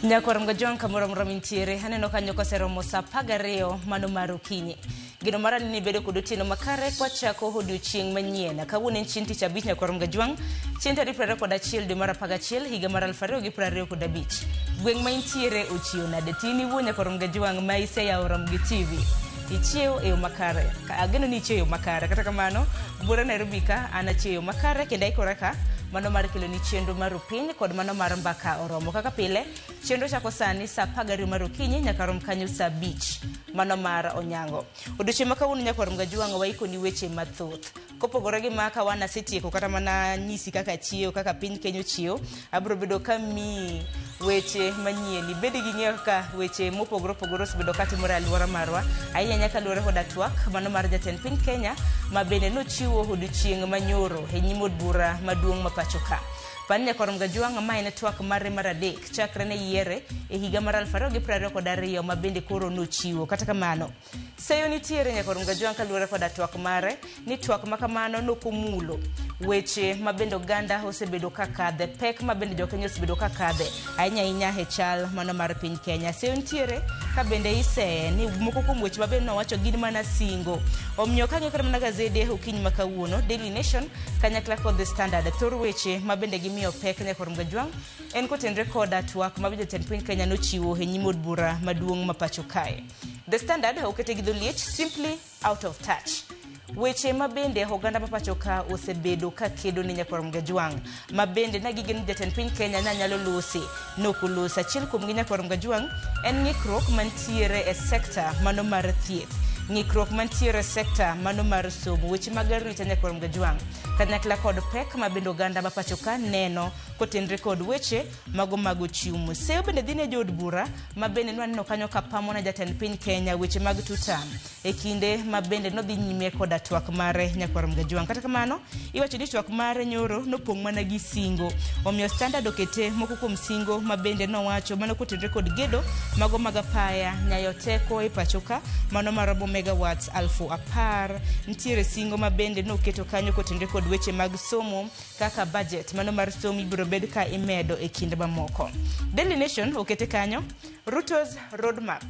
Nyakwar Mgajwang' kamoro amora mintiere, aneno kanyo koseromo saa 12 mano mar okinyi. Geno mara ni nibedo kod otieno makare kwachako odiochieng' manyien. Kawuono en chieng' tich abich Nyakwar Mgajwang', chieng' tarik 21 dwe mar 11 higa mar 2025. Gweng' ma intiere ochiew nade? Tin iwuo Nyakwar Mgajwang' ma iseyawo Ramogi TV. Ichiew e yo makare. Ageno ni ichiew e yo makare. Kata kamano, buora Nairobi ka an achiew e yo makare kendo aikora ka mano mar keloni chenro mar Rupiny kod mano mar Mbaka Oromo. Kaka pile, chenro chako sani saa 12 mar okinyi nyaka rom kanyo saa 5 mano mar onyango. Odiochieng' ma kawuono Nyakwar Mgajwang' waikoni weche mathoth. Kopogore gi ma ka wan asetieko kata mana nyisi kaka chiew, kaka piny Kenya ochiew, abiro bedo ka miyi weche manyien. Ibed gi ng'eyo kaka weche mopogore opogore osebedo ka timore e alwora marwa. Ahinya ahinya kaluwore koda twak mano mar jatend piny Kenya ma bende nochiwo odiochieng' manyoro e nyim od bura maduong' ma pacho ka. Pan Nyakwar Mgajwang' ma en twak mare mar adek chakre ne yiere e higa mar 2022 ma bende koro nochiwo. Kata kamano, Seyo nitiere Nyakwar Mgajwang' kaluwore koda twak mare ni twak ma kamano nokomulo weche ma bende oganda osebedo ka kadhe, pek ma bende jokenya osebedo ka kadhe ahinya ahinya e chal mano mar piny Kenya. Seyo nitiere ka bende iseye ni moko kuom weche ma bende nowacho gin mana singo. Omiyo ka ng'iyo kata mana gazede okinyi ma kawuono, Daily Nation kanyakla kod The Standard, thor weche ma bende gimiyo pek Nyakwar Mgajwang' en kotenre koda twak ma jatend piny Kenya nochiwo e nyim od bura maduong' ma pacho kae. The Standard okete gi dholiech simply out of touch. Weche ma bende oganda ma pacho ka osebedo ka kedo ne Nyakwar Mgajwang' ma bende na gigeno ni jatend piny Kenya na nyalo lose nok olosi. Achiel kuom gi Nyakwar Mgajwang' en ng'ikruok mantiere e sekta mano mar thieth, ng'ikruok mantiere e sekta mano mar somo, weche mag arita Nyakwar Mgajwang' kanyakla kod pek ma bende oganda ma pacho ka neno kotenre kod weche mago mag ochumi. Seyo bende dhi ne jood bura ma bende nwaneno kanyo ka pamo ne jatend piny Kenya weche mag tutam e kinde ma bende nodhi nyime koda twak mare Nyakwar Mgajwang'. Kata kamano, iwacho ni twak mare nyoro nopong' mana gi singo. Omiyo Standard okete moko kuom singo ma bende nowacho mano kotenre kod gedo mago mag apaya nyayo teko e pacho ka mano maromo megawatts 10,000. Nitiere singo ma bende noketo kanyo kotenre kod weche mag somo kaka budget mano mar somo ibiro bed ka imedo e kind mamoko. Daily Nation okete kanyo Ruto's roadmap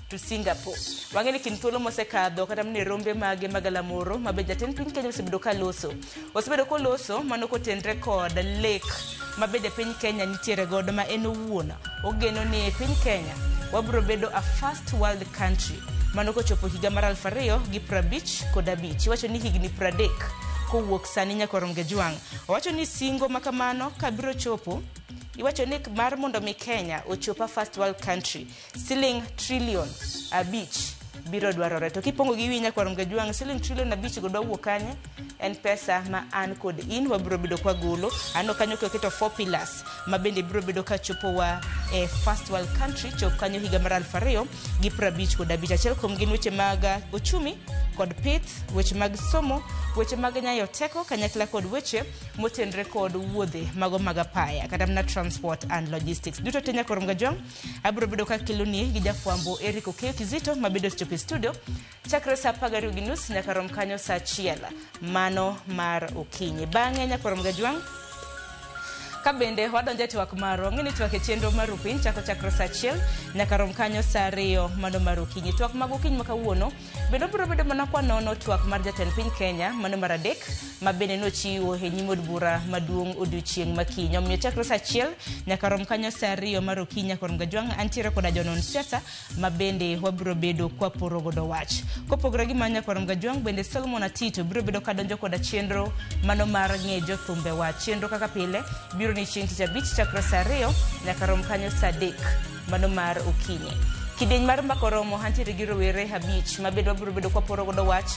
to Singapore. Wang'e ni kind thuolo mosekadho kata mana e rombe mage mag galamoro ma be jatend piny Kenya osebedo ka loso. Osebedo koloso mano kotenre kod lek ma bende piny Kenya nitiere godo ma en owuon ogeno ni piny Kenya wabiro bedo a first world country mano kochopo higa mar 2055. Iwacho ni higni 30 kowuok sani Nyakwar Mgajwang'. Owacho ni singo ma kamano ka biro chopo iwacho ni mar mondo mi Kenya ochop a first world country siling trillion 5 biro dwarore. To kipongo gi wi Nyakwar Mgajwang' siling trillion 5 go dwa wuok kanye? En pesa ma an kod in wabiro bedo kwa golo. Aneno kanyo koketo 4 pillars ma bende biro bedo ka chopowa e first world country chop kanyo higa mar 2055. Achiel kuom gin weche mag ochumi kod pith, weche mag somo, weche mag nyayo teko kanyakla kod weche motenre kod wuodhe mago mag apaya kata mana transport and logistics. Duto te Nyakwar Mgajwang' abiro bedo ka keloni gi jafwambo Eric Okeyo Kizito ma bende osechopo e studio chakre saa 12:30 nyaka rom kanyo saa 1 mano mar okinyi. Bang'e Nyakwar Mgajwang' ka bende wadonjo e twak marwa, ng'e ni twak e chenro mar Rupiny chako chakre saa 1 nyaka rom kanyo saa 2 mano mar okinyi. Twak mag okinyi ma kawuono bende obiro bedo mana kwa nono twak mar jatend piny Kenya mano mar adek ma bende nochiwo e nyim od bura maduong' odiochieng' ma kiny. Omiyo chakre saa 1 nyaka rom kanyo saa 2 mar okinyi Nyakwar Mgajwang' antiere koda jonon siasa ma bende wabiro bedo kwaporo godo wach. Kopogore gi mano Nyakwar Mgajwang' bende Solomon Atito biro bedo kadonjo koda chenro mano mar ng'e jothumbe wa. Chenro kaka pile biro ni chieng' tich abich chakre saa 2 nyaka rom kanyo saa 3 mano mar okinyi. Kidieny mar mbaka oromo antiere gi rowere 5 ma bende wabiro bedo kwaporo godo wach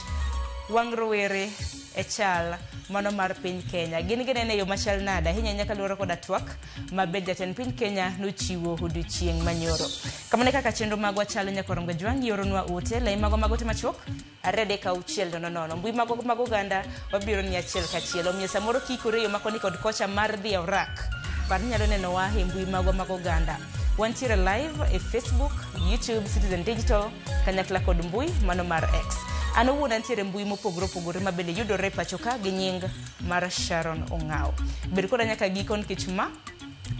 wang' rowere e chal mano mar piny Kenya. Gin ginene e yo machal nade ahinya ahinya kaluwore koda twak ma bende jatend piny Kenya nochiwo odiochieng' manyoro. Kamano e kaka chenro magwa chalo Nyakwar Mgajwang' ioronwa ote lai magwa mag ote machuok 23600. Mbui magwa mag oganda wabiro ni achiel kachiel. Omiyo samoro kiikori e yo ma koni kod kocha mar dhi e orak, par ni inyalo nenowa e mbui magwa mag oganda. Wantiere live e Facebook, YouTube, Citizen Digital, kanyakla kod mbui mano mar X. An owuon antiere mbui mopogore opogore ma bende yudore e pacho ka gi nying mar Sharon Ong'aw. Bed koda nyaka giko nikech ma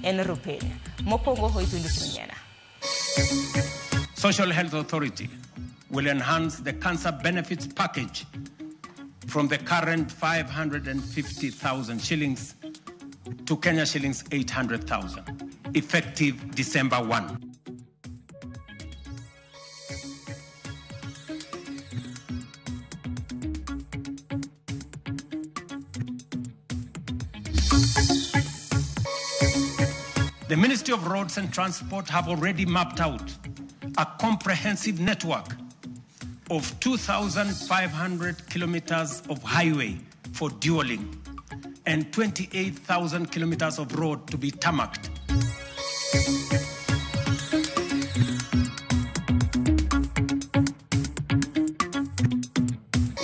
en Rupiny. Mokwongo hoipindu Nyiena. Social Health Authority will enhance the cancer benefits package from the current 550,000 shillings to Kenya shillings 800,000, effective December 1. The Ministry of Roads and Transport have already mapped out a comprehensive network of 2,500 kilometers of highway for dualling and 28,000 kilometers of road to be tarmacked.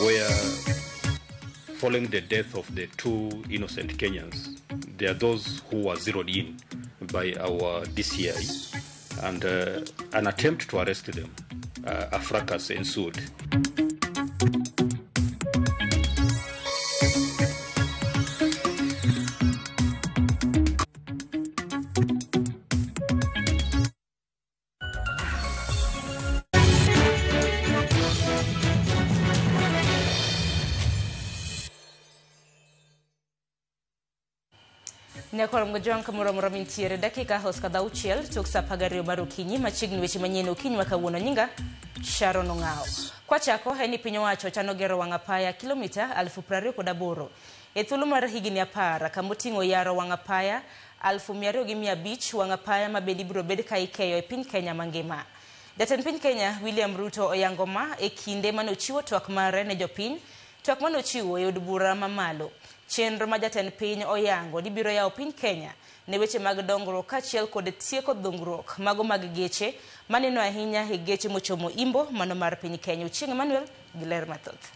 Where following the death of the two innocent Kenyans, there are those who were zeroed in by our DCI, and an attempt to arrest them, a fracas ensued. Nyakoro mgojwang kamoro moro mintiere dakika hos kadha auchiel tok sa 12 mar okinyi machiegni weche manyien okinyi ma kawuono. Nyinga Sharon Ong'ao. Kwachako en ni piny owacho chano gero wang' apaya kilomita 28,000 e thuolo mar higni 10 kamoting'o yaro wang' apaya 2,500 wang' apaya ma bende ibiro bed ka ikeyo e piny Kenya mangima. Jatend piny Kenya William Ruto oyango ma e kinde manochiwo twak mare ne jopiny, twak manochiwo e od bura mamalo. Chenro ma jatend piny oyango ni biro yawo piny Kenya ne weche mag dongruok kaachiel kod tieko dhungruok mago mag geche maneno ahinya e geche mochomo imbo mano mar piny Kenya. Ochieng' Emmanuel gi ler mathoth.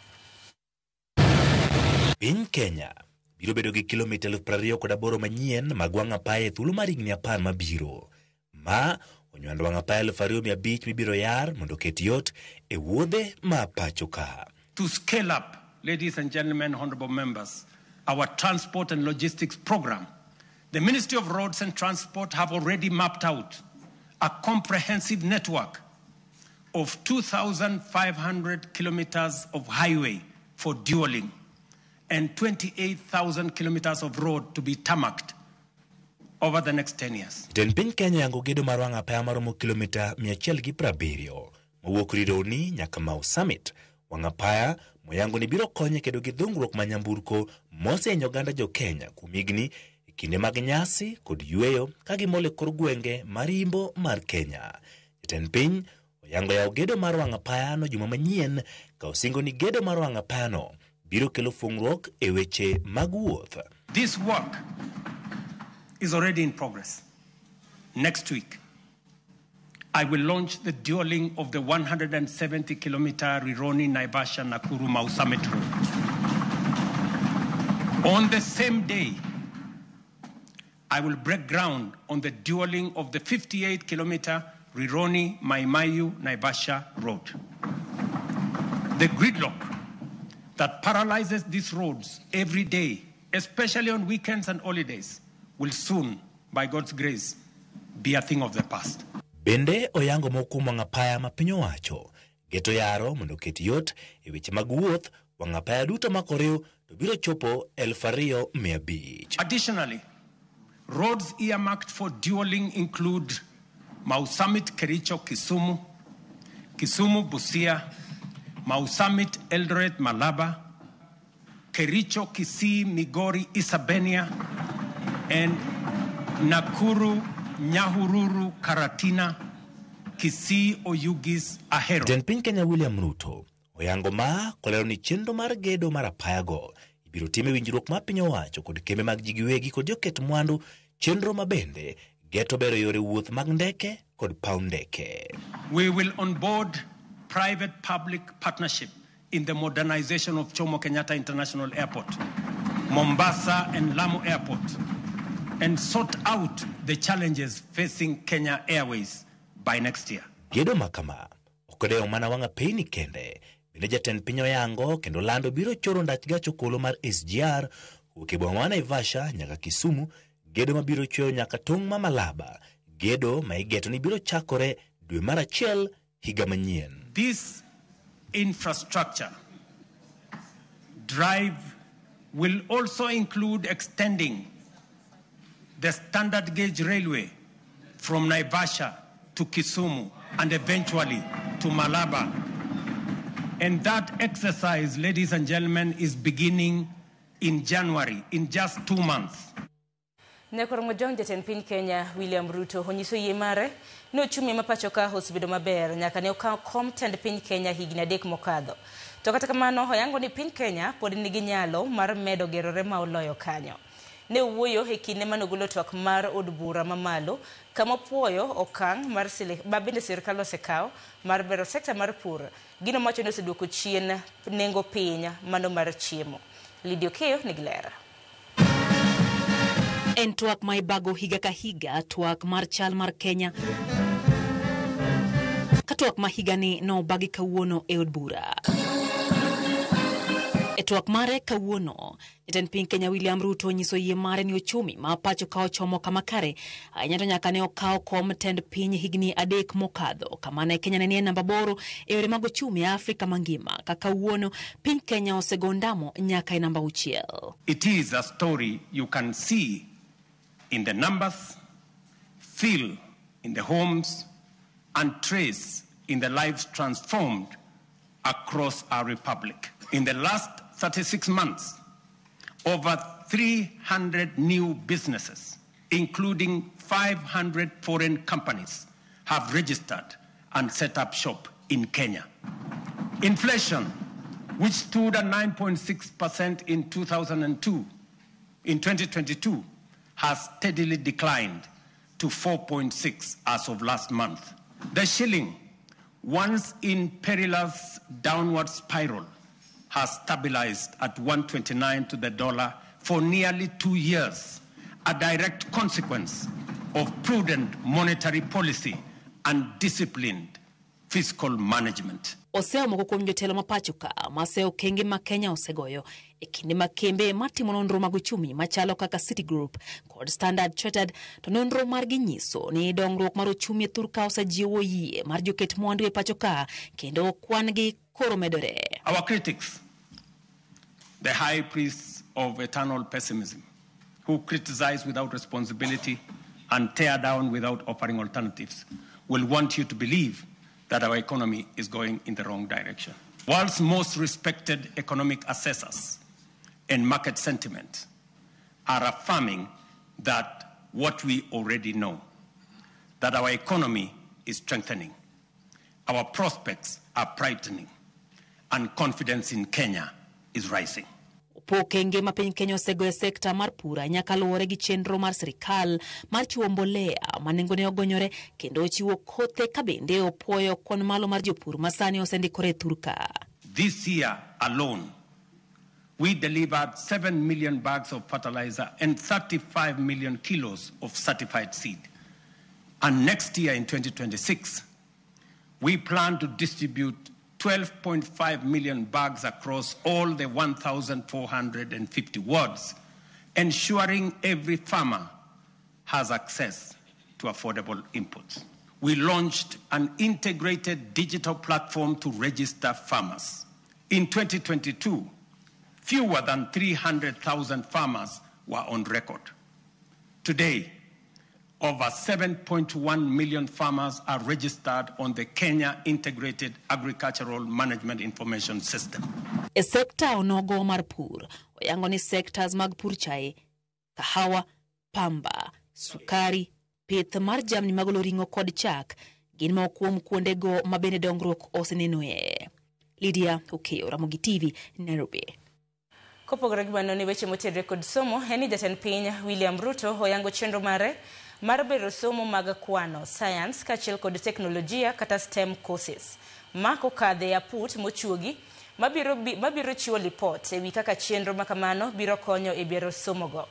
Piny Kenya biro bedo gi kilomita 28,000 manyien mag wang' apaya e thuolo mar higni 10 mabiro. Ma onywando wang' apaya 2,500 mibiro yar mondo oket yot e wuodhe ma pacho ka. To scale up, ladies and gentlemen, honorable members, our transport and logistics program, the Ministry of Roads and Transport have already mapped out a comprehensive network of 2,500 kilometers of highway for dualling and 28,000 kilometers of road to be tarmacked over the next 10 years. Jatend piny Kenya oyango gedo mar wang' apaya maromo kilomita 170 mowuok Rironi nyaka Mau Summit. Wang' apaya moyango ni biro konyo kedo gi dhungruok ma nyamburko mosehinyo oganda jo Kenya kuom higni e kinde mag nyasi kod yweyo ka gimol e kor gwenge mar imbo mar Kenya. Jatend piny oyango yawo gedo mar wang' apaya no juma manyien ka osingo ni gedo mar wang' apaya no biro kelo fungruok e weche mag wuoth. This work is already in progress. Next week, I will launch the dualling of the 170-kilometer Rironi-Naivasha-Nakuru-Mau Summit Road. On the same day, I will break ground on the dualling of the 58-kilometer Rironi-Maimayu-Naivasha Road. The gridlock that paralyzes these roads every day, especially on weekends and holidays, will soon, by God's grace, be a thing of the past. Bende oyango moko kuom wang' apaya ma piny owacho geto yaro mondo oket yot e weche mag wuoth. Wang' apaya duto ma koriw to biro chopo 2,500. Additionally, roads earmarked for dualling include Mau Summit Kericho Kisumu, Kisumu Busia, Mau Summit Eldoret Malaba, Kericho Kisii Migori Isabenia, and Nakuru Nyahururu Karatina, Kisii Oyugis Ahero. Jatend piny Kenya William Ruto oyango ma kolero ni chenro mar gedo mar apayago ibiro tim e winjruok mar piny owacho kod kembe mag ji giwegi kod joket mwandu, chenro ma bende geto bero yore wuoth mag ndeke kod paw ndeke. We will onboard private-public partnership in the modernization of Jomo Kenyatta International Airport, Mombasa and Lamu Airport, and sort out the challenges facing Kenya Airways by next year. Gedo makama ok odewo mana wang' apeyni kende, bende jatend piny oyango kendo lando biro choro ndach gach okolo mar SGR kowuok e boma ma Naivasha nyaka Kisumu. Gedo mabiro chweyo nyaka tong' ma Malaba, gedo ma igeto ni biro chakore dwe mar achiel higa manyien. This infrastructure drive will also include extending the standard gauge railway from Naivasha to Kisumu and eventually to Malaba. And that exercise, ladies and gentlemen, is beginning in January, in just 2 months. Nyakwar Mojong jatend piny Kenya William Ruto onyiso yie mare ni ochumi ma pacho ka osebedo maber nyaka ne okaw kom tend piny Kenya higni 3 mokadho. To kata kamano oyango ni piny Kenya pod nigi nyalo mar medo gerore ma oloyo kanyo. Ne owuoyo e kinde manogolo twak mar od bura mamalo kama opuoyo okang' mar ma bende sirkal osekawo mar bero sekta mar pur. Gino mawacho ni oseduoko chien nengo piny mano mar chiemo. Lydia Okeyo nigi ler. En twak ma ibago higa ka higa, twak mar chal mar Kenya. Ka twak ma higani nobagi kawuono e od bura. E twak mare kawuono, jatend piny Kenya William Ruto onyiso yie mare ni ochumi ma pacho ka ochomo kama kare, ahinya to nyaka ne okaw kom tend piny higni 3 mokadho, kama ne Kenya ne nie namba 8 e yore mag ochumi e Afrika mangima. Ka kawuono, piny Kenya osego ndamo nyaka e namba 6. It is a story you can see in the numbers, feel in the homes, and trace in the lives transformed across our republic. In the last 36 months, over 300 new businesses, including 500 foreign companies, have registered and set up shop in Kenya. Inflation, which stood at 9.6% in 2022, has steadily declined to 4.6 as of last month. The shilling, once in perilous downward spiral, has stabilized at 129 to the dollar for nearly 2 years, a direct consequence of prudent monetary policy and disciplined fiscal management. Osewo moko kuom jotelo ma pacho ka masewo okenge ma Kenya osegoyo e kinde ma kembe matimo nonro mag ochumi machalo kaka Citigroup kod Standard Chartered, to nonro margi nyiso ni dongruok mar ochumi e thur ka osejiwo yie mar joket mwandu e pacho ka kendo kwan gi koro medore. Our critics, the high priests of eternal pessimism, who criticize without responsibility and tear down without offering alternatives, will want you to believe that our economy is going in the wrong direction. World's most respected economic assessors and market sentiment are affirming that what we already know, that our economy is strengthening, our prospects are brightening, and confidence in Kenya is rising. Okenge ma piny Kenya osego e sekta mar pur nyaka luwore gi chenro mar sirikal mar chiwo mbolea ma nengone ogonyore kendo chiwo kothe ka bende opuoyo kwan malo mar jopur ma sani osendikore e thur ka. This year alone, we delivered 7 million bags of fertilizer and 35 million kilos of certified seed. And next year in 2026, we plan to distribute 12.5 million bags across all the 1,450 wards, ensuring every farmer has access to affordable inputs. We launched an integrated digital platform to register farmers. In 2022, fewer than 300,000 farmers were on record. Today, over 7.1 million farmers are registered on the Kenya Integrated Agricultural Management Information System. E sekta onogo mar pur, oyango ni sectors mag pur chae, kahawa, pamba, sukari, pith mar jamni magolo ring'o kod chak gin moko kuom kuondego ma bende dongruok osenenoe. Lydia Okeyo, Ramogi TV, Nairobi. Kopogore gi mano ni weche motudore kod somo, en ni jatend piny William Ruto oyango chenro mare mar bero somo mag kwano, science kaachiel kod teknolojia kata STEM courses. Ma kokadhe e aput mochuogi mabiro chiwo lipot ewi kaka chenro makamano biro konyo e bero somogo.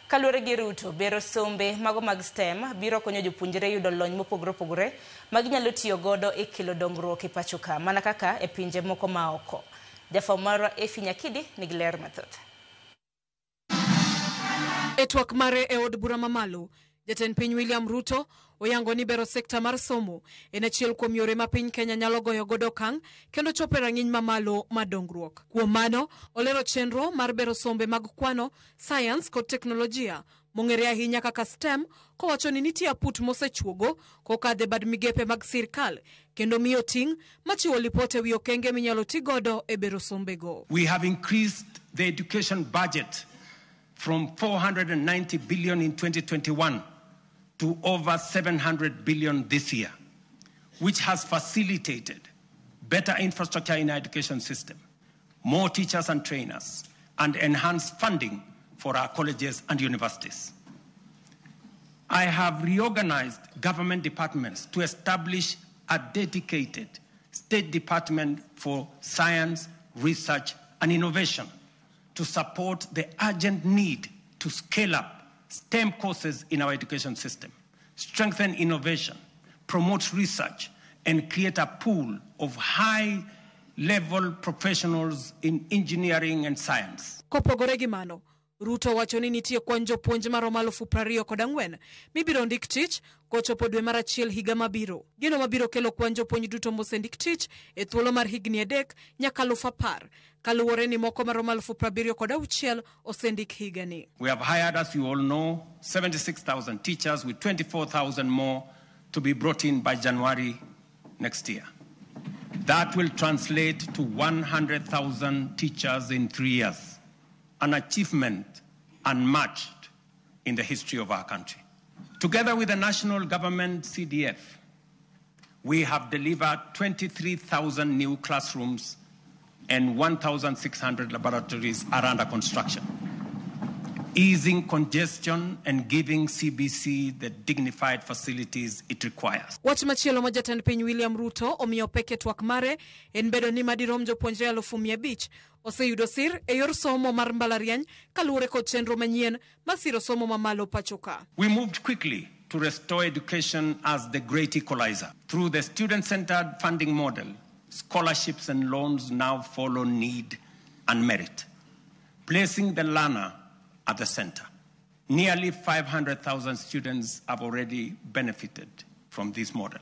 Kaluwore gi Ruto, bero sombe mago mag STEM biro konyo jopuonjre yudo lony mopogore opogore ma ginyalo tiyo godo e kelo dongruok e pacho ka, mana kaka e pinje moko ma oko. Jafwambo marwa Efi Nyakidi nigi ler mathoth. E twak mare e od bura mamalo, jatend piny William Ruto oyango ni bero sekta mar somo en achiel kuom yore ma piny Kenya nyalo goyo godo okang' kendo chopo e rang'iny mamalo mar dongruok. Kuom mano, olero chenro mar bero sombe mag kwano, sayans kod teknolojia mong'ere ahinya kaka STEM, kowacho ni nitie aput mosechuogo kokadho e bad migepe mag sirkal kendo miyo ting' machiwo lipot ewi okenge minyalo ti godo e bero sombego. We have increased the education budget from 490 billion in 2021 to over 700 billion this year, which has facilitated better infrastructure in our education system, more teachers and trainers, and enhanced funding for our colleges and universities. I have reorganized government departments to establish a dedicated state department for science, research, and innovation to support the urgent need to scale up STEM courses in our education system, strengthen innovation, promote research, and create a pool of high-level professionals in engineering and science. Kopogore gi mano, Ruto wacho ni nitie kwan jopuonj maromo 24,000 mibiro ndik tich kochopo dwe mar achiel higa mabiro. Gino mabiro kelo kwan jopuonj duto mosendik tich e thuolo mar higni 3 nyaka 10,000, kaluwore ni moko maromo 76,000 osendik higani. We have hired, as you all know, 76,000 teachers with 24,000 more to be brought in by January next year. That will translate to 100,000 teachers in 3 years, an achievement unmatched in the history of our country. Together with the national government CDF, we have delivered 23,000 new classrooms and 1,600 laboratories are under construction, easing congestion and giving CBC the dignified facilities it requires. Wach machielo ma jatend piny William Ruto omiyo pek e twak mare en bedo ni madirom jopuonjre 500,000 oseyudo sir e yor somo mar mbalariany kaluwore kod chenro manyien mar siro somo mamalo pacho ka. We moved quickly to restore education as the great equalizer. Through the student-centered funding model, scholarships and loans now follow need and merit, placing the learner at the center. Nearly 500,000 students have already benefited from this model.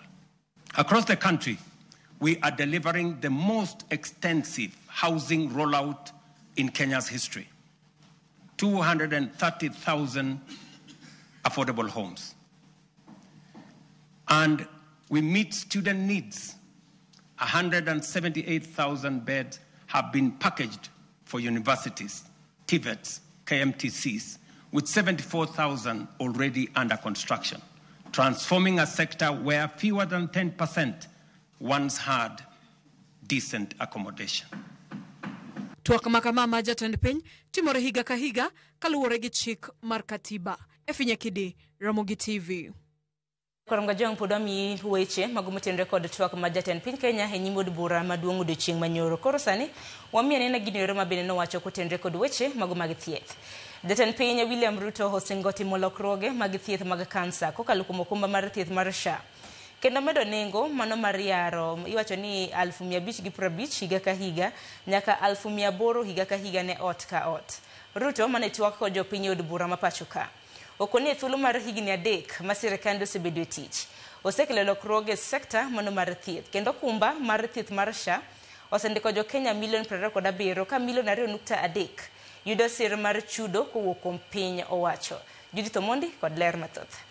Across the country, we are delivering the most extensive housing rollout in Kenya's history, 230,000 affordable homes. And we meet student needs. 178,000 beds have been packaged for universities, TVETs, KMTCs, with 74,000 already under construction, transforming a sector where fewer than 10% once had decent accommodation. Twak ma kama ma jatend piny timore higa ka higa kaluwore gi chik mar katiba. Efinya Kidi, Ramogi TV. Koronga jong pod omiyi weche mago motenore kod twak ma jatend piny Kenya e nyim od bura maduong' odiochieng' manyoro. Koro sani wamiyo anena gino ero ma bende nowacho kotenore kod weche mago mag thieth. Jatend piny William Ruto osingo timo lokruoge mag thieth mag kansa kokalo kuom okumba mar thieth mar SHA. Kendo medo nengo mano mar yaro iwacho ni 550 higa ka higa nyaka 800 higa ka higa ne ot ka ot. Ruto mane twak kod jopiny e od bura ma pacho ka. Okoni e thuolo mar higni 3 ma sirkand osebedo e tich. Osekelo lokruoge e sekta mano mar thieth kendo okumba mar thieth mar SHA osendiko jo Kenya milion 27 ka milion 2.3 yudo sir mar chudo kowuok kuom piny owacho. Judith Omondi kod ler mathoth.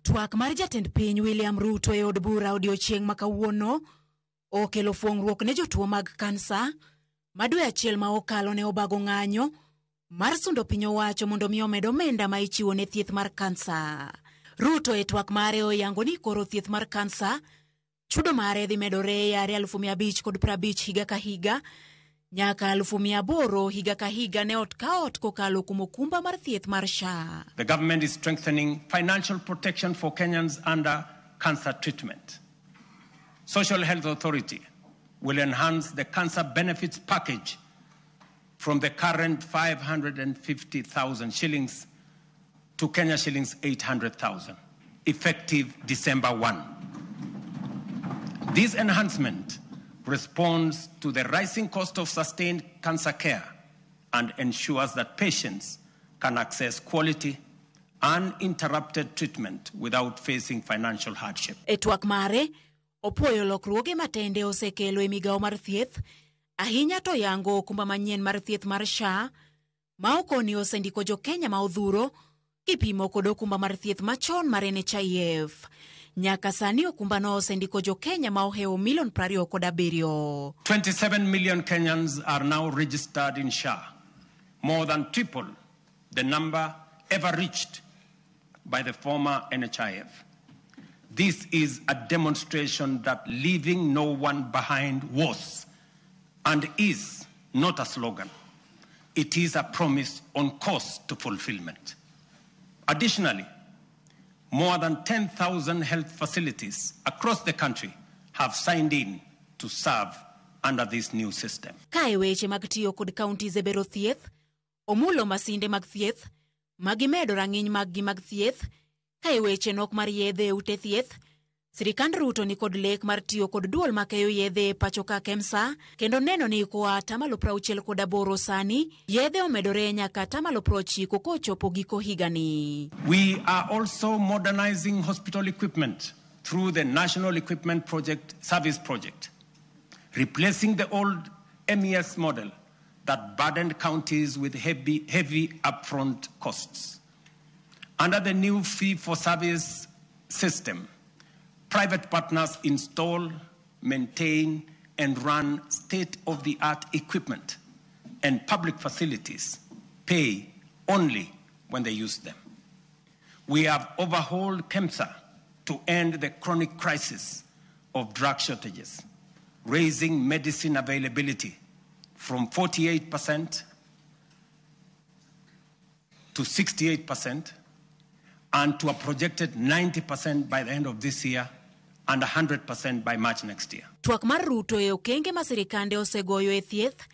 Twak mar jatend piny William Ruto e od bura odiochieng' ma kawuono okelo fuong'ruok ne jotuo mag kansa ma dwe achiel ma okalo ne obago ng'anyo mar sundo piny owacho mondo mi omed omenda ma ichiwo ne thieth mar kansa. Ruto e twak mare oyango ni koro thieth mar kansa chudo mare dhi medore yare 550 higa ka higa nyaka 800 higa ka higa ne ot ka ot kokalo kuom okumba mar thieth mar SHA. The government is strengthening financial protection for Kenyans under cancer treatment. Social Health Authority will enhance the cancer benefits package from the current 550,000 shillings to Kenya shillings 800,000, effective December 1. This enhancement responds to the rising cost of sustained cancer care and ensures that patients can access quality, uninterrupted treatment without facing financial hardship. E twak mare, opuoyo lokruoge matende osekelo e migawo mar thieth, ahinya to yango okumba manyien mar thieth mar SHA, ma okoni osendiko jo-Kenya ma odhuro kipimo kod okumba mar thieth machon mar NHIF. Nyaka sani okumbano osendiko jo-Kenya ma ohewo milion 27. 27 million Kenyans are now registered in SHA, more than triple the number ever reached by the former NHIF. This is a demonstration that leaving no one behind was and is not a slogan. It is a promise on course to fulfillment. Additionally, more than 10,000 health facilities across the country have signed in to serve under this new system. Ka e weche mag tiyo kod counties e bero thieth, omulo masinde mag thieth, magimedo rang'iny maggi mag thieth, ka e weche nok mar yedhe e ute thieth, sirikand Ruto ni kod lek mar tiyo kod duol makeyo yedhe e pacho ka KEMSA, kendo neno ni koa 68% sani, yedhe omedore nyaka 90% kochopo giko higani. We are also modernizing hospital equipment through the National Equipment Project Service Project, replacing the old MES model that burdened counties with heavy, heavy upfront costs. Under the new fee-for-service system, private partners install, maintain, and run state-of-the-art equipment, and public facilities pay only when they use them. We have overhauled KEMSA to end the chronic crisis of drug shortages, raising medicine availability from 48% to 68% and to a projected 90% by the end of this year and 100% by March next year. Twak mar Ruto e okenge ma sirikande osegoyo e thieth,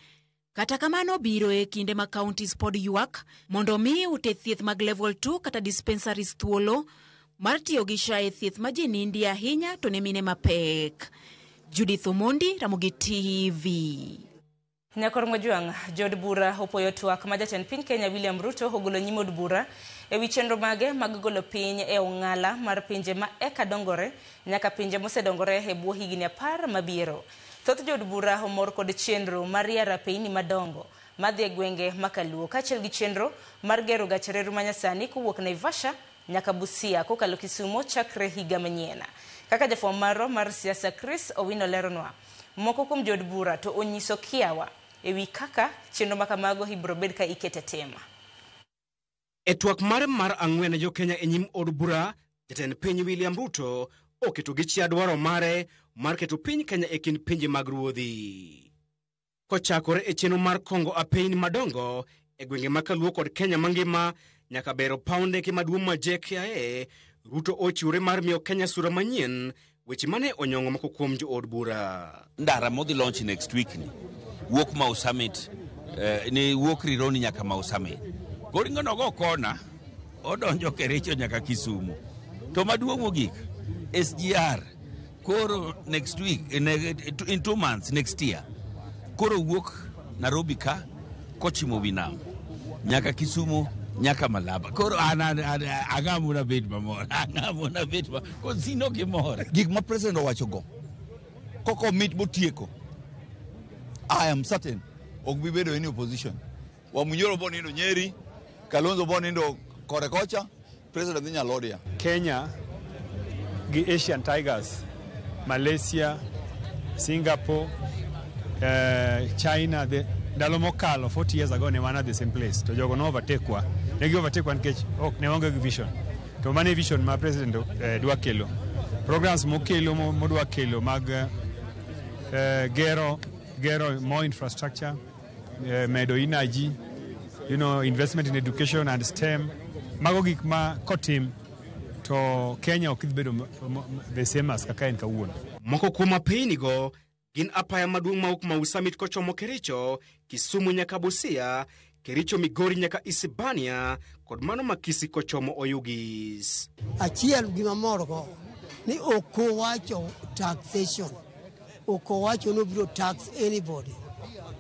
kata kamano biro e kinde ma counties pod ywak mondo mi ute thieth mag level 2 kata dispensaries thuolo mar tiyo gi SHA e thieth ma ji nindie ahinya to ne mine mapek. Judith Omondi, Ramogi TV. Nyakor Mojwang', jood bura opoyo twak ma jatend piny Kenya William Ruto ogolo nyim od bura ewi chenro mage mag golo piny e ong'ala mar pinje ma eka dongore nyaka pinje mosedongore e bwo higni 10 mabiro. Thoth jood bura omor kod chenro mar yaro apeyni madongo madhi e gwenge ma Kaluo kaachiel gi chenro mar gero gach reru manyasani kowuok Naivasha nyaka Busia kokalo Kisumo chakre higa manyien. Kaka jafwamb marwa mar siasa Chris Owino leronwa, moko kuom jood bura to onyiso kiawa ewi kaka chenro makamago ibiro bed ka ikete tim. E twak mare mar 4 ne jo-Kenya e nyim od bura, jatend piny William Ruto oketo gi chia dwaro mare mar keto piny Kenya e kind pinje mag ruodhi. Kochakore e chenro mar kongo apeyni madongo e gwenge ma Kaluo kod Kenya mangima nyaka bero paw ndeke maduong' ma JKIA, Ruto ochiwore mar miyo Kenya sura manyien, weche mane onyong'o moko kuom jood bura. Ndara modhi launch next week ni wuok Mau Summit, ni wuok Rironi nyaka Mau Summit. Koringo nogo kona, odonjo Kericho nyaka Kisumu. To maduong' mogik, SGR, koro next week, in 2 months next year, koro wuok Nairobi ka, kochimo Winam, nyaka Kisumu, nyaka Malaba. Koro an ang'amona bet mamor, ang'amona bet mamor, kosino gimor. Gik ma president owacho go, koko mit motieko, I am certain ok bi bedo any opposition. Wamunyoro bo nindo Nyeri, Kalonzo bo nindo kore kocha, president dhi Nyalodia. Kenya gi Asian Tigers, Malaysia, Singapore, China, ndalo mokalo 40 years ago ne wan at the same place. To jogo no overtake wa. Ne gi overtake wa nikech ok ne waonge gi vision. To mano e vision ma president dwa kelo. Programs mokelo modwa kelo mag gero more infrastructure, medo energy, investment in education and STEM. Mago gik ma kotim to Kenya ok dhi bedo the same as kaka en kawuono. Moko kuom apeyni go gin apaya maduong' mawuok Mau Summit kochomo Kericho, Kisumu nyaka Busia, Kericho Migori nyaka Isebania kod mano ma Kisii kochomo Oyugis. Achiel gima morgo ni ok owacho taxation, ok owacho ni obiro tax anybody,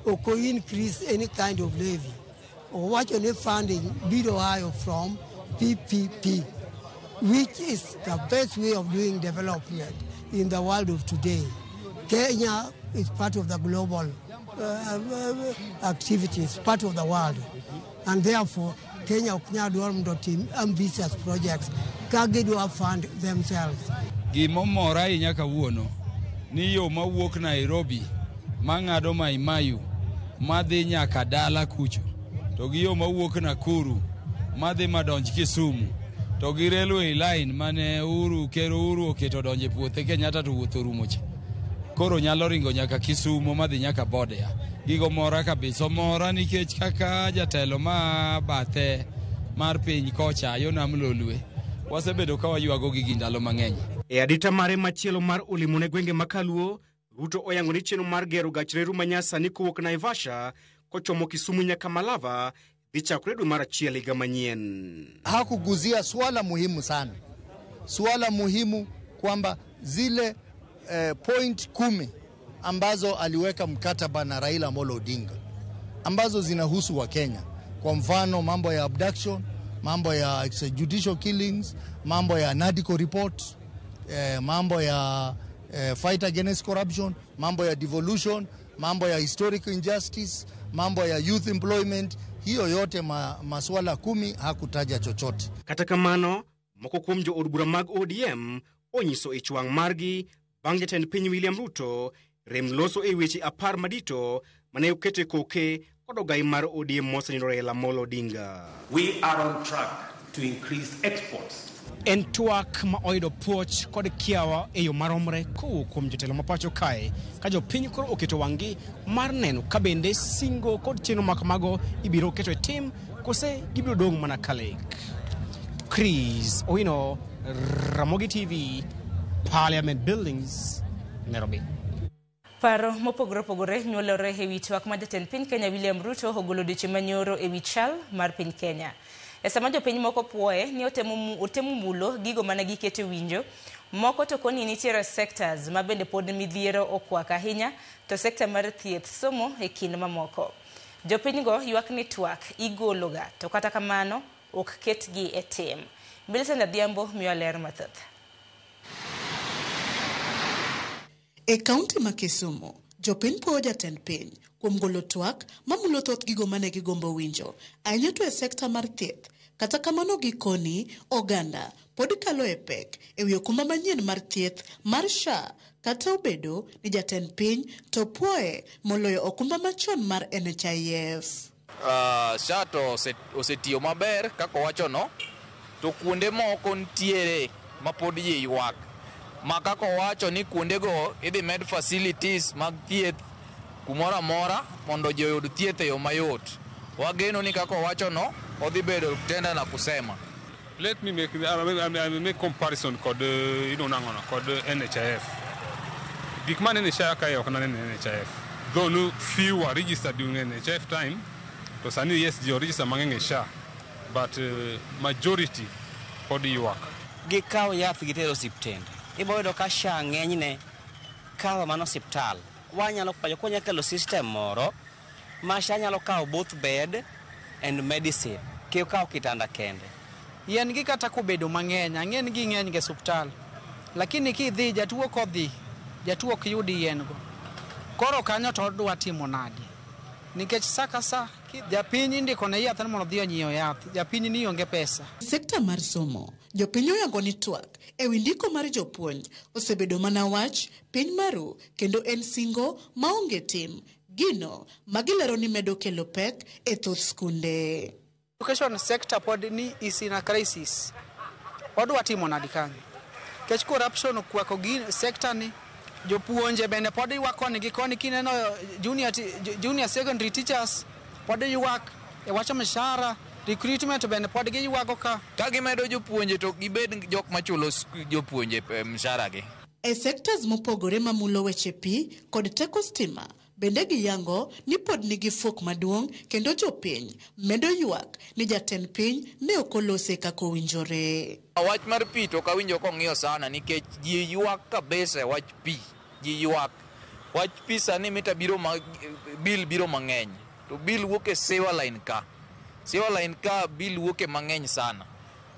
ok o increase any kind of levy. Owacho ni funding biro ayo from PPP, which is the best way of doing development in the world of today. Kenya is part of the global activities, part of the world. And therefore, Kenya ok nyal dwaro mondo otim ambitious projects ka gidwa fund themselves. Gimomora ahinya kawuono ni yo mawuok Nairobi mang'ado Mai Mahiu madhi nyaka dala kucho to gi yo mawuok Nakuru madhi madonj Kisumu to gi railway line mane Uhuru Ker Uhuru oketo donjo e puothe Kenyatta to wuoth orumo cha koro nyalo ringo nyaka Kisumu madhi nyaka Bodea. Gigo mora kabisa, omora nikech kaka jatelo ma bathe mar piny kocha yo nam Lolwe wasebedo ka waywago gigi ndalo mang'eny. E adita mare machielo mar olemo ne gwenge ma Kaluo, Ruto oyango ni chenro mar gero gach reru manyasani kowuok Naivasha kochomo Kisumu nyaka Malava dhi chakore dwe mar achiel higa manyien. Hakuguzia swala muhimu sana, swala muhimu kwamba zile point 10 ambazo aliweka mkataba na Raila Amolo Odinga ambazo zinahusu wa Kenya, kwa mfano mambo ya abduction, mambo ya extrajudicial killings, mambo ya NADCO report, mambo ya fight against corruption, mambo ya devolution, mambo ya historic injustice, mambo ya youth employment. Hiyo yote masuala 10 hakutaja chochote. Kata kamano, moko kuom jo od bura mag ODM onyiso ich wang' margi bang' jatend piny William Ruto rem loso e weche 10 madito mane oketo e koke kod ogai mar ODM mosenindo Raila Amolo Odinga. We are on track to increase exports. En twak ma oyudo puoch kod kiawa e yo maromre kowuok kuom jotelo ma pacho kae ka jopiny koro oketo wang'gi mar neno ka bende singo kod chenro ma kamago ibiro keto e tim kose gibiro dong' mana ka lek. Chris Owino, Ramogi TV, Parliament Buildings, Nairobi. Paro mopogore opogore nyuolore e wi twak ma jatend piny Kenya William Ruto ogolo odiochieng' manyoro e wi chal mar piny Kenya. E sama jopiny moko puoye ni otemo mulo gigo mane giketo winjo, moko to koni nitiere sectors ma bende pod midhiero okwako ahinya, to sekta mar thieth, somo e kind mamoko. Jopinygo ywak ni twak igologa, to kata kamano ok ketgi e tim. Millicent Adhiambo miyo ler mathoth. E kaunti ma Kisumu, jopiny puoyo jatend piny kuom golo twak mamulo thoth gigo mane gigombo winjo, ahinya to e sekta mar thieth. Kata kamano gikoni, oganda pod kalo e pek e wi okumba manyien mar thieth mar SHA, kata obedo ni jatend piny to puoye moloyo okumba machon mar NHIF. SHA to osetiyo maber kaka owachono, to kuonde moko nitiere ma pod ji ywak. Ma kaka owacho ni kuondego idhi med facilities mag thieth kumoro amora mondo ji oyud thieth e yo mayot. Wageno ni kaka owachono odhi bedo tenda na kusema. Let me make, I make comparison kod nangono kod NHIF. Gik mane NHIF kae ok nane NHIF. Though no few were registered during NHIF time, to sani yes ji register mang'eny e SHA, but majority pod ywak. Gikawo yath gitero osiptende. Ibo yudo ka SHA ng'enyne kawo mana osiptal. Wanyalo kwayo konya kelo system moro ma SHA nyalo kawo both bed and medicine, kik kawo kitanda kende. Yien gi kata kobedo mang'eny, ang'e ni ging'eny ga e osiptal, lakini kidhi jatuo kodhi, jatuo ok yud yien go. Koro kanyo to odwa timo nade? Nikech sa ka sa japiny indiko ne yath mondo odhi onyiew yath, japiny ni onge pesa. Sekta mar somo, jopiny oyango ni twak e wi ndiko mar jopuonj osebedo mana wach piny maru kendo en singo maonge tim, gino magilero ni medo kelo pek e thoth skunde. Education sector pod ni is in a crisis. Odwa timo nade kanyo? Nikech corruption okwako gi sector ni, jopuonje bende pod ywak koni gi koni. Kineno junior secondary teachers pod ywak e wach mshahara, recruitment bende pod giywago ka. Ka gimedo jopuonje to gibed jok machulo jopuonje mshahara gi. E sectors mopogore mamulo weche pi kod teko stima, bende giyango ni pod nigi fuok maduong' kendo jopiny medo ywak ni jatend piny ne ok olose kaka owinjore. Wach mar pi to ok awinjo kong'iyo sana nikech ji ywak kabisa e wach pi. Ji ywak. Wach pi sani mita biro ma, bill biro mang'eny. To bill wuok e sewer line ka. Sewer line ka bill wuoke mang'eny sana.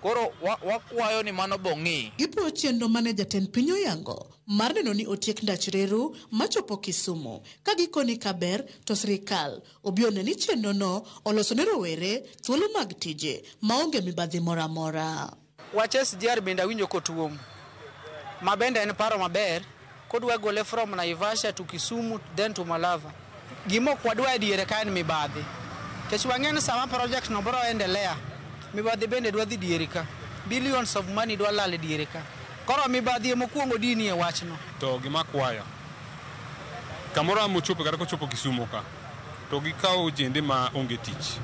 Koro wakwayo ni mano bong'i. Gipuo chenro mane jatend piny oyango mar neno ni otiek ndach reru machopo Kisumu ka gikoni kaber to sirikal obi one ni chenro no oloso ne rowere thuolo mag tije maonge mibadhi moro amora. Wach SGR bende awinjo kotuom ma bende en paro maber kodwa gole from Naivasha to Kisumu then to Malava. Gima ok wadwa e diere ka en mibadhi. Nikech wang'eyo ni sama project no biro endelea, mibadhi bende dwa dhi diere ka. Billions of money dwa lal e diere ka. Koro mibadhi emokwongo dini e wachno. To gima kwayo, kamoro mochopo kata kochopo Kisumu ka, to gikawo ojende ma onge tich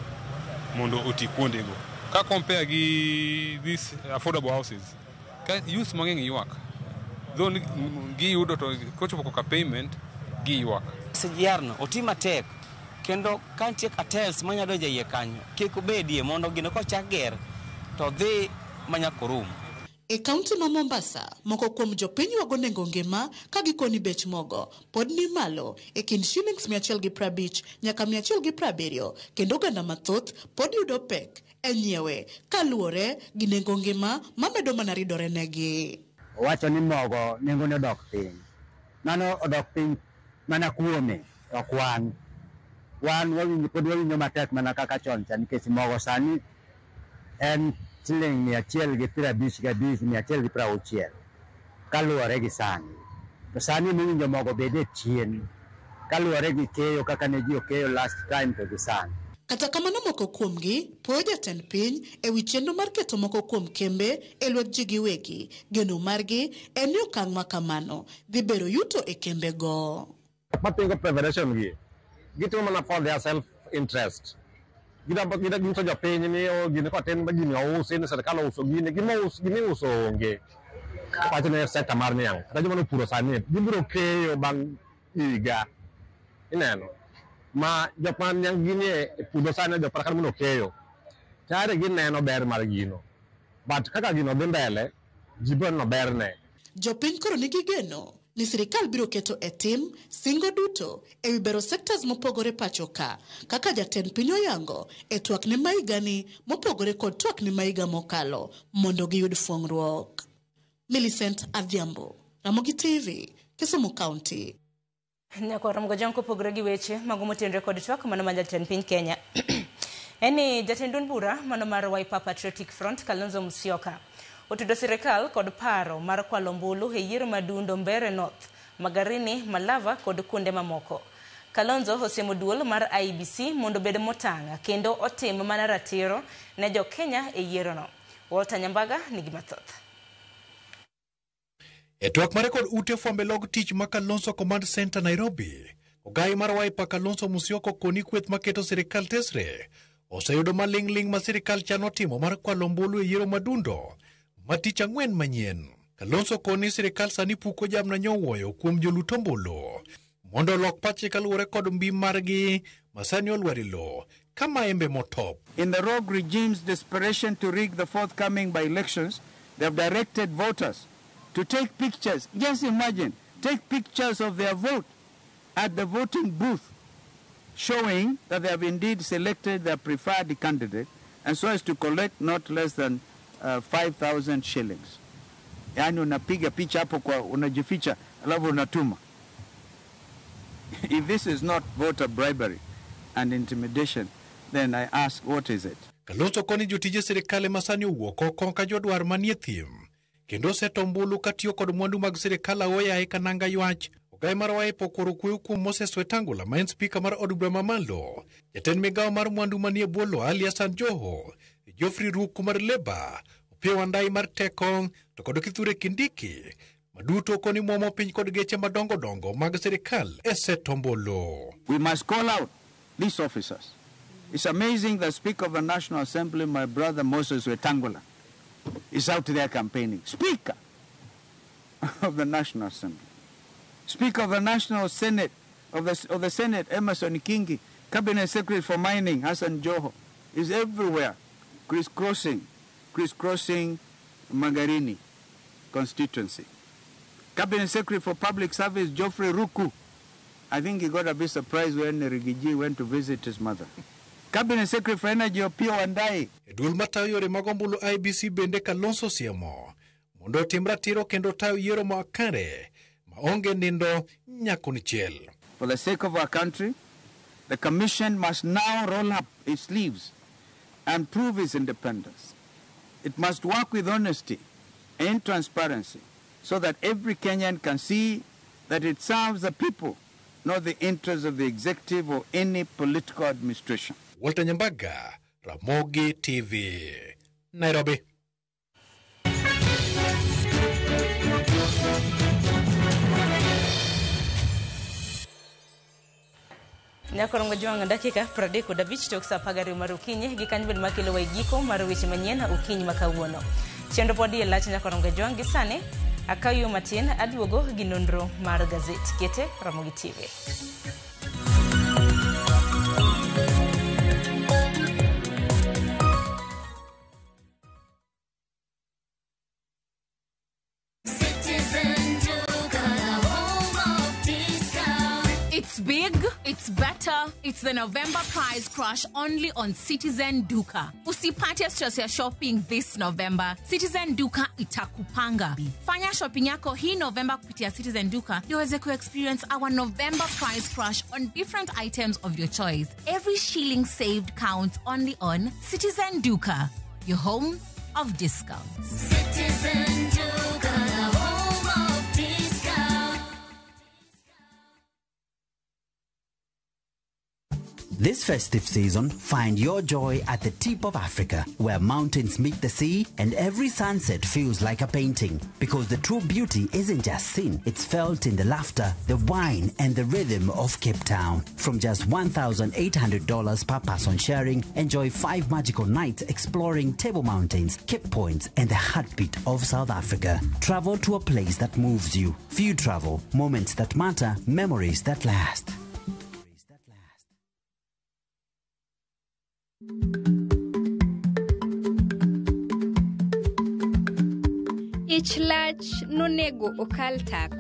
mondo oti kuondego. Ka compare gi these affordable houses, ka youth mang'eny ywak. Though giyudo to kochopo koka payment, giywak. SGR no oti matek kendo ka nitie cartels manyalo donjo e iye kanyo kik obedie mondo gino kochak ger to dhi manyaka orum. E kaunti ma Mombasa, moko kuom jopiny ywago nengo ngima ka gikoni bech mogo pod ni malo e kind shillings 150 nyaka 170 kendo oganda mathoth pod yudo pek e nyiewe kaluwore gi nengo ngima mamedo mana ridore negi. Owacho ni mogo nengone odok piny. Mano odok piny mana kuome, ok wan. Wan wawinjo, pod wawinjo matek mana kaka chon cha nikech mogo sani en siling 155, 160 kaluwore gi sani. To sani miwinjo mogo bede chien kaluwore gi keyo kaka ne ji okeyo last time to gi sani. Kata kamano moko kuomgi puoyo jatend piny e wi chenro mar keto moko kuom kembe e lwet ji giwegi. Geno margi en ni okang' ma kamano dhi bero yuto e kembego. Mapingo preparation gi, gitimo mana for their self interest. Ginyiso jopiny ni gini kotim ba gini ousi, ni sirikal ouso gini, gimiuso onge. Wacho ni sector mar niang', kata joma nopuro sani, gibiro keyo bang' higa. Ineno? Ma jok ma niang' gini e puodho sani jok kata mondo okeyo. Tayari gineno ber mar gino. But kaka gino dhi mbele, ji biro neno berne. Jopiny koro nigi geno ni sirikal biro keto e tim singo duto e wi bero sectors mopogore pacho ka, kaka jatend piny oyango e twakne ma higani mopogore kod twakne ma higa mokalo mondo giyud fuong'ruok. Millicent Adhiambo, Ramogi TV, Kisumu County. Nyakwar Mgojong kopogore gi weche mago motenore kod twak mano mar jatend piny Kenya. En ni jatend duond bura mano mar Wiper Patriotic Front Kalonzo Musyoka otudo sirikal kod paro mar kwalo ombulu e yiero madundo Mbeere North, Magarini, Malava kod kuonde mamoko. Kalonzo osiemo duol mar IEBC mondo obed motang' kendo otim mana ratiro ne jo Kenya e yierono. Walter Nyambaga nigi mathoth. E twak mare kod ute fwambe log tich ma Kalonzo Command Center Nairobi, ogai mar Wiper Kalonzo Musyoka koni kweth maketo sirikal tesre oseyudo maling'ling' ma sirikal chano timo mar kwalo ombulu e yiero madundo ma tich ang'wen manyien. Kalonzo koni sirikal sani puko jamna nyowuoyo kuom jolut ombulu mondo olok pachgi kaluwore kod mbi margi ma sani olwar e lowo ka maembe motop. In the rogue regime's desperation to rig the forthcoming by-elections, they have directed voters to take pictures. Just imagine, take pictures of their vote at the voting booth, showing that they have indeed selected their preferred candidate, and so as to collect not less than 5,000 shillings. Yaani unapiga picha hapo kwa unajificha, alafu unatuma. If this is not voter bribery and intimidation, then I ask, what is it? Kalonzo koni jotije sirikal ema sani owuok oko ka jodwar manie thim kendo oseto ombulu katiyo kod mwandu mag sirikal aoyaye ka nanga ywach. Ogai mar Wiper okworo kweyo kuom Moses Wetangula ma en spika mar od bura mamalo, jatend migawo mar mwandu manie bwo lowo Ali Hassan Joho, Geoffrey Ruku mar Labour, Opiyo Wandayi mar Teko to kod Kithure Kindiki maduto koni muomo piny kod geche madongo dongo mag sirikal e seto ombulu. We must call out these officers. It's amazing the Speaker of the National Assembly, my brother Moses Wetangula, is out there campaigning. Speaker of the National Assembly. Speaker of the National Senate, of the Senate, Emerson Kingi, Cabinet Secretary for Mining, Hassan Joho, is everywhere, crisscrossing Magarini constituency. Cabinet Secretary for Public Service, Geoffrey Ruku. I think he got a bit surprised when Rigiji went to visit his mother. Cabinet Secretary for Energy Opiyo Wandayi. E duol matayo yore mag ombulu IEBC bende Kalonzo osiemo mondo otim ratiro kendo tayo yiero makare maonge nindo nyakonchiel. For the sake of our country, the Commission must now roll up its sleeves and prove its independence. It must work with honesty and transparency so that every Kenyan can see that it serves the people, not the interests of the executive or any political administration. Walter Nyambaga, Ramogi TV, Nairobi. Nyakorongo jwang' dakika 35 tok saa 12 mar okinyi gi kanyo bende makelo wa e giko mar weche manyien okinyi ma kawuono. Chenro pod iye lach nyakorongo jwang' gi sani akayo matin aduogo gi nonro mar gazet. Kete Ramogi TV. It's big, it's better, it's the November price crash only on Citizen Duka. Usipate stress ya shopping this November. Citizen Duka itakupanga. Fanya shopping yako hii November kupitia Citizen Duka ndio uweze ku-experience our November price crash on different items of your choice. Every shilling saved counts only on Citizen Duka, your home of discounts. Citizen Duka, the home of discount. This festive season, find your joy at the tip of Africa, where mountains meet the sea and every sunset feels like a painting. Because the true beauty isn't just seen, it's felt in the laughter, the wine, and the rhythm of Cape Town. From just $1,800 per person sharing, enjoy 5 magical nights exploring Table Mountains, Cape Points, and the heartbeat of South Africa. Travel to a place that moves you. Few travel, moments that matter, memories that last. Ich lach nonego okal tako.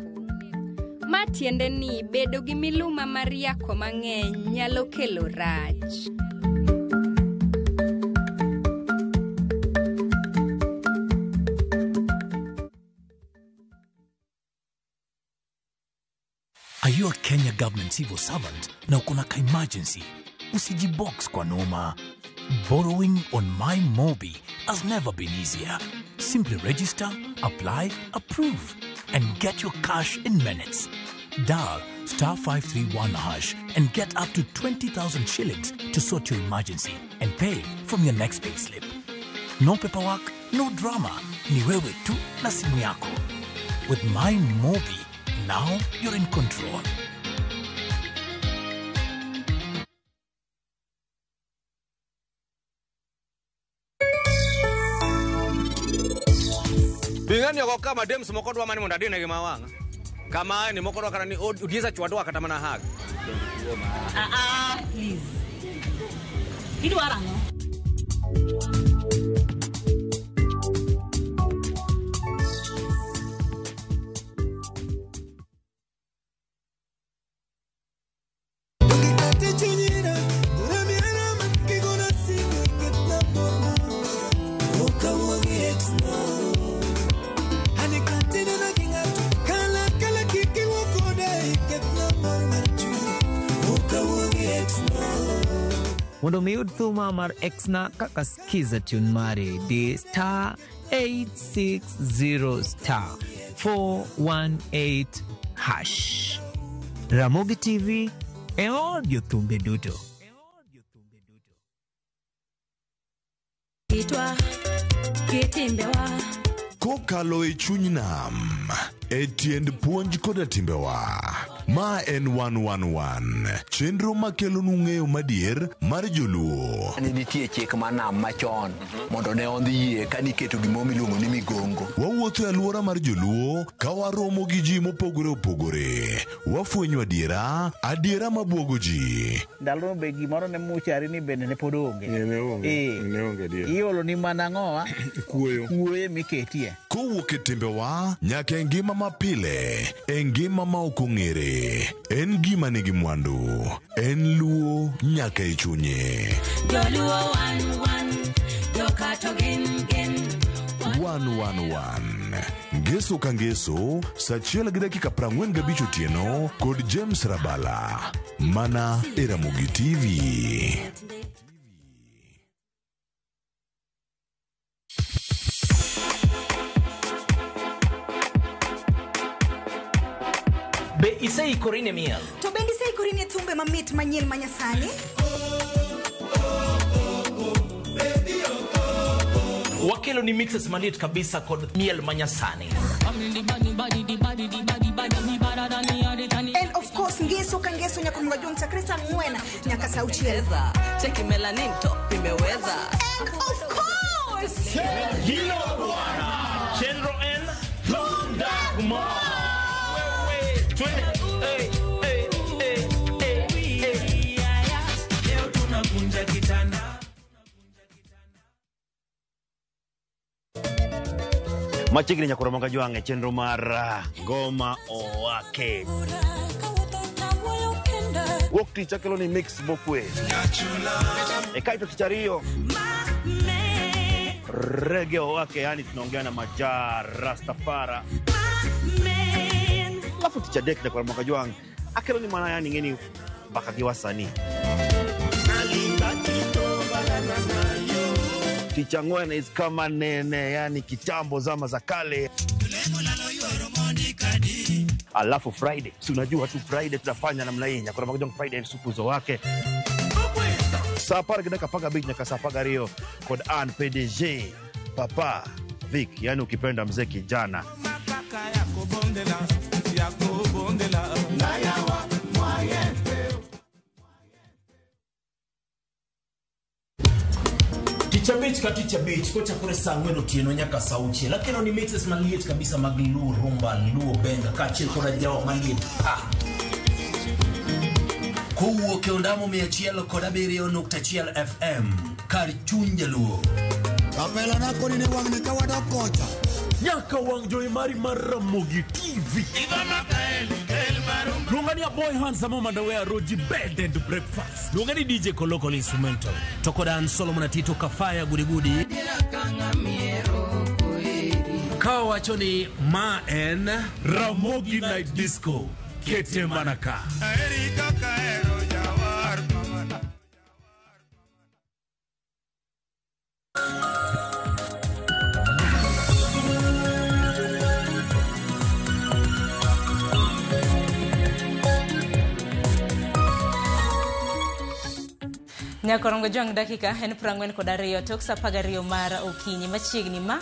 Ma tiende ni bedo gi miluma mar yako mang'eny nyalo kelo rach. Are you a Kenya government civil servant na uko na ka emergency? Usijibox kwa noma. Borrowing on My Mobi has never been easier. Simply register, apply, approve, and get your cash in minutes. Dial star 531 hash and get up to 20,000 shillings to sort your emergency and pay from your next payslip. No paperwork, no drama. Ni wewe tu na simu yako. With My Mobi, now you're in control. Bingani oko kama dems moko dwa mani mondo adine gi mawang'a. Kama ni moko dwa kata ni odiesa chwadwa kata mana hag. Please. Idwaro ang'o? Mondo mi yud thuma mar Exna kaka skiza tune mari di star 860 star 418 hash. Ramogi TV e od jothumbe duto. Kokalo e chuny nam, e tiend puonj koda timbewa. Ma en 111, chenro makelonu ng'eyo madier mar joluo. Ne nitie chik mar nam machon mondo ne ondhi yie ka niketo gimoro miluongo ni migongo. Wawuotho Wawuotho e alwora mar joluo ka waromo gi ji mopogore opogore. Wafwenyo adiera, adiera mabwogo ji. Ndalono be gimoro ne muchari ni bende ne pod onge. Ne onge. Iolo ni mana ang'owa? Kuoyo. Kuoyo miketie. Kowuok e timbewa nyaka e ngima mapile, e ngima ma ok ong'ere. En gima nigi mwandu. En luo nyaka e chunye. Joluo wan wan, jokato gin gin. 111 Ngeso ka ngeso, saa 1:45 otieno kod James Rabala. Mana e Ramogi TV. Be iseikori ne miel? To bende iseikori ne thumbe mamit manyien manyasani? Wakelo ni mixes maliet kabisa kod miel manyasani. And of course ngeso ka ngeso nyaka onego jong chakre saa 4 nyaka saa 6. Cheki melanin top imeweza. And of course Hilo bwana. Chenro en Thunda Kumar. Wewe, twende. Hey, hey, hey, hey, hey. Leo tunakunja kitanda. Machiegni nyakoro moga jwang' e chenro mar Ngoma Owake. Wuok tich akelo ni mix mokwe. E kaeto tich ariyo rege owake, yani tunaongea na majaa Rastafara. Alafu tich adek nyakwar moga jwang' akelo ni mana yani ng'eni mbaka gi wasanii. Tich ang'wen is kama nene, yani kitambo zama za kale. Alafu Friday, si unajua tu Friday tunafanya namna hii, nyakwar moga jwang' Friday supuzo wake saa 10:15 nyaka saa 12 kod an PDG Papa Vic, yani ukipenda mzee kijana. Tich abich ka tich abich kochakore saa 4 otieno nyaka saa 6 akelo ni mixes maliet kabisa mag Luo rumba, Luo benga kaachiel kod ajawa maliet pa. Kowuok e ondamo 107.1 FM kar chuny jaluo. Kapela na koni ni wang'ni ka wadok kocha. Nyaka wang' jowi mari mar Ramogi TV. Luonga ni Aboy Handsome Mandawe Roji Bed and Breakfast. Luonga ni DJ Kolokol Instrumental. To kod an Solomon Atito Kafaya Gudigudi. Ka wacho ni ma en Ramogi Night Disco. Kete mana ka. Nyakorongo jwang' dakika en 42 tok saa 12 mar okinyi machiegni ma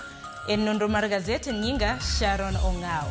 en nonro mar gazet nyinga Sharon Ong'aw.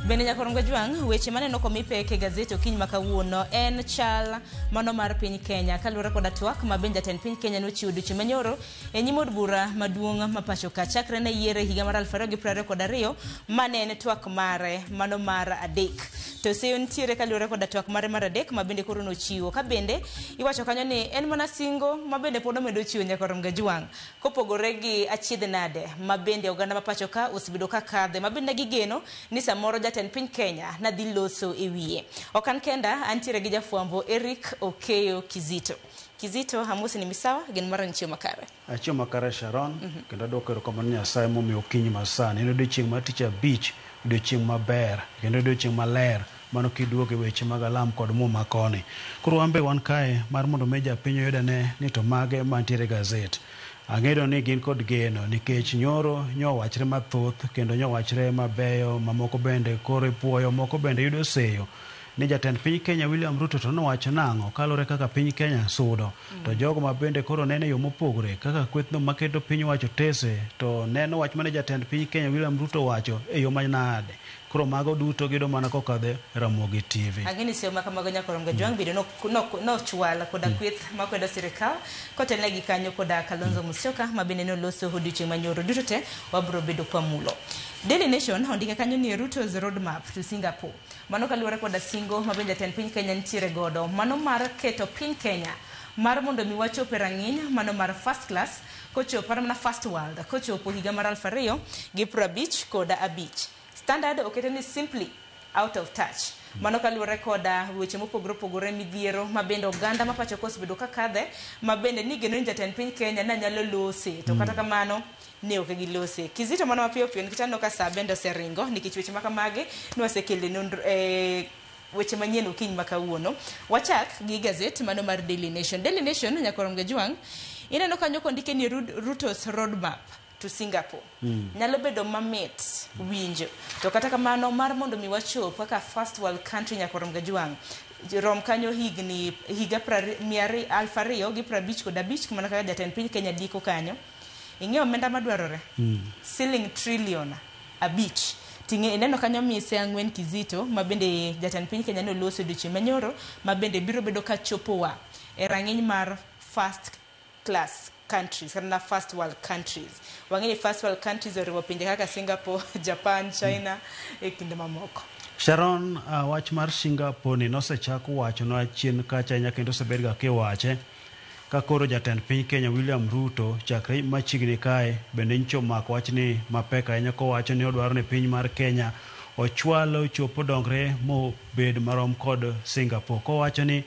Bende nyakorongo jwang' weche maneno komi pek e gazet okinyi ma kawuono en chal mano mar piny Kenya kaluwore koda twak ma bende jatend piny Kenya nochiwo odiochieng' manyoro e nyim od bura maduong' ma pacho ka chakre ne yiere higa mar 2022 mane en twak mare mano mar adek. To seyo nitiere kaluwore koda twak mare mar adek ma bende koro nochiwo ka bende iwacho kanyo ni en mana singo ma bende pod omedo chiwo nyakorongo jwang' kopogore gi achiedh nade ma bende oganda ma pacho ka osebedo ka kadhe ma bende gigeno ni samoro jatend piny Kenya nadhi loso e wiye. Ok an kenda, antiere gi jafwambo Eric Okeyo Kizito. Kizito, amosi ni misawa, gin mara ni chiemo makare. Achiemo makare Sharon, kendo adwoko erokamano ne Nyasaye momiyo okinyi masani. En odiochieng' mar tich abich, odiochieng' maber, kendo odiochieng' maler mano kiduogo e weche mag alam kod muma koni. Koro wan be wan kae mar mondo mi japiny oyud ane ni to mage mantiere e gazet. Ang'eyo ni gin kod geno nikech nyoro nyowachre mathoth kendo nyowachre mabeyo mamoko bende koro ipuoyo moko bende yudo seyo ni jatend piny Kenya William Ruto to nowacho nang'o kaluwore kaka piny Kenya sudo. To jogo ma bende koro neno e yo mopogore kaka kwethno maketo piny owacho tese to neno wach mane jatend piny Kenya William Ruto owacho e yo manade. Koro mago duto giyudo mana kokadho e Ramogi TV. Ang'e ni seyo ma kamago nyaka rom Gajwang' bende nochwal koda kweth makwedo sirikal kotelnegi kanyo koda Kalonzo Musyoka ma bende noloso odiochieng' manyoro duto te wabro bedo kwamulo. Daily Nation ondike kanyo ni Ruto's roadmap to Singapore. Mano kaluwore koda singo ma bende jatend piny Kenya nitiere godo mano mar keto piny Kenya mar mondo mi wachop e rang'iny mano mar first class kochopo mana first world kochopo higa mar 2055. Standard okete ni simply out of touch. Mano kaluwore koda weche mopogore opogore midhiero ma bende oganda ma pacho ka osebedo ka kadhe ma bende ni geno ni jatend piny Kenya ne nyalo lose to kata kamano ne ok gilose. Kizito mano mapiyo piyo nikech aneno ka saa bende oseringo nikech weche ma kamagi ne wasekelo nonro weche manyien okinyi ma kawuono. Wachak gi gazet mano mar Daily Nation. Daily Nation nyaka rom Gajwang' ineno kanyo kondike ni Ruto's roadmap to Singapore. Nyalo bedo mamit winjo to kata kamano mar mondo mi wachop kaka first world country nyaka rom Gajwang' rom kanyo higni higa 2055 mana kaka jatend piny Kenya diko kanyo. Ing'eyo omenda madwarore siling trillion 5. Ting'e ineno kanyo mise 4 Kizito ma bende jatend piny Kenya noloso odiochieng' manyoro ma bende biro bedo ka chopowa e rang'iny mar first class countries kata first world countries. Wang'e ni first world countries oriwo pinje kaka Singapore, Japan, China e kinde mamoko. Sharon, wach mar Singapore ni nosechak wachonwa chien kacha ahinya kendo osebed ga kiwache ka koro jatend piny Kenya William Ruto chakre machiegni kae bende nyicho omako wachni mapek ahinya kowacho ni odwaro ni piny mar Kenya ochwal ochop odongre mobed marom kod Singapore. Kowacho ni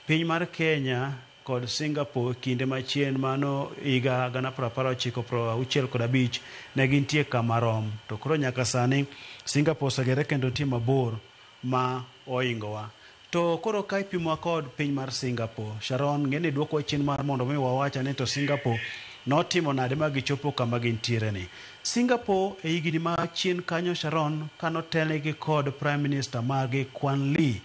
piny mar Kenya kod Singapore kinde machien mano higa 1965 ne gintie kama rom to koro nyaka sani Singapore osegere kendo nitie mabor ma oingowa. To koro ka ipimowa kod piny mar Singapore, Sharon ng'e ni duoko chien mar mondo mi wawacha ni to Singapore notimo nade ma gichopo kama gintiere ni. Singapore e higni ma chien kanyo Sharon kanotelnegi kod Prime Minister margi Kwan Lee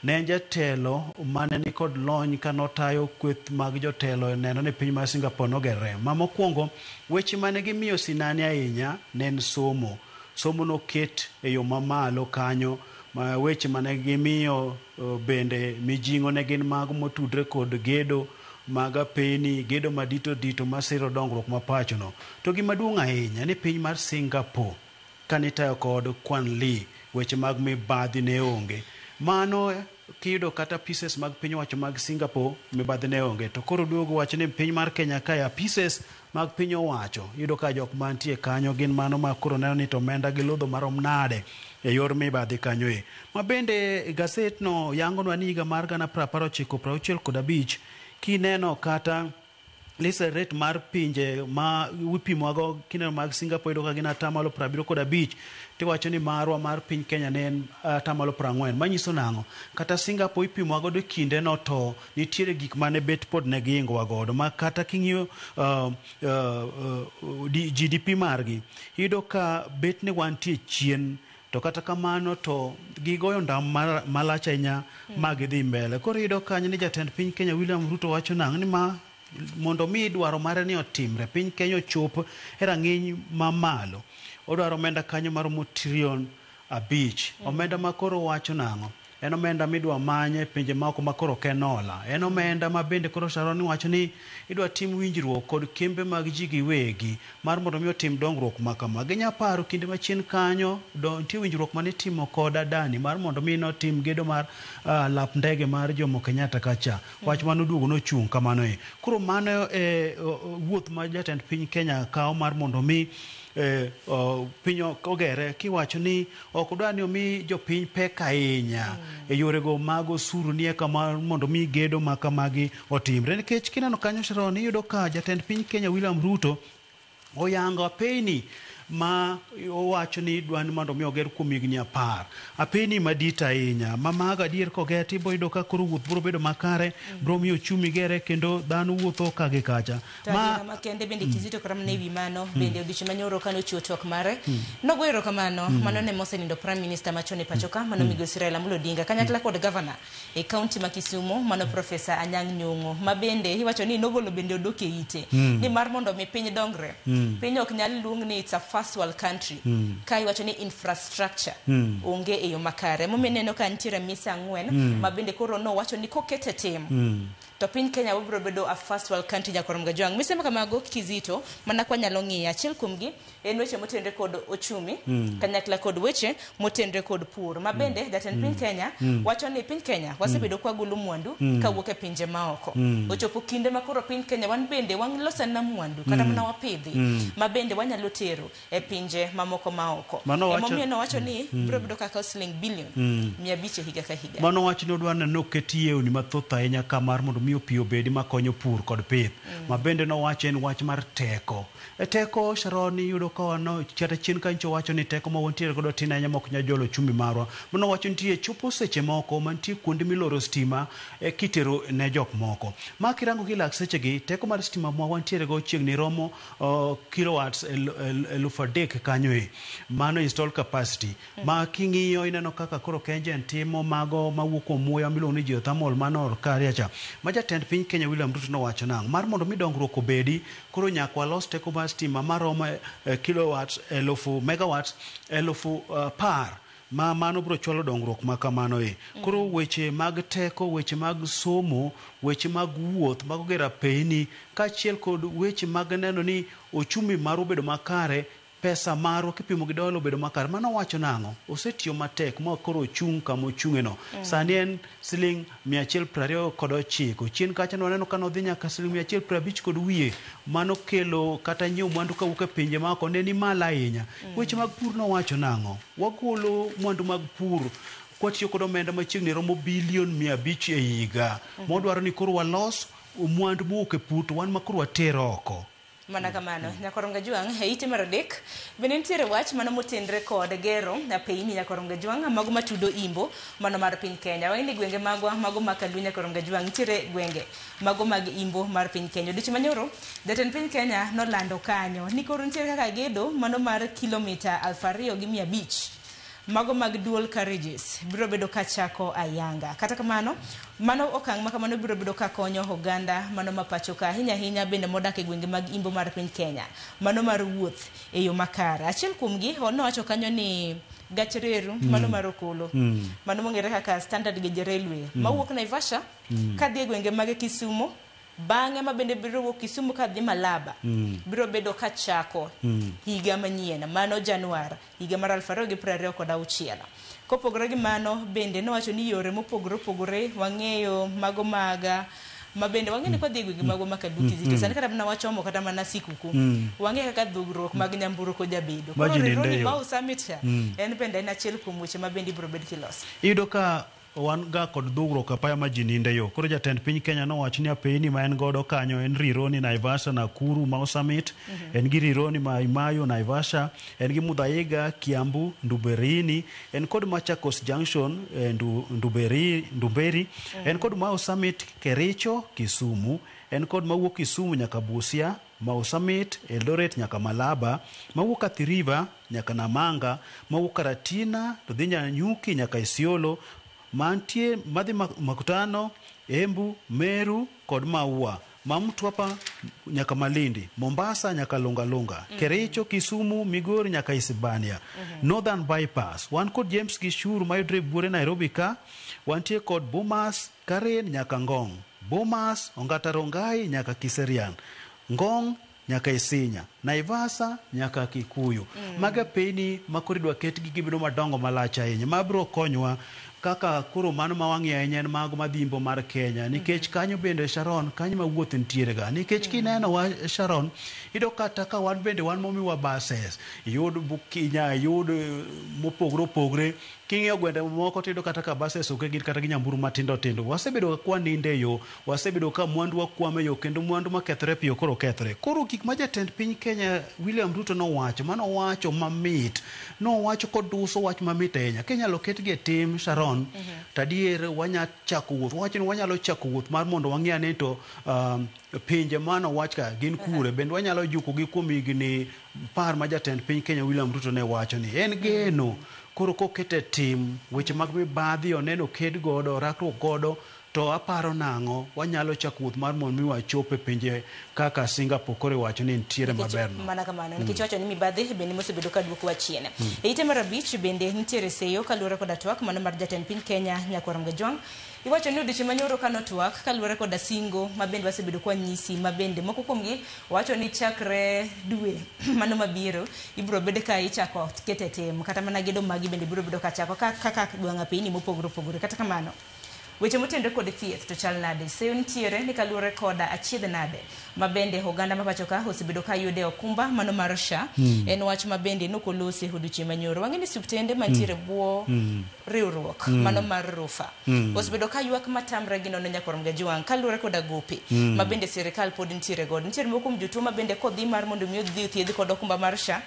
ne en jatelo mane nikod lony kanotayo kweth mag jotelo e neno ni piny mar Singapore nogerre. Ma mokwongo weche mane gimiyo sinani ahinya ne en somo. Somo noket e yo mamalo kanyo ma weche mane gimiyo bende mijing'o ne gin mago motudre kod gedo mag apeni, gedo madito dito masiro dongruok ma pachono. To gima duong' ahinya ni piny mar Singapore kanitayo kod Kwan Lee weche mag mibadhi ne onge. Mano kiyudo kata pieces mag piny owacho mag Singapore mibadhi ne onge. To koro duogo wacho ni piny mar Kenya kae pieces mag piny owacho iyudo ka jok mantie kanyo gin mano ma koro neno ni to omenda giludho marom nade e yor mibadhi kanyo e. Ma bende gaset no yangonwa ni higa mar 1965 kineno kata lisa rate mar pinje ma ipimowago kineno mag Singapore iyudo ka gin 75% tiwacho ni marwa mar piny Kenya ne en 40%. Manyiso nang'o? Kata Singapore ipimowa godo kinde no to nitiere gik mane bet pod ne giingowa godo ma kata king'iyo GDP margi iyudo ka bet ne wantie chien. To kata kamano to gigoyo ndam malach ahinya ma gidhi mbele. Koro iyudo kanyo ni jatend piny Kenya William Ruto wacho nang'o ni ma mondo mi dwaro mare ni otimre piny Kenya ochop e rang'iny mamalo odwaro omenda kanyo maromo trillion 5. Omenda ma koro wacho nang'o? En omenda midwa manye e pinje maoko ma koro ok en hola. En omenda ma bende koro Sharon wacho ni idwa tim winjruok kod kembe mag ji giwegi mar mondo mi otim dongruok ma kama. Ginya paro kinde machien kanyo nitie winjruok mane itimo kod Adani mar mondo mi notim gedo mar lap ndege mar Jomo Kenyatta kacha. Wach mano duogo nochung' kamano e. Koro mano e wuoth ma jatend piny Kenya kawo mar mondo mi piny ogere kiwacho ni ok odwa ni omi jopiny pek ahinya e yorego mag osuru ni eka mar mondo mi gedo ma kamagi otimre. Nikech kineno kanyo Sharon iyudo ka jatend piny Kenya William Ruto oyango apeni ma owacho ni idwa ni mondo mi oger kuom higni 10. Apeni madit ahinya ma mago adier koger to ibiro yudo ka koro wuoth biro bedo makare, biro miyo ochumi gere kendo dhano wuotho ka gi kacha. To adiera makende bende Kizito kata mana ewi mano bende odiochieng' manyoro kane ochiwo twak mare nogoyo erokamano mano ne mosenindo Prime Minister machon e pacho ka mano migosi Raila Amolo Odinga kanyakla kod gavana e kaunti ma Kisumu mano Profesa Anyang' Nyong'o ma bende iwacho ni nogolo bende odok e ite ni mar mondo mi piny dongre. Piny ok nyal luong ni it's a first world country ka iwacho ni infrastructure onge e yo makare. Emomiyo ineno ka nitiere mise ang'wen ma bende koro nowacho ni kokete tim to piny Kenya wabiro bedo a first world country nyakwar Mgajwang'. Mise ma kamago kizito mana kwa nyalo ng'iyo. Achiel kuomgi en weche motenre kod ochumi kanyakla kod weche motenre kod pur. Ma bende jatend piny Kenya wacho ni piny Kenya wasebedo kwa golo mwandu kawuok e pinje maoko. Ochopo kinde ma koro piny Kenya wan bende waloso na mwandu kata mana wapidhi ma bende wanyalo tero e pinje mamoko maoko. Emomiyo nowacho ni biro bedo kaka siling bilion 500 e higa ka higa. Mano wach ni odwa neno oket yewni mathoth ahinya ka mar mondo mi pi obedi makonyo pur kod pith. Ma bende nowacho en wach mar teko. E teko Sharon iyudo ka wano kata chien kanyo wacho ni teko ma wantiere godo tin ahinya mok nyal jolo ochumi marwa. Mano wacho nitie chopo seche moko mantie kuonde miloro stima kitero ne jok moko. Ma kirango gi lak sechegi teko mar stima ma wantiere go chiegni romo kilowatts 3,000 kanyo e. Mano install capacity. Ma king'iyo ineno kaka koro KenGen timo mago mawuok kuom muya miluongo ni geothermal mano or karia cha. Ma jatend piny Kenya William Ruto nowacho nang'o? Mar mondo mi dongruok obedi, koro nyaka walos teko mar stima maromo kilowatts 1,000 megawatts 10,000 ma mano biro chwalo dongruok ma kamano e. Koro weche mag teko, weche mag somo, weche mag wuoth, mag gero apeyni, kaachiel kod weche mag neno ni ochumi marwa obedo makare, pesa marwa kipimo gi dola obedo makare. Mano wacho nang'o? Osetiyo matek ma koro ochung' kama ochung'e no. Sani en siling 129. Chien kacha nwaneno ka nodhi nyaka siling 150 kod wiye. Mano kelo kata nyiewo mwandu kawuok e pinje maoko ne ni malo ahinya. Weche mag pur nowacho nang'o? Wagolo mwandu mag pur kwatiyo kod omenda machiegni romo bilion 500 e higa. Modwaro ni koro walos mwandu mowuok e pur to wan ma koro watero oko. Mana kamano, nyakwar Mgajwang', e ite mar adek, bende nitiere wach mano motenre kod gero apeyni nyakwar Mgajwang' mago matudo imbo mano mar piny Kenya. Wang'e ni gwenge magwa mago mag Kaluo nyakwar Mgajwang' nitiere gwenge mago mag imbo mar piny Kenya. Odiochieng' manyoro, jatend piny Kenya nolando kanyo ni koro nitiere kaka gedo mano mar kilomita 2,500 mago mag dual carriages biro bedo kachako ayanga. Kata kamano, mano okang' ma kamano biro bedo ka konyo oganda mano ma pacho ka ahinya ahinya bende modak e gwenge mag imbo mar piny Kenya. Mano mar wuoth e yo makare. Achiel kuomgi nowacho kanyo ni gach reru mano mar Okolo mano mong'ere kaka Standard Gauge Railway mawuok Naivasha kadhi e gwenge mag Kisumu, bang'e ma bende biro wuok Kisumu kadhi Malaba biro bedo kachako higa manyien mano Januar higa mar 2026. Kopogore gi mano bende nowacho ni yore mopogore opogore wang'eyo mago maga ma bende wang'eyo ni kwadhi e gwenge magwa ma Kaluo Kizito sani kata mana wachomo kata mana sikuku wang'eyo kaka dhugruok mag nyamburko jabedo. Koro Rironi Mau Summit cha en bende en achiel kuom weche ma bende ibiro bed kiloso. Iyudo ka wan ga kod dhugruok apaya ma ji ninde yo. Koro jatend piny Kenya nowacho ni apeyni ma en godo kanyo en Rironi, Naivasha, Nakuru, Mau Summit, en gi Rironi, Mai Mahiu, Naivasha, en gi Muthaiga, Kiambu, Nduberini, en kod Machakos Junction, Ndumberi, en kod Mau Summit, Kericho, Kisumu, en kod mawuok Kisumu nyaka Busia, Mau Summit, Eldoret nyaka Malaba, mawuok Athi River nyaka Namanga, mawuok Karatina to dhi Nanyuki nyaka Isiolo, mantie madhi Makutano, Embu, Meru kod Maua, ma Mtwapa nyaka Malindi, Mombasa nyaka Lunga Lunga, Kericho, Kisumu, Migori nyaka Isebania. Northern Bypass, wan kod James Gishuru mayudre buore Nairobi ka, wantie kod Bomas, Karen nyaka Ngong, Bomas, Ongata Rongai nyaka Kiserian, Ngong nyaka Isinya, Naivasha nyaka Kikuyu. Mago apeyni ma koro idwa ketgi gibedo madongo malach ahinya, ma biro konyowa kaka koro mano ma wang'iyo ahinya en mago madhi imbo mar Kenya, nikech kanyo bende Sharon, kanyo ma wuoth nitiere ga. Nikech kineno wa Sharon, iyudo kata ka wan bende wan momiwa buses, iyud Bukinya, iyud mopogore opogore. King'iyo gwenge moko tiyudo kata ka buses onge gin kata gi nyamburu matindo tindo. Wasebedo ka waninde e yo, wasebedo ka mwandu wakwamo e yo, kendo mwandu makethore piyo koro kethore. Koro gik ma jatend piny Kenya William Ruto nowacho, mano owacho mamit, nowacho koduso wach mamit ahinya. Kinyalo ketgi e tim Sharon, to adier wanya chako wuoth. Wawacho ni wanyalo chako wuoth mar mondo wang'i ane to pinje mano wach ka gin kure, bende wanyalo jukogi kuom higni 10 ma jatend piny Kenya William Ruto ne wacho ni en geno. Koro kokete tim weche mag mibadhi oneno ked godo, rakruok godo, To aparo nang'o wanyalo chako wuoth mar mondo mi wachop e pinje kaka Singapore koro iwacho ni nitiere maber no. Mana kamano, nikech wacho ni mibadhi bende mosebedo ka duokowa chien. E ite mar abich bende nitiere seyo kaluwore koda twak mano mar jatend piny Kenya Nyakwar Mgajwang'. Iwacho ni odiochieng' manyoro kano twak kaluwore koda singo ma bende wasebedo kwa nyisi ma bende moko kuomgi wacho ni chakre dwe mano mabiro ibiro bed ka ichako kete tim kata mana gedo magi bende biro bedo ka chako kaka gweng' apeyni mopogore opogore. Kata kamano, weche motenore kod thieth to chal nade? Seyo nitiere ni kaluwore koda achiedh nade ma bende oganda ma pacho ka osebedo ka yude okumba mano mar SHA. En wach ma bende nokolosi odiochieng' manyoro. Wang'e ni osiptende mantiere bwo riwruok mano mar Rufa osebedo ka ywak matamre gi nono Nyakwar Mgajwang' kaluwore koda gope ma bende sirikal pod nitiere godo. Nitiere moko kuom jotuo ma bende kodhi mar mondo mi odhi othiedh kod okumba mar SHA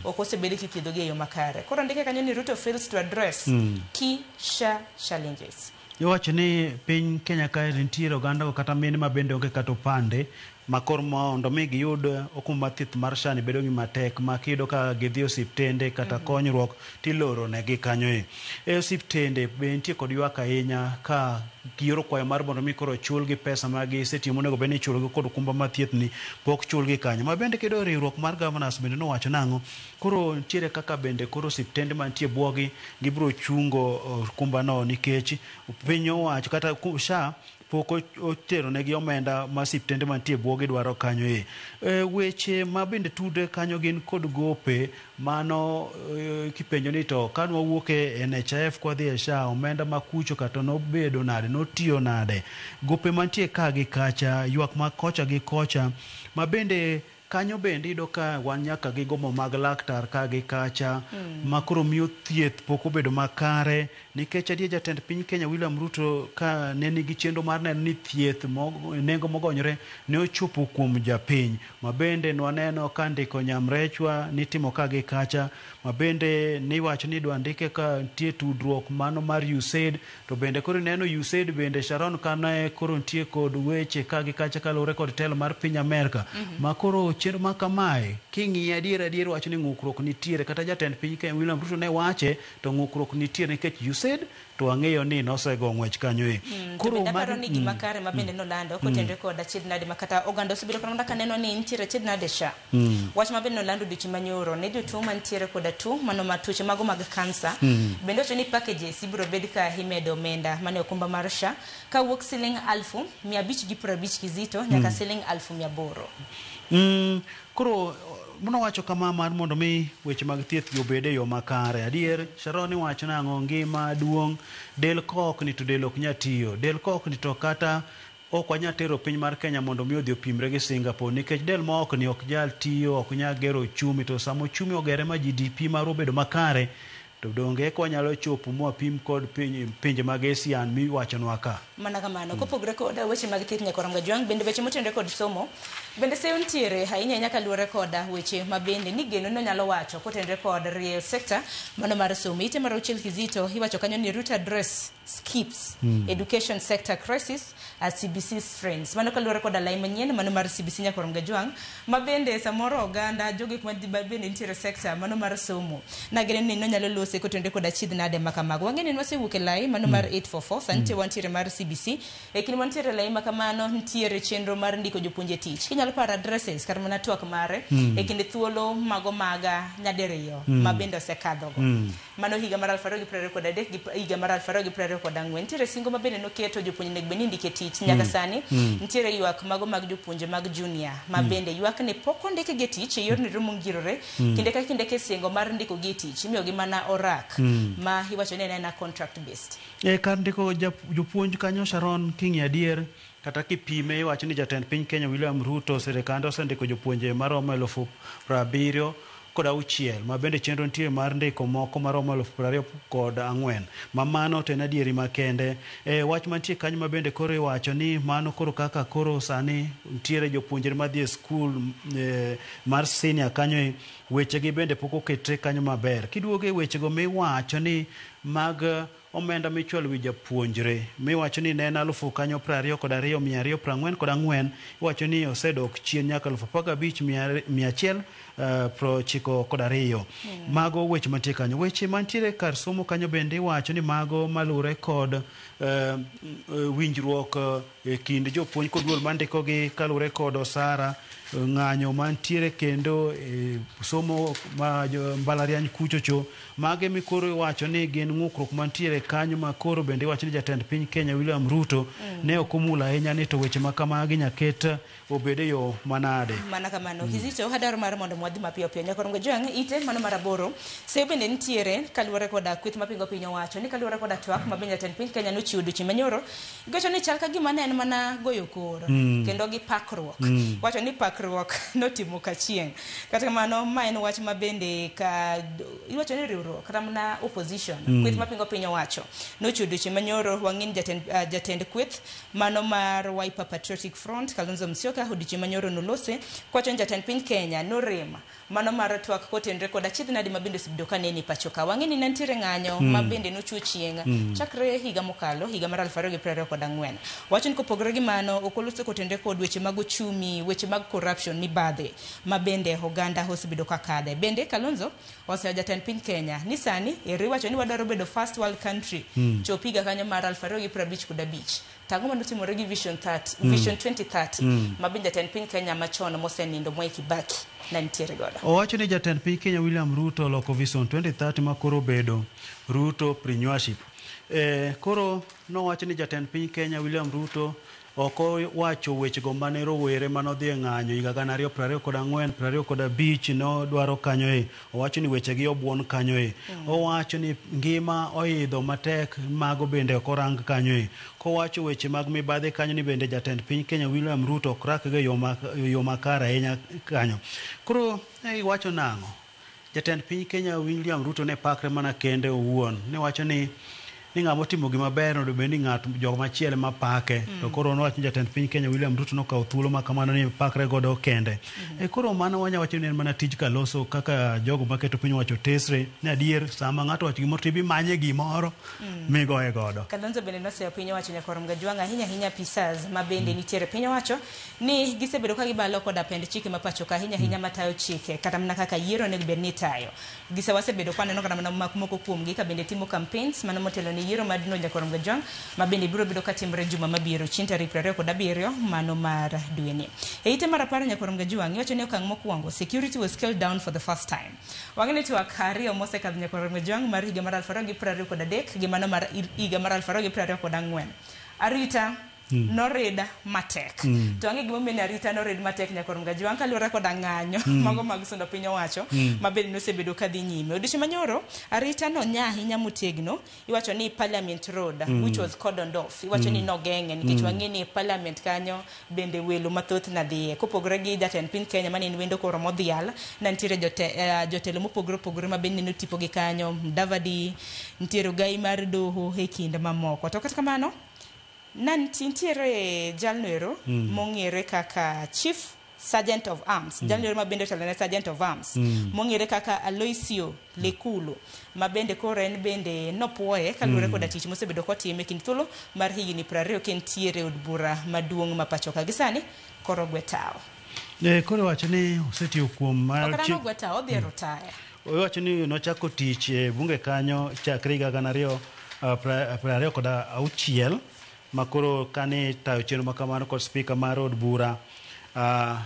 ok osebed kithiedhogi e yo makare. Koro ndike kanyo ni Ruto fails to address key SHA challenges. Iwacho ni piny Kenya kae nitiere oganda kata mine ma bende onge kata opande ma koro mondo mi giyud okumba thieth mar SHA ni bedo gima tek ma kiyudo ka gidhi osiptende kata konyruok tiloro negi kanyo e. E osiptende be nitie kod ywak ahinya ka gioro kwayo mar mondo mi koro chulgi pesa ma gisetiyo monego bed ni ichulogi kod okumba mar thieth ni pok chulgi kanyo. Ma bende kiyudo riwruok mar governors bende nowacho nang'o koro nitiere kaka bende koro osiptende mantie buogi gibiro chungo okumba no nikech piny owacho kata SHA pok otero negi omenda ma osiptende mantie buogi dwaro kanyo e. Weche ma bende tudre kanyo gin kod gope mano kipenjo ni to kan wawuok e NHIF kwadhi e SHA omenda ma kucho kata nobedo nade notiyo nade gope mantie ka gi kacha ywak ma kocha gi kocha ma bende kanyo bende iyudo ka wan nyaka gi gomo mag laktar ka gi kacha ma koro miyo thieth pok obedo makare nikech adier jatend piny Kenya William Ruto ka ne nigi chenro mar neno ni thieth nengo mogonyore ne ochopo kuom japiny ma bende nwaneno ka ndiko nyamrechwa nitimo ka gi kacha ma bende niwacho ni idwa ndike ka nitie tudruok mano mar USAID to bende koro ineno USAID bende Sharon kane koro nitie kod weche ka gi kacha kaluwore kod telo mar piny Amerka ma koro chenro ma kamae king'iye adier adier wacho ni ng'ukruok nitiere kata jatend piny Kenya William Ruto ne wache to ng'ukruok nitiere nikech USAID to wang'eyo ni nosego ng'wech kanyo e. Koro mano ni gima kare ma bende nolando kotenre kod achiedh nade ma kata oganda osebedo ka neno ni nitiere achiedh nade SHA. Wach ma bende nolando odiochieng' manyoro ne jotuo mantiere koda tuo mano ma tuoche mago mag kansa bende wacho ni packages ibiro bed ka imedo omenda mane okumba mar SHA kawuok siling 550 kizito nyaka siling 800. Koro mano wacho kama mar mondo mi weche mag thieth gi obed e yo makare. Adier Sharon iwacho nang'o ngima duong' del kokni to del ok nyal tiyo del kokni to kata ok wanyal tero piny mar Kenya mondo mi odhi opimre gi Singapore nikech del ma ok ni ok nyal tiyo ok nyal gero ochumi to sama ochumi ogere ma GDP marwa obedo makare to donge eka wanyalo chopo mwapim kod pinje mag ASEAN miwachonwa ka. Mana kamano, kopogore kod weche mag thieth Nyakwar Mgajwang', bende weche motenore kod somo bende seyo nitiere ahinya ahinya kaluwore kod weche ma bende ni geno ni onyalo wacho kotenore kod rieyo sekta mano mar somo. Ite mar auchiel kizito iwacho kanyo ni Ruto address skips education sector crisis as CBC strains. Mano kaluwore kod alai manyien mano mar CBC Nyakwar Mgajwang' ma bende samoro oganda jogo ma bende nitiere sekta mano mar somo nageno ni nonyalo lose kotenore kod achiedh nade ma kamago. Wang'e ni wasewuok e lai mano mar 844 sani nitie wantiere mar CBC e kinde mantiere lai ma kamano nitiere chenro mar ndiko jopuonje e tich. Kinyalo paro addresses kata mana twak mare e kinde thuolo mago maga nyadiriyo ma bende osekadhogo. Mano higa mar 2023 gi higa mar 2024. Nitiere singo ma bende noketo jopuonje onego bed ni indiko e tich nyaka sani. Nitiere ywak mago mag jopuonje mag junior ma bende ywak ni pok ondikgi e tich e yorno mongirore. Kinde ka kinde kisingo mar ndikogi e tich imiyogi mana orak ma iwacho ni en ena contract based. E kar ndiko jopuonj kanyo Sharon king'iyo adier kata kipime iwacho ni jatend piny Kenya William Ruto sirikande osendiko jopuonje maromo 76,000 ma bende chenro nitie mar ndiko moko maromo 24,000 ma mano to en adieri makende. E wach mantie kanyo ma bende koro iwacho ni mano koro kaka koro sani nitiere jopuonjre madhi e skul mar senior kanyo wechegi bende pok oketre kanyo maber. Kiduogo e wechego miwacho ni mag omenda michwalo wi japuonjre miwacho ni ne en 22,244 iwacho ni osedok chien nyaka 15,100 92. Mago weche mantie kanyo. Weche mantiere kar somo kanyo bende iwacho ni mago malure kod winjruok e kind jopuonj kod duol mandikogi kalure kod osara, ng'anyo mantiere kendo somo ma mbalariany kuchocho. Mage mikoro iwacho ni gin ng'ukruok mantiere kanyo ma koro bende iwacho ni jatend piny Kenya William Ruto ne ok omulo ahinya ni to weche ma kamagi nyaket obed e yo manade. Mana kamano. Kizito hadaro mar mondo mwadhi mapiyo piyo. Nyakorongo Jwang' ite mano mar 8. Seyo bende nitiere kaluwore koda kweth mapingo piny owacho ni kaluwore koda twak ma bende jatend piny Kenya nochiwo odiochieng' manyoro. Giwacho ni chal ka gima ne en mana goyo koro kendo gi pakruok. Wacho ni pakruok notimo kachieng'. Kata kamano ma en wach ma bende ka iwacho ni riwruok kata mana opposition kweth mapingo piny owacho nochiwo odiochieng' manyoro. Wang'in jatend kweth mano mar Wiper Patriotic Front Kalonzo Musyoka odiochieng' manyoro nolose kwacho ni jatend piny Kenya norem mano mar twak kotenre kod achiedh nadi ma bende osebedo ka nene pacho ka. Wang'e ni ne nitiere ng'anyo ma bende nochwo chieng' chakre higa mokalo, higa mar 2024. Wacho ni kopogore gi mano, ok oloso kotenre kod weche mag ochumi, weche mag corruption mibadhi ma bende oganda osebedo ka kadhe. Bende Kalonzo oseyo jatend piny Kenya ni sani eri wacho ni wadwaro bedo first world country chop higa kanyo mar 2055. Tang'o manotimore gi Vision 30, Vision 2030 ma bende jatend piny Kenya machon mosenindo Mwai Kibaki ne nitiere godo. Owacho ni jatend piny Kenya William Ruto oloko Vision 2030 ma koro obedo Ruto Premiership. Koro nowacho ni jatend piny Kenya William Ruto ok owacho wechego mane rowere manodhi e ng'anyo higa 2024 25 nodwaro kanyoe. Owacho ni wechegi obuon kanyoe. Owacho ni ngima oidho matek, mago bende ok orang kanyoe. Kowacho weche mag mibadhi kanyo ni bende jatend piny Kenya William Ruto ok rakgo e yo makare ahinya kanyo. Koro iwacho nang'o? Jatend piny Kenya William Ruto ne pakre mana kende owuon. Ne wacho ni ng'ama otimo gima ber onego bed ni ng'at jok machielo ema pake. To koro nowacho ni jatend piny Kenya William Ruto nokawo thuolo ma kamano ni pakre godo kende. Koro mano wanya wacho ni en mana tij kaloso kaka jogo maketo piny owacho tesre ni adier sama ng'ato owacho gimoro to ibi manye gimoro migoye godo. Kalonzo bende noseyo piny owacho Nyakorom Gajwang' ahinya ahinya apisas ma bende nitiere piny owacho ni gisebedo ka gibalo koda pend chike ma pacho ka ahinya ahinya matayo chike kata mana kaka yiero onego bed ni itayo. Gisewasebedo ka waneno kata mana moko kuomgi ka bende timo campaigns mano motelo ni yiero mar Dino Nyakorom Gajwang' ma bende biro bedo katimore juma mabiro chieng' tarik 27 mano mar dweni. E ite mar 10 Nyakorom Gajwang' iwacho ni okang' mokwongo security was scaled down for the first time. Wang'e ni twak 2 mosekadho Nyakorom Gajwang' mar higa mar 2023 gi mano mar higa mar 2024. Arita norid matek. To ang'e gimomiyo ni arita norid matek Nyakorom Gajwang' kaluwore koda ng'anyo mago mag sundo piny owacho ma bende nosebedo kadhi nyime. Odiochieng' manyoro arita no nya ahinya motegno. Iwacho ni Parliament Road which was cordoned off. Iwacho ni nogeng'e nikech wang'e ni Parliament kanyo bende welo mathoth nadhiye. Kopogore gi jatend piny Kenya mane en wendo koro modhial, ne nitiere jotelo mopogore opogore ma bende neno tipo gi kanyo, Mudavadi, nitiere ogai mar doho e kind mamoko. To kata kamano nitiere jalno ero mong'ere kaka Chief Sergeant of Arms, jalno ero ma bende otelo ne Sergeant of Arms, mong'ere kaka Aloisio Lekulu, ma bende koro en bende nopuoye kaluwore koda tich mosebedo kotimo e kind thuolo mar higni 20 kentiere od bura maduong' ma pacho ka. Gi sani koro gwe tawo. Koro iwacho ni osetiyo kuom mar Ok nogwe tawo, odhi e rutaya. Iwacho ni nochako tich e bunge kanyo chakre higa 2026 ma koro kane tayo chenro ma kamano kod spika mar od bura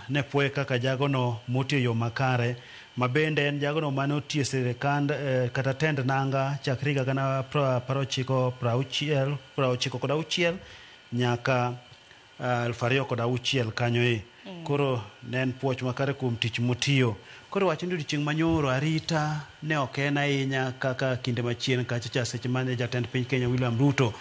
ne puoye kaka jagono motiyo yo makare ma bende en jagono mane otiyo e sirikand kata tend nanga chakre higa 1996 nyaka 2006 kanyo e. Koro ne en puoch makare kuom tich motiyo. Koro wacho ni odiochieng' manyoro arita ne ok en ahinya kaka kinde machien kacha cha seche mane jatend piny Kenya William Ruto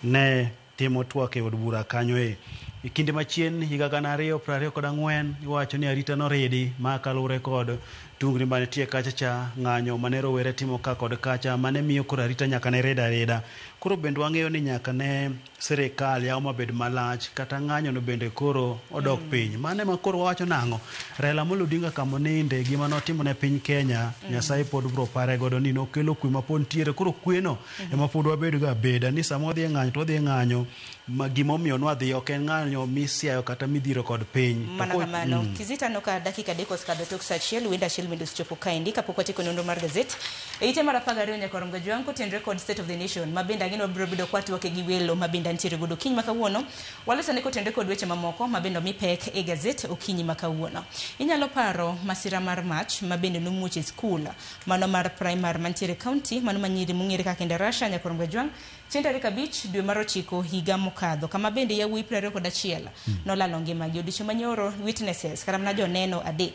ne timo twak e od bura kanyo e. E kinde machien higa 2024 iwacho ni arita noridi ma kaluwore kod tungni manitie kacha cha, ng'anyo mane rowere timo ka kod kacha mane miyo koro arita nyaka ne rid arida. Koro bende wang'eyo ni nyaka ne sirikal yaw mabed malach kata ng'anyo no bende koro odok piny. Mano ema koro wawacho nang'o? Raila Amolo Odinga kamoninde gima notimo ne piny Kenya, Nyasaye pod biro pare godo ni nokelo kwe ma pod nitiere. Koro kwe no ema pod wabedo go abeda ni sama wadhi e ng'anyo to wadhi e ng'anyo ma gimomiyo nwadhi ok en ng'anyo omiyo omi Siaya kata midhiro kod piny. To Mana kamano. Kizito aneno ka dakika 3 osekadho tok sa 1, wend achiel bende osechopo kaendi kapok watieko nonro mar gazet. E ite mar 12 nyaka Romga Jwang' kotenore kod State of the Nation ma bende ang'e ni wabiro bedo kwatwake gi welo ma bende antiere godo okinyi ma kawuono. Walosane kotenore kod weche mamoko ma bende omi pek e gazet okinyi ma kawuono. Inyalo paro masira mar mach ma bende nomuoch e skul mano mar primar mantiere county mano ma Nyiri mong'ere kaka Endarasha nyaka Romga Jwang' chieng' tarik 5 dwe mar 9 higa mokadho kama bende yawuoyi 21 nolalo ngimagi. Odiochieng' manyoro witnesses kata mana joneno 3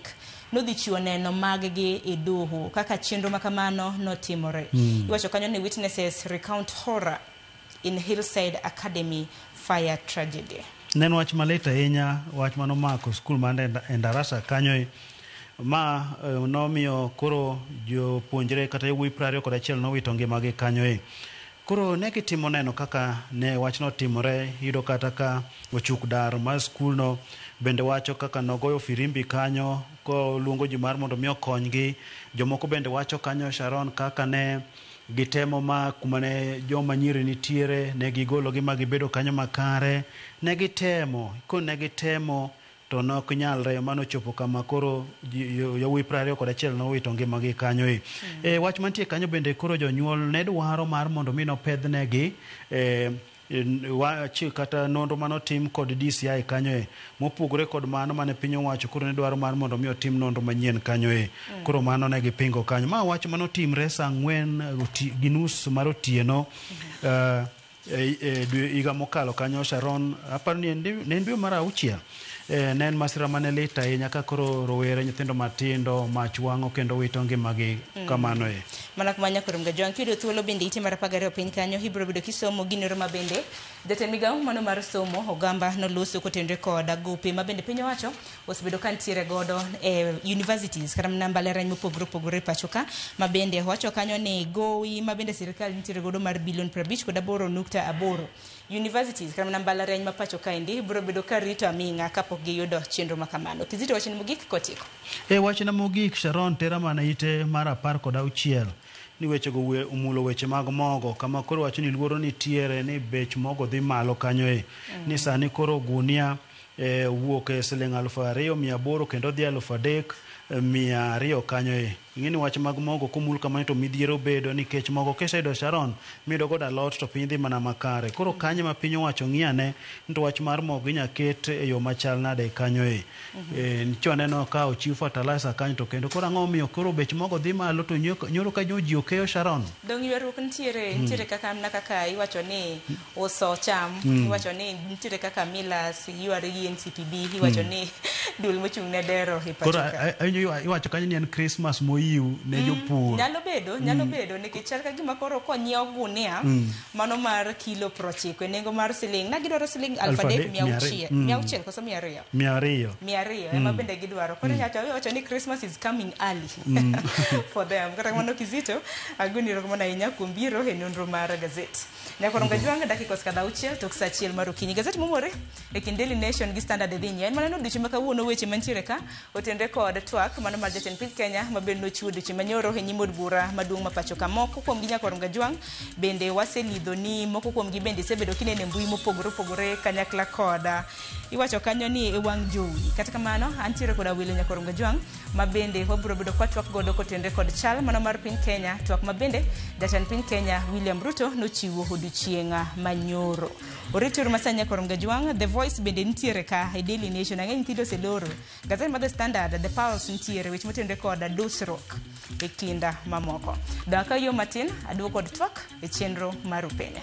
nodhi chiwo neno mag-gi e doho kaka chenro makamano notimore. Iwacho kanyo ni witnesses recount horror in Hillside Academy fire tragedy. Ne en wach malit ahinya, wach manomako skul mar Endarasha kanyo ma nomiyo koro jopuonjre kata yawuoyi 21 nowito ngimagi kanyo. Koro ne gitimo neno kaka ne wachno otimore, iyudo kata ka ochuk dar mar skulno bende wacho kaka nogoyo firimbi kanyo koluongo ji mar mondo mi okonygi. Jomoko bende wacho kanyo Sharon kaka ne gitemo ma kuma ne joma nyiri nitiere ne gigologi ma gibedo kanyo makare. Ne gitemo, ko ne gitemo to ne ok nyalre, mano ochopo kama koro yawuoyi 21 nowito ngimagi kanyo. Wach mantie kanyo bende koro jonyuol ne dwaro mar mondo mi nopedhnegi wach kata nonro manotim kod DCI kanyo mopogore kod mano mane piny owacho koro ne dwaro mar mondo mi otim nonro manyien kanyo. Koro mano ne gipingo kanyo. Ma wach manotimre saa 4:30 mar otieno higa mokalo kanyo Sharon, aparo ni ne en dwe mar 6. Ne en masira mane lit ahinya ka koro rowere nyithindo matindo mach wang'o kendo wito ngimagi kamano. Mana kuma nyaka Romga Jwang' kiyudo thuolo bende ite mar 12 piny kanyo ibiro bedo kisomo ginero ma bende jatend migawo mano mar somo Ogamba noloso kotenore kod gope ma bende piny owacho osebedo ka nitiere godo e universities kata mana mbalariany mopogore opogore e pacho ka ma bende owacho kanyo ni gowi ma bende sirikal nitiere godo mar bilion 58.8 universities kata mana mbalariany ma pacho kaendi biro bedo ka rito aming'a kapok giyudo chenro makamano. Kizito wachni mogik kotieko. Wachna mogik Sharon tera mana ite mar 16 ni wechego omulo weche mag mogo kama koro wacho ni luoro nitiere ni bech mogo dhi malo kanyo. Ni sani koro gunia wuok e siling 2800 kendo dhi 3200 kanyo. Ing'e ni wach mag mogo komul kamano to midhiero bedo nikech mogo kiseyudo Sharon miyudo godo alot to piny dhi mana makare. Koro kanyo ma piny owacho ng'iyane ni to wach mar mogo inya ket e yo machal nade kanyo. Nitie aneno ka ochiw fertilizer kanyo to kendo koro ang'o momiyo koro bech mogo dhi malo to nyoro ka ji okeyo Sharon. Dong' ywaruok nitiere nitiere kaka mana kaka iwacho ni uso cham, iwacho ni nitiere kaka Millers yware gi NCPB, iwacho ni duol mochung' ne dero e pacho Koro ka. iwacho kanyo ni en Christmas moyiw ne jopur. Nyalo bedo, nyalo bedo nikech chal ka gima koro konyiew gunia mano mar kilo 90 e nengo mar siling' na gidwaro siling 3600 600 koso 200 200 200 ema bende gidwaro. Koro iwacho ni Christmas is coming early for them. Kata kamano Kizito agoni erokamano ahinya kuom biro e nonro mar gazet. Nyaka Romga Jwang' dakika osekadho 6 tok sa 1 mar okinyi. Gazet momore e kind Daily Nation gi Standard dhi nyien. Maneno odiochieng' ma kawuono weche mantiere ka otenre kod twak mano mar jatend piny Kenya ma bende nochiwo odiochieng' manyoro e nyim od bura maduong' ma pacho ka. Moko kuomgi nyaka Romga Jwang' bende waselidho ni moko kuomgi bende isebedo kineno e mbui mopogore opogore kanyakla koda iwacho kanyo ni e wang' jowi. Kata kamano antiere koda welo nyaka Romga Jwang' ma bende wabiro bedo kwatwak godo kotenre kod chal mano mar piny Kenya, twak ma bende jatend piny Kenya William Ruto nochiwo odiochieng' manyoro. Orituru masani nyaka Romga Jwang', The Voice bende nitiere ka e Daily Nation, ang'e nyithindo oseloro. Gazet mar The Standard, The Pulse nitiere weche motenore kod dusruok e kinda mamoko. Daka yo matin aduogo kod twak e chenro mar Upenya.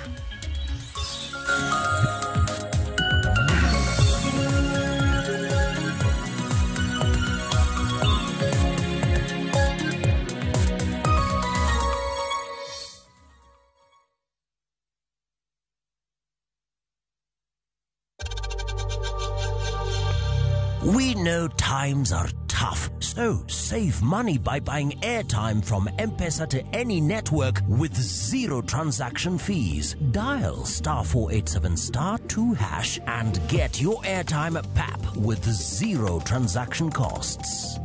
We know times are tough, so save money by buying airtime from M-Pesa to any network with zero transaction fees. Dial *487*2# and get your airtime at PAP with zero transaction costs.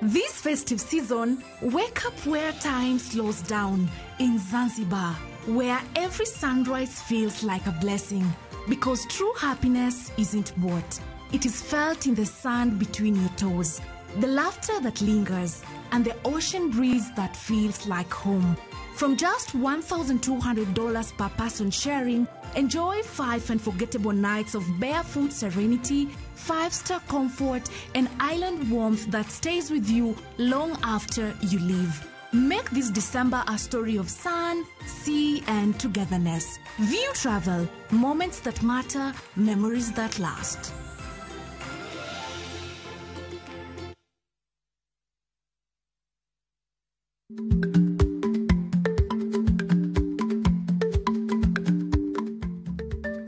This festive season, wake up where time slows down in Zanzibar, where every sunrise feels like a blessing. Because true happiness isn't bought, it is felt in the sand between your toes, the laughter that lingers, and the ocean breeze that feels like home. From just $1,200 per person sharing, enjoy 5 unforgettable nights of barefoot serenity, 5-star comfort, and island warmth that stays with you long after you leave. Make this December a story of sun, sea, and togetherness. View Travel, moments that matter, memories that last.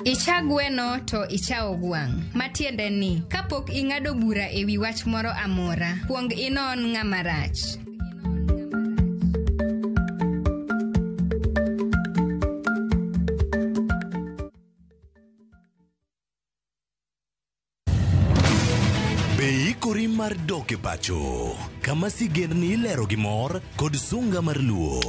Icha gweno to ichawo gwang'. Matiende ni, kapok ing'ado bura e wi wach moro amora, kuong inon ng'ama rach. Be ikori mar dok e pacho, kama sigendni ilero gi mor kod sunga mar luo.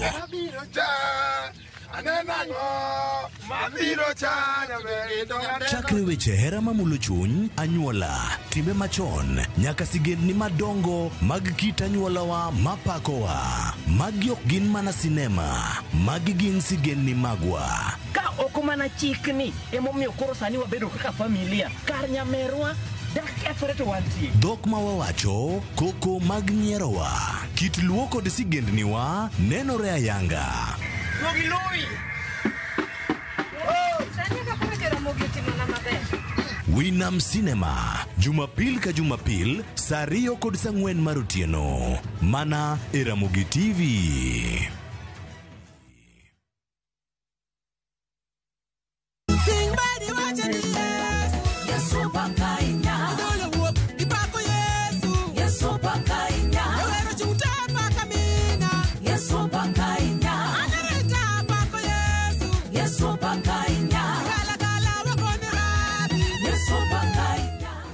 Chakre weche hera mamulo chuny, anyuola, timbe machon, nyaka sigendni madongo mag kit anyuolawa mapakowa. Magi ok gin mana sinema, magi gin sigendni magwa. Ka ok mana chikni emomiyo koro sani wabedo kaka familia. Kar nyamerwa dak kethore to wantie. Dhok ma wawacho, koko mag nyierowa, kit luo kod sigendniwa nenore ayanga. Winam Cinema, Jumapil ka Jumapil, saa 2 kod saa 4 mar otieno. Mana e Ramogi TV.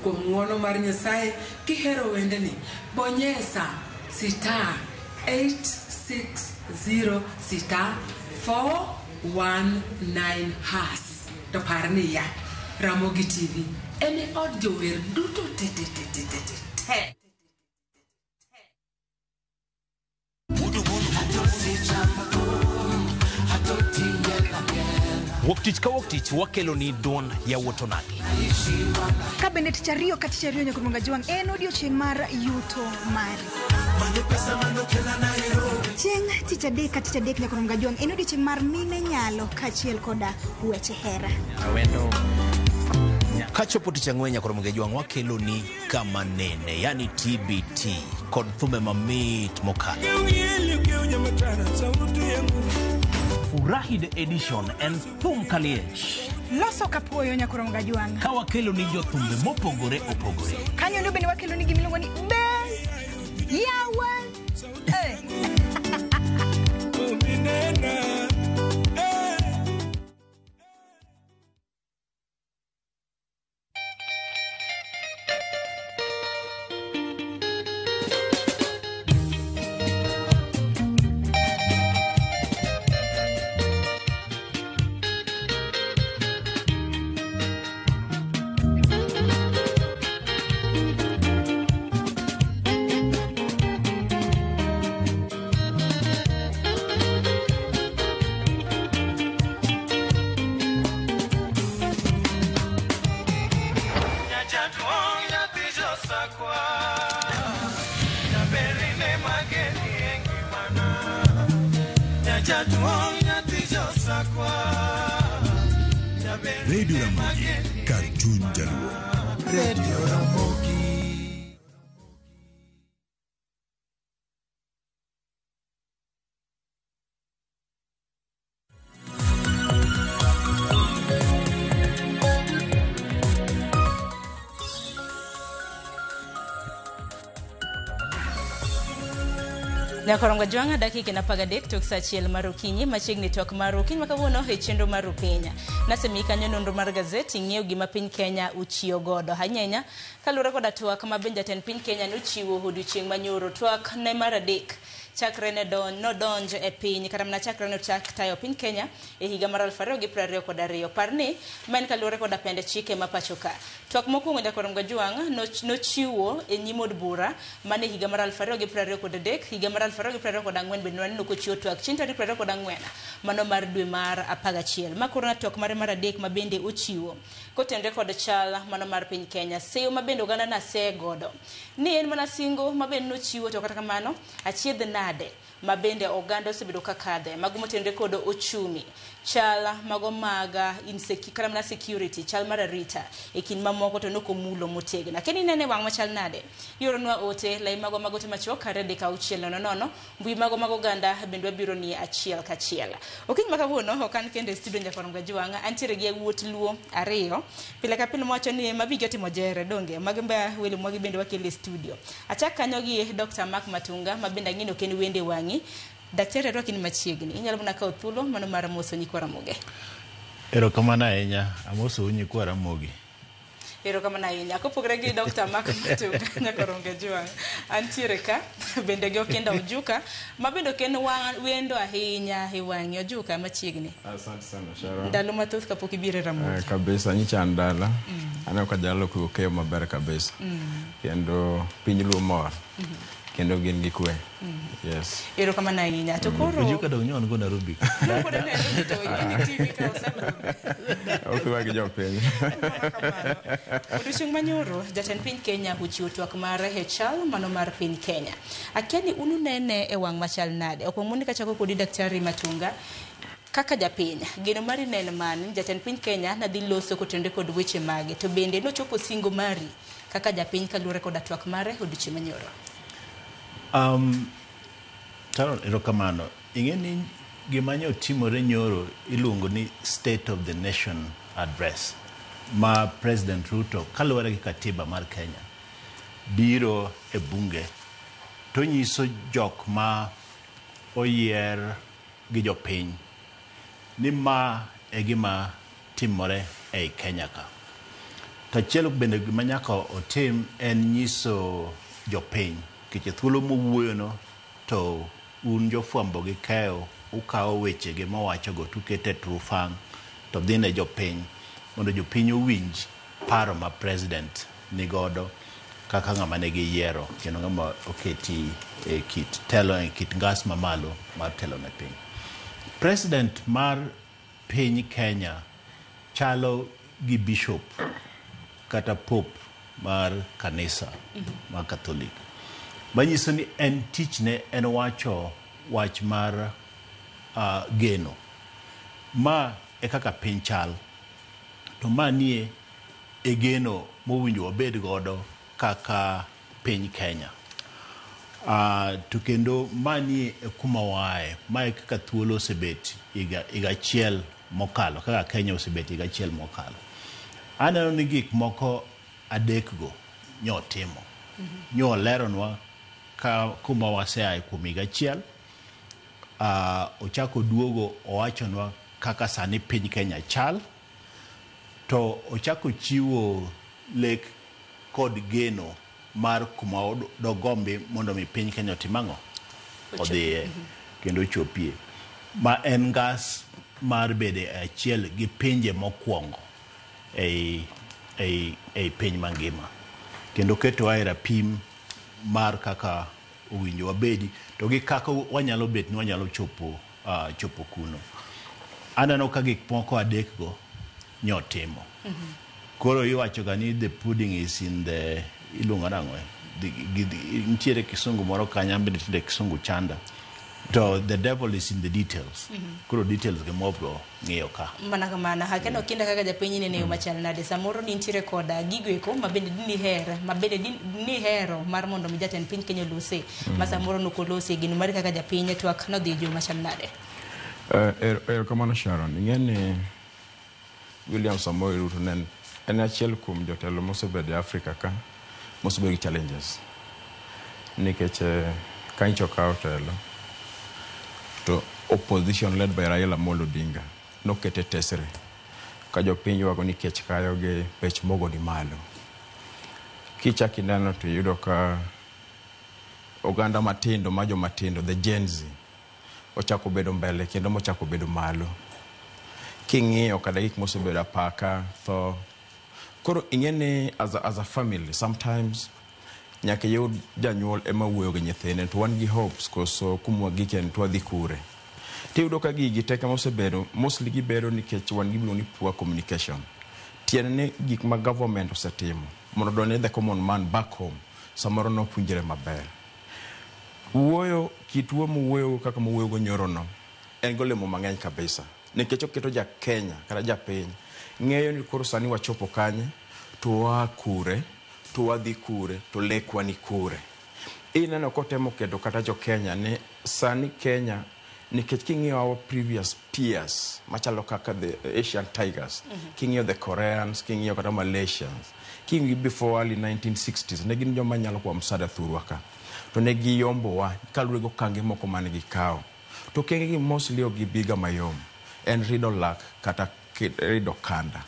Kuom mar Nyasaye kihero wendeni bonyesa star 860 star 419 hash to par niya Ramogi TV en e od jower duto te te te te te te. Wuok tich ka wuok tich wakelo ni duond yawuot onagi. Ka bende tich ariyo ka tich ariyo nyaka Jwang' en odiochieng' mar yuto mari. Chieng' tich adek ka tich adek nyaka Jwang' en odiochieng' mar mine nyalo kaachiel koda weche hera. Kachopo tich ang'wen nyaka Jwang' wakelo ni kama nene, yani TBT kod thumbe mamit mokalo. Furahi the edition en thum kaliech. Loso kapuoyo nyaka Jwang'. Ka wakelo ni jothumbe mopogore opogore. Kanyo ndo bende wakelo ni gimiluongo ni be yawa. Radio Ramogi, kar chuny jaluo. Radio Ramogi. Nyakorongo jwang'a dakika en 13 tok saa 1 mar okinyi machiegni twak mar okinyi ma kawuono e chenro mar Upenya. Nasemiyi kanyo nonro mar gazeti ng'iewo gima piny Kenya uchiyo godo. Ahinya ahinya kaluwore koda twak ma bende jatend piny Kenya nochiwo odiochieng' manyoro twak ne mar 3 chakre ne nodonj e piny kata mana chakre nochak tayo piny Kenya e higa mar 2022. Par ni ma en kaluwore koda pend chike ma pacho ka. Twak mokwongo Nyakorongo Jwang' nochiwo e nyim od bura mane higa mar 2023 higa mar 2024 bende waneno kochiwo twak chieng' tarik 24 mano mar dwe mar 11. Ma koro na twak mare mar 3 ma bende ochiwo kotenore kod chal mano mar piny Kenya. Seyo ma bende oganda nasegodo ni en mana singo ma bende nochiwo to kata kamano achiedh nade ma bende oganda osebedo kakadhe mago motenore kod ochumi chal mago maga kata mana security chal mar arita e kind mamoko to nokomulo motegno. Akeni nene wang' machal nade ioronwa ote lai mago mag ote machuok 2 3 6 0 0 mbui mago mag oganda bende wabiro ni achiel kachiel. Okinyi ma kawuono ok an kende e studio Nyakorongo Jwang' antiere gi yawuot Luo 2 pile ka pile mwacho ni mabigi otimo jere donge mago mba welo mwagi bende wakelo e studio. Achak kanyo gi Dr. Mark Matunga ma bende ang'e ni ok en wende wang'i. Daktari arwaki ni machiegni inyalo mana kawo thuolo mano mar moso nyikwa Ramogi. Erokamano ahinya, amosou nyikwa Ramogi. Erokamano ahinya. Kopogore gi Dr. Mark Matunga Nyakorongo Jwang' antiere ka bende gi Okinda Ojuka ma bende ok en wendo ahinya e wang'i. Ojuka machiegni. Asante sana Sharon. Ndalo mathoth kapok ibiro e Ramogi. Kabisa nyicha an dala. Aneno ka jalo okeyo maber kabisa. Kendo piny Luo mor. Kendo gin gi kwe. Yes. Erokamano ahinya. To koro Ojuka dong' nyon go Nairobi. Nopod Nairobi to ing'e ni TV ka osebedo. Ok iwagi jopiny. Odiochieng' manyoro jatend piny Kenya ochiwo twak mare e chal mano mar piny Kenya. Akia ni un unene e wang' machal nade. Okwong mondi kachako kodi Daktari Matunga. Kaka japiny, geno mari ne en mane ni jatend piny Kenya nadhi loso kotenore kod weche mage to bende nochopo singo mari kaka japiny kaluwore koda twak mare odiochieng' manyoro. Sharon, erokamano. Ing'e ni gima nyo timore nyoro iluongo ni State of the Nation Address ma President Ruto kaluwore gi katiba mar Kenya biro e bunge to nyiso jok ma oyier gi jopiny ni ma e gima timore ei Kenya ka. To achiel bende gima nyaka otim en nyiso jopiny nikech thuolo mowuoyono to un jofwambo gi keyo ukawo wechege mowachogo tukete trufang' to dhi ne jopiny mondo jopiny owinj paro ma president nigodo kaka ng'ama ne giyiero kendo ng'ama oketi e kit telo e kit ngas mamalo mar telo ne piny. President mar piny Kenya chalo gi bishop kata pope mar kanisa mar Catholic. Manyiso ni en tichne en wacho wach mar geno. Ma e kaka piny chal. To manie e geno mowinjo wabed godo kaka piny Kenya. To kendo manie e kuma waaye. Mae kaka thuolo osebet higa achiel mokalo, kaka Kenya osebet higa achiel mokalo. Aneno ni gik moko adekgo nyotimo. Nyo oleronwa ka kuma waseaye kuom higa achiel. Ochako duogo owachonwa kaka sani piny Kenya chal. To ochako chiwo lek kod geno mar kuma dogombi mondo mi piny Kenya otim ang'o? Odhiye kendo ochopie. Ma en ngas mar bedo e achiel gi pinje mokwongo ei piny mangima. Kendo ketowa e rapim mar kaka owinjo wabedi to gi kaka wanyalo bet ni wanyalo chopo chopo kuno. Aneno ka gik moko adekgo nyotimo. Koro iwacho ga ni the pudding is in the iluongo nang'o? Nitiere kisungu moro kanyo bende tinde kisungu chanda. To the devil is in the details. Koro details gi mobro ng'iyo ka. Mana kamano, hakeno kinda kaka japiny inene yo machal nade. Samoro nintiere koda gigo eko ma bende diniher, ma bende nihero mar mondo mi jatend piny Kenya olose. Ma samoro nokolose gino mari kaka japiny twak nodhi jo machal nade. Erokamano Sharon. Ing'e ni William Samoei Ruto ne en achiel kuom jotelo mosebedo e Afrika ka mosebedo gi challenges. Nikech Ka nyicha okawo telo to opposition led by Raila Amolo Odinga nokete tesre ka jopiny ywago ni kech kayo gi bech mogo ni malo. Kichak ineno to iyudo ka oganda matindo ma joma tindo the Gen Z ochako bedo mbele kendo mochako bedo malo. King'iyo kata gik mosebedo apaka tho koro ing'e ni as a family sometimes nyaka iyud janyuol ema wuoyo gi nyithinde to wan gi hopes koso kuma wagike to wadhi kure. Tiyudo ka gigi te kama osebedo mostly gibedo nikech wan gi gimiluongo ni poor communication. Tiende ni gik ma government osetimo mondo odonj ne the common man back home samoro nok winjre maber. Wuoyo kit wuoyo mowuoyogo kaka mowuoyogo nyorono en golemo mang'eny kabisa nikech oketo ja Kenya kata japiny ng'eyo ni koro sani wachopo kanye to waa kure to wadhi kure to lekwa ni kure. Ineno kotemo keto kata jo Kenya ni sani Kenya nikech king'iyo our previous peers machalo kaka the Asian Tigers, king'iyo the Koreans, king'iyo kata Malaysians, king'iyo before early 1960s ne gin joma nyalo kwa msaada thurwa ka to ne giyombowa kaluwore gi okange moko mane gikawo. To okenge gi mostly ok gibiga mayom en rido lak kata rido kanda.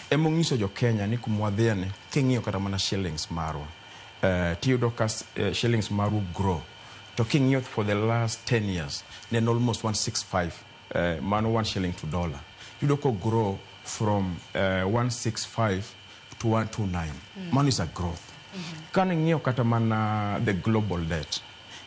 Emong'iso jo Kenya ni kuma wadhiye ni king'iyo kata mana shillings marwa tiyudo ka shillings marwa grow to king'iyo for the last 10 years ne en almost 165 mano 1 shilling to dollar yudo ko grow from 165 to 129. Mano is a growth. Kane ng'iyo kata mana the global debt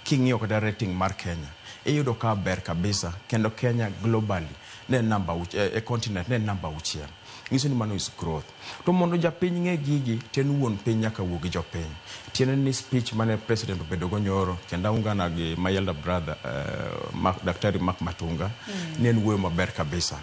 king'iyo kata rating mar Kenya iyudo ka ber kabisa kendo Kenya globally ne en namba e continent ne en namba auchiel. Nyiso ni mano is growth. To mondo japiny ng'e gigi to en wuon piny nyaka wuo gi jopiny. Tiende ni speech mane president obedo go nyoro kendo aungana gi my elder brother Mark, Daktari Mark Matunga ne en wuoyo maber kabisa.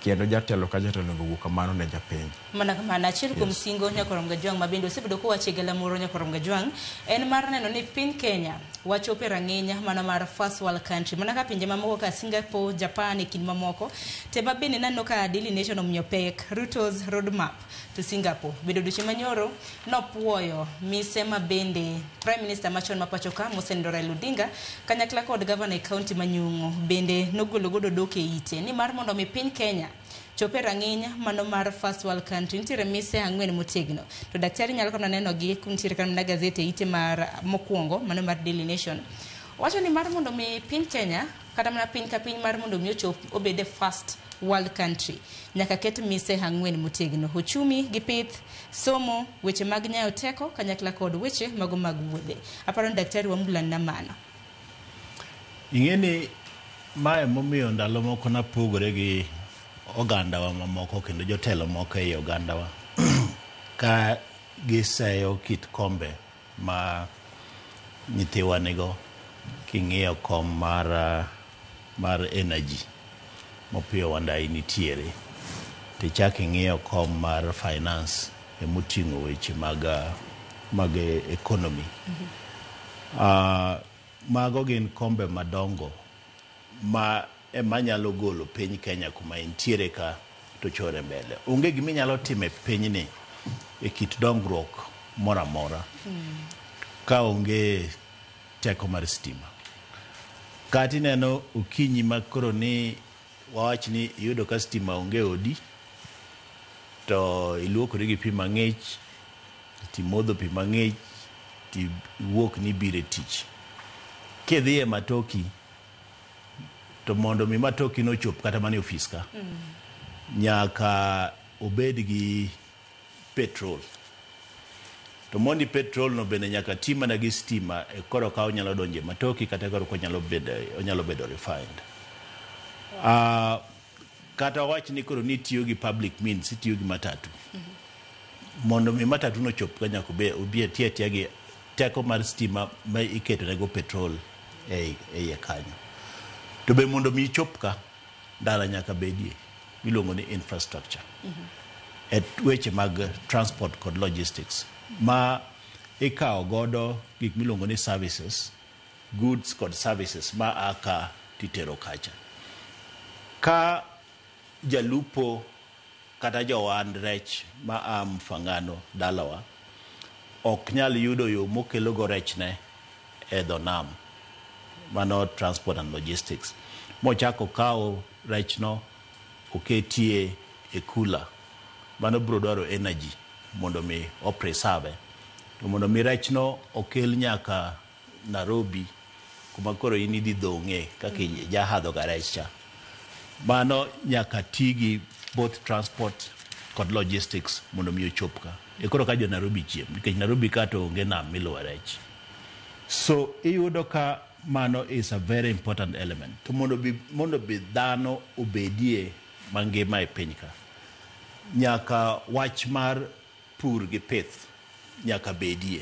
Kendo jatelo ka jatelo onego wuo kamano ne japiny. Mana kamano, achiel kuom singo Nyakorom Gajwang' ma bende osebedo kowacho e galamoro Nyakorom Gajwang' en mar neno ni piny Kenya wachopo e rang'iny mana mar first world country mana ka pinje mamoko ka Singapore, Japan e kind mamoko. Te ma bende naneno ka Daily Nation omiyo pek Ruto's roadmap to Singapore. Bedo odiochieng' manyoro nopuoyo mise ma bende Prime Minister machon ma pacho ka mosenindo Raila Odinga kanyakla kod gavana e kaunti ma Nyung'u bende nogolo godo dok e ite ni mar mondo mi piny Kenya chope rang'iny mano mar first world country nitiere mise ang'wen motegno to daktari nyalo kata neno gi kuntiere kata mana gazet e ite mar mokwongo mano mar Daily Nation wacho ni mar mondo mi piny Kenya kata mana piny ka piny mar mondo mi ochop obed e first world country nyaka ket mise ang'wen motegno ochumi gi pith somo weche mag nyayo teko kanyakla kod weche mago mag wuodhe. Aparo ni daktari wambulan na mano. Ing'e ni mae momiyo ndalo moko napogore gi ogandawa mamoko kendo jotelo moko ei ogandawa ka giseyo kit kombe ma nyithiwa nigo king'iyo kom mar energy Opiyo Wandayi nitiere tichak ing'iyo kom mar finance emoting'o weche mag economy. Mago gin kombe madongo ma ema nyalo golo piny Kenya kuma entiere ka to chore mbele. Onge gima inyalo timo e pinyni e kit dongruok moro amora ka onge teko mar stima. Kata ineno okinyi ma koro ni wawach ni iyudo ka stima onge e odi to iluokori gi pi mang'ich timodho pi mang'ich tiwuok ni ibiro e tich. Kidhi e matoki to mondo mi matoki no ochop kata mana e ofis ka nyaka obed gi petrol. To mondi petrol no bende nyaka ti mana gi stima e koro ka onyalo donjo e matoki kata koro ka onyalo bedo refined. Kata wawach ni koro nitiyo gi public means, itiyo gi matatu. Mondo mi matatu no chop ka nyaka obi atiyo atiya gi teko mar stima ma iketo nego petrol e iye kanyo. To be mondo mi ichop ka, ndara nyaka bedie miluongo ni infrastructure. E weche mag transport kod logistics ma ikawo godo gik miluongo ni services, goods kod services ma a ka titero kacha. Ka jalupo kata johand rech ma a Mfangano dalawa ok nyal yudo yo mokelo go rechne e dho nam. Mano transport and logistics. Mochako kawo rechno oketie e cooler. Mano biro dwaro energy mondo mi o preserve. To mondo mi rechno okel nyaka Nairobi kuma koro in idhi dhong'e kaka ijahadho ga rech cha. Mano nyaka ti gi both transport kod logistics mondo mi ochop ka. E koro ka jo Nairobi chiem nikech Nairobi ka to onge nam miluwe rech. So iyudo ka mano is a very important element. To mondo bi dhano obedie mangima e piny ka, nyaka wach mar pur gi pith nyaka bedie.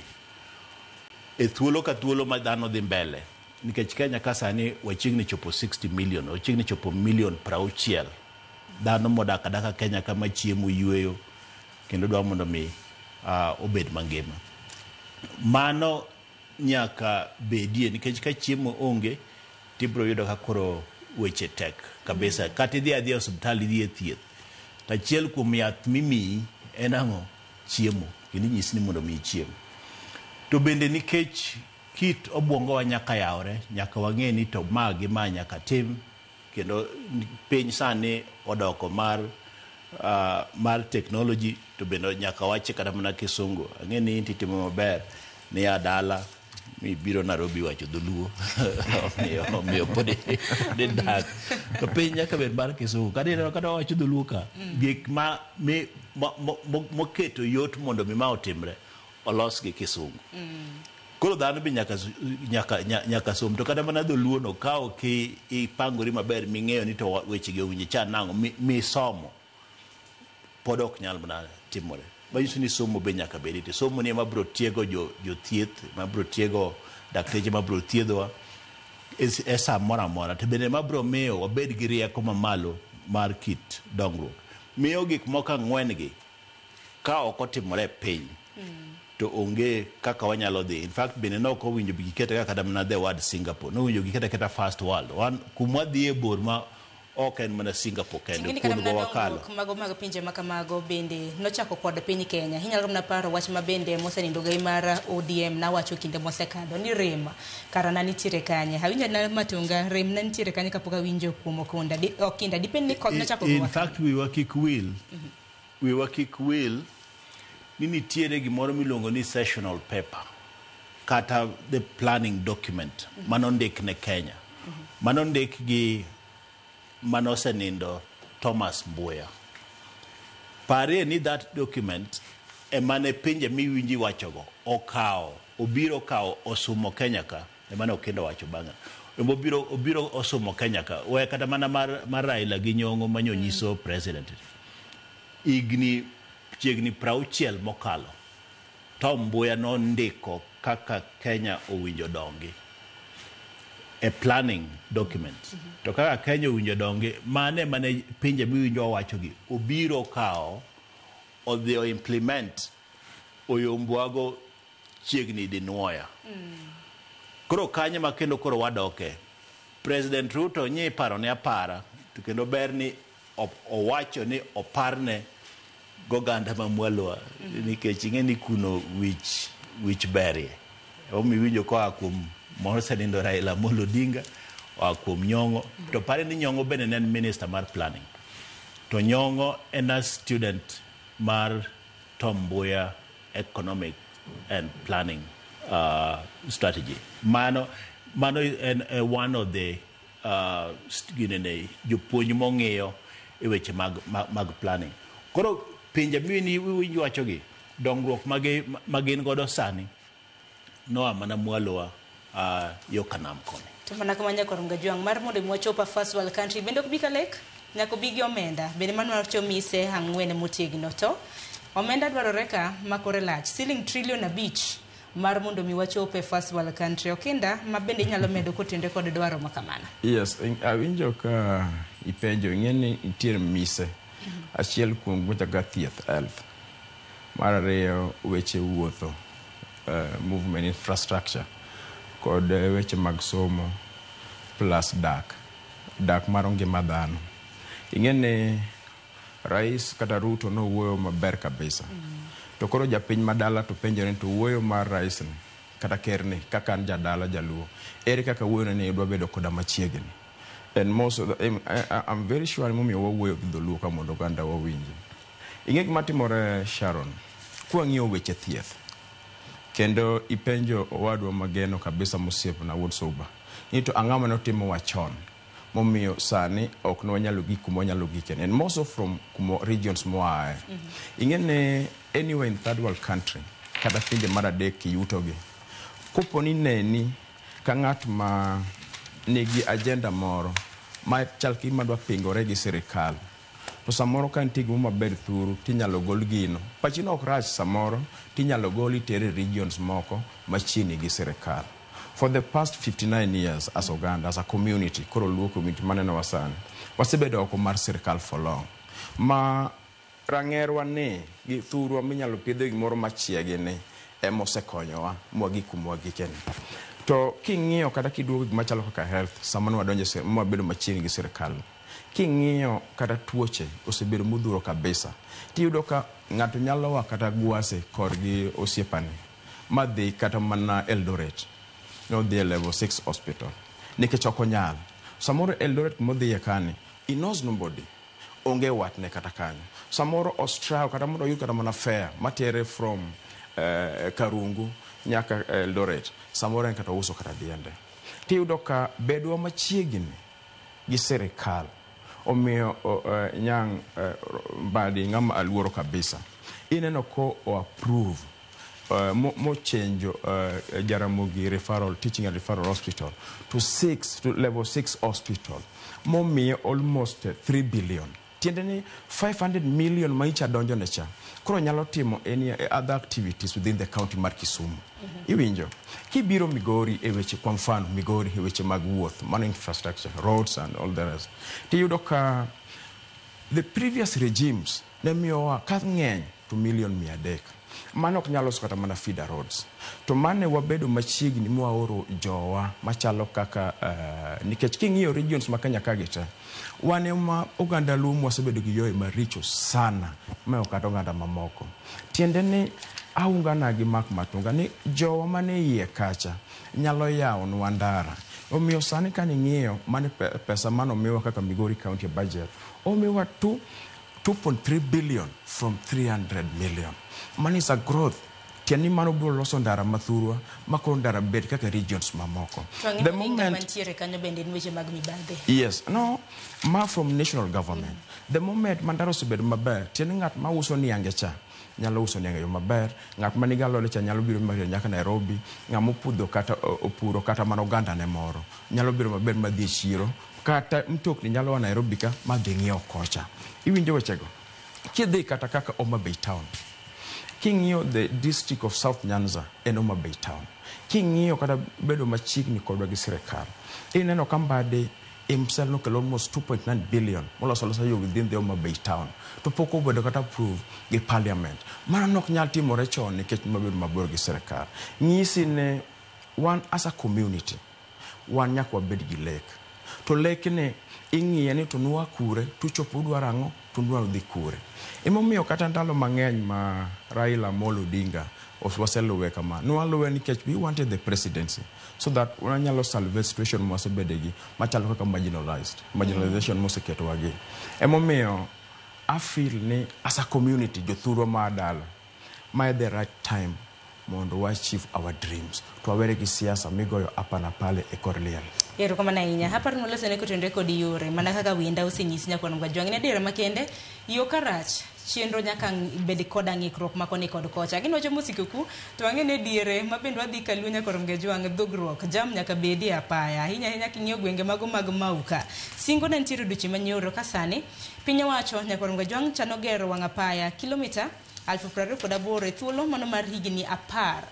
E thuolo ka thuolo ma dhano dhi mbele, nikech Kenya ka sani wachiegni chopo 60 million, wachiegni chopo million 60 dhano modak adaka Kenya kama chiemo yweyo kendo dwa mondo mi obed mangima. Mano nyaka bedie nikech ka chiemo onge tibiro yudo ka koro weche tek kabisa. Kata idhi adhiya e osiptal idhi e thieth, to achiel kuom yath mimiyi en ang'o? Chiemo. Kendo inyisi ni mondo mi ichiem. To bende nikech kit obwongowa nyaka yawre, nyaka wang'e ni to ma gi ma nyaka tim, kendo piny sani odoko mar technology to bende nyaka wache kata mana kisungu. Ang'e ni in titimo maber ni a dala mibiro Nairobi wacho dholuo omiyo pod idak to piny nyaka bed mar kisungu kata ineno kata wacho dholuo ka gik ma mi moketo yot mondo mi ma otimre olos gi kisungu. Koro dhano be nyaka som to kata mana dholuo no ka ok ipangori maber ming'eyo ni to weche gi owinjo chan nang'o misomo pod ok nyal mana timore. Manyiso ni somo be nyaka bedi to somo ni ema biro tiego jothieth ema biro tiego dakteche ma biro thiedhowa e sa moro amora to bende ema biro miyo wabed gi rieko mamalo mar kit dongruok. Miyo gik moko ang'wen gi ka ok otimore e piny to onge kaka wanyalo dhi. In fact bende ne ok owinjo gikete kaka mana the word Singapore. Nowinjo gikete aketa first world. Wan kuma wadhiye bor ma ok en mana Singapore kende Ting'eni kata kuondgo mana wakalo. dongruok mago mag pinje ma kamago bende nochako kod piny Kenya. Inyalo mana paro wach ma bende mosenindo gai mar ODM nawacho kinde mosekadho ni rem kara na nitiere kanye. Awinjo na Matunga rem na nitiere kanye kapok awinjo kuom Okunda. Okinda dipend ni koth nochako In gowa. fact wiwa kik wil ni nitiere gimoro miluongo ni sessional paper kata the planning document manondik ne Kenya manondik gi manosenindo Thomas Mbuya. Parie ni that document emane pinje miwinji wachogo okawo obiro kawo osumo Kenya ka emane Okindo wacho bang'e obiro obiro osumo Kenya ka we kata mana mar Raila gi Nyong'o manyo nyiso president higni chiegni 60 mokalo Tom Mboya nondiko kaka Kenya owinjo dongi e planning document to kaka Kenya owinjo dongi mane mane pinje miwinjo wawachogi obiro kawo odhi o implement oyombwago chiegni dinuoya. Koro kanyo ma kendo koro wadoke President Ruto nyi parone apara to kendo ber ni owacho ni oparne goganda ma mwalowa nikech ing'e ni kuno wich berie omiyo iwinjo koa kuom mosenindo Raila Amolo Odinga oa kuom Nyong'o to pare ni Nyong'o bende ne en minister mar planning to Nyong'o en a student mar Tom Mboya economic and planning strategy mano en one of the ginene jopuonj mong'iyo e weche mag planning. Koro pinje miwinjo wachogi dongruok ma gin godo sani noa mana mwalowa yo kanam koni. To mana kama nyaka Romga Jwang' mar mondo mi wachop a first world country bende ok bi ka lek nyaka obi gi omenda bende mano wacho mise 4 motegno to omenda dwarore ka makore lach siling trilion 5 mar mondo mi wachop e first world country. Okinda ma bende inyalo medo kotenore kod dwaro ma kamano. Yes, awinjo ka ipenjo ing'e ni nitiere mise achiel kuom weche kaka thieth health mar ariyo weche wuotho movement infrastructure kod weche mag somo plus dak mar ngima dhano ing'e ni rais kata Ruto nowuoyo maber kabisa to koro japiny madala to penjore ni to wuoyo mar rais ni kata kerni kaka an jadala jaluo ere kaka wuoyone ni idwa bedo koda machiegni. And most of the, I'm very sure ni momiyo wawuoyo gi dholuo ka mondo oganda wawinji. Ing'e gima timore Sharon, kwang'iyo weche thieth kendo ipenjo owadwa mageno kabisa mosiepna wuod Suba ni to ang'o mane otimowa chon momiyo sani ok nwanyalo gik kuma wanyalo gike and more so from kuma regions moaye. Ing'e ni anywhere in third world country kata pinje mar adek kiyutogi kopo ni neni ka ng'at ma nigi agenda moro ma chal ka gima dwa pingore gi sirikal to samoro ka nitie gimoro maber thuru tinyalo gol gino pachino ok rach samoro tinyalo gol itere regions moko machiegni gi sirikal. For the past 59 years as oganda, as a community, koro Luo community manenowa sani, wasebedo oko mar sirikal for long. Ma rang'erwa ni gi thurwa minyalo pidhe gimoro machiegi ni emosekonyowa mwagik kuma wagikeni. To king'iyo kata kiduogo gik machalo kaka health, sama nwadonjo mwabedo machiegni gi sirikal, king'iyo kata tuoche osebedo modhuro kabisa, tiyudo ka ng'ato nyalo wa kata Gwase korgi osiepane madhi kata mana Eldoret, nodhi e level 6 hospital nikech ok onyal. Samoro Eldoret modhiye kani, he knows nobody, onge watne kata kanyo. Samoro Australia kata mondo oyud kata mana fare matere from Karungu nyaka Eldoret, samoro en kata ouso kata diende. Tiyudo ka bedwa machiegni gi sirikal omiyo Nyang' Mbadi ng'ama aluoro kabisa. Ineno ko o approve mochenjo Jaramogi Referral, Teaching and Referral Hospital to level 6 hospital momiye almost 3 billion. Tiende ni 500 million ma icha donjo ne cha koro nyalo timo any other activities within the county mar Kisumu. Iwinjo kibiro Migori e weche kwa mfano Migori e weche mag wuoth mano infrastructure roads and all the rest tiyudo ka the previous regimes ne miyowa ka ng'eny to million 300 mano ok nyalo loso kata mana feeder roads to mane wabedo machiegni mwaoro jowa machalo kaka nikech king'iyo regions ma Kenya ka gi te wan ema oganda Luo mwasebedo gi yore maricho sana mohewo kata oganda mamoko. Tiende ni aungana gi Mark Matunga ni jowa mane iye kacha nyalo yawonwa ndara. Omiyo sani kaning'iyo mane pesa manomiwa kaka Migori County budget omiwa 2.3 billion from 300 million. Mano is a growth. Tiende ni mano biro loso ndara mathurwa ma koro ndara bed kaka regions mamoko. To The ang'e ni moment mantiere kanyo bende en weche mag mibadhi. Yes, no, ma from national government. The moment ma ndara osebedo maber, tiende ni ng'at ma uso niange cha nyalo uso niange yo maber, ng'at ma nigi alode cha nyalo biro maber nyaka Nairobi, ng'ama opudho kata opuro kata mana oganda ne moro nyalo biro maber madhi e chiro, kata mtokni nyalo a Nairobi ka madhi ng'iewo kocha. Iwinjo wechego? Kidhi kata kaka Homa Bay town, king'iyo the district of South Nyanza en Homa Bay town, king'iyo kata bedo machiegni kodwa gi sirikal, ineno ka Mbadi himself nokelo almost 2.9 billion moloso alosa yo within the Homa Bay town to pok obedo kata approve gi parliament. Mano nok nyal timore chon nikech mabedo mabor gi sirikal. Nyisi ni wan as a community wan nyaka wabed gi lek. To lek ni ing'iye ni to nwa kure tuchopo udwaro ang'o to udwaro dhi kure. Emomiyo kata ndalo mang'eny ma Raila Amolo Odinga waseluwe kama, nwaluwe nikech we wanted the presidency so that wanyalo salvage situation mwasebede gi machalo kaka marginalization moseketowa gi. Emomiyo I feel ni as a community jothurwa ma dala ma the right time mondo wa achieve our dreams to wawere gi siasa migoyo hapa na pale e kor liel. Erokamano ahinya. Aparo ni walosone kotenore kod yore mana kaka winda osenyisi nyakwar Mgajwang'. En adiera makende yo karach chenro nyaka bed koda ng'ikruok ma koni kod kocha. Gin wacho mosiko to ang'e ni diere ma bende wadhi kaluo nyakwar Mgajwang' dhogruok jam nyaka bedi e apaya. Ahinya ahinya king'iyo gwenge mago mag Mauka. Singo ne nitiere odiochieng' manyoro ka sani piny owacho nyakwar Mgajwang' chano gero wang' apaya kilomita 28,000 e thuolo mano mar higni 10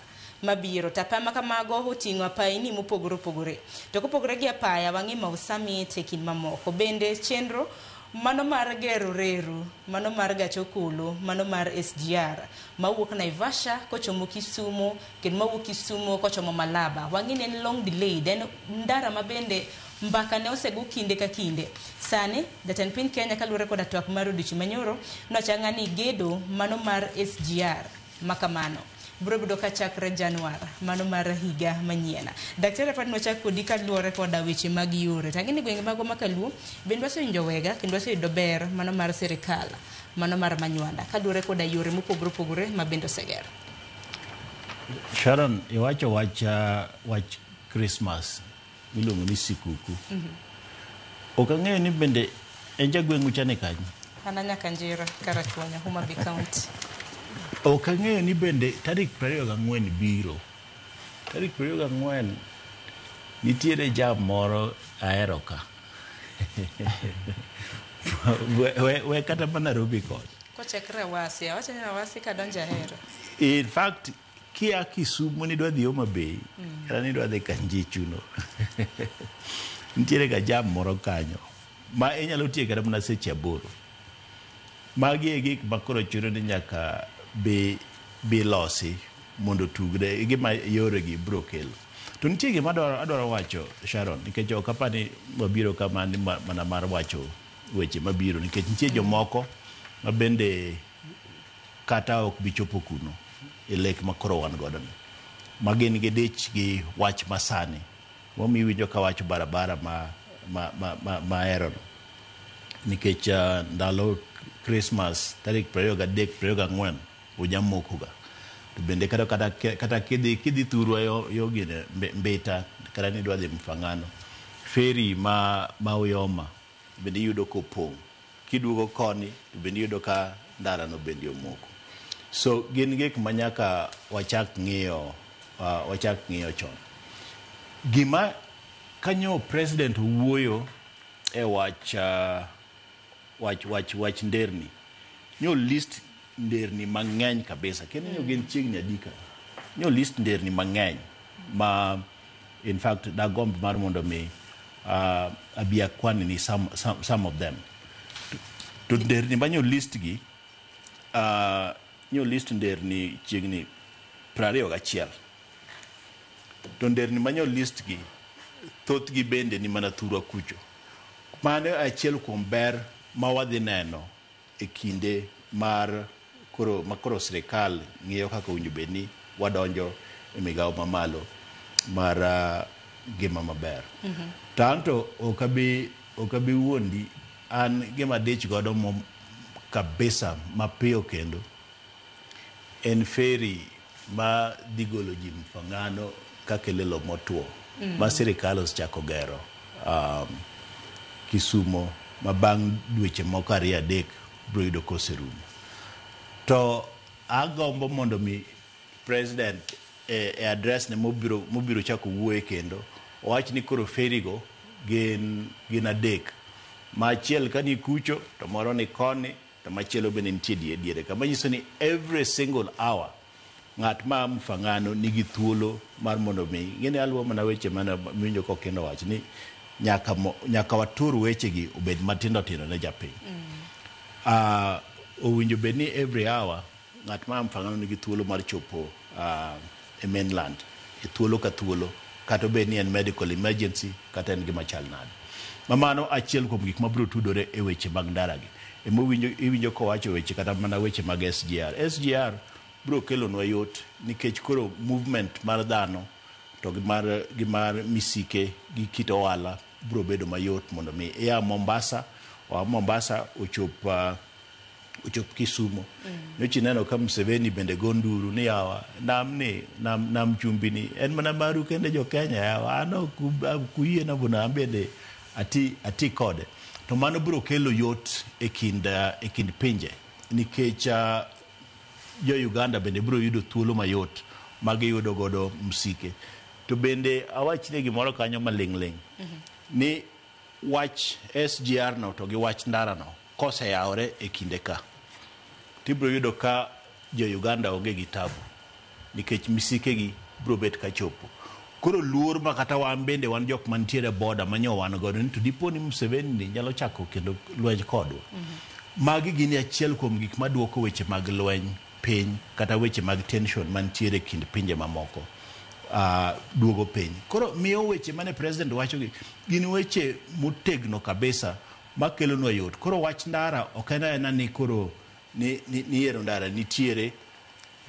mabiro. To apaya ma kamago oting'o apayni mopogore opogore. To kopogore gi apaya wang'i Mau Summit e kind mamoko. Bende chenro mano mar gero reru, mano mar gach okolo, mano mar SGR mawuok Naivasha kochomo Kisumu, kendo mawuok Kisumu kochomo Malaba. Wang'i ni en long delayed, en ndara ma bende mbaka ne osego kinde ka kinde. Sani jatend piny Kenya kaluwore koda twak mar odiochieng' manyoro nochanga ni gedo mano mar SGR makamano biro bedo ka chakre Januar mano mar higa manyien. Daktari apani wachak kodi kaluwore koda weche mag yore. To ang'e ni gwenge magwa ma Kaluo bende wasewinjo wega kendo waseyudo ber mano mar sirikal mano mar Manywanda kaluwore koda yore mopogore opogore ma bende oseger. Sharon, iwacho wach, wach Christmas miluongo ni sikuku. Ok ang'eyo ni bende en jagweng'u cha ni kanye? An a Nyakanjira, Karachuonyo, Homa Bay County. Ok ang'eyo ni bende tarik 24 biro. Tarik 24 nitiere jam moro ahero ka. We kata mana Nairobi koni. Kochakre Awasi, awacho ni Awasi kadonjo ahero. In fact, kia Kisumu nidwa dhi Homa Bay, kata nidwa dhi Kanjichuno. Nitiere ga jam moro kanyo ma inyalo tiyo kata mana seche 8. Magi e gik ma koro chuno ni nyaka bi losi mondo otugre e gima yore gi biro kelo. To nitie gima adwaro wacho Sharon, nikech ok apar ni wabiro kama ni mana mar wacho weche mabiro, nikech nitie jomoko ma bende kata ok bi chopo kuno e lek ma koro wan godo ni. Ma gin gi dich gi wach masani. Momiyo iwinjo ka wacho barabara ma ahero no. Nikech ndalo Christmas tarik 23 24 ojamoko ga. To bende kata kidhi thurwa yo gine Mbita kata nidwa dhi Mfangano, ferry ma Uyoma bende iyudo kopong'. Kiduogo koni to bende iyudo ka ndara no bende omoko. So gin gik ma nyaka wachak ng'iyo chon. Gima kanyo president owuoyo e wach nderni. Nyo list nderni mang'eny kabisa. Kendo nyo gin chiegni adika. Nyo list nderni mang'eny ma in fact dagomb mar mondo mi abi akwan ni some of them. To nderni ma nyo list gi nyo list nderni chiegni 21. To nderni ma nyo list gi thothgi bende ni mana thurwa kucho. Mano achiel kuom ber ma wadhi neno e kinde mar koro ma koro sirikal ng'iyo kaka owinjo bed ni wadonjo e migawo mamalo mar ngima maber. To anto ok abi wuondi, an gima dich godo mo kabisa mapiyo kendo en ferry ma dhi golo ji Mfangano kakelo e lo motwo ma sirikal osechako gero Kisumo ma bang' dweche moko 2-3 biro yudo koserumo. To agombo mondo mi president e address ne mobiro chako wuoye kendo owach ni koro ferry go gin 3, ma achiel ka ni kucho to moro ni koni to machielo bende nitie diere ka, manyiso ni every single hour ng'at ma Mfangano nigi thuolo mar mondo mi ng'eni aluwo mana weche mane miwinjo kokendo wach ni nyaka watur wechegi obed matindo tindo ne japiny. Owinjo bed ni every hour ng'at ma Mfangano nigi thuolo mar chopo e mainland e thuolo ka thuolo, kata obed ni en medical emergency kata en gima chal nade. Ma mano achiel kuom gik mabiro tudore e weche mag ndara gi. Ema iwinjo kowacho weche kata mana weche mag SGR. SGR biro kelonwa yot nikech koro movement mar dhano to gi mar misike gi kit ohala biro bedo mayot mondo mi ia Mombasa, oa Mombasa ochop Kisumo. Nyocha ineno ka Museveni bende go nduru ni yawa nam ni nam chumbi ni en mana maru kende jo Kenya, yawa an ok uyiena mondo an bende ati kode. To mano biro kelo yot e kind pinje nikech jo Uganda bende biro yudo thuolo mayot ma giyudo godo msike. To bende awachni gimoro kanyo maling' ling' ni wach SGR no to gi wach ndara no koseyawore e kinde ka, tibiro yudo ka jo Uganda onge gi tabu nikech misike gi biro bet ka chopo. Koro luor ma kata wan bende wan jok mantiere boda manyo wan godo ni to dipo ni Museveni ni nyalo chako kendo lweny kodwa. Magi gin achiel kuom gik maduoko weche mag lweny piny kata weche mag tension mantiere e kind pinje mamoko duogo piny. Koro miyo weche mane president wacho gi gin weche motegno kabisa makelonwa yot. Koro wach ndara ok en aena ni koro ni ero ndara nitiere.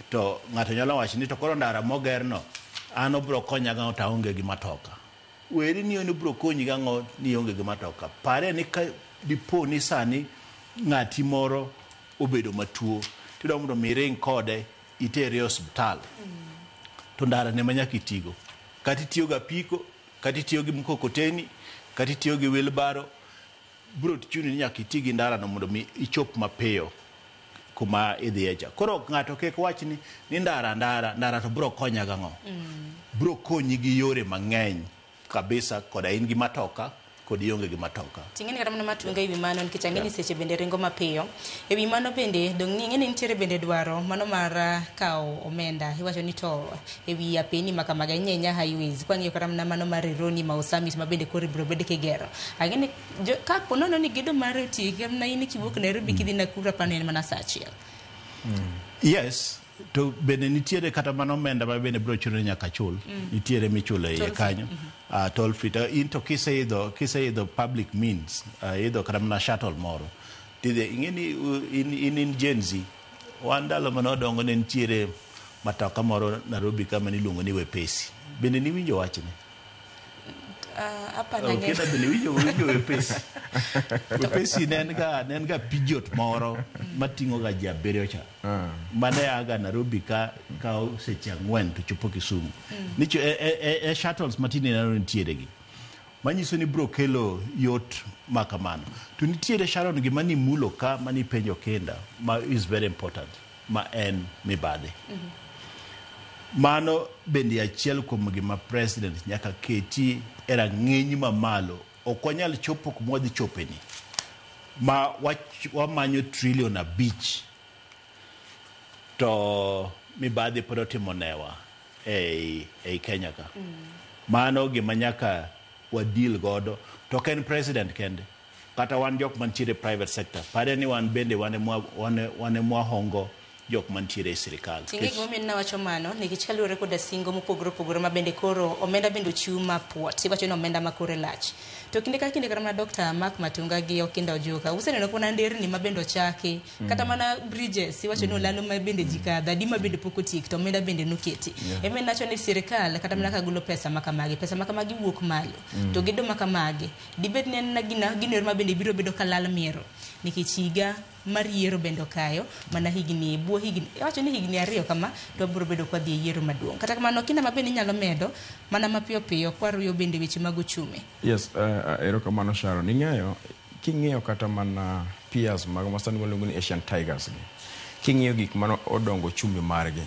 To ng'ato nyalo wacho ni to koro ndara mogerno an obiro konya gang'o to aonge gi matoka. Weri ni en obiro konyi gang'o ni ionge gi matoka. Pare ni ka dipo ni sani ng'ati moro obedo matuo tidwa mondo mi iring kode itere e osiptal to ndara ne ma nyaka itigo. Kata itiyo gi apiko, kata itiyo gi mkokoteni, kata itiyo gi wheelbarrow, biro chuni ni nyaka iti gi ndara no mondo mi ichop mapiyo kuma idhiye cha. Koro ng'ato kik wach ni ni ndara ndara ndara to biro konya gang'o. Biro konyi gi yore mang'eny kabisa koda in gi matoka kod ionge gi matoka. Ting'eni kata mana matunga ewi mano nikech ang'e ni seche bende ringo mapiyo. Ewi mano bende dong' ing'e ni nitiere bende dwaro mano mar kawo omenda. Iwacho ni to ewi apeni ma kamago ahinya ahinya highways. Kwang'iyo kata mana mano mar Rironi Mau Summit ma bende koro ibiro bed kigero. Ang'e ni ka po nono ni gedo mare otieki mana in kiwuok Nairobi kidhi Nakuru apani en mana saa achiel. Yes, to bende nitiere kata mana omenda ma bende biro chuno ni nyaka chul. Nitiere michulo e iye Toll fee. kanyo. Toll fee. To in to kiseidho kiseidho public means, idho kata mana shuttle moro. Tidhi ing'e ni in, in, in Gen Z. Wan ndalo mane wadongo ne nitiere matoka moro Nairobi ka mane iluongo ni Wepesi. Bende niwinjo wachni? Apana ng'e. Okena bende winjo winjo Wepesi. Wepesi ne en ga ne en ga Peugeot moro mating'o ga ji abiriyo cha. Mane a ga Nairobi ka kawo seche ang'wen to chopo Kisumu. Nicho e, e, e, e shuttles matinde neno nitiere gi. Manyiso ni biro kelo yot ma kamano. To nitiere Sharon gima nimulo ka mani penjo Kinda ma is very important ma en mibadhi. Mano bende achiel kuom gima president nyaka keti e rang'iny mamalo. Ok wanyal chopo kuma wadhi chopeni ma wamanyo trilion 5 to mibadhi pod otimo newa ei, ei Kenya ka. Mano gima nyaka wadeal godo. To ok en president kende. Kata wan jok mantiere private sector. Pare ni wan bende wan ema wan ema wahongo jok mantiere e sirikal. Ting'e gimomiyo nawacho mano nikech kaluwore koda singo mopogore opogore ma bende koro omenda bende ochiw mapuot iwacho ni omenda ma kore lach to kinde ka kinde kata mana Dr. Mark Matunga gi Okinda Ojuka useneno kuna nderni ma bende ochaki kata mana bridges iwacho ni olalo ma bende ji kadho adi ma bende pok otiek to omenda bende noketi yeah. Nacho ni sirikal kata mana ka golo pesa ma kamagi pesa ma kamagi wuok malo to gedo ma kamagi dibed ni en na gina gino ma bende biro bedo ka lal miero nikech higa mar yiero bende okayo mana higni buo higni iwacho ni higni 2 kama to wabiro bedo kwa dhi e yiero maduong'. Kata kamano kinda ma bende inyalo medo mana mapiyo piyo kwaruyo bende weche mag uchumi. Yes, erokamano Sharon. Ing'eyo, king'iyo kata mana peers mag masani waluongo ni Asian Tigers gi, king'iyo gik mane odongo ochumi margi,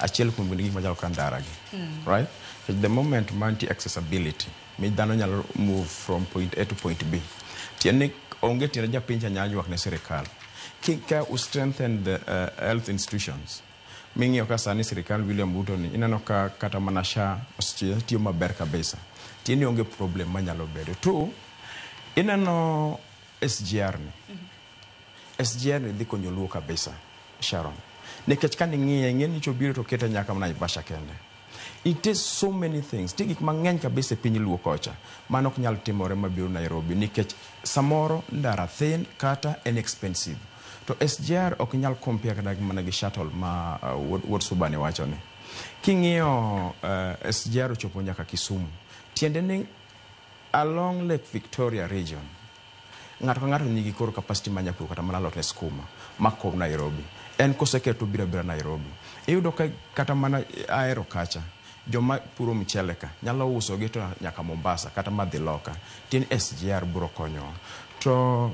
achiel kuom gin gik machalo kaka ndara gi, right? So the moment ma nitie accessibility, mi dhano nyalo move from point A to point B, tiende ni onge tiende japiny cha nyalo ywak ne sirikal. Ka u strengthen the health institutions, ming'iyo ka sani sirikal William Ruto ni ineno ka kata mana SHA osetiyo maber kabisa. Tiende ni onge problem manyalo bedo. Two, ineno SGR ni. SGR ni dhi konyo Luo kabisa, Sharon. Nikech ka ning'iye, ing'e ni chobiro to kete nyaka mana Naivasha kende. It is so many things. Nitie gik mang'eny kabisa e piny Luo kocha mano ok nyal timore mabiro Nairobi nikech samoro ndara thin kata en expensive. To SGR ok nyal compare kata mana gi shuttle ma Wuod Subani wacho ni. King'iyo SGR ochopo nyaka Kisumu. Tiende ni along Lake Victoria region ng'ato ka ng'ato nigi koro capacity mar nyapuro kata mana alot ne skuma makow Nairobi. En koseketo obiro abira Nairobi. Iyudo ka kata mana Ahero kacha, joma puro mchele ka nyalo uso gi to nyaka Mombasa kata madhi loka. Tiende SGR biro konyowa. To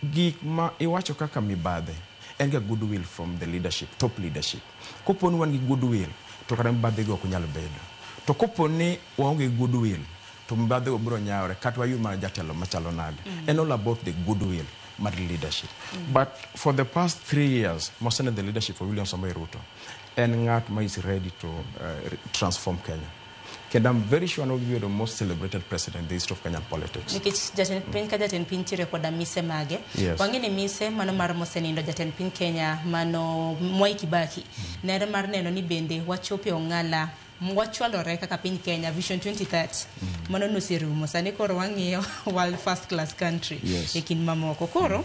gik ma iwacho kaka mibadhi en ga goodwill from the leadership, top leadership. Kopo ni wan gi goodwill to kata mibadhi go ok nyal bedo. To kopo ni waonge gi goodwill to mibadhi go biro nyawore kata wayud mana jatelo machalo nade. En all about the goodwill mar leadership. But for the past 3 years, mosene the leadership of William Samoei Ruto, en ng'at ma is ready to transform Kenya. Kendo I'm very sure no be the most celebrated president in the history of Kenyan politics. Nikech jatend piny ka jatend piny nitiere koda mise mage. Yes. Wang'e ni mise mano mar mosenindo jatend piny Kenya mano Mwai Kibaki. Ne mar neno ni bende wachopo e ong'ala wachwalore kaka piny Kenya Vision 2030. Mano noserumo. Sani koro wang'iyo world first class country Yes. e kind mamoko. Koro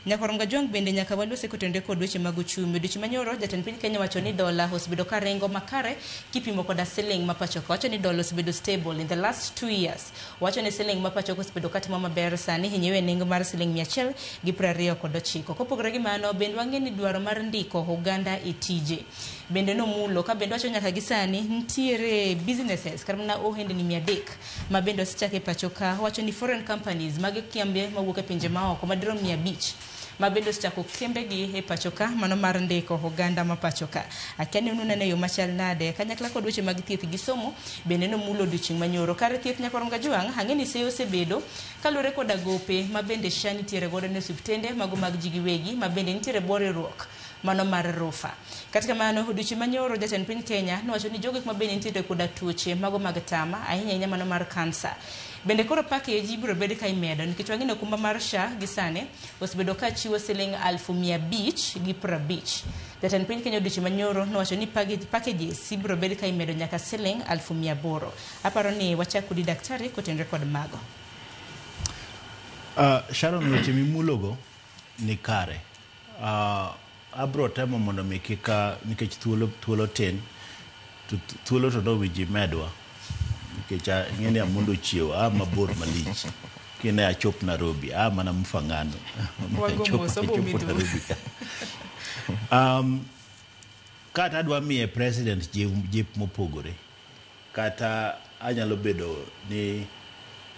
Nyakwar Mgajwang' bende nyaka walose kotenore kod weche mag uchumi. Odiochieng' manyoro jatend piny Kenya wacho ni dola osebedo ka ringo makare kipimo koda siling ma pacho ka. Wacho ni dola osebedo stable in the last 2 years. Wacho ni siling ma pacho ka osebedo katimo maber sani hinyiewe e nengo mar siling 129. Kopogore gi mano bende wang'e ni dwaro mar ndiko oganda e tije bende nomulo ka bende wacho nyaka gi sani nitiere businesses kata mana ohendni 300 ma bende osechak e pacho ka. Wacho ni foreign companies mag kembe mawuok e pinje maoko madirom 500 ma bende osechako kembegi e pacho ka mano mar ndiko oganda ma pacho ka. Akia ni ununene yo machal nade kanyakla kod weche mag thieth gi somo bende nomulo odiochieng' manyoro. Kar thieth Nyakwar Mgajwang' ang'e ni seyo osebedo kaluwore koda gope ma bende SHA nitiere godo ne osiptende mago mag ji giwegi ma bende nitiere bwo riwruok mano mar rufa. Kata kamano odiochieng' manyoro jatend piny Kenya nowacho ni jogo ma bende nitiere koda tuoche mago mag tama ahinya ahinya mano mar kansa. Bende koro package ibiro bed ka imedo nikech wang'e ni okumba mar SHA gi sani osebedo ka chiwo siling 550,000. Jatend piny Kenya odiochieng' manyoro nowacho ni packages ibiro bed ka imedo nyaka siling 800,000. Aparo ni wachak kodi daktari kotenore kod mago. Sharon, weche mimulogo ni kare. Abro temo mondo mi kik nikech thuolo tin to thuolo to nowinji medwa nikech ing'e ni amondo chiewo a mabor malich kine achop Nairobi a mana Mfangano Wago mos, obo achopo mi thuolo. Nairobi ka. Kata adwa miye president jip mopogore kata anyalo bedo ni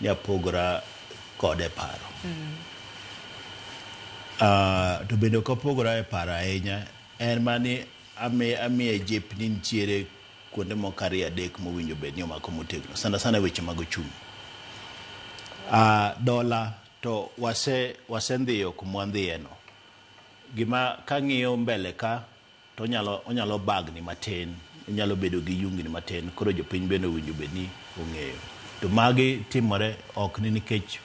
apogora kode paro. To bende ok apogora e paro ahinya en mani amiye jip ni nitiere kuonde moko ariyo adek mowinjo bed ni omako motegno sana sana weche mag ochumi. Dola to wasendhiyo kuma wandhiyeno. Gima kang'iyo mbele ka to onyalo bagni matin, onyalo bedo gi yungni matin, koro jopiny bende owinjo bed ni ong'eyo. To magi timore ok ni nikech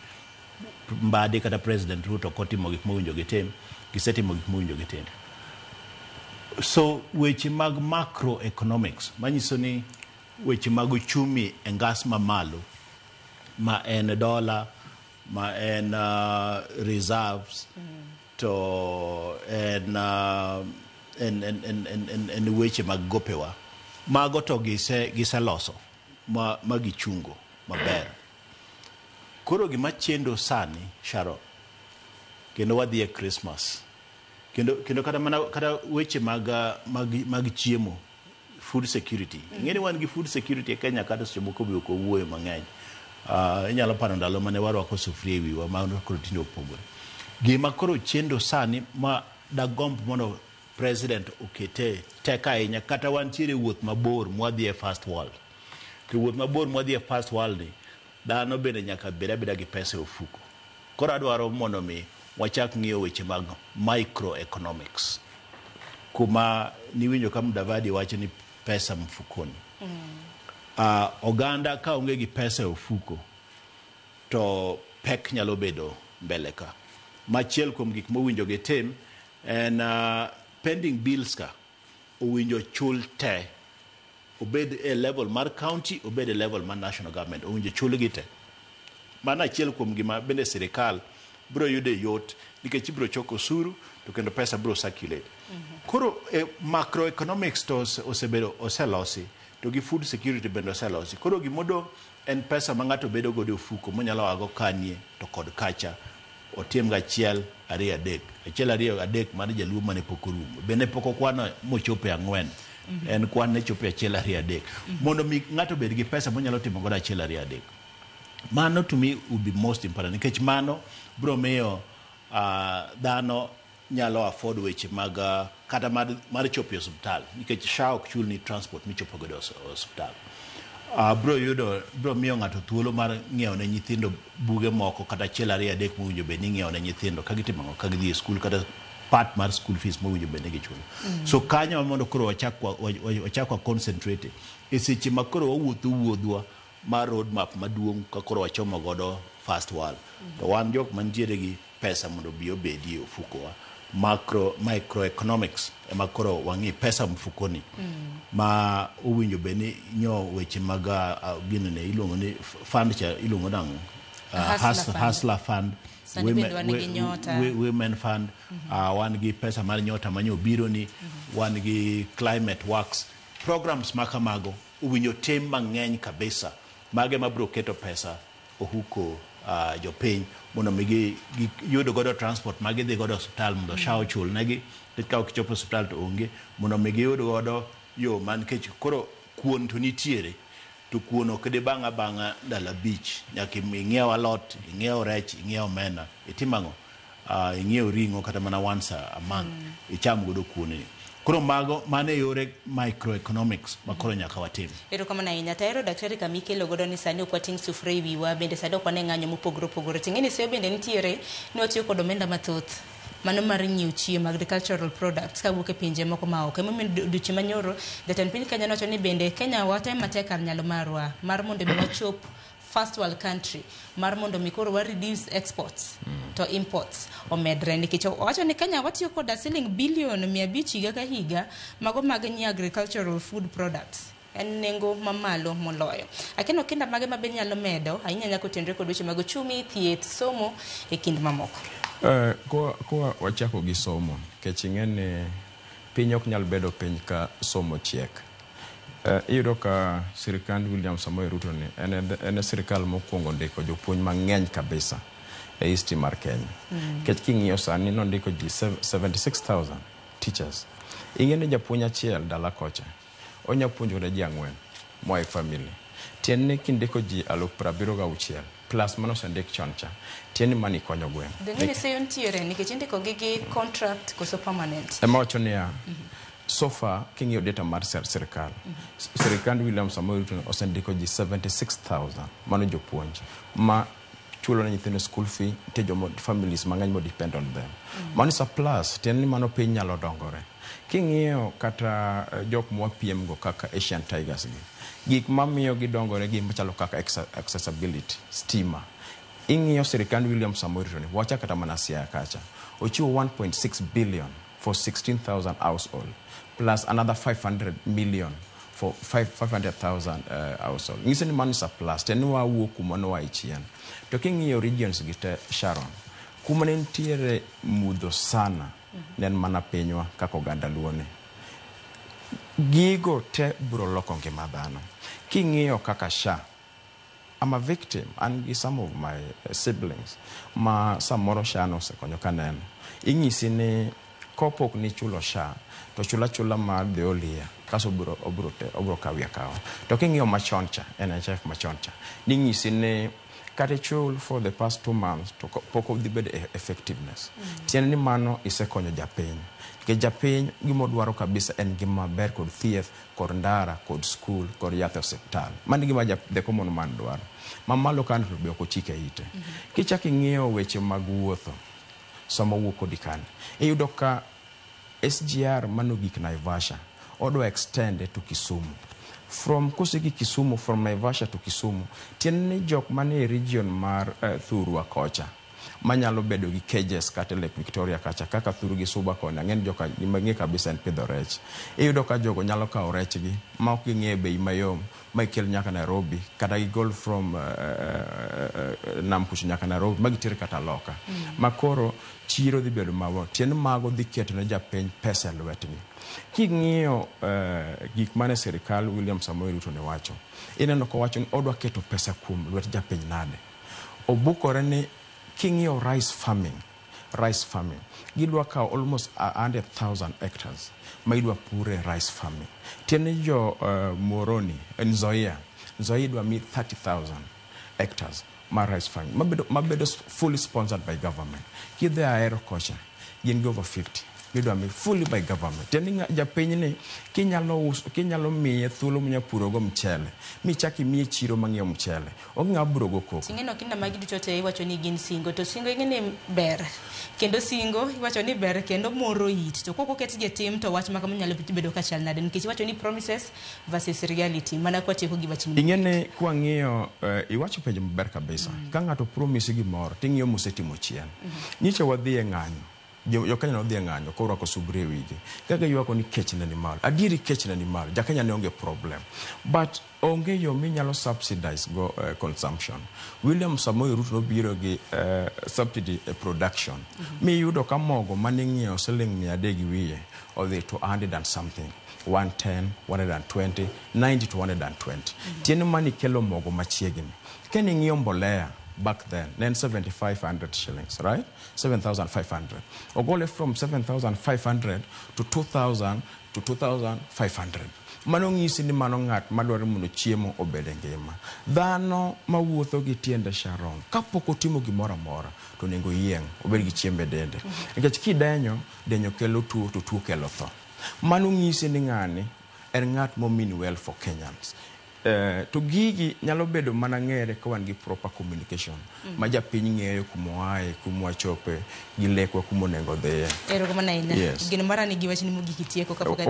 Mbadi kata President Ruto ok otimo gik mowinjo gitim, gisetimo gik mowinjo gitim. So weche mag macroeconomics manyiso ni weche mag uchumi e ngas mamalo ma en dola, ma en reserves, to en weche mag gopewa. Mago to giseloso ma gichungo maber. Koro gima chendo sani, Sharon, kendo wadhi e Christmas. Kendo kata mana kata weche mag chiemo, food security. Ing'e ni wan gi food security e Kenya kata seche moko be ok wawuoyo mang'eny. Inyalo paro ndalo mane warwako sufuria e wiwa, mano koro tinde opogore. Gima koro chendo sani ma dagomb mondo president okete tek ahinya kata wantiere wuoth mabor mwadhi e first world. To wuoth mabor mwadhi e first world ni dhano bende nyaka bed abeda gi pesa e ofuko. Koro adwaro mondo mi wachak ng'iyo weche mag microeconomics. Kuma niwinjo ka Mudavadi wacho ni pesa mfukoni. Oganda ka onge gi pesa e ofuko to pek nyalo bedo mbele ka. Machiel kuom gik mowinjo gitim en pending bills ka owinjo chul te. Obed e level mar county, obed e level mar national government, owinjo chulgi te. Mano achiel kuom gima bende sirikal biro yudo yot nikech ibiro choko osuru to kendo pesa biro circulate. Koro macroeconomics to osebedo oselosi to gi food security bende oselosi. Koro gimodong' en pesa ma ng'ato bedo godo e ofuko monyalo ago kanie to kod kacha otim ga 1 2 3 1 2 3 mar jaluo mane pok orumo bende pok okwano mochopo e 4. En kwan ne chopo e 1 2 3 mondo mi ng'ato bed gi pesa monyalo timo godo 1 2 3. Mano to me would be most important nikech mano biro miyo dhano nyalo afford weche mag kata mar chopo e osiptal nikech SHA ok chulni transport michopo godo e osiptal. Biro miyo ng'ato thuolo mar ng'iewo ne nyithindo buge moko kata 1 2 3 mowinjo bed ni ing'iewo ne nyithindo ka gitimo ang'o ka gidhi e skul kata part mar school fees mowinjo bed ni gichulo. So kanyo mondo koro wachak wa concentrate e seche ma koro wawuotho wuodhwa mar roadmap maduong' ka koro wachomo godo first world. To wan jok mantiere gi pesa mondo obi obedi e ofukowa. Microeconomics ema koro wang'i pesa mfukoni ma owinjo bed ni nyo weche mag gino ne iluongo ni fund cha iluongo nang'o? Hustler Fund. Hustler Fund. Sani bende wan gi Nyota. Women Fund, wan gi pesa mar Nyota manyo biro ni, wan gi Climate Works. Programs makamago owinjo tim mang'eny kabisa. Mage mabiro keto pesa ohuko jopiny mondo mi giyud godo transport ma gidhi godo osiptal mondo SHA ochul negi, nikech ka ok gichopo osiptal to onge, mondo mi giyud godo yo man nikech koro kuon to nitiere to kuon ok dibang' abang'a ndalo 5, nyaka ing'iew alot, ing'iew rech, ing'iew omena, itim ang'o? Ing'iew ring'o kata mana once a month, icham godo kuon ni. Koro mago mano e yore microeconomics ma koro nyaka watim. Erokamano ahinya. Tahero daktari kama ikelo godo ni sani ok wating' sufria e wiwa, bende sani ok wane ng'anyo mopogore opogore. Ting'e ni seyo bende nitiere ni watiyo kod omenda mathoth mano mar nyiewo chiemo, agricultural products kawuok e pinje moko ma oko. Emomiyo odiochieng' manyoro jatend piny Kenya nowacho ni bende Kenya watem matek kar nyalo marwa mar mondo mi wachop first world country mar mondo mi koro wa reduce exports to imports omedre, nikech owacho ni Kenya watiyo koda siling bilion 500 higa ka higa mago mag nyiewo agricultural food products, en nengo mamalo moloyo. Akeno kinda mage ma be nyalo medo ahinya nyaka otenre kod weche mag ochumi, thieth, somo e kind mamoko. Kwa wachako gi somo, nikech ing'e ni piny ok nyal bedo piny ka somo chiek. Iyudo ka sirikand William Samoei Ruto ni en e sirikal mokwongo ndiko jopuonj mang'eny kabisa e history mar Kenya. Nikech king'iyo sani nondiko ji 76,000 teachers. Ing'e ni japuonj achiel dala kocha onya puonjo kata ji 4 moa e family. Tiende ni kindiko ji 76,000 plus mano osendik chon cha, tiende ni mano ikonyo gweng'. Bende ni seyo nitiere nikech indiko gi gi contract koso permanent? Ema wacho niya, so far king'iyo data mar sirikal, sirikand William Samoei Ruto osendiko ji 76,000 mano jopuonj ma chulo ne nyithindo school fee, nitie joma families mang'eny mo depend on them. Mano is a plus, tiende ni mano piny nyalo dongore. King'iyo kata jok mwapiem go kaka Asian Tigers gi, gik mamiyo gidongore gin machalo kaka accessibility, stima. Ing'iyo sirikand William Samoei Ruto ni, wacha kata mana Siaya kacha, ochiwo 1.6 billion for 16,000 household plus another 500 million for 500,000 household. Nyiso ni mano is a plus, tiende ni wawuok kuma ne wae chien. To king'iyo regions gi te, Sharon, kuma ne nitiere mudho sana, ne en mana pinywa kaka oganda Luo ni. Gigo te biro loko ngima dhano. King'iyo kaka SHA, I'm a victim, an gi some of my siblings ma samoro SHA nosekonyo kaneno. Inyisi ni kopok ni chulo SHA, to chula chula mar the whole year, kaso obiro kawi akawa. To king'iyo machon cha, NHIF machon cha, ninyisi ni kata ichul for the past 2 months, to pok odhi bedo effectiveness. Tiende ni mano isekonyo japiny. Nikech japiny gimodwaro kabisa en ngima maber kod thieth, kod ndara, kod skul, kod yath e osiptal. Mano e gima the common man dwaro. Mamalo kanyo to be ok ochike ite. Kichako ing'iyo weche mag wuotho, sama owuok kodi kanyo, iyudo ka SGR mano gik Naivasha, odwa extend to Kisumu. From kosegi Kisumu, from Naivasha to Kisumu, tiende ni jok manie region mar Thurwa kocha, manyalo bedo gi cages kata Lake Victoria kacha, kaka Thuru gi Suba koni, ang'e ni joka gima ng'e kabisa en pidho rech. Iyudo ka jogo nyalo kawo rechgi ma ok ging'e bei mayom, ma gikel nyaka Nairobi, kata gigol from nam kucho nyaka Nairobi, ma giter kata loka. Ma koro chiro dhi bedo mawo, tiende mago dhi keto ne japiny pesa e lwetgi. King'iyo gik mane sirikal William Samoei Ruto ne wacho, ineno kowacho ni odwa keto pesa kuom lwet japiny nade. Obukore ni king'iyo rice farming, gidwa kawo almost 100,000 hectares ma idwa pure rice farming. Tiende ni jo Muhoroni, Nzoia idwa mi 30,000 hectares mar rice farming, mabedo fully sponsored by government. Kidhi Ahero kocha, gin gi over 50. Idwa mi fully by government. Tiende ni japiny ni kinyalo miye thuolo minya purogo mchele, michak imiye chiro mang'iewo mchele, ok ng'a biro go koko. Ing'eno kinda magi duto te iwacho ni gin singo, to singo ing'e ni ber, kendo singo iwacho ni ber kendo moro it, to kok oketgi e tim to wach ma kama nyalo bedo ka chal nade, nikech iwacho ni promises versus reality, mana kwatieko gi wachni. Ing'e ni kwang'iyo, iwacho penjo maber kabisa. Ka ng'ato promise gimoro, ting'iyo mosetimo chien. Nyicha wadhi e ng'anyo Jo Kenya nodhi e ng'anyo korwako subri e wigi. Kaka ywako ni kech ne ni malo. Adieri kech ne ni malo. Ja Kenya ne onge problem. But onge yo minyalo subsidize go consumption. William Samoei Ruto nobiro gi subsidy e production. Miyudo ka mogo maning'iewo siling 300 gi wiye odhi to 100 and something. 110, 120, 90 to 120. Tiende mani kelo mogo machiegni. Kaning'iyo mbolea back then, ne en 7,500 shillings, right? 7,500. Ogole from 7,500 to 2,000 to 2,500. Mano ng'isi ni mano ng'at madwaro mondo chiemo obed e ngima. Dhano mawuotho gi tiende Sharon, kapok otimo gimoro amora, to onego oyieng', obed gi chiembe dende. Nikech kidenyo, denyo kelo tuo, to tuo kelo tho. Mano ng'isi ni ng'ani en ng'at mo mean well for Kenyans. To gigi nyalo bedo mana ng'ere ka wan gi proper communication ma japiny ng'eyo kuma oaye, kuma wachope, gi lekwa kuma onego odhiye. Erokamano ahinya. Yes. Geno mara ni gi wachni mogik itieko kapok adhi.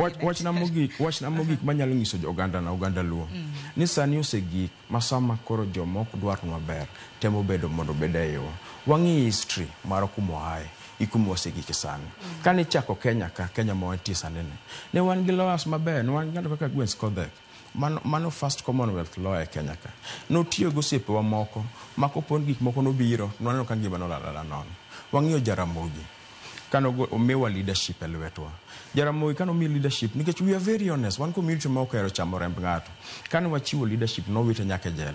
Wachna mogik manyalo nyiso oganda na oganda Luo ni sani osegik ma sama koro joma ok dwarnwa maber temo bedo mondo obed e iwa. Wang'i history mar kuma oaye gi kuma wasegike sani. Kane ichako Kenya ka, Kenya ma wantie sani ni, ne wan gi lawyers maber, ne wan gi ng'ato kaka Agnes Kodhek. Mano first Commonwealth lawyer e Kenya ka. Notiyo gi osiepewa moko ma kopo ni gik moko nobiro, nwaneno ka ngima nolal alala nono. Wang'iyo Jaramogi, kano omiwa leadership e lwetwa. Jaramogi kano omi leadership, nikech we are very honest, wan community ma ok ohero chamo remb ng'ato. Kane wachiwo leadership, nowite nyaka e jela.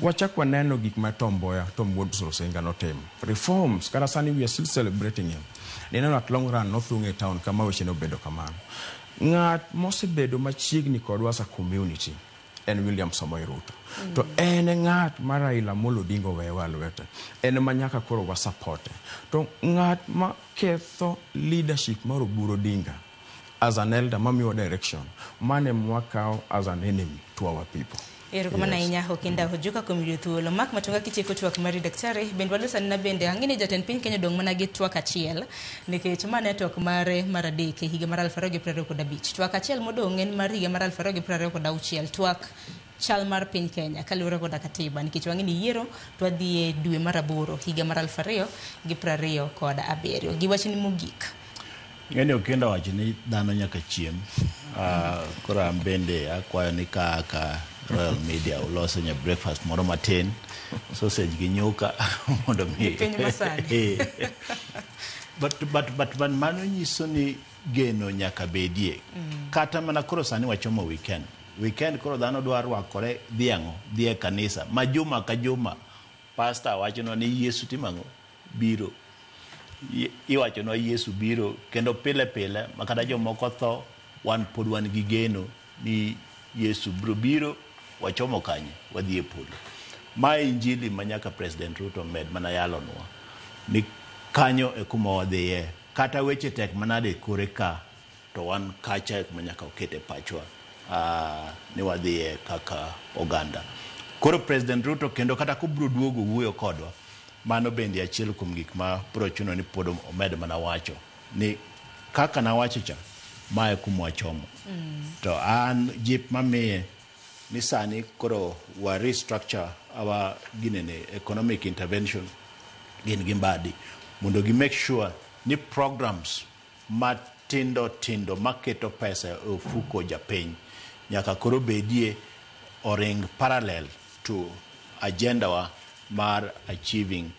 Wachak waneno gik ma Tom Mboya, Tom Wuod Osinga notimo. Reforms, kata sani we are still celebrating him. Nineno at long run nothung' e town kama weche nobedo kamano. Ng'at mosebedo machiegni kodwa as a community en William Samoei Ruto. To en e ng'at ma Raila Amolo Odinga oweyowa e lwete. En ema nyaka koro wa support. To ng'at ma ketho leadership mar Oburu Odinga as an elder mamiyowa direction, mano ema wakawo as an enemy to our people. Erokamano Yes. ahinya Okinda Ojuka kuom yudo thuolo. Mark Matunga kitieko twak mari daktari, bende walosana bende ang'e ni jatend piny Kenya odong' mana gi twak achiel nikech ma ne twak mare mar adek e higa mar 2025. Twak achiel modong' en mar higa mar 2026. Twak chal mar piny Kenya kaluwore koda katiba nikech wang'e ni yiero to wadhi e dwe mar aboro higa mar 2027. Gi wachni mogik. Ng'eni Okinda owacho ni dhano nyaka chiem. Koro an bende akwayo ni ka Royal Media uloso nya breakfast moro matin, sausage gi nyuka mondo mi. Piny masani. But mano nyiso ni geno nyaka bedie. Kata mana koro sani wachomo weekend. Weekend koro dhano dwa rwakore dhi ang'o? Dhi e kanisa. Ma juma ka juma, pastor wachonwa ni Yesu timo ang'o? Biro. Iwachonwa Yesu biro kendo pile pile ma kata jomoko tho, wan pod wan gi geno ni Yesu biro biro, wachomo kanye? Wadhi e polo. Ma injili ma nyaka President Ruto med mana yalonwa ni kanyo e kuma wadhiye. Kata weche tek manade kore ka, to wan kacha e kuma nyaka oket e pachwa ni wadhiye kaka oganda. Koro President Ruto kendo kata kobiro duogo wuoyo kodwa, mano bende achiel kuom gik ma biro chuno ni pod omed mana wacho ni kaka nawacho cha, mae kuma wachomo. To an jip mamiye ni sani koro wa restructure our ginene economic intervention gin gi Mbadi mondo gi make sure ni programs matindo tindo maketo pesa e ofuko japiny nyaka koro bedie oring parallel to agenda wa mar achieving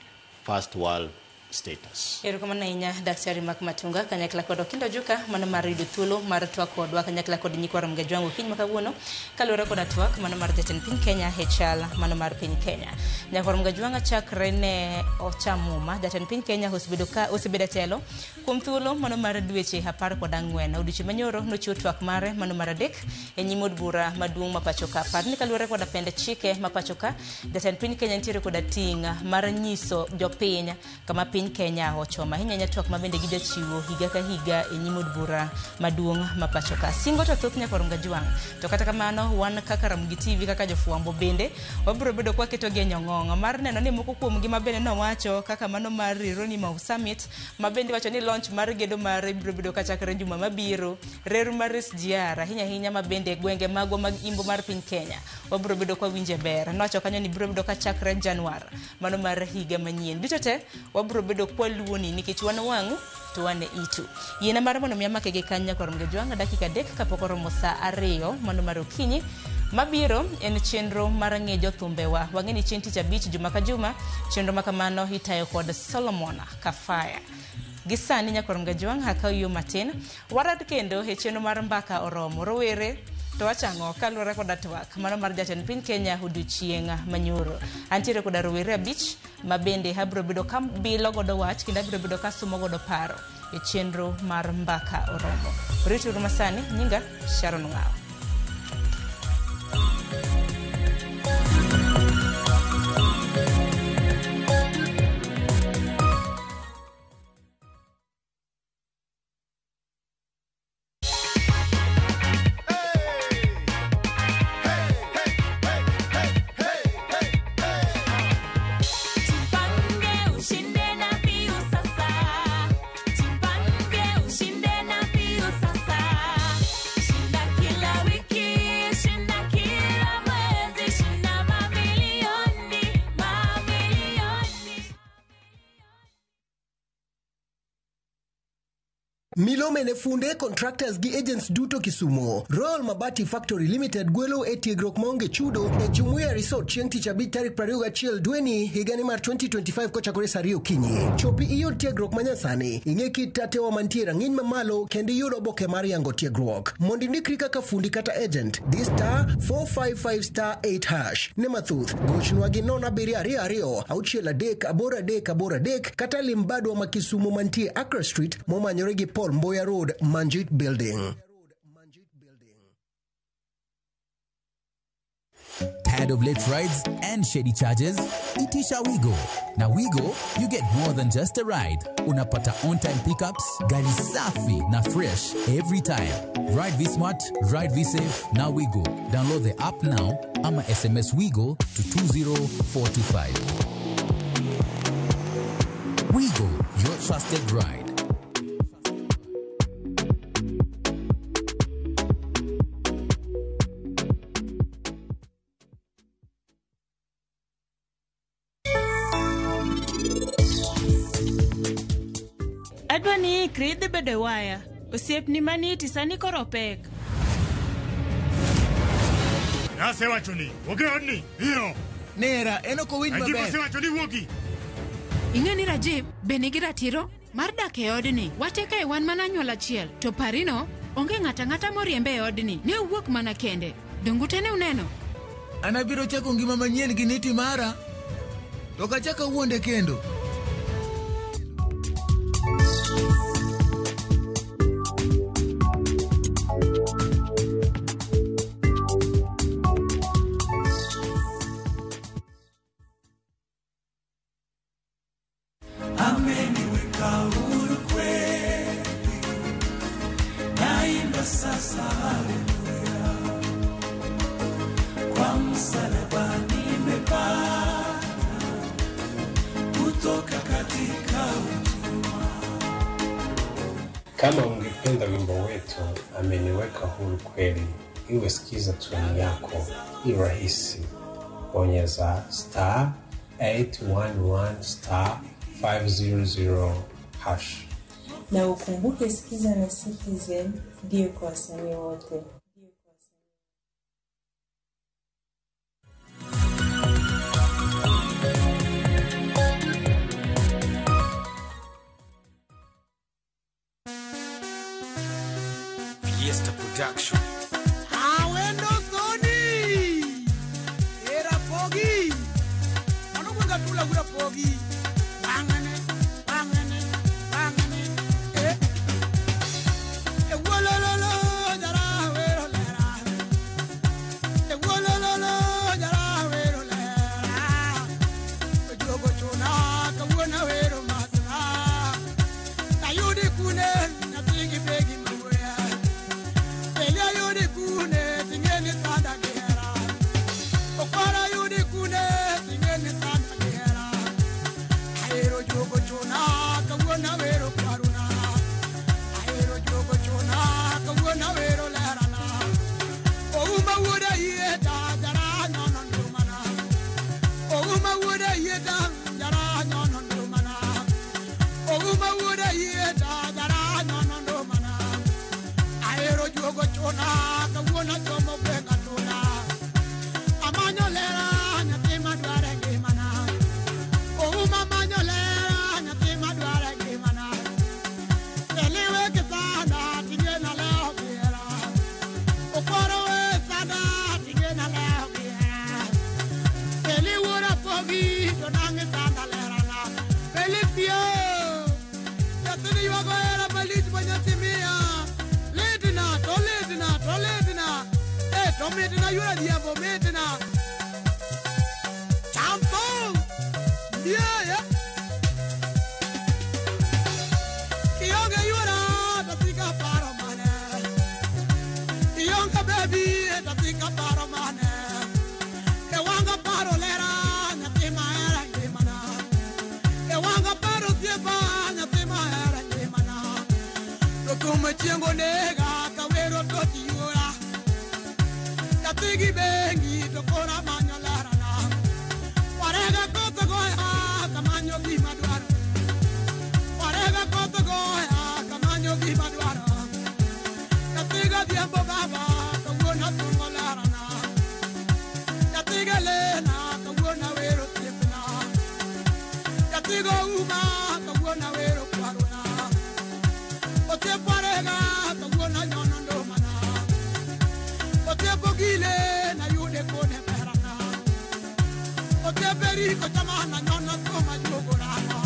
first world status. Erokamano ahinya Daktari Mark Matunga kanyakla kod Okinda Ojuka mano mar yudo thuolo mar twak kodwa kanyakla kod nyikwa Ramogi Ajwang' okinyi ma kawuono kaluwore koda twak mano mar jatend piny Kenya e chal mano mar piny Kenya. Nyakwar Ramogi Ajwang' chakre ne ocham muma, jatend piny Kenya osebedo e telo kuom thuolo mano mar dweche 14. Odiochieng' manyoro nochiwo twak mare mano mar adek e nyim od bura maduong' ma pacho ka. Par ni kaluwore koda pend chike ma pacho ka, jatend piny Kenya nitiere koda ting' mar nyiso jopiny kama piny Kenya ochomo. Ahinya ahinya twak ma bende gijachiwo higa ka higa e nyim od bura maduong' ma pacho ka. Singo to thoth nyakwar Ramogi Ajwang'. To kata kamano wan kaka Ramogi TV kaka jofwambo bende wabiro bedo kwa ketogi e nyong'ong' mar neno ni moko kuomgi ma bende nowacho kaka mano mar Rironi Mau Summit ma bende wacho ni launch mar gedo mare biro bedo kachakre juma mabiro, reru mar SGR ahinya ahinya ma bende gwenge magwa mag imbo mar piny Kenya wabiro bedo kwa winje ber. Nowacho kanyo ni biro bedo kachakre Januar mano mar higa manyien. Duto te wabiro bedo kwaluoni nikech wan wang'u to wan itu. Yiena mar mondo mi amake gi kanya kor Mgejwang' dakika 3 kapok oromo saa 2 mano mar okinyi. Mabiro en chenro mar ng'e jothumbewa. Wang'e ni chieng' tich abich juma ka juma, chenro ma kamano itayo kod Solomon Kafaya. Gi sani nyakwar Mgajwang' akaw yo matin. Warad kendo e chenro mar mbaka oromo. Rowere to wachang'o kaluwore koda twak mano mar jatend piny Kenya odiochieng' manyoro. Antiere koda rowere 5 ma bende abiro bedo ka bilo godo wach kendo abiro bedo ka sumo godo paro e chenro mar mbaka oromo. Rituru masani, nyinga Sharon Ng'awo. Milome ne funde, contractors gi agents duto Kisumo. Royal Mabati Factory Limited gwelo e tiegruok maonge chudo e Jumuiya Resort chieng' tich abich tarik 21 dweni higani mar 2025 kochakore saa 2 okinyi. Chopi iyud tiegruok manyasani, ing'e kit tatewa mantie rang'iny mamalo kendo iyud oboke mar yango tiegruok. Mondo indikri kaka fundi kata agent, di star 455 star 8 hash. Ne mathoth, gochnwa gi 0722 6 3 8 3 8 3 kata lim badwa ma Kisumo mantie Accra Street momanyore gi Paul Mboya Road, Manjit Building. Tired of late rides and shady charges? Itisha Wigo. Now Wigo, you get more than just a ride. Unapata on-time pickups, gari safi na fresh every time. Ride V-Smart, ride V-Safe, now Wigo. Download the app now ama SMS Wigo to 20425. Wigo, your trusted ride. Adwa ni ikri idhi bedo e waya. Osiepni maniti sani koro pek. Nasewacho ni, wuog e odni, piyo! Nera, en ok owinj Rajiv maber. osewacho ni wuogi. Ing'e ni Rajiv be nigi ratiro mar dak e odni. Wate kae wan mana anyuola achiel. To parino, onge ng'ato ang'ata moriembe e odni. Ne owuok mana kende. Donge ute ne uneno? An abiro chako ngima manyien gi niti mara. To ok achak awuonde kendo. Ameniweka huru kweli, naimba sasa haleluya, kwa msalaba nimepata kutoka katika utumwa. Kama ungependa wimbo wetu ameniweka huru kweli, iwe sikiza tuni yako, i rahisi. Bonyeza star 811 star 500 hash. Na ukumbuke Sikiza na Citizen ndiyo kwa wasanii wote. Fiesta Production. Awendo soni era pogi anogwenga tula gura pogi wangane wangane wangane eh e wolololo jara wero lera e wolololo jara wero lera ojogo chuna kawuono wero masna ayudi kune nyathigi begi mawuoya Elia yudi kune tingeni sanda gera Okwara yudi kune tingeni sanda gera Omitna yuor adhiambo mitna. Cham thum. Yeah. Ionge yuora tasika paro mane. Ionge baby tasika paro mane. Ewanga paro lera nyathi mahera ngimana. Ewanga paro siepa nyathi mahera ngimana. To kuma chiengo nega kawero to tiyora. Nyathi gi bengi to kora manyo lerana. Warega koth goya kamanyo gima dwaro. Warega koth goya kamanyo gima dwaro. Nyathi godhiambo baba kawuono thungo lerana. Nyathi galena kawuono awero osiepna. Nyathi gouma kawuono awero kwarona. Osiep warega kawuono nyono ndomana. Osiep ogile nayude kone perana. Osiep eriko chamana nyono thuma juogo ramo.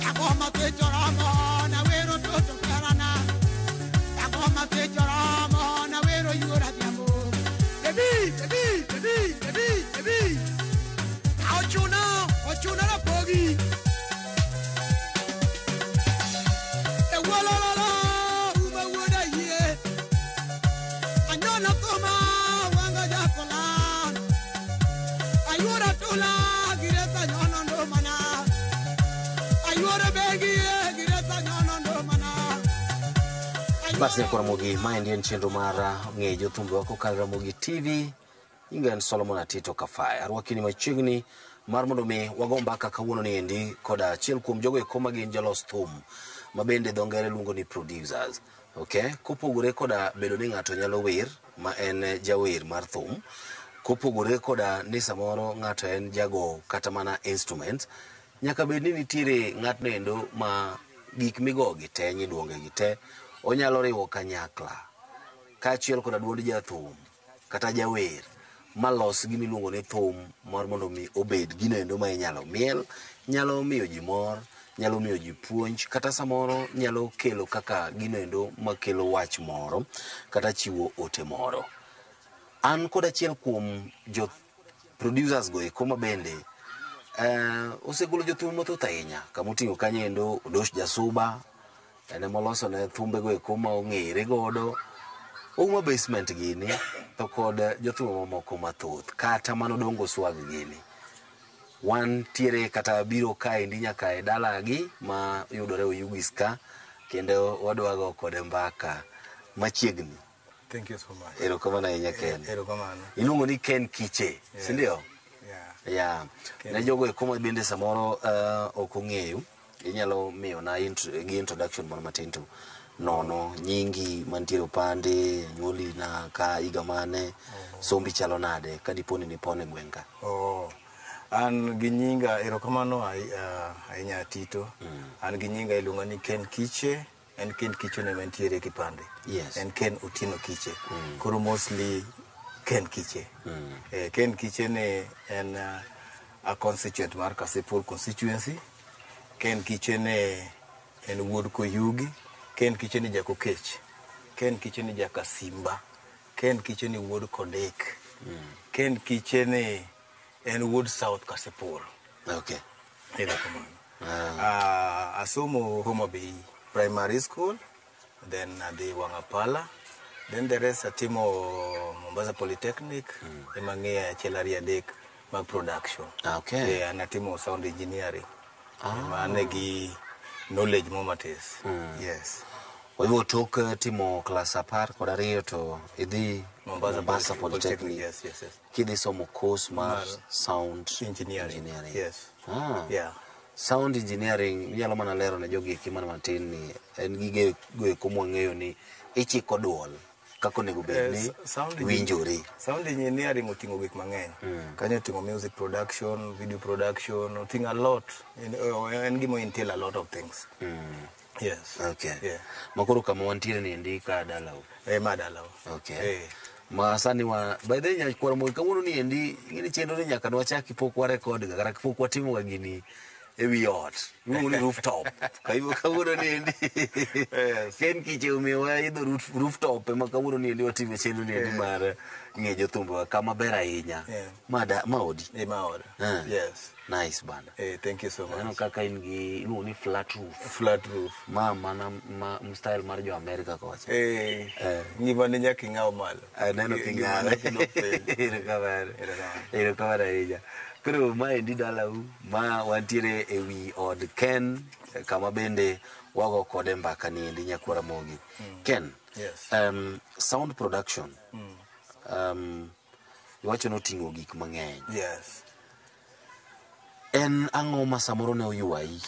Agoma secho ramo nawero toto perana. Agoma secho ramo nawero yuor adhiambo. Baby, baby, baby, baby, baby. Ochuna, ochuna rapogi. Ewolololo, uma wuoda yie. Anyono thuma wanga jakola. Ayuora tula giresa nyono ndomana. Ayuora bengi giresa nyono ndomana. Bas ne Ramogi, maendi en chenro mar ng'eyo jothumbe kokalo Ramogi TV. Nyinga en Solomon Atito Kafaya. Arwakini machiegni mar mondo mi wago mbaka kawuono ni endi koda achiel kuom jogo eko ma gin jolos thum ma bende dho ngere luongo ni producers. Okay? Kopogore koda bedo ni ng'ato nyalo wer ma en jawer mar thum, kopogore koda ni samoro ng'ato en jago kata mana instrument, nyaka bed ni nitiere ng'atno endo ma gik migogi te nyiduonge gi te onyalo riwo kanyakla kaachiel koda duond jathum kata jawer malos gimiluongo ni thum mar mondo mi obed gino endo ma inyalo miel, nyalo miyo ji mor, nyalo miyo ji puonj, kata samoro nyalo kelo kaka gino endo makelo wach moro kata chiwo ote moro. An kod achiel kuom jo producers go eko ma bende osegolo jothum mathoth ahinya kamoting'o kanyo endo Odosh Jasuba, en emoloso ne thumbe go eko ma ong'ere godo, Ouma Basement gini to kod jothum mamoko mathoth kata manodongo Swag gini. Wantiere kata biro kaendi nyaka e dalagi ma yudore Oyugis ka kendo wadwa go kode mbaka machiegni. Thank you so much. Erokamano ahinya Ken. Erokamano. Iluongo ni Ken Kiche, Yes. si ndio? Yeah. Yeah. Ne jogo eko ma bende samoro ok ong'eyo, inyalo miyo na gi introduction moro matin to nono nyingi mantiere opande, nyuoli na ka higa mane, sombi chalo nade ka dipo ni nipone gweng' ka. Oh. An gi nyinga, erokamano ahinya Tito. An gi nyinga iluonga ni Ken Kiche. En Ken Kiche ne mantiere e kipande. Yes. En Ken Otieno Kiche. Koro mostly Ken Kiche. Ken Kiche ne en a constituent mar Kasipul constituency. Ken Kiche ne en wuod Koyugi. Ken Kiche ni Jakokech. Ken Kiche ni Jakasimba. Ken Kiche ni wuod Kodek. Ken Kiche ne en wuod South Kasipul. Okay. Erokamano. Asomo Homa Bay Primary School, then adhi Wangapala, then the rest atimo Mombasa Polytechnic, ema ng'eyo achiel ariyo adek mag production. Okay. Yeah, an atimo sound engineering. Ema an gi knowledge mo matis. Yes. Kwa hivyo tok timo klas 12 to idhi Mombasa Polytechnic. Yes, yes, yes. Kidhi somo course mar sound engineering. Yes. Ah. Yeah. Sound engineering inyalo mana lero ne jogi eki mana matin ni en gige go eko mwang'eyo ni ichiko duol kaka onego bed ni winjore. Sound engineering oting'o gik mang'eny. Kanyo oting'o music production, video production, oting'o a lot. En gima entail a lot of things. Yes. Okay. Yeah. Makoro kama wantiere ni endi ka dalau. Ma dalau. Okay. Ma sani wa by the way nyakwar mo kawuono ni endi ng'eni chenro ni nyaka nwachaki pok wa record ga kata pok watimo ga gini e wi ot iluongo ni rooftop. Kwa hivyo kawuono ni endi Ken Kiche omiyowa idho rooftop ema kawuono ni endi watime chenro ni endi mar ng'e jothumbewa kama ber ahinya. Ma ma odi. Eh, ma oda. Yes. Nice bana. Eh, thank you so much. Aneno kaka in gi iluongo ni flat roof. Flat roof. Ma mana ma style mar jo Amerika kocha. Eh, ngimani nyaka ing'aw malo. Aneno king'awe. Erokamano. Erokamano ahinya. Koro maendi dalau ma wantiere e wi od Ken kama bende wago kode mbaka ni endi nyakwar Ramogi. Ken, Yes. Sound production iwacho noting'o gik mang'eny. Yes. En ang'o ma samoro ne oywayi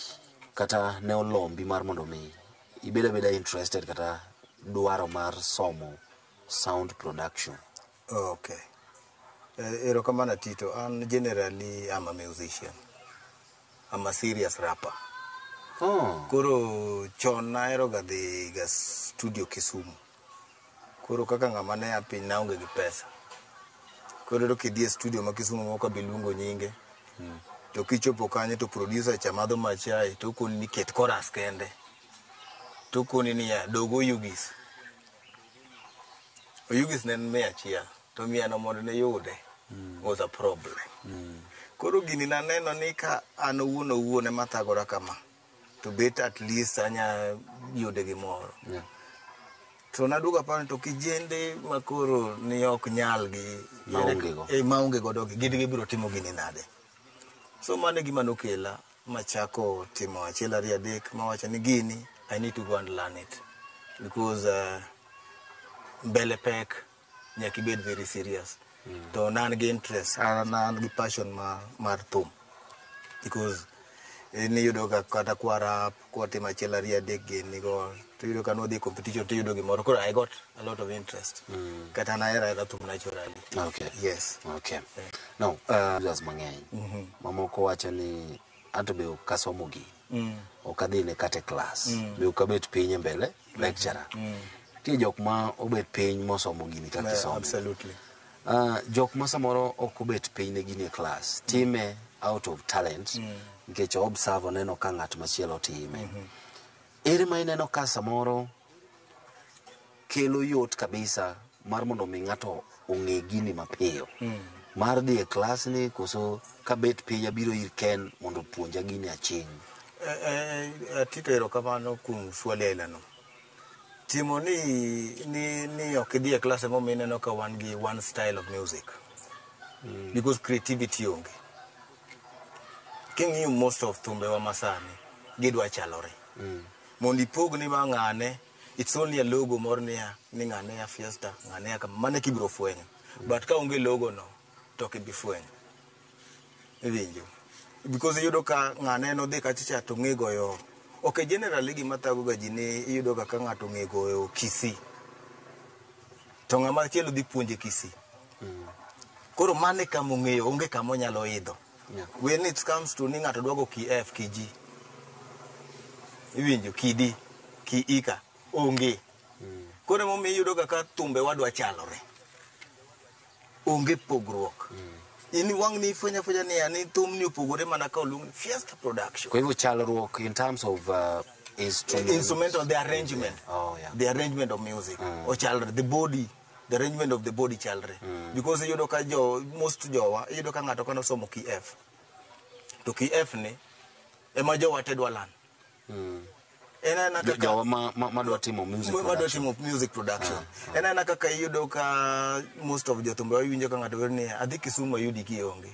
kata ne olombi mar mondo mi ibed abeda interested kata dwaro mar somo sound production? Okay. Erokamano Tito. An generally I'm a musician. I'm a serious rapper. Oh. Koro chon nahero ga dhi ga studio Kisumu. Koro kaka ng'ama ne a piny naonge gi pesa. Koro iyudo kidhi e studio ma Kisumu moko be luongo nyinge. To kichopo kanyo to producer cha madho ma chai to okoni ni ket chorus kende. To okoni niya dog Oyugis. Oyugis ne en 100 to 100 no mondo ne yude was a problem. Koro gini naneno ni ka an owuon owuon ema thagora kama to bet at least anya yude gimoro. To naduogo aparo ni to kijende makoro ni ok nyal gi Maonge go. Eh, maonge godo gi gin gibiro timo gini nade. So mano e gima nokela machako timo achiel ariyo adek mawacho ni gini I need to go and learn it because mbele pek nyaka ibed very serious. To ne an gi interest, an an gi passion mar thum because niyudo ka kata kwa rap kwatimo achiel ariyo adek gini go to iyudo ka nwadhi e competition to iyudo gimoro koro I got a lot of interest kata nahero ahera thum naturally. Okay. Yes. Okay. Now, users mang'eny mamoko wacho ni anto be ok asomo gini. Ok adhi ne kata e class. Be ok abet piny e mbele lecturer. Nitie jok ma obet piny mosomo gini kaka isome. Absolutely. Jok ma samoro ok obet piny ne gini e class time out of talent nikech observe oneno ka ng'at machielo time. Ere ma ineno ka samoro kelo yot kabisa mar mondo mi ng'ato ong'e gini mapiyo mar dhi e class ni koso kabet piny abiro ir Ken mondo opuonja gini aching'. Tito erokamano kuom swali aila no. Timo ni ok idhi e class emomiyo ineno ka wan gi one style of music. Because creativity onge. King'iyo most of thumbewa masani, gidwa chalore. Mondo ipog ni ma ng'ane, it's only a logo moro niya, ni ng'ane ya Fiesta, ng'ane ya kama, mano eka ibiro fwenyo. But ka onge logo no, to ok ibi fwenyo. Iwinjo? Because iyudo ka ng'ane nodhi kacha cha to ong'e goyo. Okay, generally gima thago ga ji ni iyudo ga ka ng'ato ong'e goyo Kisii. To ng'ama chielo dhi puonje Kisii. Koro mano e kama ong'eyo, onge kama onyalo idho. When it comes to ni ng'ato dwa go key F, key G. Iwinjo, key D, key E ka, onge. Koro emomiyo iyudo ga ka thumbe wadwa chalore. Onge pogruok. In wang' ni ifwenyo afwenya niya ni thumni opogore mana ka oluong ni Fiesta Production. Kwa hivyo chalruok in terms of instrument. Instrumental, the arrangement. Oh, yeah. The arrangement of music. Ochalre, the body, the arrangement of the body chalre. Because iyudo ka jo, most jowa, iyudo ka ng'ato kanosomo key F. To key F ni, ema jowa te dwa learn. En aena kaka Jowa ma dwa timo music ma dwa production. timo music production. En aena kaka iyudo ka most of jothumbe wawinjo ka ng'ato wer ni adhi Kisumu ayudi kionge.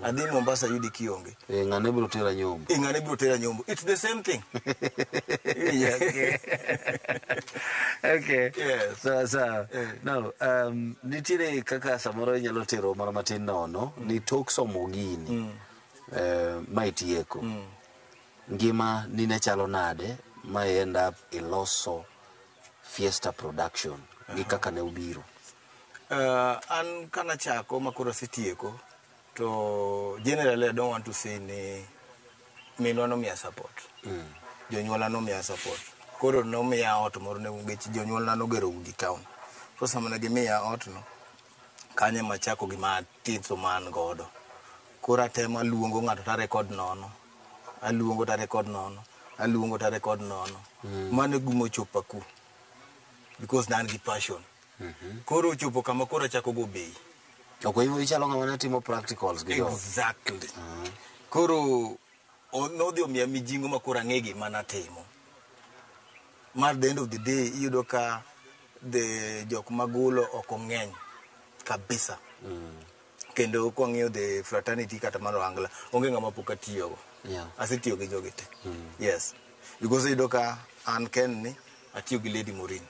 Adhi Mombasa ayudi kionge. Eh, ng'ane biro tera nyombo. Eh, ng'ane biro tera nyombo. It's the same thing. Okay. Okay. Yes. Sawa sawa. Now, nitiere kaka samoro inyalo tero mana matin nono ni tok somo gini ma itieko. Ngima ni ne chalo nade ma i end up iloso Fiesta Production gi kaka ne ubiro. An kanachako makoro asetieko to generally I don't want to say ni minwa nomiya support. Jonyuolna nomiya support. Koro nomiya ot moro ne nikech jonyuolna nogero udi town. Koro sama ne gimiya ot no, kanyo ema achako gima thiso ma an godo. Koro atemo aluongo ng'ato ta record nono. Aluongo to record nono. Aluongo to record nono. Mano e gima ochopa ku. Because ne an gi passion. Koro ochopo kama koro achako go bei. Ok hivyo ichalo ng'ama ne timo practicals gi jogo. Exactly. Koro nodhi omiya mijing'o ma koro ang'e gima natimo. Mar the end of the day iyudo ka the jok magulo ok ong'eny kabisa. Kendo kwang'iyo the fraternity kata mar Ohangla, onge ng'ama pok atiyogo. Asetiyo gi jogi te. Yes. Because iyudo ka an Ken ni atiyo gi Lady Morin.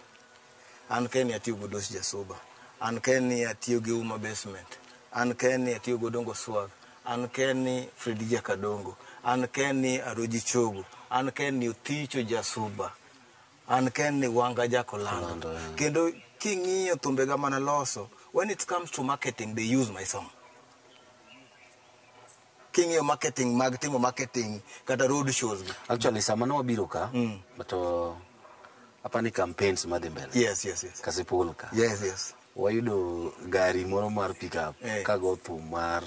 An Ken ni atiyo gi Dos Jasuba. An Ken ni atiyo gi Uma Basement. An Ken ni atiyo gi Odongo Swag. An Ken ni Fredi Jakadongo. An Ken ni Aroji Chogo. An Ken ni Othicho Jasuba. An Ken ni Wanga Jakolando. Kendo king'iyo thumbega mana loso, when it comes to marketing, they use my song. King'iyo marketing mag timo marketing kata road shows gi. Actually sama ne wabiro ka to apani campaigns madhi mbele. Yes. Kasipul ka. Yes. Wayudo gari moro mar pickup ka go thum mar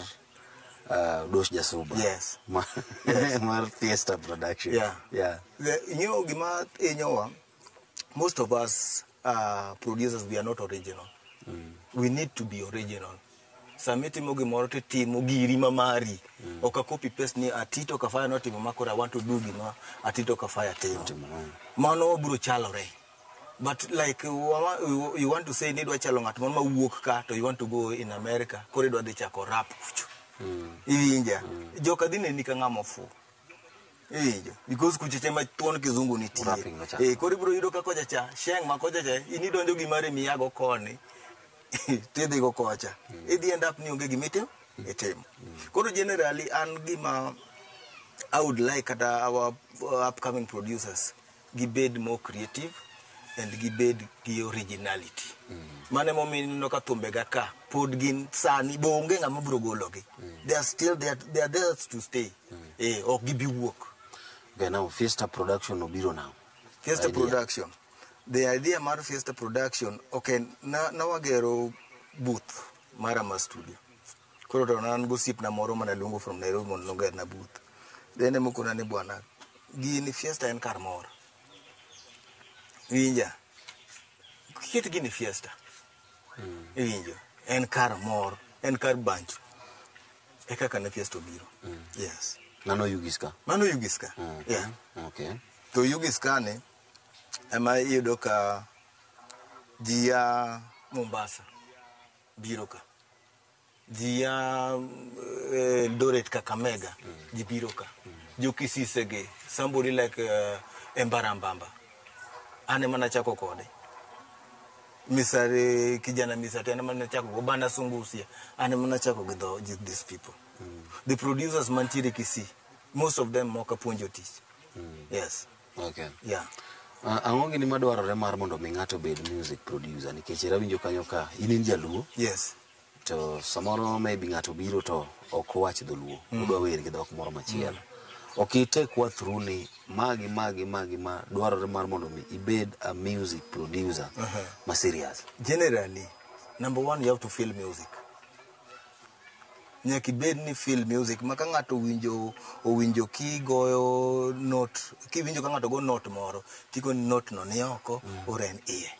Dosh Jasuba. Yes. Mar Fiesta Production. Yeah. Yeah. Ing'eyo gima hinyowa, most of us producers, we are not original. We need to be original. Sama itimo gimoro to itimo giri ma mari. Ok a copy paste ni Atito Kafaya notimo ma koro I want to do gima Atito Kafaya timo. Mano biro chalore. But like you want to say ni idwa chalo ng'at moro mawuok ka to you want to go in America, koro idwa dhi chako rap kucho. Iwinja? Joka dhi neni ka ng'ama ofuwo. Iwinjo? Because kucho cha ema thuon kizungu nitie. Rapping nochako. Koro ibiro yudo ka kocha cha, sheng ma kocha cha, in idonjo gi mari miyago koni, tidhi go kocha. Idhi end up ni onge gima itimo, itimo. Koro generally an gima I would like kata our upcoming producers gibed more creative and gibed gi originality. Mano emomiyo ineno ka thumbega ka pod gin sani bo onge ng'ama biro gologi. They are still there, they are there to stay. Ok gibi wuok. Okay, now Fiesta Production obiro now. Fiesta Idea. Production. The idea mar Fiesta Production, okay, na wagero booth mara ma studio. Koro to an gosiepna moro mane luongo from Nairobi mondo nogerna booth. Then emokona ni bwana, gini Fiesta en kar mor. Winja. Ket gini Fiesta. Iwinjo. En kar mor, en kar banjo. E kaka ne Fiesta obiro. Yes. Mano Yugis ka? Mano Yugis ka. Yeah. Okay. To Yugis ka ni ema iyudo ka ji ya Mombasa biro ka. Ji ya Eldoret, Kakamega ji biro ka. Jo Kisise gi, somebody like Embarambamba. An ema nachako kode. Misare kijana Misate an ema nachako go Banda Sungusia. An ema nachako gi these people. The producers mantiere Kisii, most of them moko puonjo tich. Yes. Okay. Yeah. Ang'o gini madwarore mar mondo mi ng'ato obed music producer nikech awinjo kanyo ka in jaluo. Yes. To samoro maybe ng'ato biro to ok owach dholuo. Odwa wer gi dhok moro machielo. Ok itekwa through ni magi magi magi ma dwarore mar mondo mi ibed a music producer ma serious. Generally, number one, you have to feel music. Nyaka ibed ni feel music ma ka ng'ato owinjo kigoyo note, kiwinjo ka ng'ato go note moro, tiko ni note no ni oko or en iye.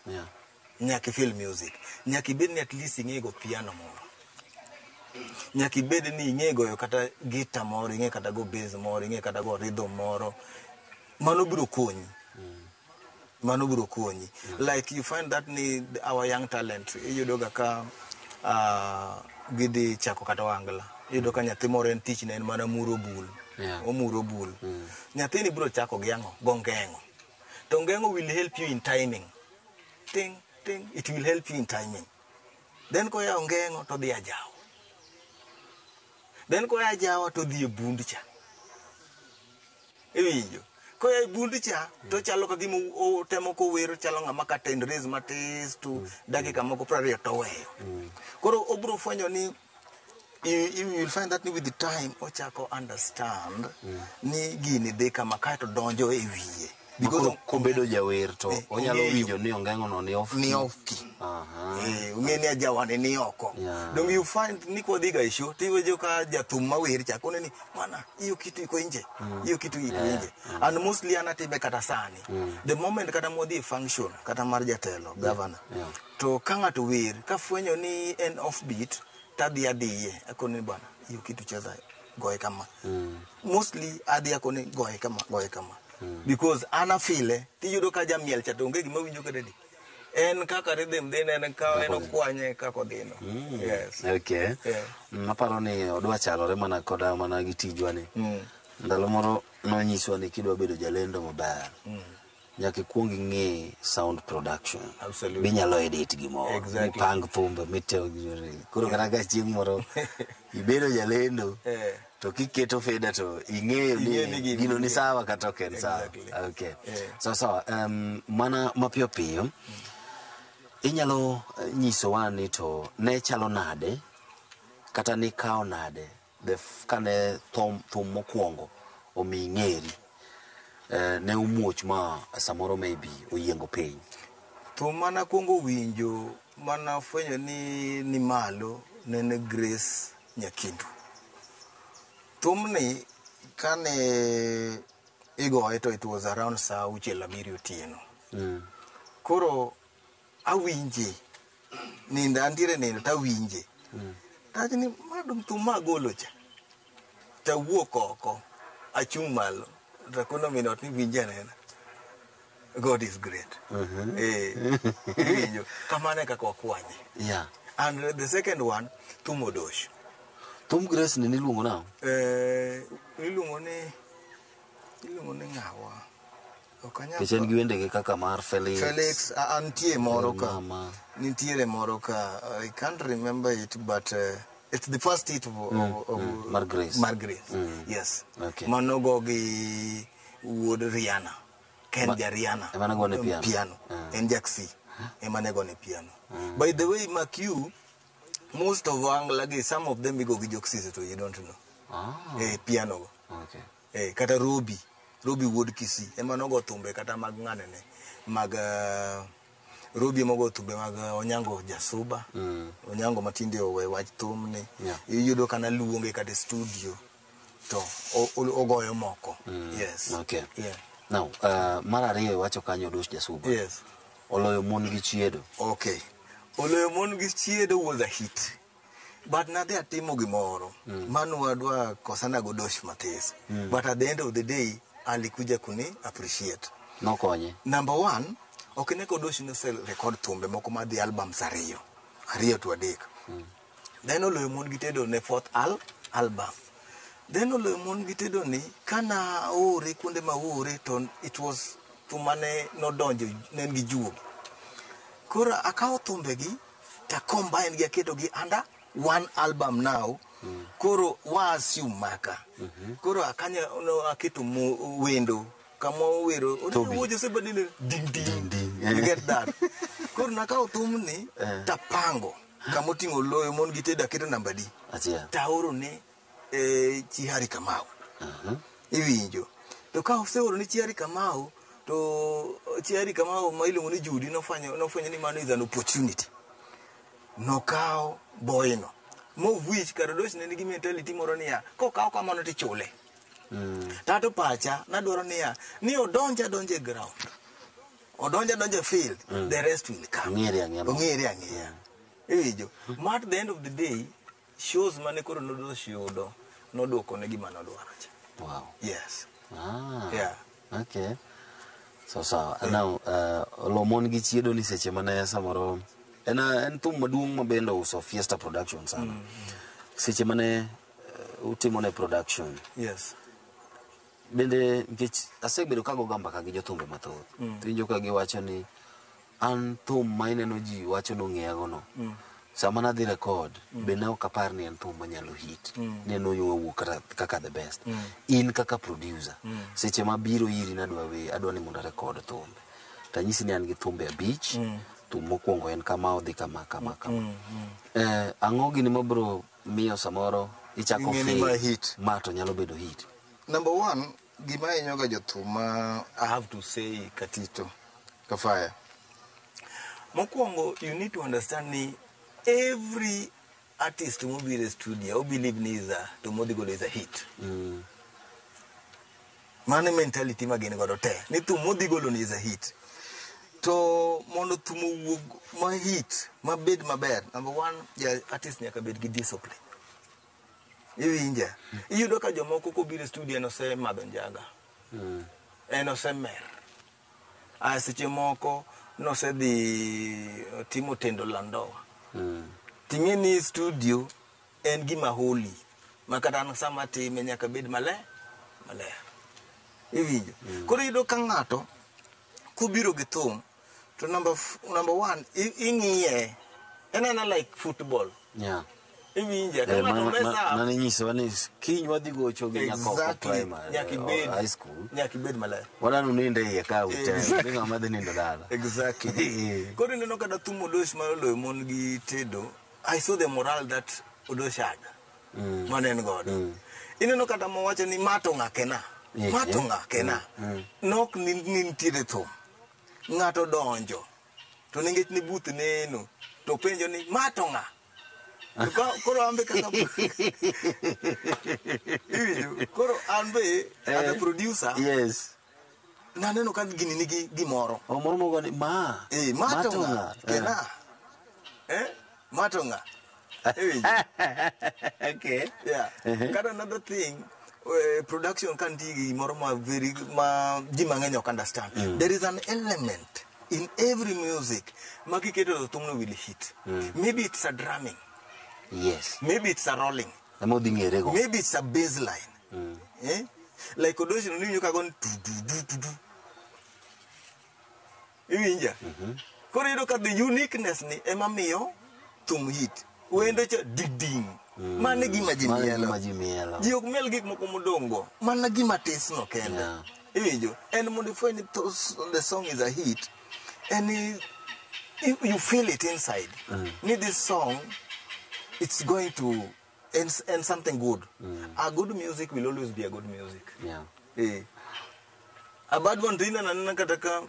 Nyaka i feel music. Nyaka ibed ni at least ing'e go piano moro. Nyaka ibed ni ing'e goyo kata guitar moro, ing'e kata go bass moro, ing'e kata go rhythm moro. Mano biro konyi. Mano biro konyi. Like you find that ni our young talent, iyudo ga ka gidhi chako kata ohangla. Iyudo ka nyathi moro en tich ne en mana muro bul. Omuro bul. Nyathini biro chako gi ang'o? Go ngeng'o. To ngeng'o will help you in timing. Ting, ting, it will help you in timing. Then koya ongeng'o to dhi ajawa. Then koya ajawa to dhi e bund cha. Iwinjo? Koya e bund cha to chalo ka gima otemo kowero chalo ng'ama ka tend raise matis to dakika moko 20 to oweyo. Koro obiro fwenyo ni you will find that with the time ochako understand ni gini dhi kama kaeto donjo e wiye. Because kobedo jawer to onyalo ong'eyo. winjo ni ongeng'o no ni off Ni key. off key. Eh, ung'e ni ajawane ni oko. Yeah. Dong you find ni kwadhiga e show tiwinjo ka jathum mawer cha kone ni bwana hiyo kitu iko nje. Hiyo kitu iko nje. And mostly an atime kata sani. The moment kata mwadhi e function kata mar jatelo, governor. To ka ng'ato wer, kafwenyo ni en off beat, tadhi adhiye. Akone ni bwana, hiyo kitu cheza goye kama. Mostly adhi akone goye kama, goye kama. Because an afile, tiyudo ka jamiel cha to onge gima winjo kata di. En kaka rhythm dhi en ka en okwanye kaka odhino. Yes. Okay. Yeah. Aparo ni odwa chalore mana koda mana gi tijwa ni. Ndalo moro nonyiswa ni kidwa bedo jalendo maber, nyaka ikuong ing'e sound production. Absolutely. Binyalo edit gimoro. Exactly. Mipang thumbe, miteo gimoro. Koro kata ka chieng' moro ibedo jalendo, Eh. to kiketo feda to ing'eyo Ing'eyo ni ni gini gino ni nitie. sawa kata ok en sawa. Exactly. Okay. Yeah. Sawa sawa. Mana mapiyo piyo, inyalo nyisowa ni to ne chalo nade kata nikawo nade the kane thum mokwongo omi ng'eri ne omuoch ma samoro maybe oyiengo piny. Thum mana kuongo winjo mana fwenyo ni malo nene Grace Nyakindu. Thumni kane igoye to it was around saa auchiel abiriyo otieno. Koro awinje, nindo antiere nindo tawinje. Tawacho ni ma dong thum ma agolo cha. Tawuok oko, achung' malo, takono min ot ni winj anena. God is great. Eh, iwinjo. Kamano e kaka wakwanye. Yeah. And the second one, thum odosh. Thum Grace ni niluongo nang'o? Eh, iluongo ni ng'awa? Ok anyal Nikech en gi wendege kaka mar Felix. Felix, antie moro ka. Mama. Nitiere moro ka. I can't remember it, but it's the first hit of Mar Grace. Mar Grace. Yes. Okay. Manogo gi wuod Rihanna. Ken ja Rihanna. Ema ne gone piano. Piano. En Jack C. Ema ne gone piano. By the way, Makiu, most of Angla gi, some of them igo gi Jok to you don't know. Eh, piano go. Okay. Eh, kata Robi. Robi wuod Kisii. Ema nogo thumbe kata mag ng'anene. Mag Robi ema ogo thumbe mag Onyango Jasuba. Onyango matinde owe wach thumni. Yeah. Iyudo kana luonge kata e studio to ogoyo moko. Yes. Okay. Yeah. Now, mar ariyo iwacho kanyo Odosh Jasuba. Yes. Oloyo mon gi chiedo. Okay. Oloyo mon gi chiedo was a hit. But nadhi atimo gimoro. Mano wadwa kosana go Odosh matis. But at the end of the day, alikuja kuni appreciate. Nokonye. Number one, ok ne Odosh nose record thumbe moko madhi albums ariyo. Ariyo to adek. Then oloyo mon gi tedo ne fourth album. Then oloyo mon gi tedo ni kana oore kuonde ma oore to it was thum mane nodonjo ne en gi juogi. Koro akawo thumbegi ta combine gi aketo gi under one album now. Koro wa assume maka. Koro akanya no aketo wendo kama owero Toby. wuojo sebadile ding ding. You get that. Koro nakawo thumni tapango kama oting'o loyo mon gi tedo aketo namba di. Achiel. Taoro ne chi Harry Kamau. Iwinjo. To ka oseoro ne chi Harry Kamau to chi Harry Kamau ma iluongo ni Judy nofwenyo ni mano is an opportunity. Nokawo boyno. Mov wich kar Odosh ne nigi mentality moro niya, kokawo kamano tichule. Tato pacha nadwaro niya, ni odonj adonja e ground. Odonj adonja e field, the rest will come. Ong'ere ang'eya. Ong'ere ang'eya. Iwinjo. Ma at the end of the day, shows mane koro Odosh yudo, noduoko ne gima nodwaro cha. Wow. Yes. Ah. Yeah. Okay. So sawa. Now, olo mon gi chiedo ni seche mane samoro en thum maduong' ma bende ouso Fiesta Production sana. Seche mane utimo ne production. Yes. Bende nikech asebedo kago mbaka gi jothumbe mathoth. Tiwinjo ka giwacho ni an thum ma ineno ji wacho nong'eyago no. Sama nadhi record, be ne ok apar ni en thum manyalo hit. Ni en owuok kaka the best. In kaka producer, seche mabiro iri nadwa we, adwa ni mondo arekod thumbe. Tanyisi ni an gi thumbe 5, thum mokwongo en kama odhi kama kama kama. Ang'o gini mabiro miyo samoro ichako Ing'e ni feel ma hit. ma to nyalo bedo hit? Number one, gima hinyoga jothum ma I have to say Katito Kafaya. Mokwongo, you need to understand ni every artist mobiro e studio, o believe ni is a, to modhi godo is a hit. Mano e mentality ma gin godo te. Ni thum modhi golo ni is a hit. To mondo thum owuog ma hit, mabed maber, number one, ja artist nyaka bed gi discipline. Iwinja? Iyudo ka jomoko kobiro e studio en osemadho njaga. En osemer. Aya seche moko nosedhi timo tendo la ndoa. Ting'e ni studio en gima holy. Ma kata an sama time nyaka bed maler, maler. Iwinjo? Koro iyudo ka ng'ato kobiro gi thum to number one ing'iye en ena like football. Iwinje? Ka ng'ato mess up, Mane nyisowa ni kiny wadhi gocho gi Nyakoko Primary nyaka or ibed high school. Nyaka ibed maler. Wadwani unind e iye ka ute. Exactly. Ni ng'ama dhi nindo dala. Exactly. Koro ineno kata thum Odosh mar oloyo mon gi tedo, I saw the morale that Odosh had. Mane en godo. Ineno kata mowacho ni ma to ng'akena. Ma to ng'akena. Nok ni nitiere thum. Ng'ato donjo. To nikech ni buth neno, to penjo ni ma to ng'a? To koro an be kaka iwinjo? Koro an be as a producer, Yes. naneno ka gini nigi gimoro. Omoro mogo ni ma. Ma Ma to to ng'a? ng'a? Kena. Ma to ng'a? Iwinjo? Okay. Yeah. Kata another thing, production ka nitie gi gimoro ma very ma ji mang'eny ok understand. There is an element in every music ma kiketo to thumno will hit. Maybe it's a drumming. Maybe it's a rolling. Ema odhi ng'ere go. Maybe it's a bass line. Eh? Like Odosh no niwinjo ka gone tu tu tu tu tu. Iwinja? Koro iyudo ka the uniqueness ni ema miyo thum hit. Wendo cha ding ding. Mano e gima ji Mano e mielo. gima ji mielo. Ji ok miel gik moko modongo. Mana gima tis no kende. Iwinjo? En mondo ifweny ni the song is a hit, and you feel it inside. Ni this song, it's going to and something good. A good music will always be a good music. A bad one to ineno anena kata ka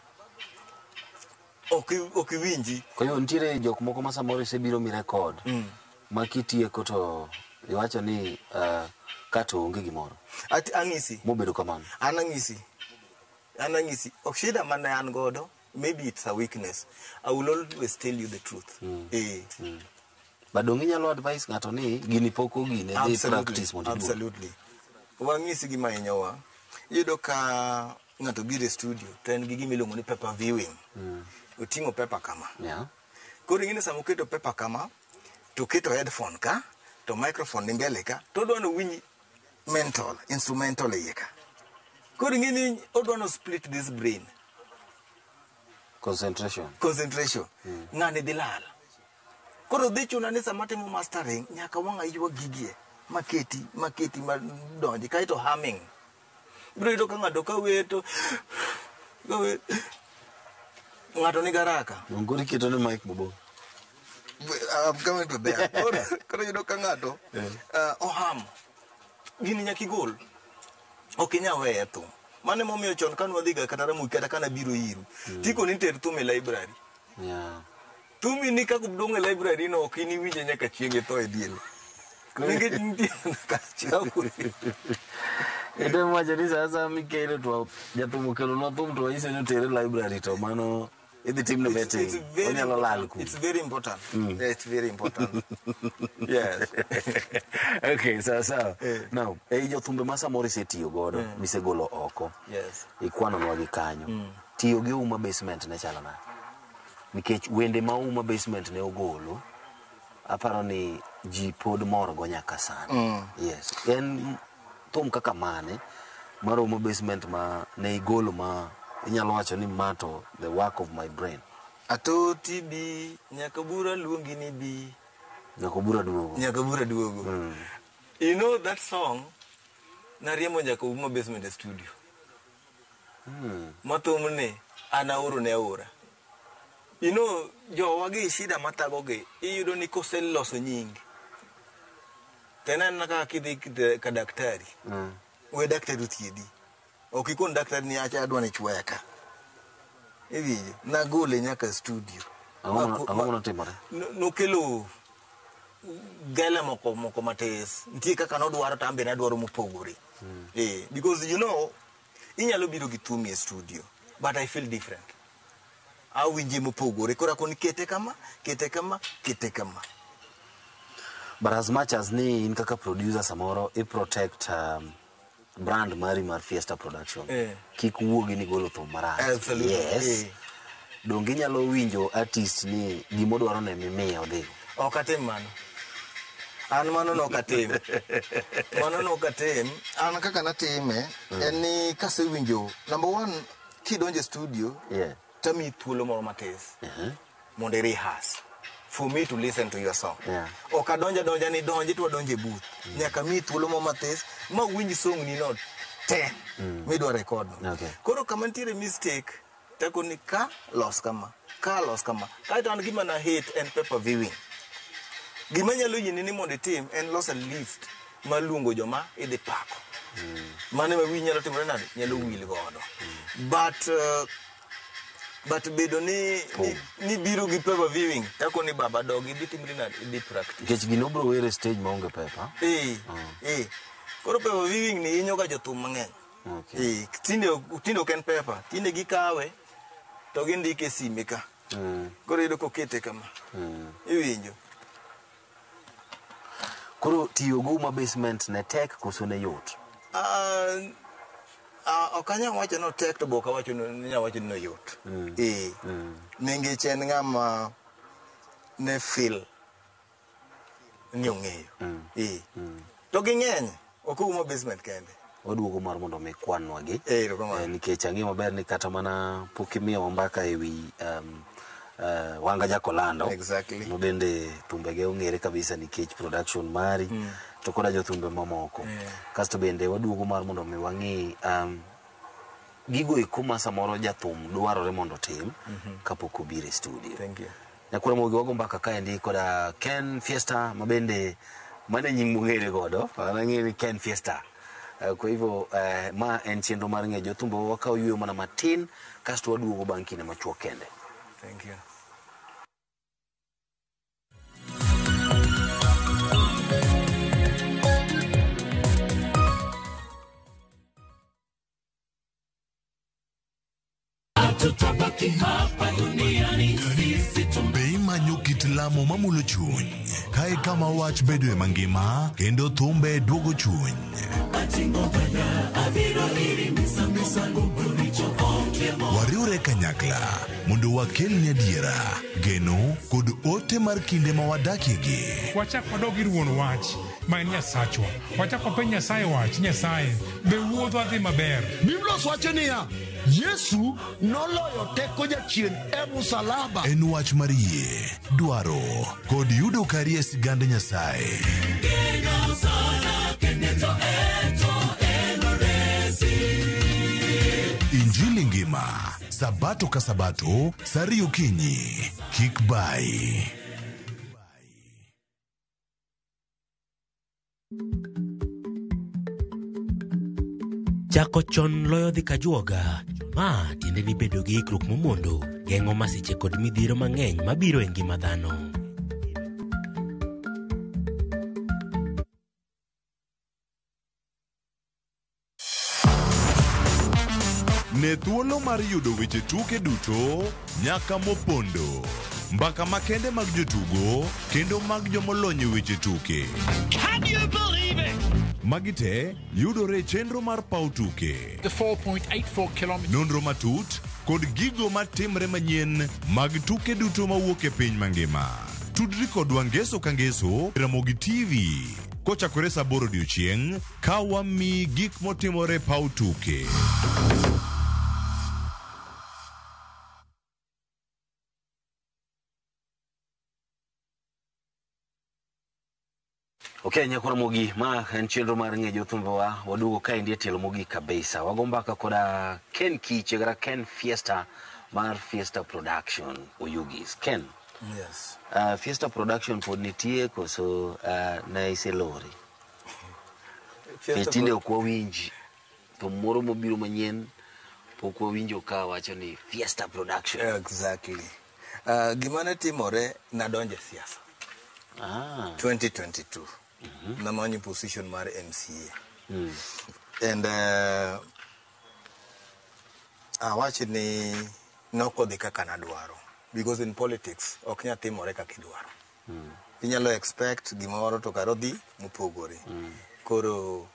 ok iwinji. Kwa hiyo nitiere jok moko ma samoro isebiro mi record ma kitieko to iwacho ni kato onge gimoro. Ang'isi. Mobedo kamano. An ang'isi. An ang'isi. Ok shida mane an godo, maybe it's a weakness. I will always tell you the truth. But dong inyalo advice ng'ato ni gini pok ogine dhi practice mondo iduog. Absolutely. Wang'isi gima hinyowa. Iyudo ka ng'ato biro e studio to en gi gima iluongo ni paper viewing. Oting'o paper kama. Koro ing'e ni sama oketo paper kama, to oketo headphone ka, to microphone ni mbele ka, to odwa ni owinj mental, instrumental e iye ka. Koro ing'e ni odwa ni split this brain. Concentration. Concentration. Ng'ani dhi lal. Koro dhi chuna ni sama atimo mastering, nyaka wang' aywa gigie, maketi, maketi madonji, kaeto humming. Ibiro yudo ka ng'ato ka wer to, ka wer, ng'ato nigi haraka. Koro iketo ne mic mabor. I'm coming to there. Koro yudo ka ng'ato oham. Gini nyaka igol. Ok inyal weye e thum. Mano emomiyo chon kane wadhi ga kata Ramogi kata kana biro iru. Tikoni ter thum e library. Thumi ni kaka odong' e library no ok iniwinje nyaka chieng' itho e diel. Nikech nitie kacha. Itemo wacho ni sa asaya mikelo to jathum okelonwa thum to wanyise ni otere e library to mano idhi timne It's vetting. very Onyalo lal important. kuno. It's very important. Yeah, it's very important. Yes. Okay, sawa sawa. Now, ei jothumbe ma samoro isetiyo godo, misegolo oko, ikwanonwa gi kanyo. Tiyo gi Uma Basement ne chalo nade? Nikech wende ma Uma Basement ne ogolo, aparo ni ji pod morgo nyaka sani. Yes. En thum kaka mane mar Uma Basement ma ne igolo ma inyalo wacho ni ma to the work of my brain. Atoti bi, nyaka bura luongi ni bi. Nyaka bura duogo. Nyaka bura duogo. You know that song, nariembo nyaka Uma Basement e studio. Ma thumni an aoro ne aora. You know, jowa gi shida mathagogi, iyudo ni koseloso nying, to en anena kaka kidhi ka daktari, we daktari othiedhi. Ok ikon daktari ni acha adwa ni chwoya ka. Iwinjo? Nagole nyaka studio. Ang'o manotimore? Nokelo gele moko moko matis. Nitie kaka nodwaro to an be nadwaro mopogore. Because you know, inyalo biro gi thumi e studio, but I feel different. Awinje mopogore. Koro akoni kete kama, kete kama, kete kama. But as much as ni in kaka producer samoro i protect brand mari mar Fiesta Production. Kik wuogi ni golo thum marach. Absolutely. Yes. Donge inyalo winjo artist ni gimodwaro ne mimiye odhigo? Ok atim mano. An mano nok atim. Mano nok atim. An kaka natime, en ni kasewinjo, number one, kidonjo e studio, tamiyi thuolo moro matis mondo i rehearse for me to listen to your song. Ok adonjo adonja ni donji to wadonjo e booth. Nyaka miyi thuolo moro matis ma winj song ni no te midwa record no. Koro kama nitiere mistake, takoni ka los kama, ka los kama. Kaeto an gima na hate en paper viewing. Gima nyalo yieni ni mondo itim en loso list mar luongo joma idhi pako. Mano ema wiyi nyalo timore nade? Nyalo wil godo. But bedo ni biro gi paper viewing, takoni baba dog idhi timri nade? Idhi practice. Nikech gino biro wer e stage maonge paper. Koro paper viewing ni hinyo ga jothum mang'eny. Tinde ok en paper. Tinde gikawe to gindike e sime ka. Koro iyudo kokete kama. Iwinjo. Koro tiyo go ma basement ne tek koso ne yot? Ok anyal wacho ni otek to be ok awacho ni anyal wacho ni oyot. Nikech en ng'ama ne feel ni ong'eyo. To ging'eny, ok Ouma Basement kende. Waduogo mar mondo mi kwanwa gi. Nikech ang'eyo maber ni kata mana pok imiyowa mbaka ewi Wanga Jakolando. Exactly. Ma bende thumbege ong'ere kabisa nikech production mari to koda jothumbe mamoko. Kasto bende waduogo mar mondo mi wang'i gigo eko ma samoro jathum dwarore mondo otim kapok obiro e studio. Thank you. Nyakwar Ramogi wago mbaka kaendi koda Ken Fiesta ma bende mano e nying mong'ere godo. An ang'eyo ni Ken Fiesta. Kwa hivyo ma en chenro mar ng'eyo jothumbe wakawo yueyo mana matin kasto waduogo bang' kinde machuok kende. Thank you. Tutabaki hapa duniani sisi. Be imanyo kit lamo mamulo chuny? Kae kama wach bedoe mangima kendo thumbe duogo chuny. Wariwre kanyakla mondo wakelni adiera, geno kod ote mar kinde ma wadakiegi. Wachak wadog ir wuon wach ma en Nyasachwa. Wachak wapenj Nyasaye wach, Nyasaye, be wuodhwa dhi maber? Biblos wacho niya, Yesu noloyo teko jachien e musalaba. En wach mar yie, dwaro kod yudo kari e sigand Nyasaye. Injili ngima, Sabato ka Sabato, saa ariyo okinyi. Kik bai. Chako chon loyo dhi kajuoga. Ma tiende ni bedo gi ikruok momondo geng'o masiche kod midhiero mang'eny mabiro e ngima dhano. Ne thuolo mar yudo weche tuke duto nyaka mopondo. Mbaka makende mag jotugo kendo mag jomolony e weche tuke. Can you believe it? Magi te yudore e chenro mar paw tuke. The 4.84 kilometers. Nonro matut kod gigo matimre manyien mag tuke duto mawuok e piny mangima. Tudri kodwa ngeso ka ngeso e Ramogi TV kochakore saa aboro odiochieng' ka wamiyi gik motimore e paw tuke. Okay, nyakwar Ramogi, ma en chenro mar ng'e jothumbewa, waduogo kaendi e tielo mogik kabisa. Wago mbaka koda Ken Kiche kata Ken Fiesta mar Fiesta Production Oyugis. Ken. Yes. Fiesta Production pod nitie koso ne iselori? Fiesta Tinde ok wawinji. Thum moro mobiro manyien pok wawinjo ka wacho ni Fiesta Production. Exactly. Gima ne timore, nadonjo e siasa 2022. Namanyo position mar MCA. And awach ni nokodhi kaka nadwaro. Because in politics, ok nyal timore kaka idwaro. Inyalo expect gimoro to kare odhi mopogore. Koro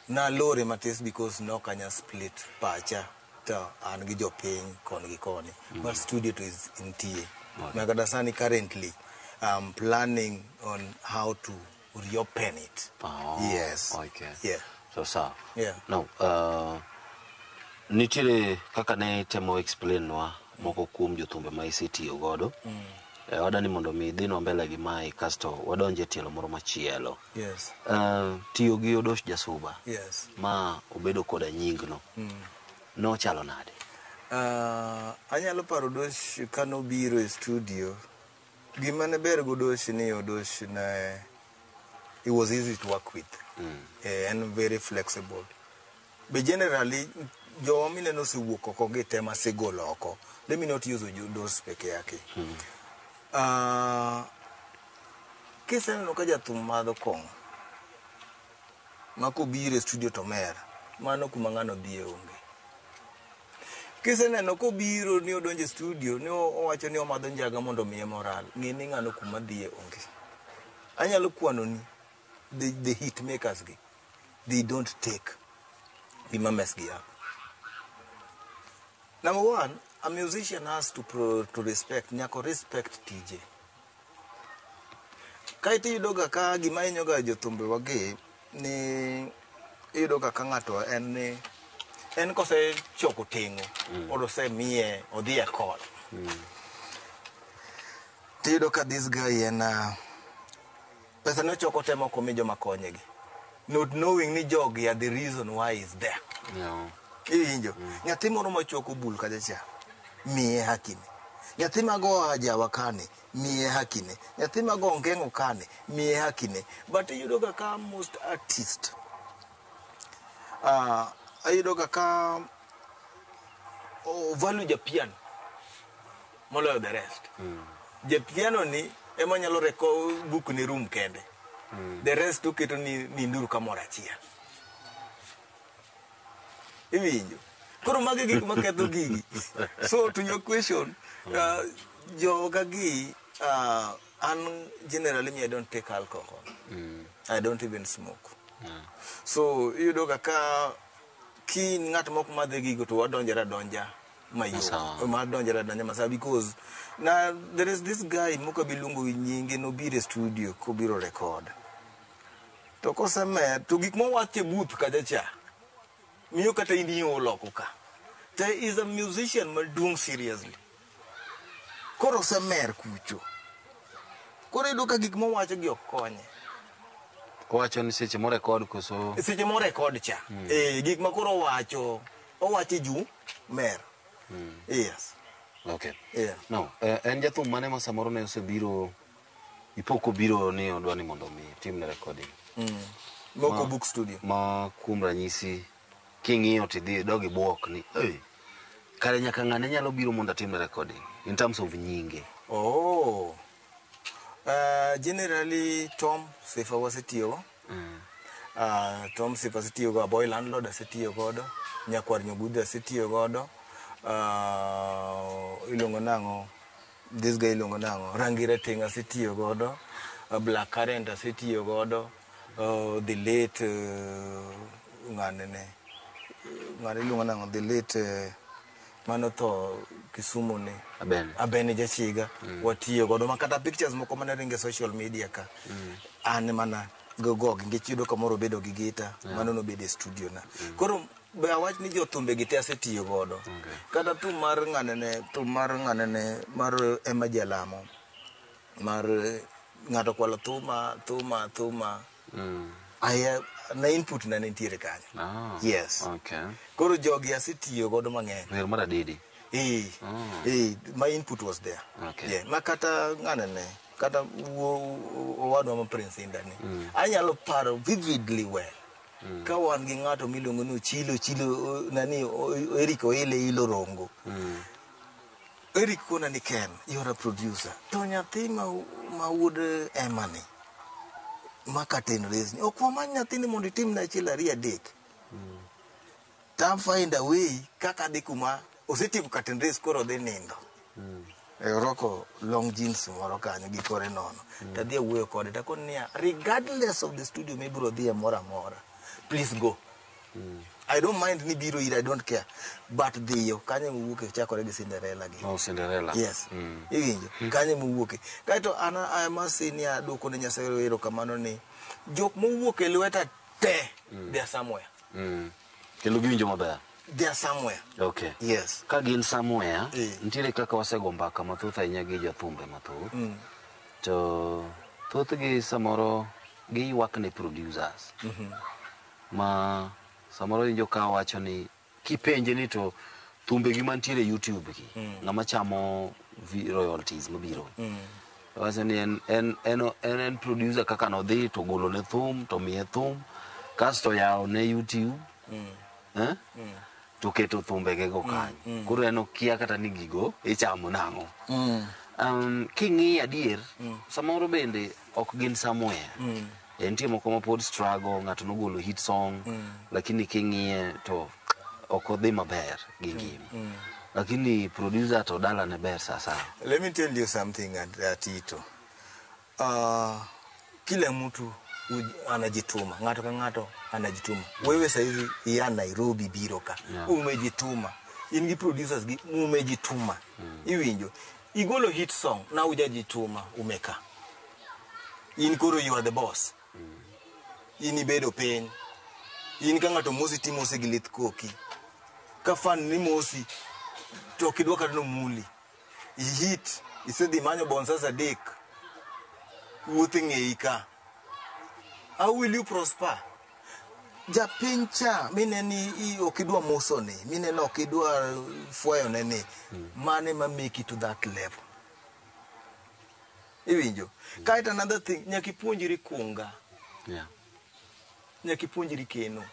nalore matis because nok anya split pacha to an gi jopiny koni gi koni. But studio to is nitie. Ma kata sani currently I'm planning on how to reopen it. Oh, Yes. Okay. Yeah. So sawa. Yeah. Now, nitiere kaka ne temo explain nwa moko kuom jothumbe ma isetiyo godo. Wadani mondo mi idhinwa mbele gi mae kasto wadonje tielo moro machielo. Yes. Tiyo gi Odosh Jasuba Yes. ma obedo koda nyingno nochalo nade? Anyalo paro Odosh kanobiro e studio. Gima ne ber go Odosh ni Odosh ne it was easy to work with. En very flexible. Be generally jowa mineno osewuok oko gi te masegolo oko. Let me not use Odosh peke yake. Kiseneno ka jathum madho kong'o ma kobiro e studio to mer, mano kuma ng'ano dhiye onge. Kiseneno kobiro ni odonjo e studio ni owacho ni omadho njaga mondo omiye moral, ng'e ni ng'ano kuma dhiye onge. Anyalo kwano ni the hit makers gi, they don't take gima mess gi up. Number one, a musician has to respect, nyaka respect tije. Kaeto iyudo ga ka gima hinyo ga jothumbe wagi ni iyudo ga ka ng'ato en ni en kosechoko teng'o or osemiye odhi e call. Tiyudo ka this guy en pesa ne ochoko te mok omi joma konye gi. Not knowing ni jogi are the reason why he's there. Iwinjo? Nyathi moro machoko bul kacha cha, miye hakine. Nyathi mago ajawa kane, miye hakine. Nyathi mago ongeng'o kane, miye hakine. But iyudo ga ka most artist, iyudo ga ka value japiano moloyo the rest. Japiano ni ema nyalo reko book ni room kende. The rest oketo ni ninduru kamoro achiel. Iwinjo? Koro magi gik maketho gigi. So to your question, joga gi, an generally me I don't take alcohol. I don't even smoke. So iyudo ga ka kin ng'at mok madhe gigo to wadonjore adonja mayom. Sawa. Madonjore adonja masawa because na there is this guy mok abi luongo gi nyinge, nobiro e studio kobiro record. To kosemer to gik mowacho e booth kacha cha miyo kata in iol oko ka. To is a musician maduong' seriously. Koro osemer kucho. Koro iyudo ka gik mowacho gi ok konye. Owacho ni seche morekod koso? Seche morekod cha. Gik ma koro owacho, owacho e ju mer. Yes. Okay. Yeah. Now, en jathum mane ma samoro ne osebiro ipo kobiro ni odwa ni mondo mi timne recording? Moko book studio. Ma kuom ranyisi king'iyo tidhi idog ibuok ni hey, kare nyaka ng'ane nyalo biro mondo atimne recording in terms of nyinge. Oh. Generally Tom Sifa wasetiyogo. Tom Sifa asetiyogo, Aboy Landlord asetiyo godo, Nyakwar Nyogudhi asetiyo godo. Iluongo nang'o? This guy iluongo nang'o? Rangi Rateng' asetiyo godo. Black Current asetiyo godo. The late ng'ane ne. Ng'ane iluongo nang'o? The late manotho Kisumu ni. Abeni. Abeni Jachiga. Watiyo godo ma kata pictures moko mane ringo e social media ka. An mana gogogi nikech iyudo kamoro obedo gi gita, mano nobedo e studio na. Koro be awach ni jothumbe gi te asetiyo godo. Kata thum mar ng'ane ne, thum mar ng'ane ne, mar Emma Jalamo, mar ng'ato kwalo thuma, thuma, thuma. Aya, na input na nitiere kanyo. Yes. Koro jogi asetiyo godo mang'eny. Wer mar Adede. My input was there. Yeah. Ma kata ng'ane ne, kata owadwa ma Prince Inda ni. Anyalo paro vividly well. Ka wan gi ng'ato miluongo ni Ochilo, Ochilo, nani, Eric Oile Ilo Rongo. Eric kona ni Ken, you're a producer. To nyathi ma wuod Emma ni, ma curtain raise ni, ok wamany nyathini mondo itimne achiel ariyo adek. Tam find a way kaka adhi kuma osetieko curtain raise koro odhi nindo. Orwako long jeans moro kanyo gi kore nono. Tadhi awuoyo kode takoni niya, regardless of the studio mibiro dhiye moro amora, please go. I don't mind ni biro ira, I don't care. But dhiyo, kanyo mowuoke chakore gi Cinderella gi. Oh, Cinderella. Yes. Iwinjo, kanyo mowuoke. Kaeto an I must say ni aduoko ne Nyasaye erokamano ni jok mowuok e lweta te, they are somewhere. Kendo giwinjo maber. They are somewhere. Okay. Yes. Ka gin somewhere, nitiere kaka wasego mbaka mathoth ahinya gi jothumbe mathoth. To thothgi samoro giywak ne producers. Ma samoro winjo ka wacho ni kipenje ni to thumbegi mantiere e YouTube gi, ng'ama chamo royalties mabiro. Wacho ni en producer kaka nodhi to golo ne thum to miye thum kasto yawo ne YouTube to keto thumbege go kanyo. Koro en okia kata ni gigo ichamo nang'o. King'iyo adier, samoro bende ok gin somewhere. Nitie moko ma pod struggle, ng'ato nogolo hit song, lakini king'iye to ok odhi maber gi ngima. Lakini producer to dala ne ber sasa. Let me tell you something, Atito. Kila mtu anajituma, ng'ato ka ng'ato anajituma. Wewe saizi ya Nairobi biro ka, umejituma. In gi producers gi umejituma. Iwinjo. Igolo hit song na ujajituma umeka. In koro you are the boss. In ibedo piny. In ka ng'ato mosi timose gi lith koki. Ka fan ni mosi to ok idwa kata nomuli. I hit, isedhi manyo bonsas adek. Wuoth e ng'eyi ka. How will you prosper? Japiny cha mineni ok idwa mosone, mineno ok idwa fwayone ni, mane ma make it to that level. Iwinjo. Kaeto another thing, nyaka ipuonjri kunga. Nyaka ipuonjri keno.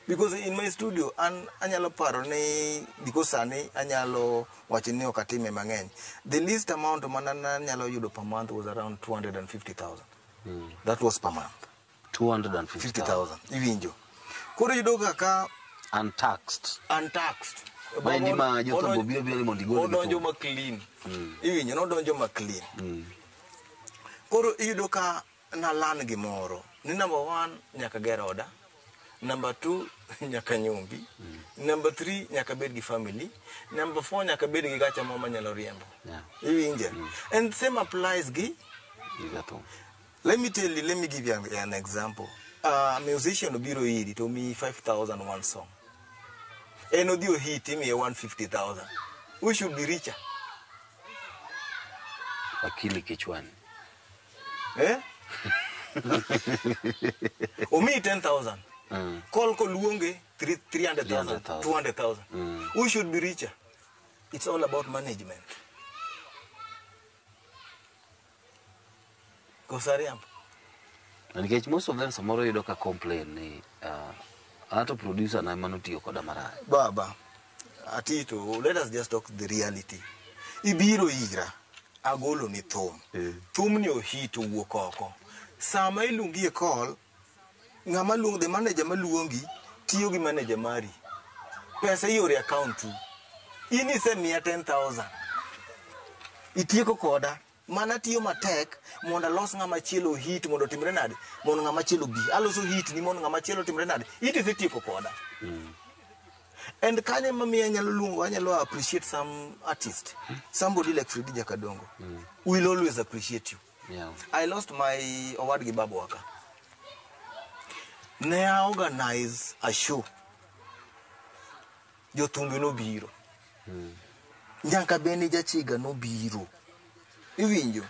Because in my studio, an anyalo paro ni, because sani anyalo wacho ni ok atime mang'eny. The least amount mana anyalo yudo per month was around 250,000. That was per month. 250,000. Iwinjo. Koro iyudo kaka untaxed. Untaxed. Maendi ma jothumbe biro biro ni mondo igol gi Odonjo thum. ma clean. Iwinjo, nodonjo ma clean. Koro iyudo ka nalan gimoro. Ni number 1 nyaka ger oda. Number 2 nyaka nyombi. Number 3 nyaka bed gi family. Number 4 nyaka bed gi gacha moro manyalo riembo. Iwinje. And same applies gi Let me tell you, let me give you an example. A musician obiro iri to mi 5,000 one song. En odhi ohit imiye 150,000. Who should be richer? Akili kichwani. Eh? Omiyi 10,000. Call koluonge 300,000, 200,000. Who should be richer? It's all about management. Kosariambo. Nikech most of them samoro yudo ka complain ni ato producer na ema notiyo koda marach. Baba, Atito, let us just talk the reality. Ibiro ira, agolo ni thum. Thum ni ohit owuok oko. Sama iluongi e call, ng'ama luong, the manager maluongi, tiyo gi manager mari. Pesa ioro e account u. In isemiya 10,000. Itieko koda. Mana tiyo matek mondo alos ng'ama chielo hit mondo otimre nade, mondo ng'ama chielo bi. Aloso hit ni mondo ng'ama chielo otimre nade. It isetieko koda. And kanyo mamiyo anyalo luongo, anyalo appreciate some artist. Somebody like Freddy Jakadongo. Will always appreciate you. I lost my owadgi babu waka. Ne a organize a show. Jothumbe nobiro. Nyaka bende jachiga nobiro. Iwinjo.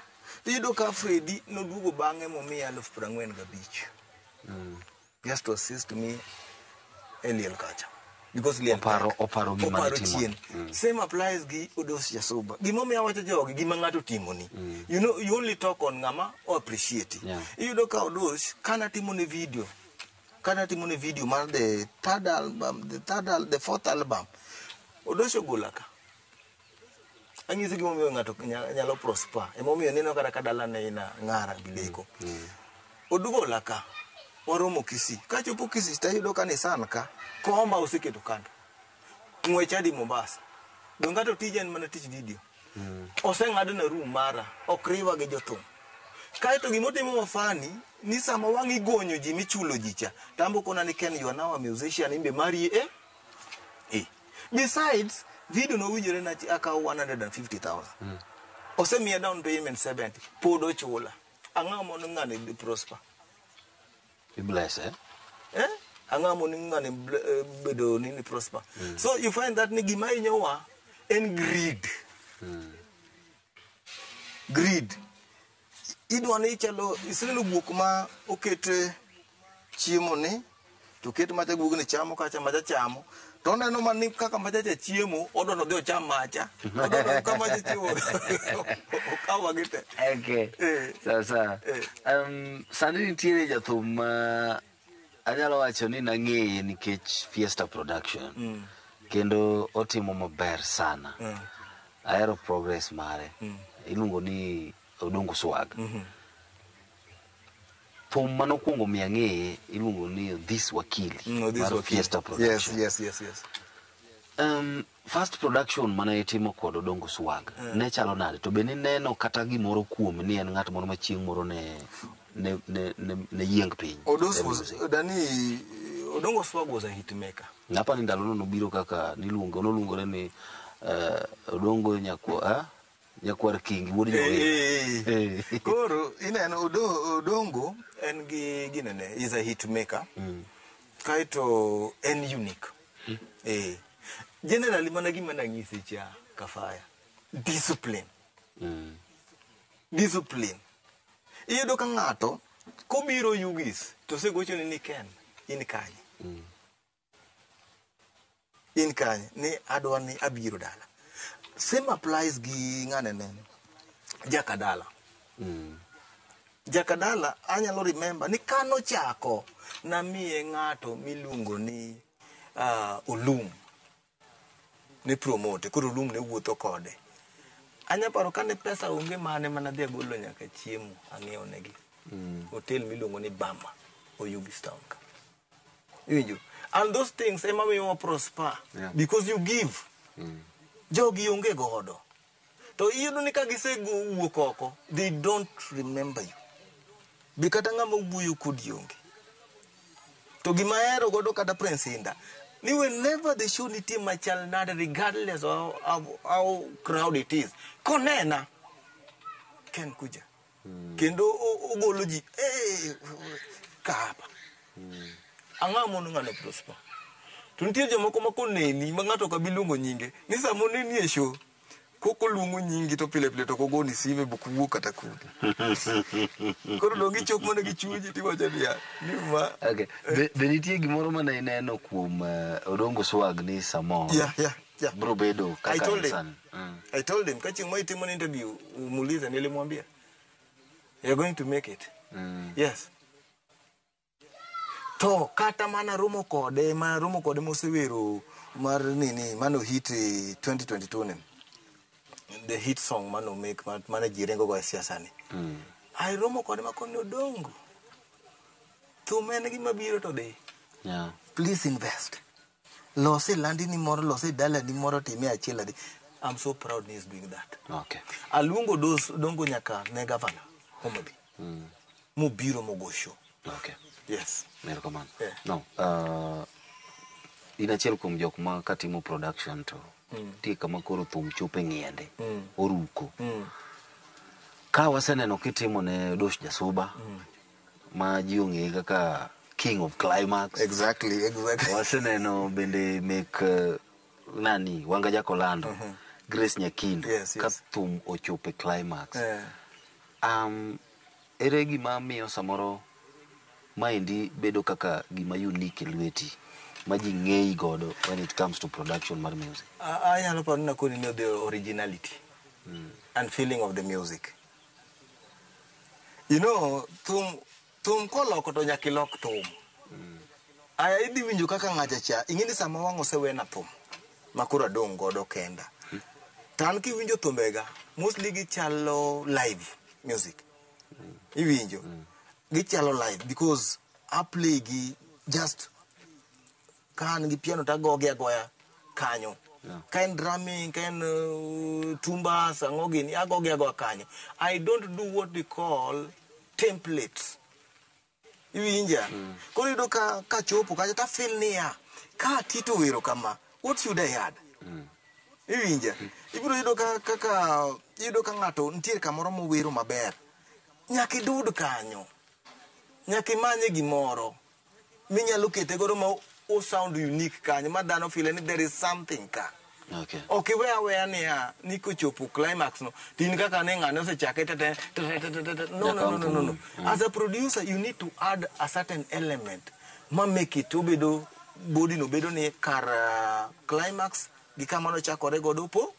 Tiyudo ka Freddy noduogo bang'e momiya 45,000. Just to assist me e liel kacha. Because liel oparo gima oparo nitimo. chien. Same applies gi Odos Jasuba. Gimomiyo awacho jogi, gima ng'ato timoni. You know, you only talk on ng'ama o appreciate. Iyudo ka Odos, kana timone video. Kana timone video mar the third album, the fourth album. Odos ogola ka. Anyisi gimomiyo ng'ato nyalo prosper. Emomiyo neno kata ka dalane ina ng'ara bileko. Odugola ka. Waromo Kisii. Kachopo Kisii tayudo ka Nissan ka. Komba oseketo kando. Ng'wech adi Mombasa. Dong' kata tija en mana tich video. Oseng'adna room mara. Ok riwa gi jothum. Kaeto gimotimo mafani ni sama wang' igonyo ji michulo ji cha. Tambo kona ni Ken you are now a musician imbe mari e. E. Besides, video nowinjore na akaw 150,000. Osemiya down payment 70. Pod ochula. Ang'o mondo ng'ani dhi prosper? Ibless, eh? Eh? Ang'o mondo ng'ani bedo nini prosper? So you find that ni gima hinyowa en greed. Greed. Idwa ni ichalo iseneno guok ma oket chiemo ni to oket macha guogni chamo kacha macha chamo to oneno mana ni kaka macha cha chiemo odwa nodhi ocham macha odwa ni ka macha chiemo okawa gi te. Okay. Sawa sawa. Sani nitiere jathum ma anyalo wacho ni nang'eye nikech Fiesta Production. Kendo otimo maber sana. Ahero progress mare. Iluongo ni Odongo Swag. Thum manokwongo miyo ang'eye iluongo ni This Wakili This mar Wakili. Fiesta Production. Yes. First production mane itimo kod Odongo Swag ne chalo nade? To be nineno kata gimoro kuome ni en ng'at moro ma chieng' moro ne yieng piny? Odos e was music? Dani Odongo Swag was a hit maker. Napa ni ndalono nobiro kaka niluongo noluongore ni Odongo nyakwa nyakwar Kingi wuod Jower. Koro ineno Odongo en gi ginene is a hit maker. Kaeto en unique. Generally mana gima nang'isi cha Kafaya. Discipline. Discipline. Iyudo ka ng'ato kobiro Yugis to osegochoni ni Ken in kanye? In kanye? Ni adwa ni abiro dala. Same applies gi ng'ane Jakadala. Jakadala anyalo remember ni kanochako namiye ng'ato miluongo ni Olum ne promote koro Olum ne wuotho kode. Anya paro kane pesa onge mane mana dhi agolo nyaka chiemo ang'iewo negi. Hotel miluongo ni Bama Oyugis town ka. Iwinjo? And those things ema miyo prosper because you give. Jogi onge godo. To iyudo ni ka gisewuok oko, they don't remember you. Be kata ng'ama wuoyo kodi onge. To gima ahero godo kata Prince Indah, ni whenever the show nitie machal nade regardless of how crowd it is, konena, Ken kuja. Kendo ogolo ji, ka hapa. Ang'o mondo ng'ano prosper? To nitie jomoko ma koneni ma ng'ato ok abi luongo nyinge, ni sama oneni e show, kok oluongo nyingi to pile pile to ok ogoni sime bok wuok kata kodi. Koro dong ichok mana gi chunyi tiwacho niya, ni ma Okay. Be nitie gimoro mane ineno kuom Odongo Swag ni samoro bro bedo I kaka told en him. sani? I told him, ka chieng' ma itimo interview, umuulize, nilimwambia, you're going to make it. Yes. To kata mana romo kode, mana romo kode mosewero mar nini, mano hit 2022 ni. The hit song mano make mane ji ringo go e siasa ni. Ai romo kode makoni Odongo. Thum en gima biro to dhi. Please invest. Lose landi ni moro, lose dala ni moro time achiel adi. I'm so proud he is doing that. Aluongo Odongo nyaka ne governor Homa Bay. Mobiro mogo show. Yes. Erokamano. Yeah. No, in achiel kuom jok ma katimo production to nitie kama koro thum chopo e ng'iende, oruko. Ka waseneno kitimo ne Dosh Jasuba, ma ji ong'eye kaka King of Climax. Exactly. Waseneno bende mek nani Wanga Jakolando, Grace Nyakindo, ka thum ochopo e climax. Ere gima miyo samoro maendi bedo kaka gima unique e lweti ma ji ng'eyi godo when it comes to production mar music? Anyalo paro ni nakoni ni the originality and feeling of the music. You know, thum koloko to nyaka ilok thum. Aya idhi winjo kaka ng'acha cha, ing'e ni sama wang' osewena thum, ma koro adong' godo kenda. To an kiwinjo thumbega, mostly gichalo live music. Iwinjo? Gichalo live because I play gi just ka an gi piano to agogi agoya kanyo. Ka en drumming, ka en tumbas, ang'o gini, agogi agoya kanyo. I don't do what we call templates. Iwinja? Koro iyudo ka kachopo kacha to feel niya, ka Tito wero kama, what should I add? Iwinja? Ibiro yudo ka kaka iyudo ka ng'ato nitie kamoro mowero maber. Nyaka idud kanyo. Nyaka imanye gimoro minyalo kete godo ma o sound unique kanyo ma dhano feel ni there is something ka. Okay. Ok iwe aweya niya ni kochopo climax no to in kaka ne ng'ane osechake te te te te te te te. No, no, no, no, no, no. As a producer you need to add a certain element ma make it obedo body no bedo ni kar climax gi kama nochakore godo po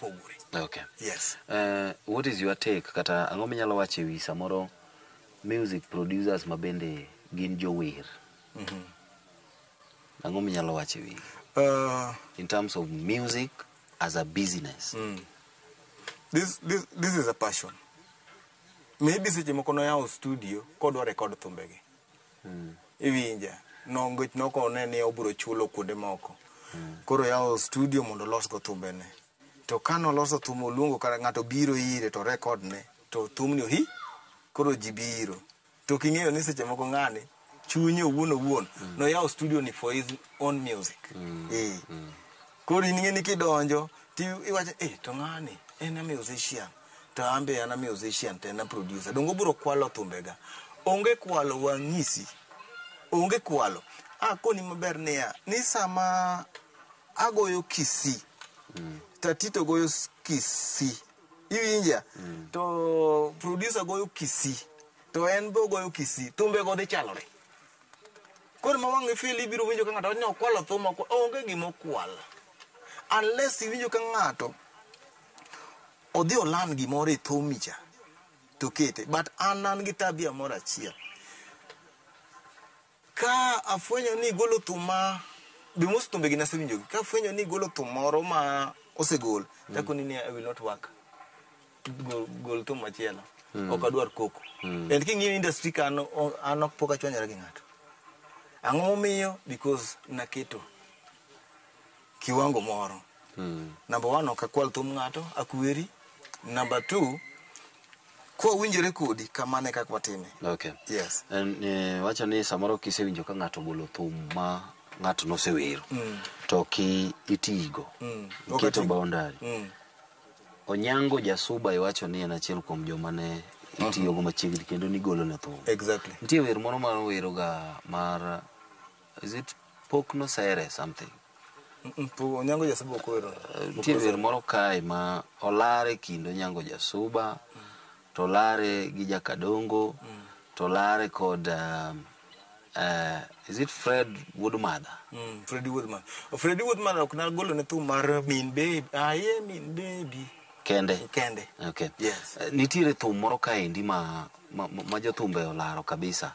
pogore. Okay. Yes. What is your take kata ang'o minyalo wacho ewi samoro music producers ma bende gin jower? Ang'o minyalo wacho ewi in terms of music as a business? This is a passion. Maybe seche moko noyawo studio kodwa record thumbegi. Iwinja? Nongech nokone ni obiro chulo kuonde moko. Koro yawo studio mondo olos go thumbene. To kanoloso thum oluongo kara ng'ato biro ire to record ne to thumni ohi koro ji biro. To king'eyo ni seche moko ng'ani chunye owuon owuon noyawo studio ni for his own music. Koro in ing'e ni kidonjo ti iwacho to ng'ani en a musician to an be an a musician to en a producer. Donge obiro kwalo thumbega. Onge kwalo wang'isi. Onge kwalo. Akoni maber niya, ni sama agoyo Kisii, to Tito goyo Kisii. Iwinja? To producer goyo Kisii. To en be ogoyo Kisii. Thumbego dhi chalore. Koro ma wang' ifeel ibiro winjo ka ng'ato wacho ni okwalo thum, onge gima okwal. Unless iwinjo ka ng'ato odhi olan gimoro e thumi cha to kete. But an gi tabia moro achiel. Ka afwenyo ni igolo thum ma be most thumbegi nasewinjogi. Ka afwenyo ni igolo thum moro ma osegol, takoni ni I will not work. Gol thum machielo. Ok adwar koko. And king'iyo industry ka an ok pok achwanyora gi ng'ato. Ang'o momiyo? Because naketo kiwango moro. Number one, ok akwal thum ng'ato, akweri. Number two, kwawinjore kodi, kamano e kaka watime. Okay. Yes. En, wacho ni samoro kisewinjo ka ng'ato ogolo thum ma ng'ato nosewero to ki itigo iketo boundary. Onyango Jasuba iwacho ni en achiel kuom joma ne itiyogo machiegni kendo nigolo ne thum. Exactly. Nitie wer moro ma oweroga mar is it pok nosere something? Onyango Jasuba ok owero. Nitie wer moro kae ma olare kind Onyango Jasuba to olare gi Jakadongo to olare kod is it Fred Woodmother? Freddy Woodman. Freddy Woodman ok nagolo ne thum mar min baby. Aye min baby. Kende. Kende. Okay. Yes. Nitiere thum moro kaendi ma jothumbe olaro kabisa.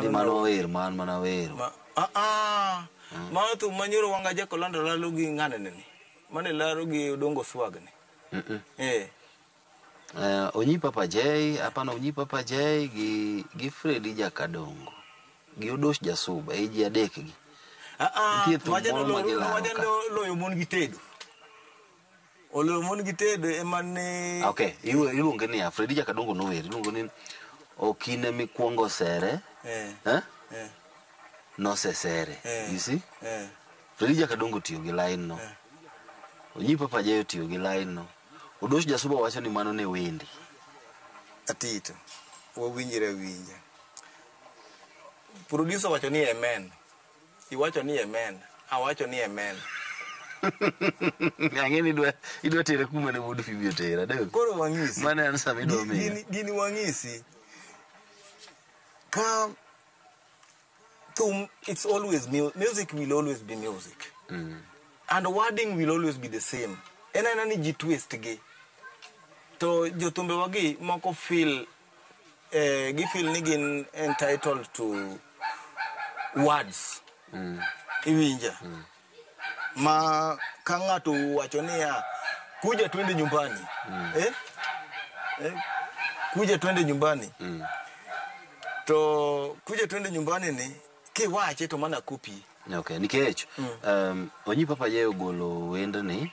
Ni mano wer man mana wero. Mano thum manyoro wanga Jakolando lalo gi ng'ane ni. Mane laro gi Odongo Swag ni. Onyi Papa J, hapana Onyi Papa J gi Freddy Jakadongo. Gi Odosh Jasuba, e ji adek gi. Nitie thum moro ma gilaro ka. Loyo mon gi tedo. Oloyo mon gi tedo ema ne. Okay, iluonge ni Freddy Jakadongo nower, iluongo ni Okine mikwongo sere. Nosesere. You see? Freddy Jakadongo tiyo gi line no. Onyi Papa J otiyo gi line no. Odosh Jasuba wacho ni mano ne wendi. Atito, wawinjre awinja. Producer wacho ni amen. Iwacho ni amen. Awacho ni amen. Ang'e ni idwa tere kuma ne wuod Phoebe otera. Koro wang'isi. Mano en sama idwa miya. Gini wang'isi. Ka thum, it's always music will always be music. And wording will always be the same. En aena ni ji twist gi. To jothumbe wagi moko feel gi feel ni gin entitled to words. Iwinja? Ma ka ng'ato wacho niya Kuja twende nyumbani. Eh? Eh? Kuja twende nyumbani. To kuja twende nyumbani ni kiwache to mana copy. Okay, nikech Onyi Papa J ogolo wendni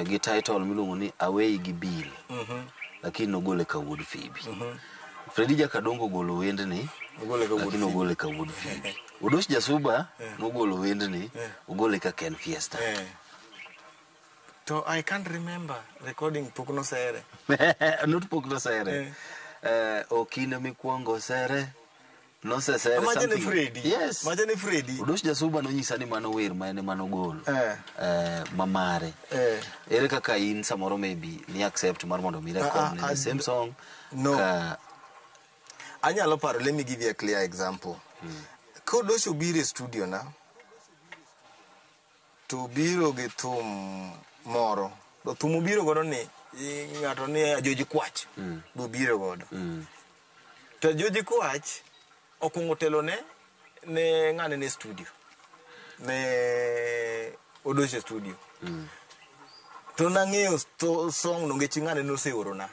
gi title miluongo ni Away gi Bill. Lakini nogole ka wuod Phoebe. Fredi Jakadongo ogolo wendni Ogole ka wuod lakini Phoebe. ogole ka wuod Phoebe. Odosh Jasuba nogolo wendni ogole ka Ken Fiesta. To I can't remember recording pok nosere. Not pok nosere. Okinde mikwongo sere nosesere Macha ne something. Fredi. Yes. Macha ne Fredi. Odosh Jasuba nonyisa ni mano wer ma en ema nogolo. Mamare. Ere kaka in samoro maybe ni accept mar mondo mi record ne the same song No. ka Anyalo paro, let me give you a clear example. Kodosh obiro e studio na, to obiro gi thum moro. To thum obiro godo ni, ng'ato ni Ajoji Kwach. Be obiro godo. To Ajoji Kwach okuongo telo ne ng'ane ne studio. Ne Odosh e studio. To nang'eyo song no nikech ng'ane noseorona.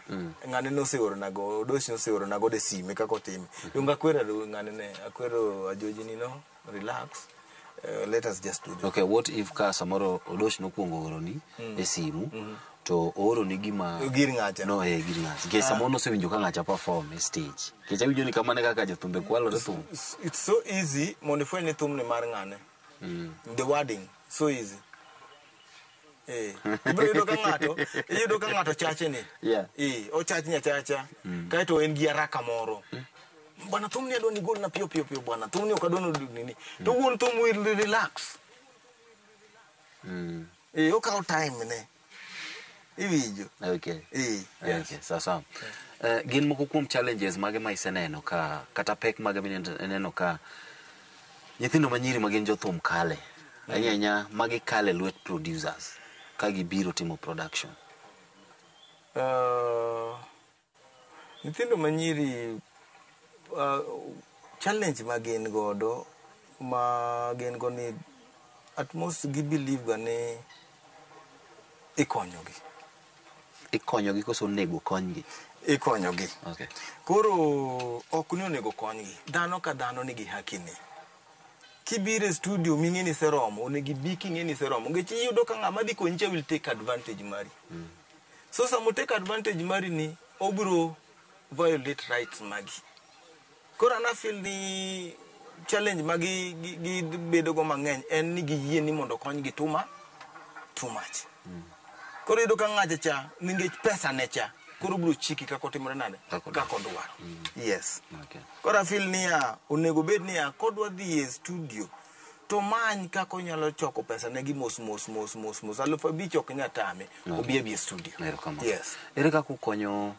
Ng'ane noseorona go, Odosh noseorona godo e sime kaka otime. Donge akwero ng'ane ne, akwero Ajoji ni no, relax. Let us just do this. Okay, what if ka samoro Odosh nokwongo oroni e simu to ooroni gima Gir ng'acha. No, gir ng'acha. Nikech samoro nosewinjo ka ng'acha perform e stage. Nikech awinjo ni kamano e kaka jothumbe kwalore thum. It's so easy mondo ifweny ni thumni mar ng'ane. The wording, so easy. Ibiro yudo ka ng'ato, iyudo ka ng'ato chache ni. Ochachni achacha. Kaeto en gi haraka moro. Bwana thumni adwa ni golna piyo piyo piyo bwana. Thumni ok adwa ni nini. To wuon thum will relax. Okawo time ne. Iwinjo. Okay. Okay, sawa sawa. Gin moko kuom challenges mage ma iseneno ka kata pek mage mineno ka nyithindo manyiri ma gin jothum kale. Ahinya ahinya magi kale lwet producers ka gibiro timo production. Nyithindo manyiri challenge ma gin godo ni at most gi believe ga ni ikonyogi. Ikonyogi koso onego konygi? Ikonyogi. Okay. Koro ok ni onego konygi. Dhano ka dhano nigi haki ne. Kibiro e studio ming'e ni iseromo, onego ibi king'e ni iseromo. Nikech iyudo ka ng'ama dhi konyi cha will take advantage mari. So sama o take advantage mari ni, obiro violate rights magi. Koro an afeel ni challenge magi gi bedo go mang'eny en ni giyie ni mondo okonygi too much. Koro iyudo ka ng'acha cha nikech pesa ne cha, koro obiro chiki kaka otimore nade? Kaka odwaro. Yes. Okay. Koro afeel niya, onego bed niya, kodwa dhi e studio, to many kaka onyalo choko pesa ne gi mos mos mos mos mos. 5,000 ok nyal tame, obi abi e studio. Erokamano. Yes. Ere kaka ukonyo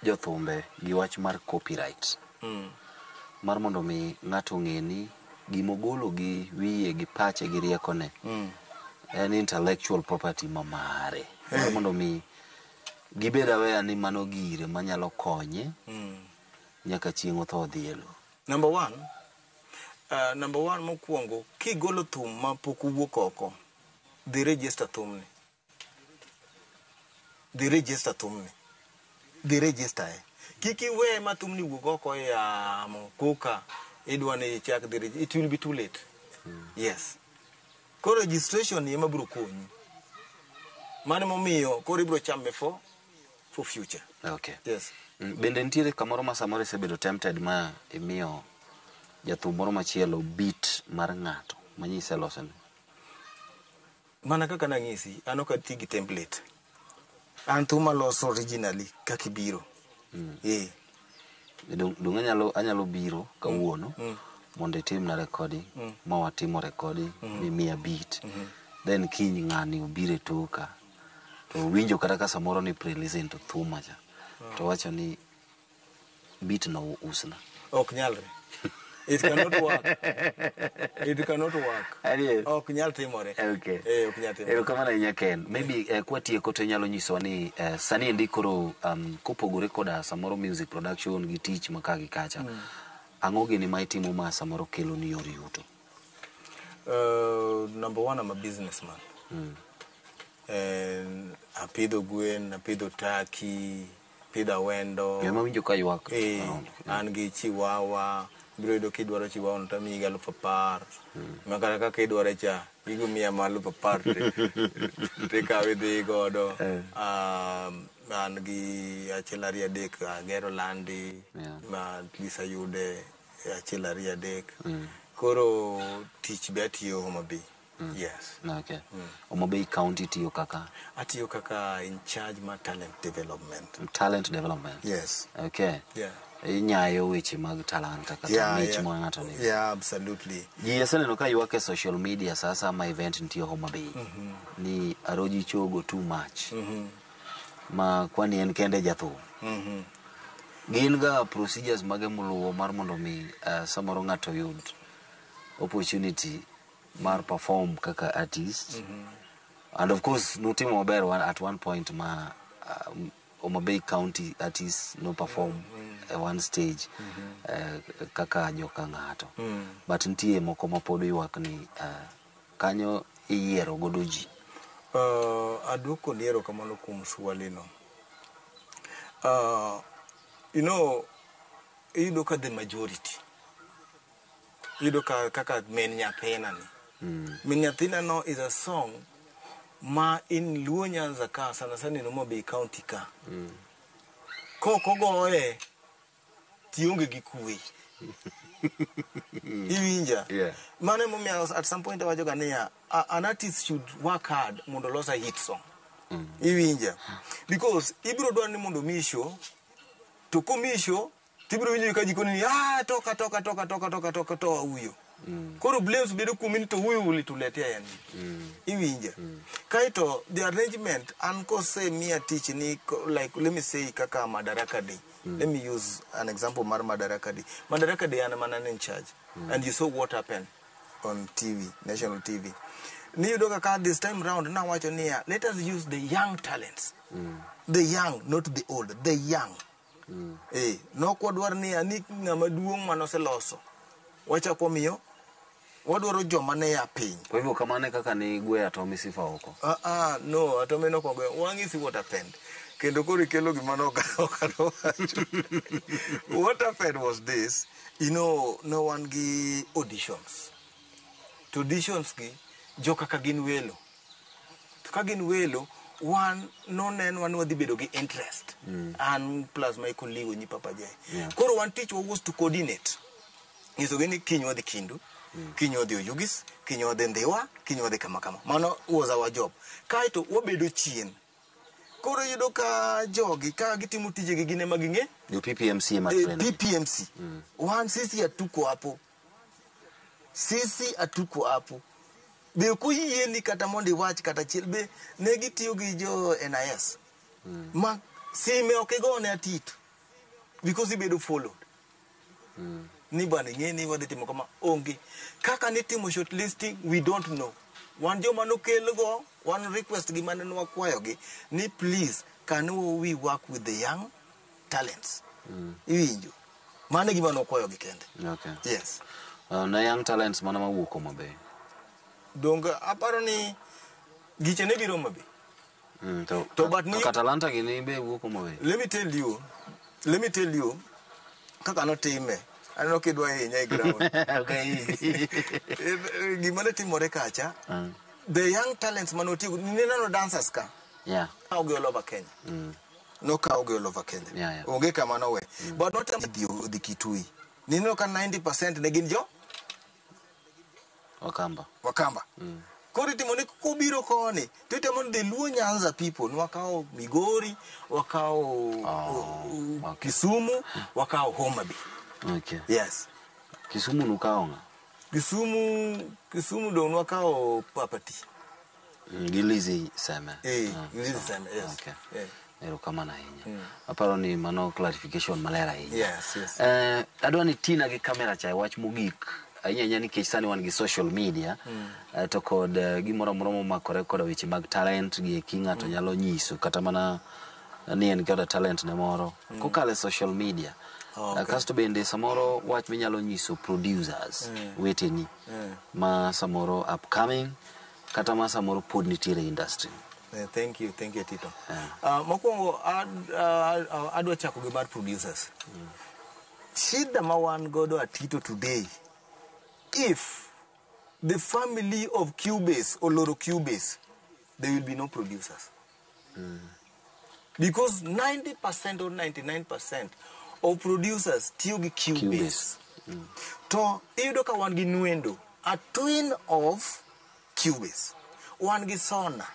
jothumbe gi wach mar copyright? Mar mondo mi ng'ato ong'e ni gimogolo gi wiye gi pache gi riekone en intellectual property ma mare. Mar mondo mi gibed aware ni mano gire manyalo konye nyaka chieng' otho odhi e lowo. Number one mokwongo, kigolo thum ma pok owuok oko, dhi register thumni. Dhi register thumni. Dhi register e. Kik iwe ma thumni wuok oko e yamo koka idwa ni ichak dhi it will be too late. Yes. Koro registration ema biro konyi. Mano momiyo koro ibiro chame for future. Okay. Yes. Bende nitiere kamoro ma samoro isebedo tempted ma imiyo jathum moro machielo beat mar ng'ato manyise losone? Mana kaka nang'isi, an ok ati gi template. An thum aloso originally kaka ibiro. Dong anyalo biro kawuono mondo itimna recording ma watimo recording mimiya beat. Then kiny ng'ani obiro e toka to winjo kata ka samoro ni pre-listen to thuma cha. To wacho ni beat no usna. Ok nyalre. It cannot work. It cannot work. Ok nyal timore. Okay. Ok nyal timore. Erokamano ahinya Ken. Maybe kwatieko to inyalo nyisowa ni sani endi koro kopogore koda samoro music production gi tich ma ka gi kacha. Ang'o gini ma itimo ma samoro kelo ni yor yuto? Number one, I'm a businessman. Apidho gwen, apidho taki, apidho awendo. Ema winjo ka ywak. An gi chiwawa. Ibiro yudo kidwaro chiwawa no tamiyi gi 10,000. Ma kata kaka idware cha, igo miya ma 10,000 tikawe idhi godo. An gi 1 2 3 agero landi ma at least ayude 1 2 3. Koro tich be atiyo Homa Bay. Yes. Okay. Homa Bay County tiyo kaka? Atiyo kaka in charge ma talent development. Talent development? Yes. Okay. Yeah. Inyayo weche mag talanta kata mich ma ng'ato nigo. Yeah, absolutely. Ji aseneno ka ywak e social media sa ma event nitie Homa Bay. Ni Aroji chogo too much. Ma kwani en kende jathum. Gin ga procedures mage muluwo mar mondo mi samoro ng'ato yud opportunity mar perform kaka artist. And of course nutimo maber at one point ma Homa Bay County artists no perform at one stage kaka joka ng'ato. But nitie moko ma pod ywak ni kanyo iyiero godo ji. Aduoko ni erokamano kuom swali no. You know, iyudo ka the majority, iyudo ka kaka min nyathina ni. Min nyathina no is a song ma in Luo Nyanza ka, sana sana in Homa Bay County ka. Kok ogoye, tionge gi kwe. Iwinja? Yeah. Mano emomiyo at some point awacho ga niya, an artist should work hard mondo olos a hit song. Iwinja? Because ibiro dwaro ni mondo omiyi show, to komiyi show, tibiro winjo ka ji koni ni, toka, toka, toka, toka, toka, toka, toa huyo. Koro blames bedo kuomi ni to huyu ulituletea yani. Iwinja? Kaeto, the arrangement, an kosemiya tich ni, like, let me say kaka Madaraka Day. Let me use an example mar Madaraka Day. Madaraka Day an mana in charge. And you saw what happened on TV, national TV. Ni yudo kaka this time round, nawacho niya, let us use the young talents. The young, not the old, the young. Nok wadwar niya, ni ng'ama duong' manoseloso. Wachako miyo, wadwaro joma ne ya piny. Kwa hivyo kamano e kaka ne igweyo Atomi Sifa oko? No, Atomi nok ogweyo. Wang'isi what happened. Kendo koro ikelo gima ne ok awacho. What happened was this, you know, no wan gi auditions. To auditions gi, joka ka gin welo. To ka gin welo, wan nonenwa ni wadhi bedo gi interest. An plus my colleague nyi Papa Jay. Koro wan tich wa was to coordinate. Nyisogi ni kiny wadhi Kindu, kiny wadhi Oyugis, kiny wadhi Ndhiwa, kiny wadhi kama kama. Mano was our job. Kaeto wabedo chien. Koro iyudo ka jogi, ka gitimo tijegi gin ema ging'e? Jo PPMC ema train. PPMC. Wan sisi hatuko hapo. Sisi hatuko hapo. Be ok oyieni kata mondo iwach kata achiel, be ne gitiyo gi jo NIS. Ma sime ok igone atito. Because ibedo followed. Ni bwana ing'e ni wadhi timo kama, onge. Kaka nitimo shortlisting, we don't know. Wan joma nokelgo, wan request gi mane nwakwayogi ni please, can we work with the young talents? Iwinjo. Mano e gima nokwayogi kende. Okay. Yes. Na young talents mana mawuok Homa Bay? Donge aparo ni giche ne biro Homa Bay. To but ni to Katalanta gini be wuok Homa Bay. Let me tell you, let me tell you, kaka notime. Aneno kidwa hinya e ground. Okay. Gima ne timore kacha, the young talents mane otigo, nineno dancers ka. Nokawogi all over Kenya. Nokawogi all over Kenya. Onge kama nowe. But notemo dhi Kitui. Nineno ka 90% ne gin jo? Wakamba. Wakamba. Koro itimo ni kobiro koni, to itemo ni the Luo Nyanza people, wakawo Migori, wakawo Kisumu, wakawo Homa Bay. Okay. Yes. Kisumu nukawo ng'a? Kisumu dong nwakawo Papati. Gi Lizzy Seme. Lizzy Seme, yes. Okay. Yeah. Erokamano ahinya. Aparo ni mano clarification maler ahinya. Yes, yes. Adwa ni tina gi kamera cha e wach mogik. Ahinya ahinya nikech sani wan gi social media, to kod gimoro amora momakore koda weche mag talent gi eki ng'ato nyalo nyiso kata mana ni en koda talent ne moro kokalo e social media. Kasto bende samoro wach minyalo nyiso producers weteni ma samoro upcoming kata ma samoro pod nitiere e industry. Thank you, thank you Tito. Mokwongo adwa chako gi mar producers. Shida ma wan godo at Tito today, if the family of Cubase oloro Cubase, there will be no producers. Because 90% or 99% of producers tiyo gi Cubase. To iyudo ka wan gi Nuendo, a twin of Cubase. Wan gi Sona,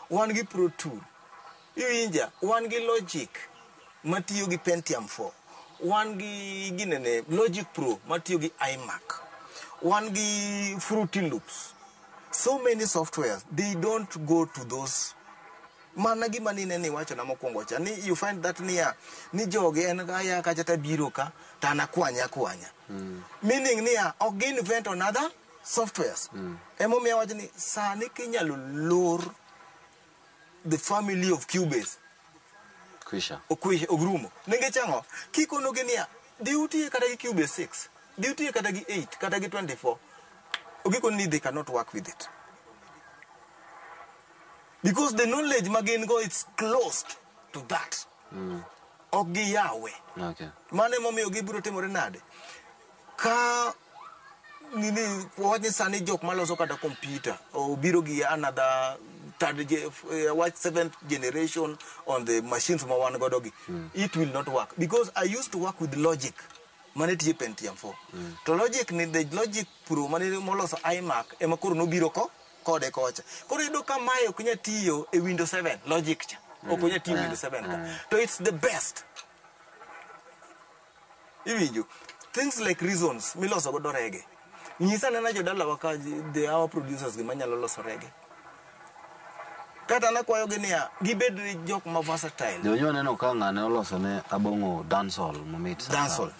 wan gi Pro Tool, iwinja, wan gi Logic matiyo gi Pentium 4, wan gi ginene Logic Pro matiyo gi iMac, wan gi Fruity Loops. So many softwares, they don't go to those. Mana gima nine ni wacho na mokwongo cha ni you find that niya ni jogi en aya kacha ta biro ka to an akwanya akwanya. Meaning niya ok gi invent another softwares. Emomiyo awacho ni sani kinyalo lor the family of Cubase Kwisha. Okwisha ogrumo. Nikech ang'o? Kikonogi niya dhi utiye kata gi Cubase 6, dhi utiye kata gi 8, kata gi 24. Ogikoni ni they cannot work with it. Because the knowledge ma gin go it's closed to that. Ok giyawe. Okay. Mano emomiyo gibiro timore nade? Ka nini wach ni sani jok maloso kata computer obiro gi another third wach seventh generation on the machines ma wan godo gi. It will not work because I used to work with Logic mane tiyo e Pentium 4. To Logic ni the Logic Pro mane moloso iMac ema koro nobiro ko kode kocha. Koro iyudo ka mae ok nyal tiyo e Windows 7 Logic cha. Ok onyal tiyo e Windows 7 ka. To it's the best. Iwinjo? Things like Reasons miloso godo reggae. Nyisa anena jodalawa ka the our producers gi manyalo loso reggae. Kata nakwayogi niya, gibed jok ma versatile. Jonyo neno ka ng'ane oloso ne Abong'o dancehall mamit sasa. Dancehall.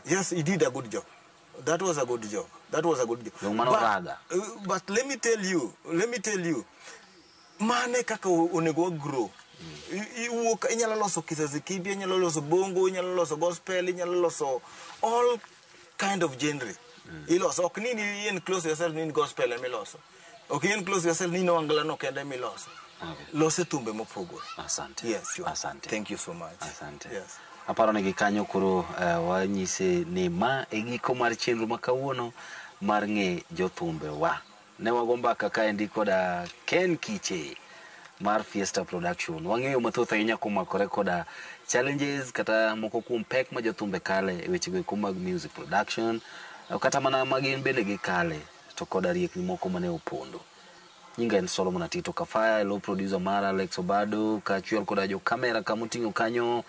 Yes, he did a good job. That was a good job. That was a good job. Dong mano But, raga. But let me tell you, let me tell you, mane kaka onego wa grow. Iwuok inyalo loso kizazi kipya, inyalo loso bongo, inyalo loso gospel, inyalo loso all kind of genre. Iloso ok ni ni enclose yourself ni gospel ema iloso. Ok enclose yourself ni ohangla no kende ema iloso. Okay. Lose thumbe mopogore. Asante. Yes, sure. Asante. Thank you so much. Asante. Yes. Aparo ni gikanyo koro wanyise ni ma e giko mar chenro ma kawuono mar ng'e jothumbe wa. Ne wago mbaka kaendi koda Ken Kiche mar Fiesta Production. Wang'eyo mathoth ahinya komakore koda challenges kata moko kuom pek ma jothumbe kale e wechego eko mag music production, kata mana ma gin bende gikale to koda riekni moko mane opondo. Nyinga en Solomon Atito Kafaya, lo producer mara Alex Obado, kaachiel koda jo kamera kamoting'o kanyo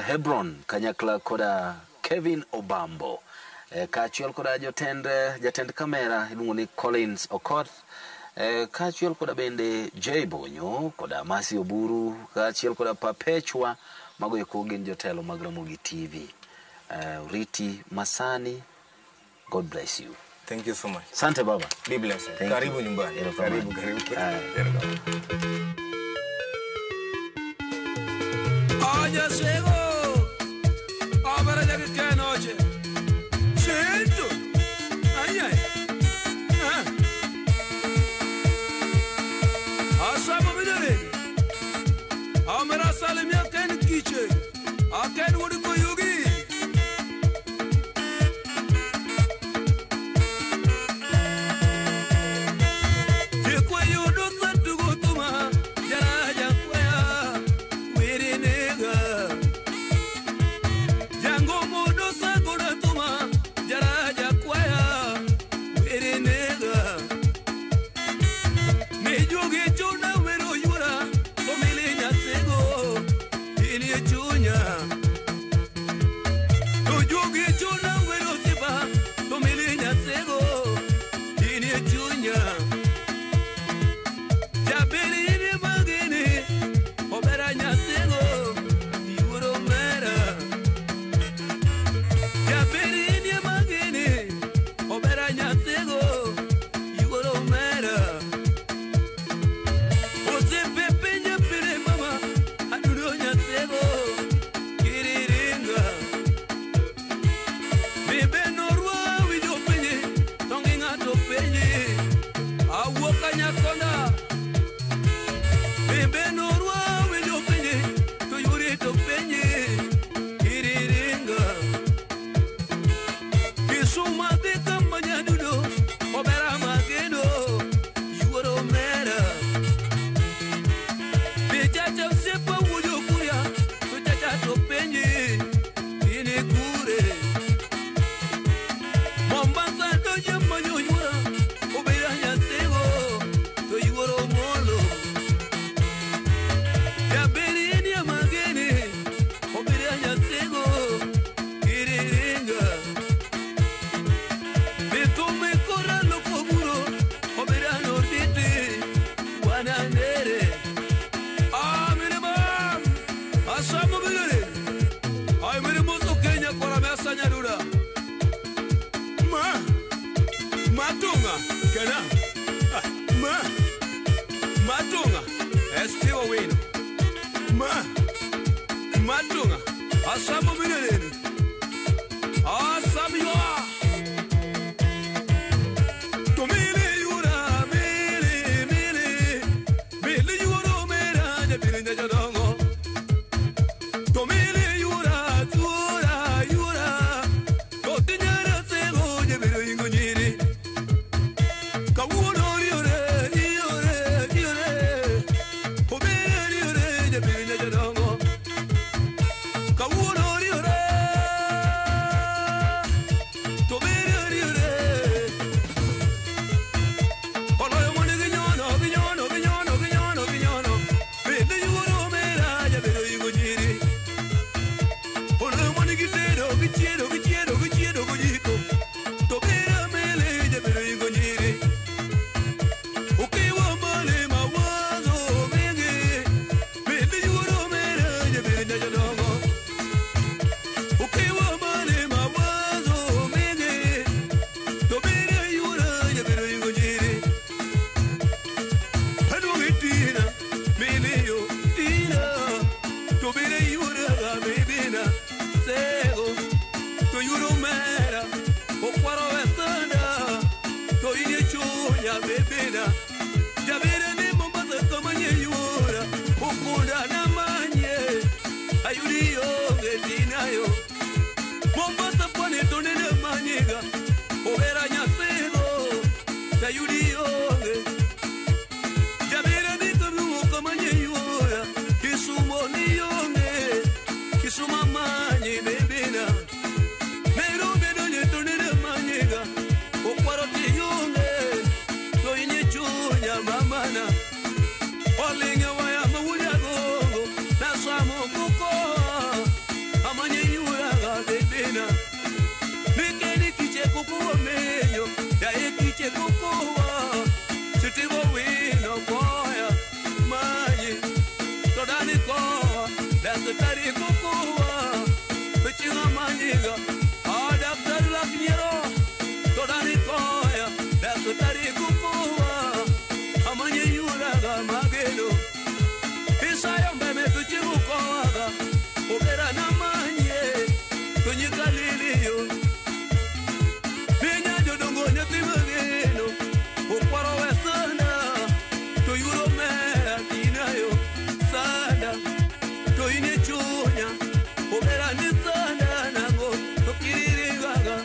Hebron kanyakla koda Kevin Obambo. Kaachiel koda jotend jatend kamera iluongo ni Collins Okoth. Kaachiel koda bende Jay Bonyo koda Masi Oburu kaachiel koda Perpetua, mago eko gin jotelo mag Ramogi TV. Riti Masani, God bless you. Thank you so much. Asante baba. Be blessed. Thank Karibu you. nyumbani. Erokamano. Karibu, karibu. Erokamano. Oye, ciego. Opera ya que qué noche. Siento. Ay, ay. Ah. Asamo videre. Amara salimia ken kiche. Aken wodi ko yugi. Chuna wero yura, komili nyasego, ili chuna. Kana ma matunga estiwa wino ma matunga asamo mineleni asamo yo tomili yura mili mili mili yuro mera de birinda jodongo tomili yura tura yura totinyara sego de biringo nyiri kawuno yure yure yure obere yure de birinda jodongo kawuno yure tobere yure oloyo moni ginyono ginyono ginyono ginyono ginyono bende yuro mera ja bedo ingo nyiri oloyo moni gitedo gichiedo gichiedo gichiedo gojiko tobere mele ja bedo ingo nyiri ukiwa mbali mawazo mengi bende yuro mera ja bedo jodongo ukiwa mbali mawazo mengi tobere yuro ja bedo ingo nyiri Aduogi tina, miliyo tina, to bere yura bebina, sego, to yuro mera, okwaro wesanda, to inye chunya bebina, jabere ni Mombasa kamanye yura, okunda na manye, ayuri yoge tinayo, Mombasa pwane tonene manyega, obera nyasego, tayuri yoge. Jabere ni karuo kamanye yura, Kisumo ni yonge, Kisuma manye bebina, Nairobi donye tonere manyega, Okwaro ti yonge, to inye chunya mamana, Olinga waya mawuja gogo, Nasamo kukoa, amanye yura ga bebina, Nikeni kiche kukuwa menyo, Yae kiche kukuwa, Sitibo wino koya, manye, Todani koa, daktari kukuwa, Pichinga manyiga, ah daktari laknyero, Todani koya, daktari kukuwa, Amanye yuraga mageno, Isayo mbeme tuchibu koaga, Obera na manye, Tunyika liliyo, Binya jodongo nyathi mageno, Okwaro wesana, to yuro mera tinayo, sana, to ine chunya, obera ni sana nango, to kiriri gaga.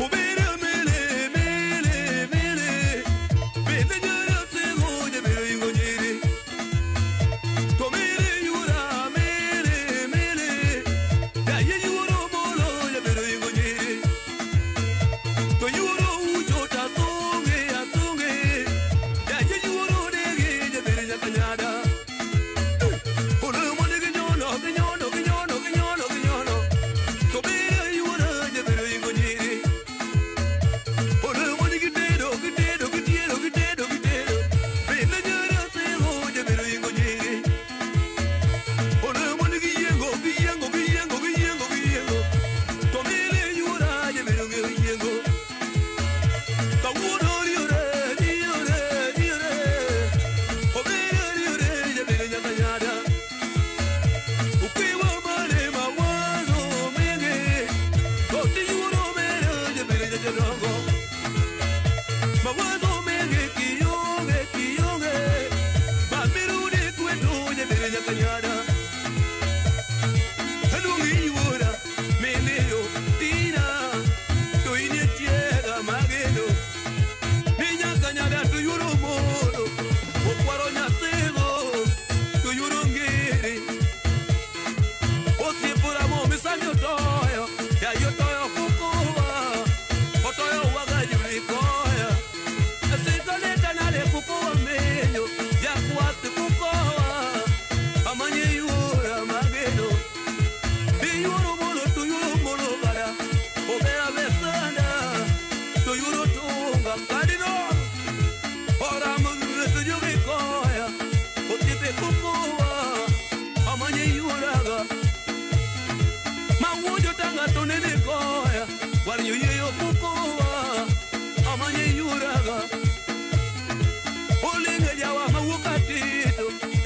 Obera mele, mele, mele, mele nyara sego jebero ingo nyiri. To mele yura, mele, mele, ya ye yuro molo jebero ingo nyiri. To yuro ucho ta tunge atunge, ya ye yuro dege jebere nyakanyada. Olo mone ginyono ginyono ginyono ginyono ginyono, to bere yura jebere ingo nyiri. Olo mone gitedo gitedo gitedo gitedo gitedo, bele nyara sego jebere ingo nyiri. Olo mone giyengo giyengo giyengo giyengo giyengo, to bere yura jebere giyengo. Kawuono riore, riore, riore, obere riore, jabere nyaka nyada. Ukiwa male mawazo mengi, oti yuoro mere, jabere jadongo. Mawazo mengi kionge, kionge, mamirudi kwetu, jabere nyaka nyada. Aluongi yuora, miliyo, tina, to inie tiega mageno. Ni nyaka nyada to yuro modo, okwaro nyasego, to yuro ngere. Osiepora mo misani otoyo, yayi otoyo kukuwa, otoyo waga julikoya. Sitaleta nale kukuwa menyo, jakwath kukowa, amanye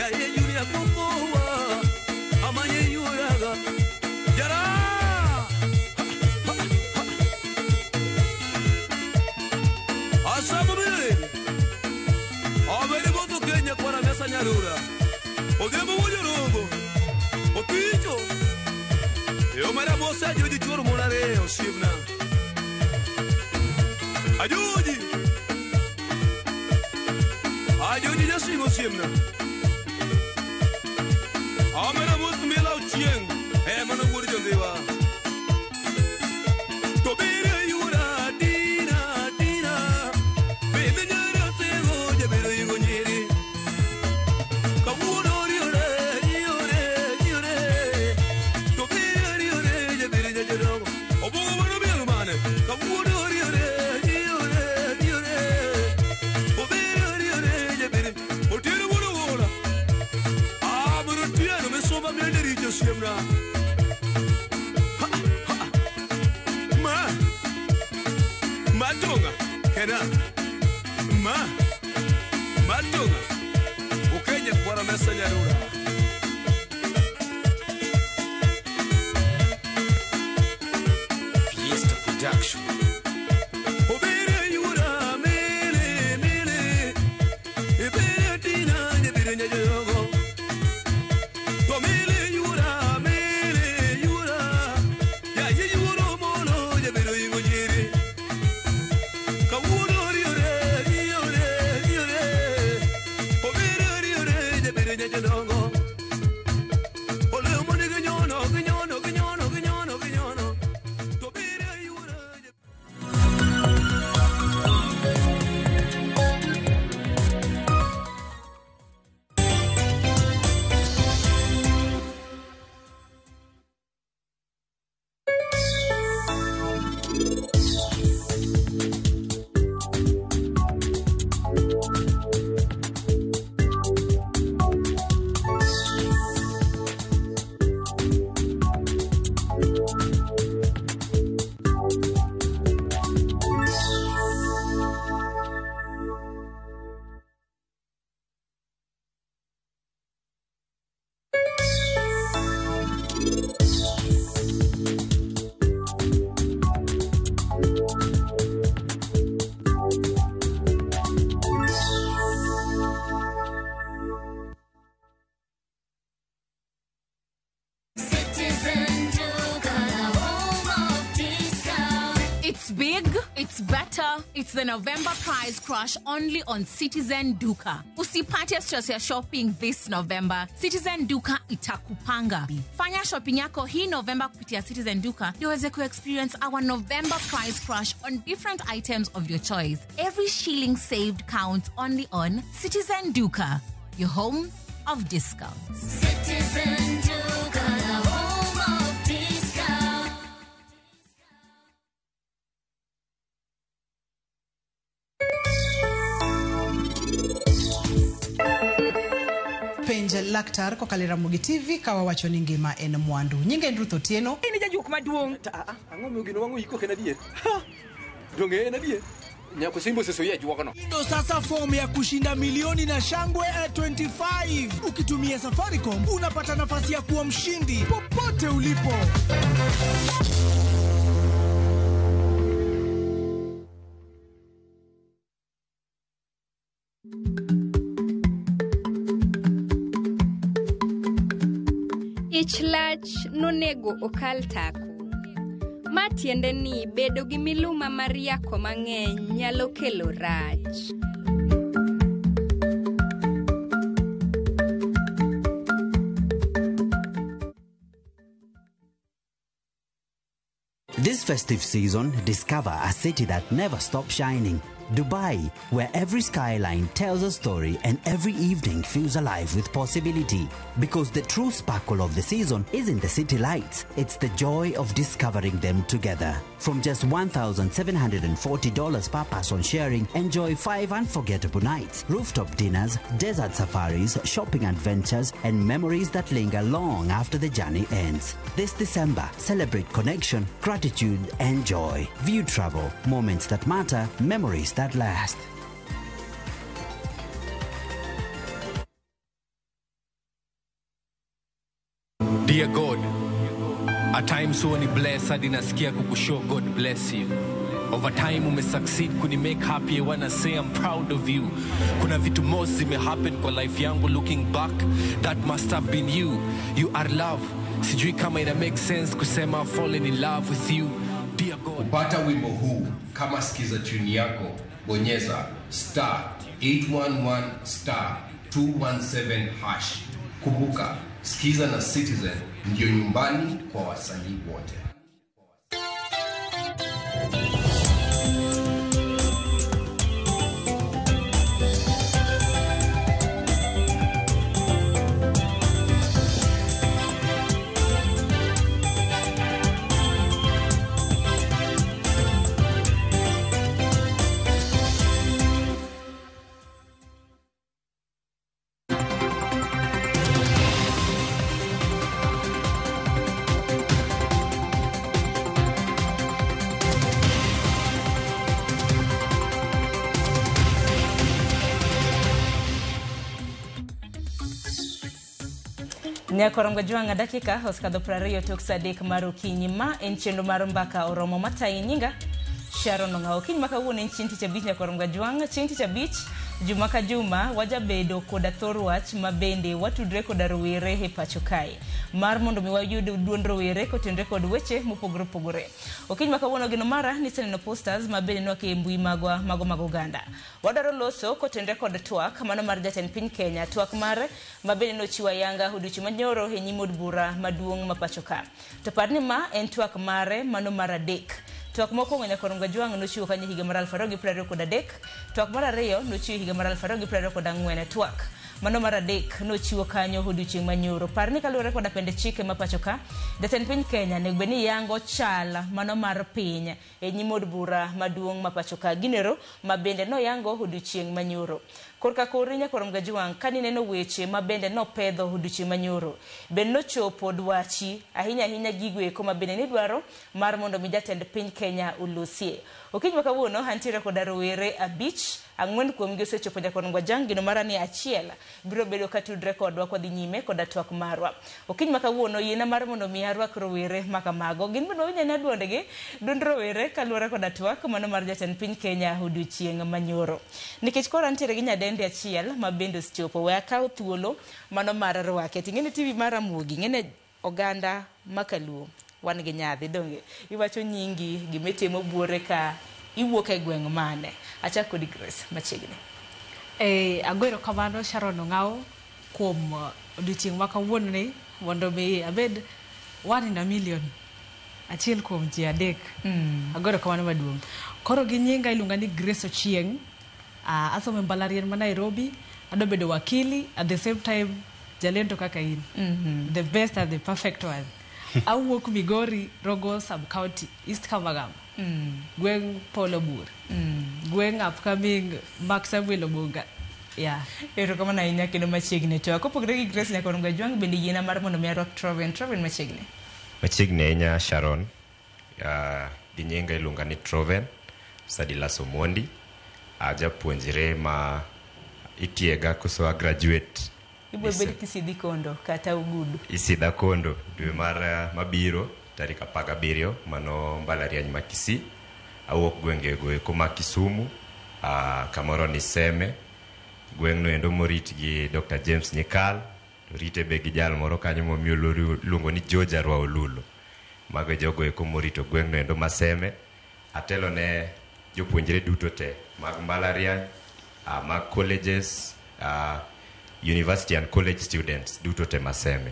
Ya ye Julia Kokowa Amanye yuraga Jara Asabu bire Abere boto Kenya kwa mesa nyarura Odembo wojorongo Opicho Yo mara bosa joji choro monare osibna Ajoji Ajoji jasigo siemna Amera bos mela uchieng e mano gori jondewa Tobere yura dina dina Bebe nyara tego jebero ingo nyeri Kawuno riore riore riore Tobere riore jebere jejero Obogo mano mielo mane Kawuno riore riore riore Obere riore jebere Otieno wono wola Ah mano tieno me soba miende richo siemna Matonga, kena, ma, matonga, ukenya kwa mesa nyarura. Fiesta Production. Obere yura mele mele, ebere tina ebere nyajogo. Tomele yura mele yura, ya ye yuro mono ebere ingo nyere. It's big, it's better, it's the November price crash only on Citizen Duka. Usipate stress ya shopping this November. Citizen Duka itakupanga. Fanya shopping yako hii November kupitia Citizen Duka ndio uweze ku-experience our November price crash on different items of your choice. Every shilling saved counts only on Citizen Duka, your home of discounts. Citizen Duka, the home of discount. Penj laktar kokalo e Ramogi TV ka wawacho ni ngima en mwandu. Nyinga en Ruth Otieno. In jajuok maduong'. Ang'o miyo gino wang'o iko ok en adier? Donge en adier? Nyako Simba osesoyi e juokno. Ndo sasa fomu ya kushinda milioni na shangwe at 25. Ukitumia Safaricom unapata nafasi ya kuwa mshindi popote ulipo. Ich lach nonego okal tako. Ma tiende ni bedo gi miluma mar yako mang'eny nyalo kelo rach. This festive season, discover a city that never stops shining. Dubai, where every skyline tells a story and every evening feels alive with possibility. Because the true sparkle of the season isn't the city lights, it's the joy of discovering them together. From just $1,740 per person sharing, enjoy 5 unforgettable nights, rooftop dinners, desert safaris, shopping adventures, and memories that linger long after the journey ends. This December, celebrate connection, gratitude, and joy. View travel, moments that matter, memories that last. Dear God, at times huwa ni bless hadi nasikia kukushow God bless you. Over time umesucceed kuni make happy, I wanna say I'm proud of you. Kuna vitu most zimehappen kwa life yangu, looking back that must have been you. You are love. Sijui kama ina make sense kusema I've fallen in love with you. Dear God. Kupata wimbo huu kama skiza tune yako, bonyeza star 811 star 217 hash. Kumbuka, Skiza na Citizen ndiyo nyumbani kwa wasanii wote. Nyakorongo jwang'a dakika osekadho 20 tok sa 3 mar okinyi. Ma en chenro mar mbaka oromo matayi nyinga Sharon Ong'awo. Okinyi ma kawuono en chieng' tich abich. Nyakorongo jwang' chieng' tich abich juma ka juma wajabedo koda thor wach ma bende watudre koda rowere e pacho kae mar mondo mi wayud duond rowere kotenre kod weche mopogore opogore. Okinyi ma kawuono geno mara ni seneno posters ma bende nwake e mbui magwa mago mag oganda. Wadwaro loso kotenre kod twak mano mar jatend piny Kenya, twak mare ma bende nochiwo ayanga odiochieng' manyoro e nyim od bura maduong' ma pacho ka. To par ni ma en twak mare mano mar 3. Twak mokwongo Nyakorongo Jwang' nochiwo kanyo higa mar 2023, twak mar 2 nochiwo higa mar 2024, twak mano mar 3 nochiwo kanyo odiochieng' manyoro. Par ni kaluwore koda pende chike ma pacho ka, jatend piny Kenya onego bed ni yango chal mano mar piny e nyim od bura maduong' ma pacho ka, ginero ma bende noyango odiochieng' manyoro. Korka kori Nyakorongo Jwang' kanineno weche ma bende nopedho odiochieng' manyoro, bende nochopo dwachi ahinya ahinya gigo eko ma bende nidwaro mar mondo mi jatend piny Kenya olosie. Okinyi ma kawuono antiere koda rowere 5, 4 kuomgi osechopo Nyakorongo Jwang', gino mara ni 1 biro bedo katudre kodwa kwadhi nyime koda twak marwa. Okinyi ma kawuono yiena mar mondo mi arwak rowere makamago, gin bende wawinj ane duondgi, duond rowere kaluwore koda twak mano mar jatend piny Kenya odiochieng' manyoro. Nikech koro antiere gi nyadendi achiel ma bende osechopo, we akaw thuolo mano mar rwake. Ting'eni TV mar Ramogi, ing'eni oganda makaluo wan gi nyadhi, donge? Iwacho nyingi, gimitimo buore ka iwuok e gweng' mane? Achak kodi Grace machiegni. Ago erokamano Sharon Ong'awo kuom odiochieng' ma kawuononi mondo mi abed 1 in a million, achiel kuom ji 3. Ago erokamano maduong'. Koro gi nyinga iluonga ni Grace Ochieng'. Asomo e mbalariany ma Nairobi, adwa bedo wakili, at the same time jalendo kaka in. The best and the perfect one. Awuok Migori, Rogo sub-county, East Kamagamba. Gweng' Paul Obur. Gweng' upcoming Mark Samuel Obunga. Yeah. Erokamano ahinya kendo machiegni. To kopogore gi Grace Nyakorongo Jwang' bende yiena mar mondo mi arwak Troven. Troven machiegni. Machiegni ahinya Sharon. Gi nyinga iluonga ni Troven Sadilas Omondi. Ajapuonjre ma itiega koso a graduate. Ibiro bedo kisidhi kondo kata ugudu. Isidha kondo dwe mar mabiro tarik 17 mano mbalariany ma Kisii. Awuok gwenge go eko ma Kisumu, kamoro ni Seme. Gweng'no endo morit gi Dr. James Nyikal, to rite be gi jal moro kanyo momiyo luor iluongo ni George Arwa Olulu. Mago e jogo eko morito gweng'no endo ma Seme. Atelo ne jopuonjre duto te mag mbalariany, mag colleges, university and college students duto te maseme.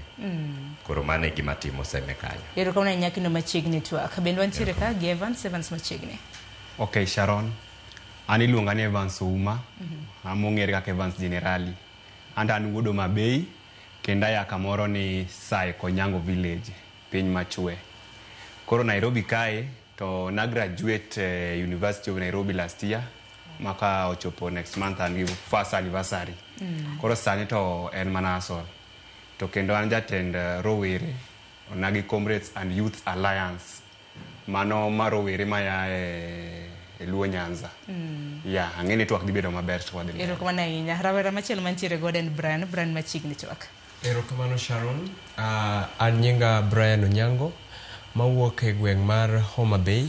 Koro mano e gima timo Seme kanyo. Erokamano ahinya kendo machiegni twak. Bende wantiere ka gi Evans, Evans machiegni. Okay, Sharon. An iluonga ni Evans Ouma, mong'ere kaka Evans Generali. An to an wuod Homa Bay, kendo aya kamoro ni Sae Konyango Village, piny machwe. Koro Nairobi kae to na graduate University of Nairobi last year, maka ochopo next month an gi first anniversary. Koro sani to en mana asol. To kendo an jatend rowere, Onagi Comrades and Youth Alliance. Mano mar rowere maya e Luo Nyanza. Yeah, ang'e ni twak dhi bedo maber to wadhi mbele. Erokamano ahinya. Rawera machielo mantiere godo en Brian, Brian machiegni twak. Erokamano Sharon. An nyinga Brian Onyango mawuok e gweng' mar Homa Bay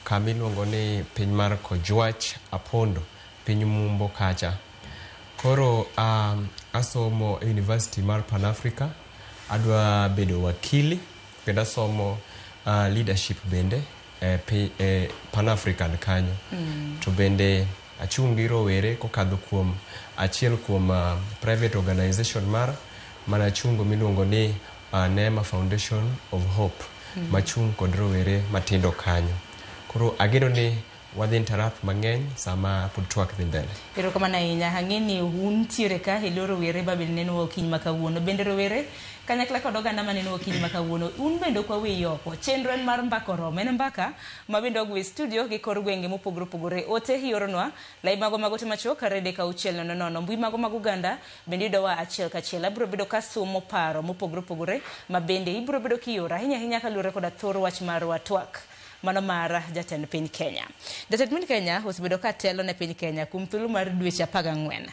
kama iluongo ni piny mar Kojwach Apondo, piny Mumbo kacha. Koro asomo e University mar Pan Africa, adwa bedo wakili kendo asomo leadership bende e Pan African kanyo. To bende achung' gi rowere kokadho kuom achiel kuom private organization mar manachungo miluongo ni Neema Foundation of Hope machung' kod rowere matindo kanyo. Koro ageno ni wadhi interact mang'eny sama pod twak dhi mbele. Erokamano ahinya. Ang'e ni untiere ka e lo rowere ma bende nenowa okinyi ma kawuono. Bende rowere kanyakla kod oganda manenowa okinyi ma kawuono, un bende ok waweyi oko. Chenro en mar Mbaka Oromo. En mbaka ma bende wagoyo e studio gi kor gwenge mopogore opogore. Ote ioronwa, lai mago mag ote machuok 3 6 0 0. Mbui mago mag oganda bende yudowa achiel kachiel. Abiro bedo kasomo paro mopogore opogore ma bende ibiro bedo kioro ahinya ahinya kaluwore koda thor wach marwa twak mano mar jatend piny Kenya. Jatend piny Kenya osebedo ka telo ne piny Kenya kuom thuolo mar dweche 14.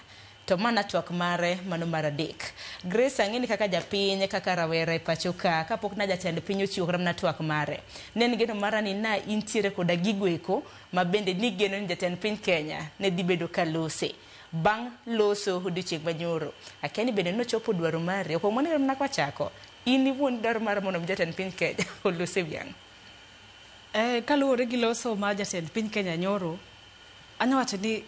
To mana twak mare mano mar adek. Grace, ang'e ni kaka japiny, kaka rawera e pacho ka, kapok na jatend piny ochiwo kata mana twak mare. Ne en geno mara ni na intiere koda gigo eko ma bende nigeno ni jatend piny Kenya ne dhi bedo ka lose. Bang' loso odiochieng' manyoro. Akia ni bende nochopo dwaro mari. Ok wamane mana kwachako. In iwuon dwaro mar mondo mi jatend piny Kenya olos e wi ang'o? Kaluwore gi loso mar jatend piny Kenya nyoro, anya wacho ni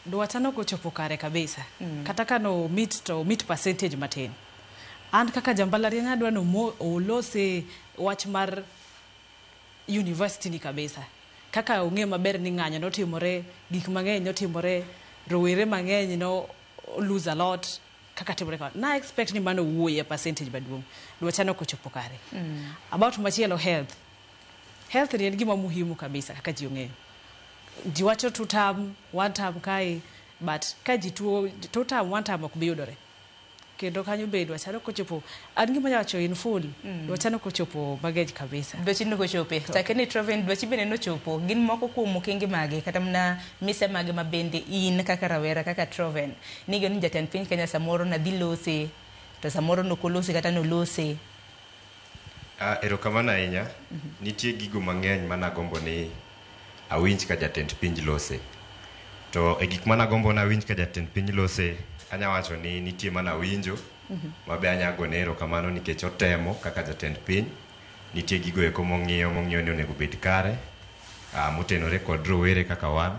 dwacha nokochopo kare kabisa. Kata ka no meet to meet percentage matin. An kaka jambalariany adwa ni olose wach mar university ni kabisa. Kaka ong'e maber ni ng'anyo notimore, gik mang'eny notimore, rowere mang'eny no lose a lot kaka timore kama. Na expect ni mano wuoye percentage maduong'. Dwacha nokochopo kare. About machielo, health. Health ni en gima muhimu kabisa kaka ji ong'eyo. Ji wacho two term, one term kae, but ka ji tuo two term, one term ok bi yudore. Kendo kanyo be dwacha nokochopo, an gima anyalo wacho in full, dwacha nokochopo mang'eny kabisa. Dwachi nokochope. Chake ni Troven, dwachi bende nochopo. Gin moko kuom okenge mage kata mana mise mage ma bende in kaka rawera kaka Troven nigeno ni jatend piny Kenya samoro nadhi lose to samoro nokolose kata nolose. Erokamano ahinya. Nitie gigo mang'eny managombo ni awinj ka jatend piny lose. To e gik managombo ni awinj ka jatend piny lose, anya wacho ni nitie manawinjo mabe anya gone erokamano nikech otemo kaka jatend piny. Nitie gigo eko mong'iyo ni onego bed kare, motenore kod rowere kaka wan.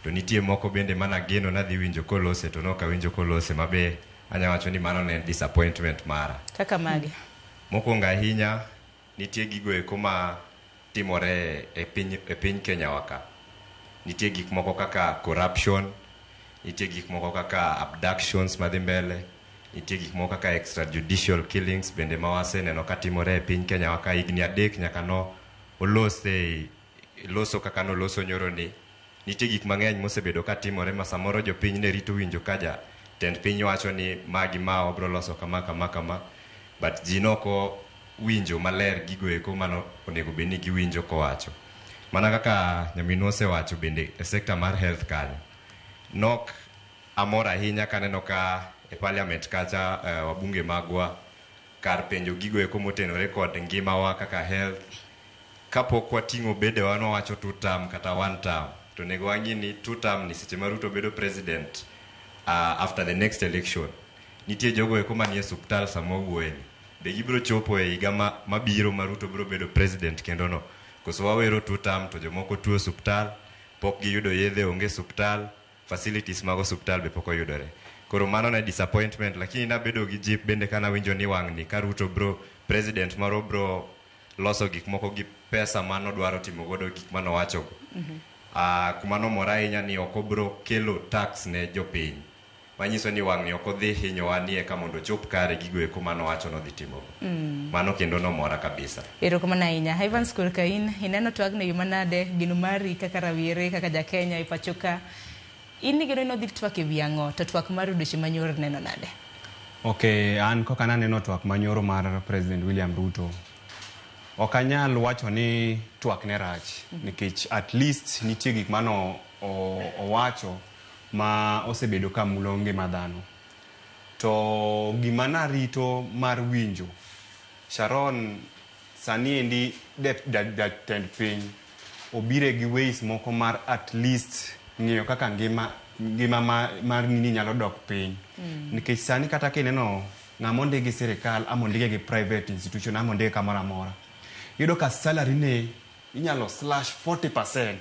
To nitie moko bende manageno nadhi winjo kolose to nok awinjo kolose mabe anya wacho ni mano ne en disappointment mara. Kaka mage? Mokwongo ahinya, nitie gigo eko ma timore e piny Kenya wa ka. Nitie gik moko kaka corruption, nitie gik moko kaka abductions madhi mbele, nitie gik moko kaka extrajudicial killings bende ma waseneno ka timore e piny Kenya wa ka higni 3 nyaka no olose loso kaka noloso nyoro ni. Nitie gik mang'eny mosebedo ka timore ma samoro jopiny ne rito winjo ka jatend piny wacho ni magi ma wabro loso kama kama kama, but ji noko winjo maler gigo eko mano onego bed ni giwinjo kowacho. Mana kaka nyaminwa osewacho bende e sector mar health kanyo. Nok amor ahinya kaneno ka e parliament kacha wabunge magwa kar penjo gigo eko motenore kod ngimawa kaka health kapok wating'o bedewa nwawacho two term kata one term to onego wang'i ni two term ni seche ma Ruto bedo president after the next election nitie jogo eko manie osuptal sama wawuoyeni be gibiro chopo e higa mabiro ma Ruto biro bedo president kendo no koso wawero two term to jomoko tuo osuptal pok giyudo yedhe onge osuptal facilities mag osuptal be pok oyudore koro mano ne disappointment lakini nabedo gi jip bende kanawinjo ni wang'ni ka Ruto bro president maro bro loso gik moko gi pesa manodwaro timo godo gik manowachogo. Kuma nomora ahinya ni ok obro kelo tax ne jopiny manyiso ni wang'ni ok odhi hinyowa ni eka mondo ochop kare gigo eko manowacho nodhi timogo. Mano kendo nomora kabisa. Erokamano ahinya. Evans korka in ineno twagno e yo manade geno mari kaka rawere kaka jakenya e pacho ka in igeno ni odhi twak e wi ang'o to twak mar odiochieng' manyoro neno nade? Ok, an kaka naneno twak manyoro mar President William Ruto, ok anyal wacho ni twak ne rach nikech at least nitie gik mano owacho ma osebedo ka mulo ngima dhano. To gima narito mar winjo, Sharon sani endi jatend piny obire gi ways moko mar at least ng'iyo kaka ngima ngima mar nini nyalo dok piny. Nikech sani kata kineno ng'ama ondik gi sirikal ama ondike gi private institution ama ondike kamoro amora, iyudo ka salary ne inyalo slash 40%.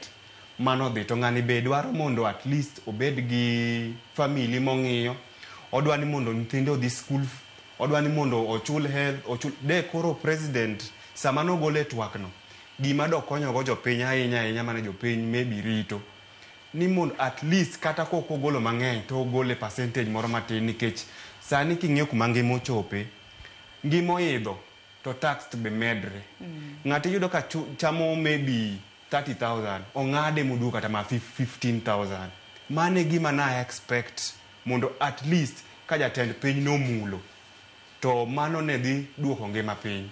Mano dhi to ng'ani be dwaro mondo at least obed gi family mong'iyo, odwa ni mondo nyithinde odhi school, odwa ni mondo ochul health, ochul de. Koro president sama nogole twak no, gima dokonyogo jopiny ahinya ahinya mane jopiny maybe rito ni mondo at least kata kok ogolo mang'eny to ogole percentage moro matin, nikech sani king'iyo kuma ngima ochope, ngima oidho to tax to be medre. Ng'ato iyudo ka chamo maybe 30,000, ong'ade moduogo kata ma 15,000. Mano e gima na expect mondo at least ka jatend piny nomulo to mano ne dhi duoko ngima piny.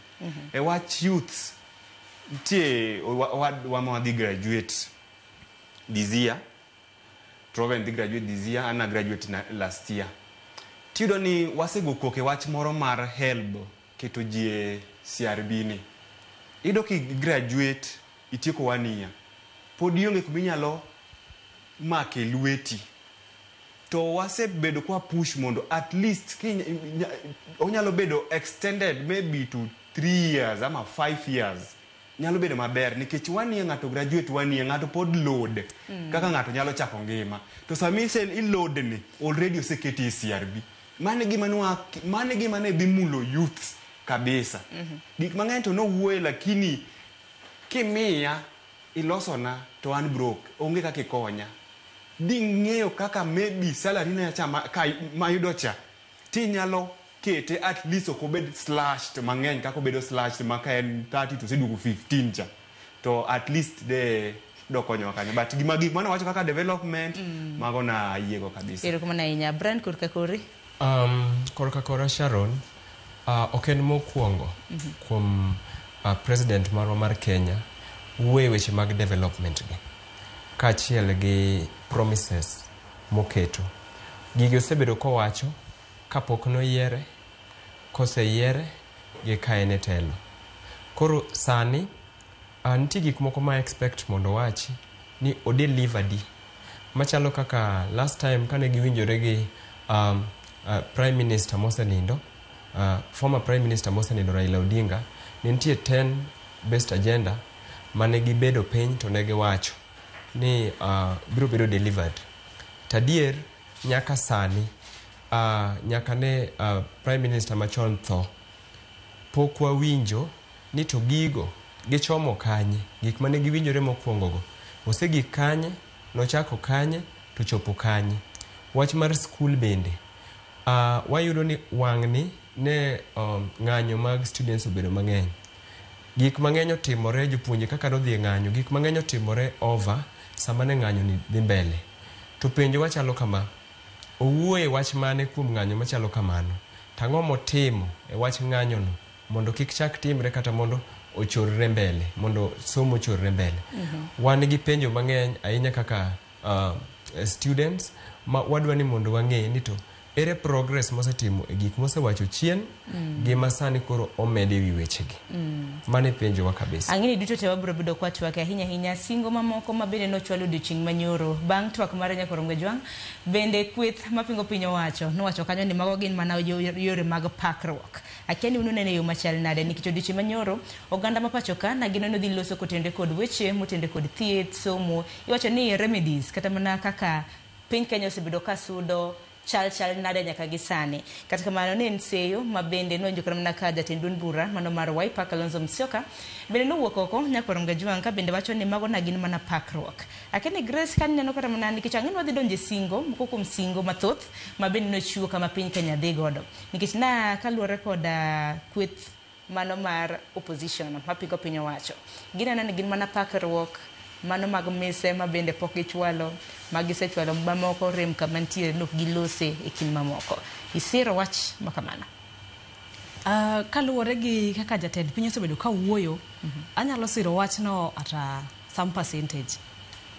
E wach youths, nitie owadwa ma wadhi graduate this year. Troven dhi graduate this year, an a graduate na last year. Tiyudo ni wasego koko e wach moro mar HELB keto ji e CRB ni. Iyudo ki graduate itieko one year, pod ionge kuma inyalo make lweti. To wasebedo kwa push mondo at least onyalo bedo extended maybe to 3 years ama 5 years, nyalo bedo maber, nikech one year ng'ato graduate, one year ng'ato pod load kaka ng'ato nyalo chako ngima, to sami ise iload ni already oseketi e CRB. Mano e gima mano e gima ne dhi mulo youths kabisa. Gik mang'eny to nowuoye, lakini kimiya ilosona to an broke, onge kaka ikonya. Dhi ng'eyo kaka maybe salary na cha ka mayudo cha tinyalo kete at least ok obed slashed mang'eny kaka obedo slashed ma ka en 30 to oseduogo 15 cha, to at least de dokonyowa kanyo. But gima gik mane wacho kaka development, mago na ayiego kabisa. Erokamano ahinya. Brian, korka kori. Korka kora Sharon, ok en mokwongo kuom president marwa mar Kenya wuoye weche mag development gi kaachiel gi promises moketo. Gigi osebedo kowacho kapok noyiere, koseyiere gi ka en e telo. Koro sani nitie gik moko ma expect mondo owachi ni odeliver di machalo kaka last time kane giwinjore gi prime minister mosenindo, former prime minister mosenindo Raila Odinga, ne nitie 10 best agenda mane gibedo piny to ne giwacho ni biro bedo delivered. Tadier nyaka sani, nyaka ne prime minister machon tho, pok wawinjo ni to gigo gichomo kanye. Gik mane giwinjore mokwongo go osegik kanye, nochako kanye to chopo kanye? Wach mar skul bende, wayudo ni wang'ni ne ng'anyo mag students obedo mang'eny, gik mang'eny otimore, jopuonje kaka nodhi e ng'anyo, gik mang'eny otimore over sama ne ng'anyo ni dhi mbele. To penjo wachalo kama: owuoye wach mane kuom ng'anyo machalo kamano, tang'o motimo e wach ng'anyo no mondo kik chak timre kata mondo ochorre mbele, mondo somo ochorre mbele? Wan gi penjo mang'eny ahinya kaka students ma wadwa ni mondo wang'e ni to ere progress mosetimo e gik mosewacho chien gi ma sani koro omede wi wechegi. Mano e penjowa kabisa. Ang'e ni duto te wabiro bedo kwatwak ahinya ahinya singo mamoko ma bende nochwal odiochieng' manyoro bang' twak mar Nyakoro Jwang'. Bende kweth mapingo piny owacho nowacho kanyo ni mago gin mana yore mag pakruok. Akia ni un unene yo machal nade, nikech odiochieng' manyoro oganda ma pacho ka na gineno dhi loso kotenore kod weche motenore kod thieth, somo, iwacho ni remedies kata mana kaka piny Kenya osebedo ka sudo chal chal nade nyaka gi sani. Kata kamano ne en seyo ma bende nowinjo kata mana ka jatend duond bura mano mar Wiper, Kalonzo Musyoka, bende nowuok oko Nyakoro Jwang' ka bende wacho ni mago na gin mana pakruok. Akia ni Grace ka neno kata mana nikech ang'e ni wadhi donjo e singo moko kuom singo mathoth ma bende nochiwo kama piny Kenya dhi godo, nikech na kaluwore kod kweth mano mar opposition mapingo piny owacho, gineno ni gin mana pakruok mano mag mise ma bende pok gichwalo ma gisechwalo mamoko rem kama nitiere nok gilose e kind mamoko. Isiro wach ma kamano? Kaluwore gi kaka jatend piny osebedo ka wuoyo, anyalo siro wachno at a some percentage.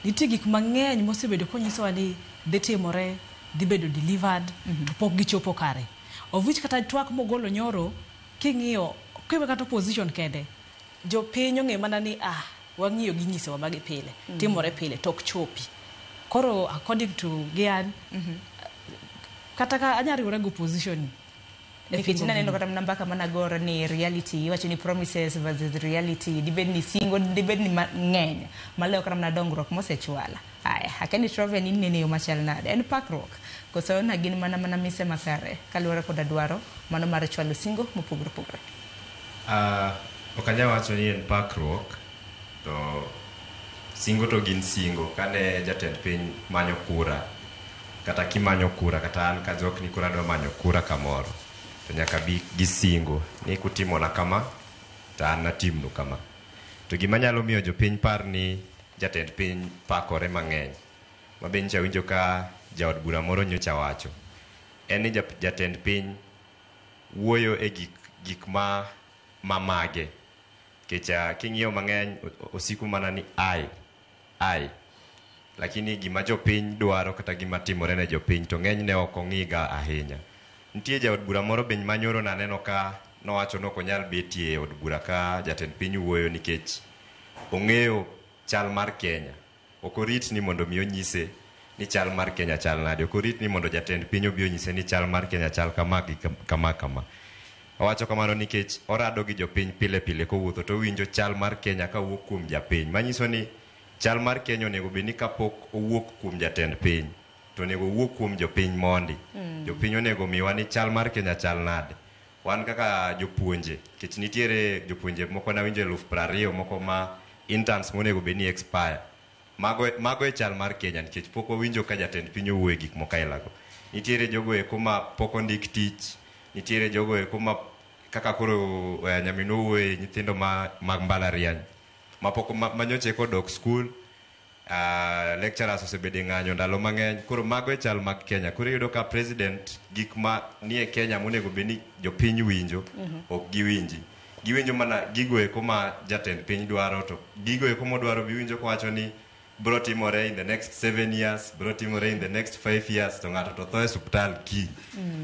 Nitie gik mang'eny mosebedo konyisowa ni dhi timore, dhi bedo delivered, to pok gichopo kare. Of which kata twak mogolo nyoro king'iyo kiwe kata opposition kende jopiny ong'e mana ni wang'iyo gi nyisewa magi pile timore pile to ok chopi. Koro according to Gian kata ka anya riwora gi opposition Nikech naneno kata mana mbaka managoro ni reality iwacho ni promises versus reality dibed ni singo dibed ni mang'eny maloyo kata mana dongruok mosechwala. Aya, akeni Troven inene yo machal nade? En pakruok koso na gin mana mise makare kaluwore koda dwaro mano mar chwalo singo mopogore opogore? Ok anyal wacho ni en pakruok to singo to gin singo. Kane jatend piny manyo kura kata kimanyo kura kata an ka jok ni koro adwa manyo kura kamoro to nyaka bi gi singo ni kutimona kama to an natimnu kama. To gima nyalo miyo jopiny par ni jatend piny pakore mang'eny ma be nyocha awinjo ka jaod bura moro nyocha wacho en ni jatend piny wuoyo e gik ma mamage nikech king'iyo mang'eny osiko mana ni ai lakini gima jopiny dwaro kata gima timore ne jopiny to ng'enyne ok ong'iga ahinya. Nitie jaod bura moro be manyoro naneno ka nowacho ni ok onyal betie e od bura ka jatend piny wuoyo nikech ong'eyo chal mar Kenya. Ok orit ni mondo mi onyise ni chal mar Kenya chal nade. Ok orit ni mondo jatend piny obi onyise ni chal mar Kenya chal kama gi kama kama. Owacho kamano nikech orado gi jopiny pile pile kowuotho to owinjo chal mar Kenya kawuok kuom japiny. Manyiso ni chal mar Kenya onego bed ni kapok owuok kuom jatend piny to onego owuok kuom jopiny mondi. Jopiny onego miwa ni chal mar Kenya chal nade. Wan kaka jopuonje, nikech nitiere jopuonje moko nawinjo 20,000 moko ma interns monego bed ni expire. Mago e chal mar Kenya nikech pok wawinjo ka jatend piny owuoyo e gik moko ailago. Nitiere jogo eko ma pok ondik tich, nitiere jogo eko ma kaka koro nyaminwa owuoye nyithindo mag mbalariany ma pok manyocha eko odok skul, lecturers osebedo e ng'anyo ndalo mang'eny. Koro mago e chal mag Kenya. Koro iyudo ka president gik ma nie Kenya monego bed ni jopiny winjo ok giwinji. Giwinjo mana gigo eko ma jatend piny dwaro to gigo eko modwaro biwinjo kowacho ni bro timore in the next 7 years, bro timore in the next 5 years to ng'ato to tho e suptal kiny.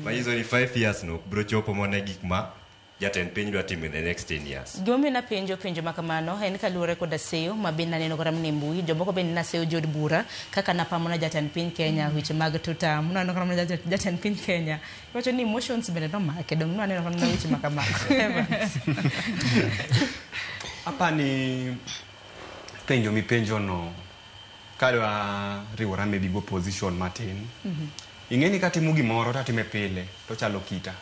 Manyiso ni 5 years no bro chopo mone gik ma jatend piny dwa timo in the next 10 years. Gimomiyo napenjo penjo ma kamano en kaluwore koda seyo ma be naneno kata mana e mbui. Jomoko bende naseyo jood bura kaka napamo na jatend piny Kenya weche mag tutam. Naneno kata mana jatend piny Kenya iwacho ni emotions bende nomake dong naneno kata mana weche ma kamago. Evans. Apani penjo mipenjo no kadwa riwora maybe go position matin. Ing'e ni katimo gimoro to atime pile to chalo kita.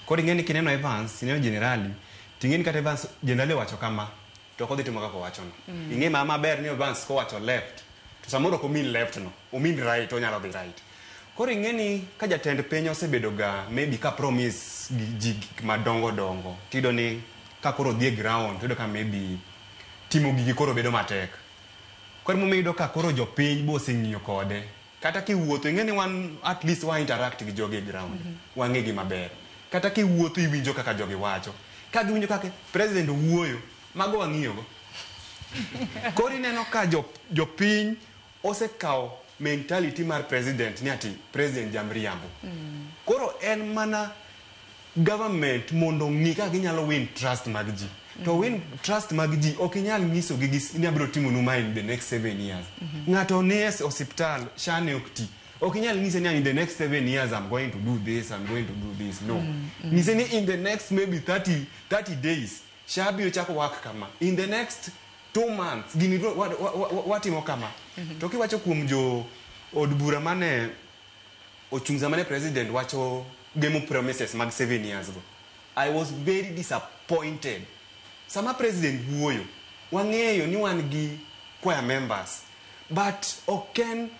Koro ing'e ni kineno Evans, ineno Generali, ting'e ni kata Evans Generali owacho kama to ok odhi timo kaka owachono. Ing'e ma maber ni Evans kowacho left to samoro ok omean left no, omean right onyalo dhi right. Koro ing'e ni ka jatend piny osebedo ga maybe ka promise ji gik madongo dongo tiyudo ni ka koro odhi e ground tiyudo ka maybe timo gigi koro bedo matek. Koro emomiyo iyudo ka koro jopiny be oseng'iyo kode. Kata kiwuotho ing'e ni wan at least wa interact gi jogi e ground. Wang'e gi maber. Kata kiwuotho iwinjo kaka jogi wacho. Ka giwinjo kaka president owuoyo, mago wang'iyogo. Koro ineno ka jopiny osekawo mentality mar president ni ati president jamriambo. Koro en mana government mondo ong'i kaka ginyalo win trust mag ji. To win trust mag ji ok inyal nyisogi ni abiro timonu ma in the next 7 years. Ng'ato ni e osiptal, SHA ne ok ti. Ok inyal nyise ni in the next 7 years I'm going to do this, I'm going to do this. No. Nyise ni in the next maybe 30 days, SHA biro chako work kama. In the next 2 months, gini biro watimo kama. To kiwacho kuom jo od bura mane ochung' sama ne president wacho gemo promises mag 7 years go. I was very disappointed. Sama president wuoyo, wang'eyo ni wan gi choir members, but ok en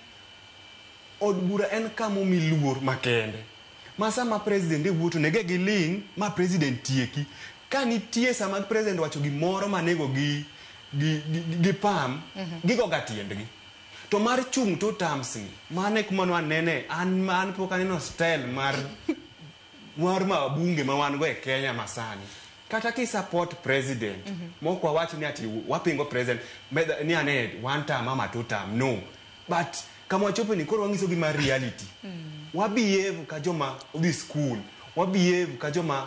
od bura en kama omi luor makende. Ma sama president e wuoyo to onego giling' ma president tieki. Ka nitie sama president wacho gimoro manego gi pam, gigo ga tiendgi. To mar chung' to terms ni, mano e kuma nwanene, an pok aneno style mar mabunge ma wan go e Kenya masani. Kata ki support president, mok wawach ni ati wapingo president, ni ane one term ama two term, no. But kama wachopo ni koro wang'iso gi mar reality. Wa behave ka joma odhi school. Wa behave ka joma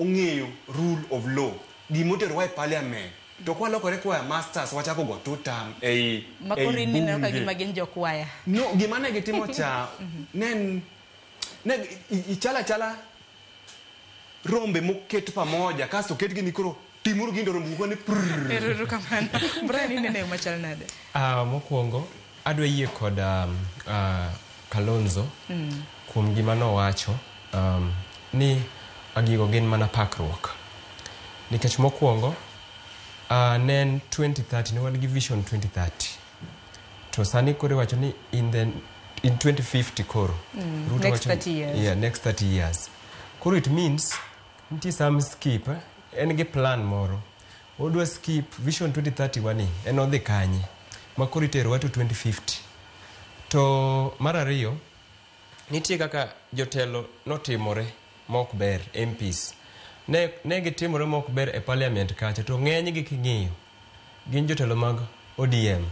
ong'eyo rule of law. Gimoterowa e parliament. To kwalokore kwaya masters wachako go two term ei Ma koro ei in ineno ka bunge. gima gin jokwaya. No, gima ne gitimo cha ne en ne ichalo achala rombe moket pamoja kasto oketgi ni koro timuru gini to rombe go ni prrrr. Ero kamano. Brian ineno e yo machal nade? Mokwongo adwa yie kod Kalonzo kuom gima nowacho ni gigo gin mana pakruok. Nikech mokwongo ne en 2030 ne wan gi vision 2030 to sani koro iwacho ni in 2050 koro Ruto Next wacho ni- 30 years. Yeah, next 30 years. Koro it means nitie some skip en gi plan moro odwa skip vision 2030 wani en odhi kanye ma koro iterowa to 2050 to mar ariyo nitie kaka jotelo notimore mok ber MPs ne gitimore mok ber e parliament kacha to ng'enygi king'iyo gin jotelo mag ODM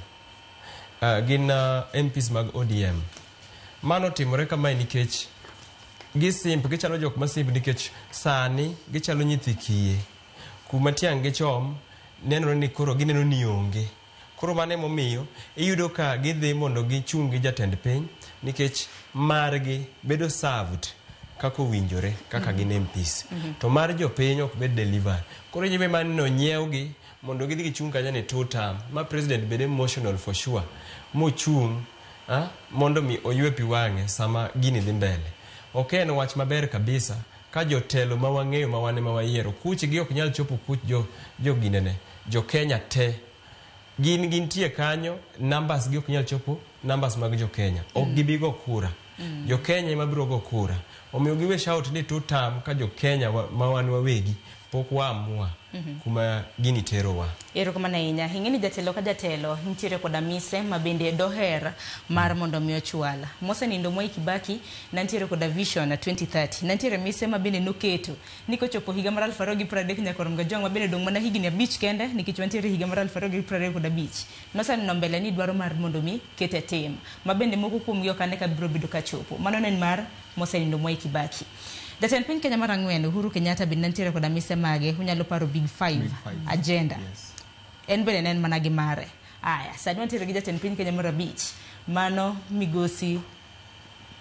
gin MPs mag ODM mano timore kamae nikech gisimp gichalo jok masimp nikech sani gichalo nyithi kiye kuma tiang' gichom nenore ni koro gineno ni onge koro mano emomiyo iyudo ka gidhi mondo gichung' gi jatend piny nikech margi bedo served kaka owinjore kaka gin MPs to mar jopiny ok bed delivered koro nyime mani nonyiewgi mondo gidhi gichung' kanyo ni two term ma president bed emotional for sure mochung' mondo mi oywe pi wang'e sama gini dhi mbele ok en wach maber kabisa ka jotelo ma wang'eyo ma wan ema wayiero kuchgi ok nyal chopo kuch jo ginene jo Kenya te gin gintie kanyo numbers gi ok nyal chopo numbers mag jo Kenya ok gibi go kura jo Kenya ema biro go kura omiyo giwe shout ni two term ka jo Kenya ma wan wawegi pok waamua kuma gini terowa. Erokamano ahinya. Ing'e ni jatelo ka jatelo nitiere koda mise ma bende doher mar mondo mi ochwal. Mosenindo Mwai Kibaki nantiere koda vision 2030. Nantiere mise ma bende noketo ni kochopo higa mar 2030 nyaka rom gajwang' ma bende dong' mana higni 5 kende nikech wantiere higa mar 2025. Noseneno mbele ni dwaro mar mondo mi kete tim. Ma bende moko kuomgi ok ane ka biro bedo kachopo. Mano ne en mar mosenindo Mwai Kibaki. Jatend piny Kenya mar ang'wen Uhuru Kenyatta bende nitiere koda mise mage unyalo paro Big Five, Big Five. agenda. Yes. En bende ne en mana gi mare. Aya, sani wantiere gi jatend piny Kenya mar abich mano migosi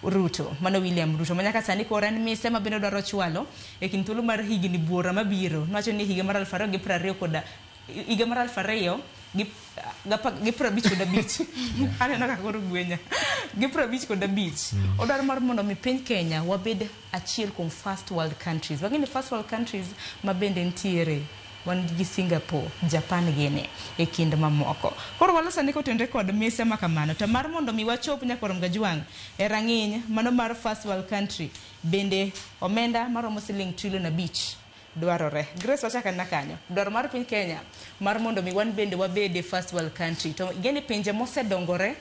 Ruto, mano William Ruto ma nyaka sani koro en mise ma bende odwaro chwalo e kind thuolo mar higni buora mabiro. Nowacho ni higa mar 2020 koda higa mar 2055 aneno ka koro gwenya gi 55 odwaro mar mondo mi piny Kenya wabed achiel kuom first world countries. Wang'e ni first world countries ma bende nitiere wan gi Singapore, Japan gini e kind mamoko. Koro waloso ni kotenore kod mise ma kamano to mar mondo mi wachop nyaka rom gajwang' e rang'iny mano mar first world country bende omenda maromo siling trilion 5 dwarore. Grace wachaka na kanyo. Dwaro mar piny Kenya mar mondo mi wan bende wabed e first world country. To ing'e pinje mosedongore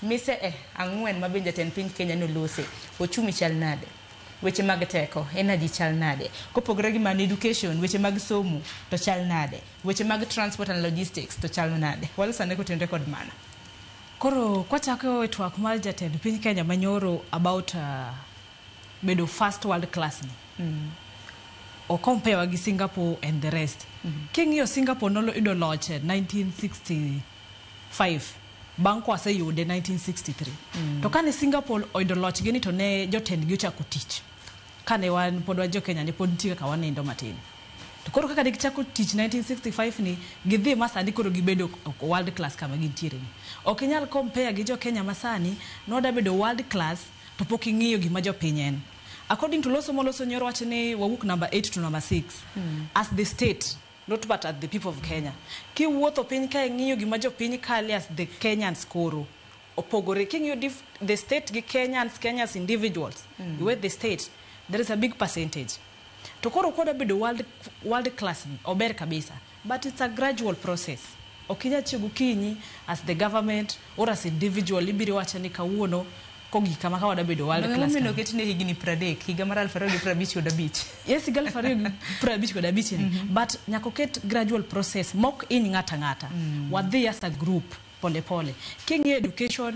mise 4 ma bende jatend piny Kenya nolose. Ochumi chal nade? Weche mag teko, energy chal nade? Kopogore gi mano education, weche mag somo to chal nade? Weche mag transport and logistics to chal nade? Waloso ane kotenore kod mano. Koro kwachako e twak mar jatend piny Kenya manyoro about bedo first world class ni. O compare gi Singapore and the rest. King'iyo Singapore noyudo loch 1965 bang' kwaseyude 1963. To kane Singapore oyudo loch gini to ne jotendgi ochako tich. Kane wan pod wan jo Kenya ne pod nitie kaka wanindo matin. To koro kaka ne gichako tich 1965 ni gidhi ma sani koro gibedo world class kama gintiere ni. Ok inyal compare gi jo Kenya masani noda bedo world class to pok ing'iyo gima jopiny en. According to loso moloso nyoro wacho ni wawuok number 8 to number 6 as the state, not but at the people of Kenya. Kiwuotho piny ka ing'iyo gima jopiny kale as the Kenyans koro opogore. King'iyo the state gi Kenyans, Kenyans individuals, with the state, there is a big percentage. To koro koda bedo world class ni ober kabisa, but it's a gradual process. Ok inyal chiew gokinyi as the government or as individual ibiro wacho ni kawuono kogi kama ka wadabedo world class. Ang'o oket ne higni 30 higa mar 2055? Yes, higa 2055 ni. But nyaka oket gradual process mok iny ng'ata ng'ata. Wadhi as a group pole pole. King'iyo education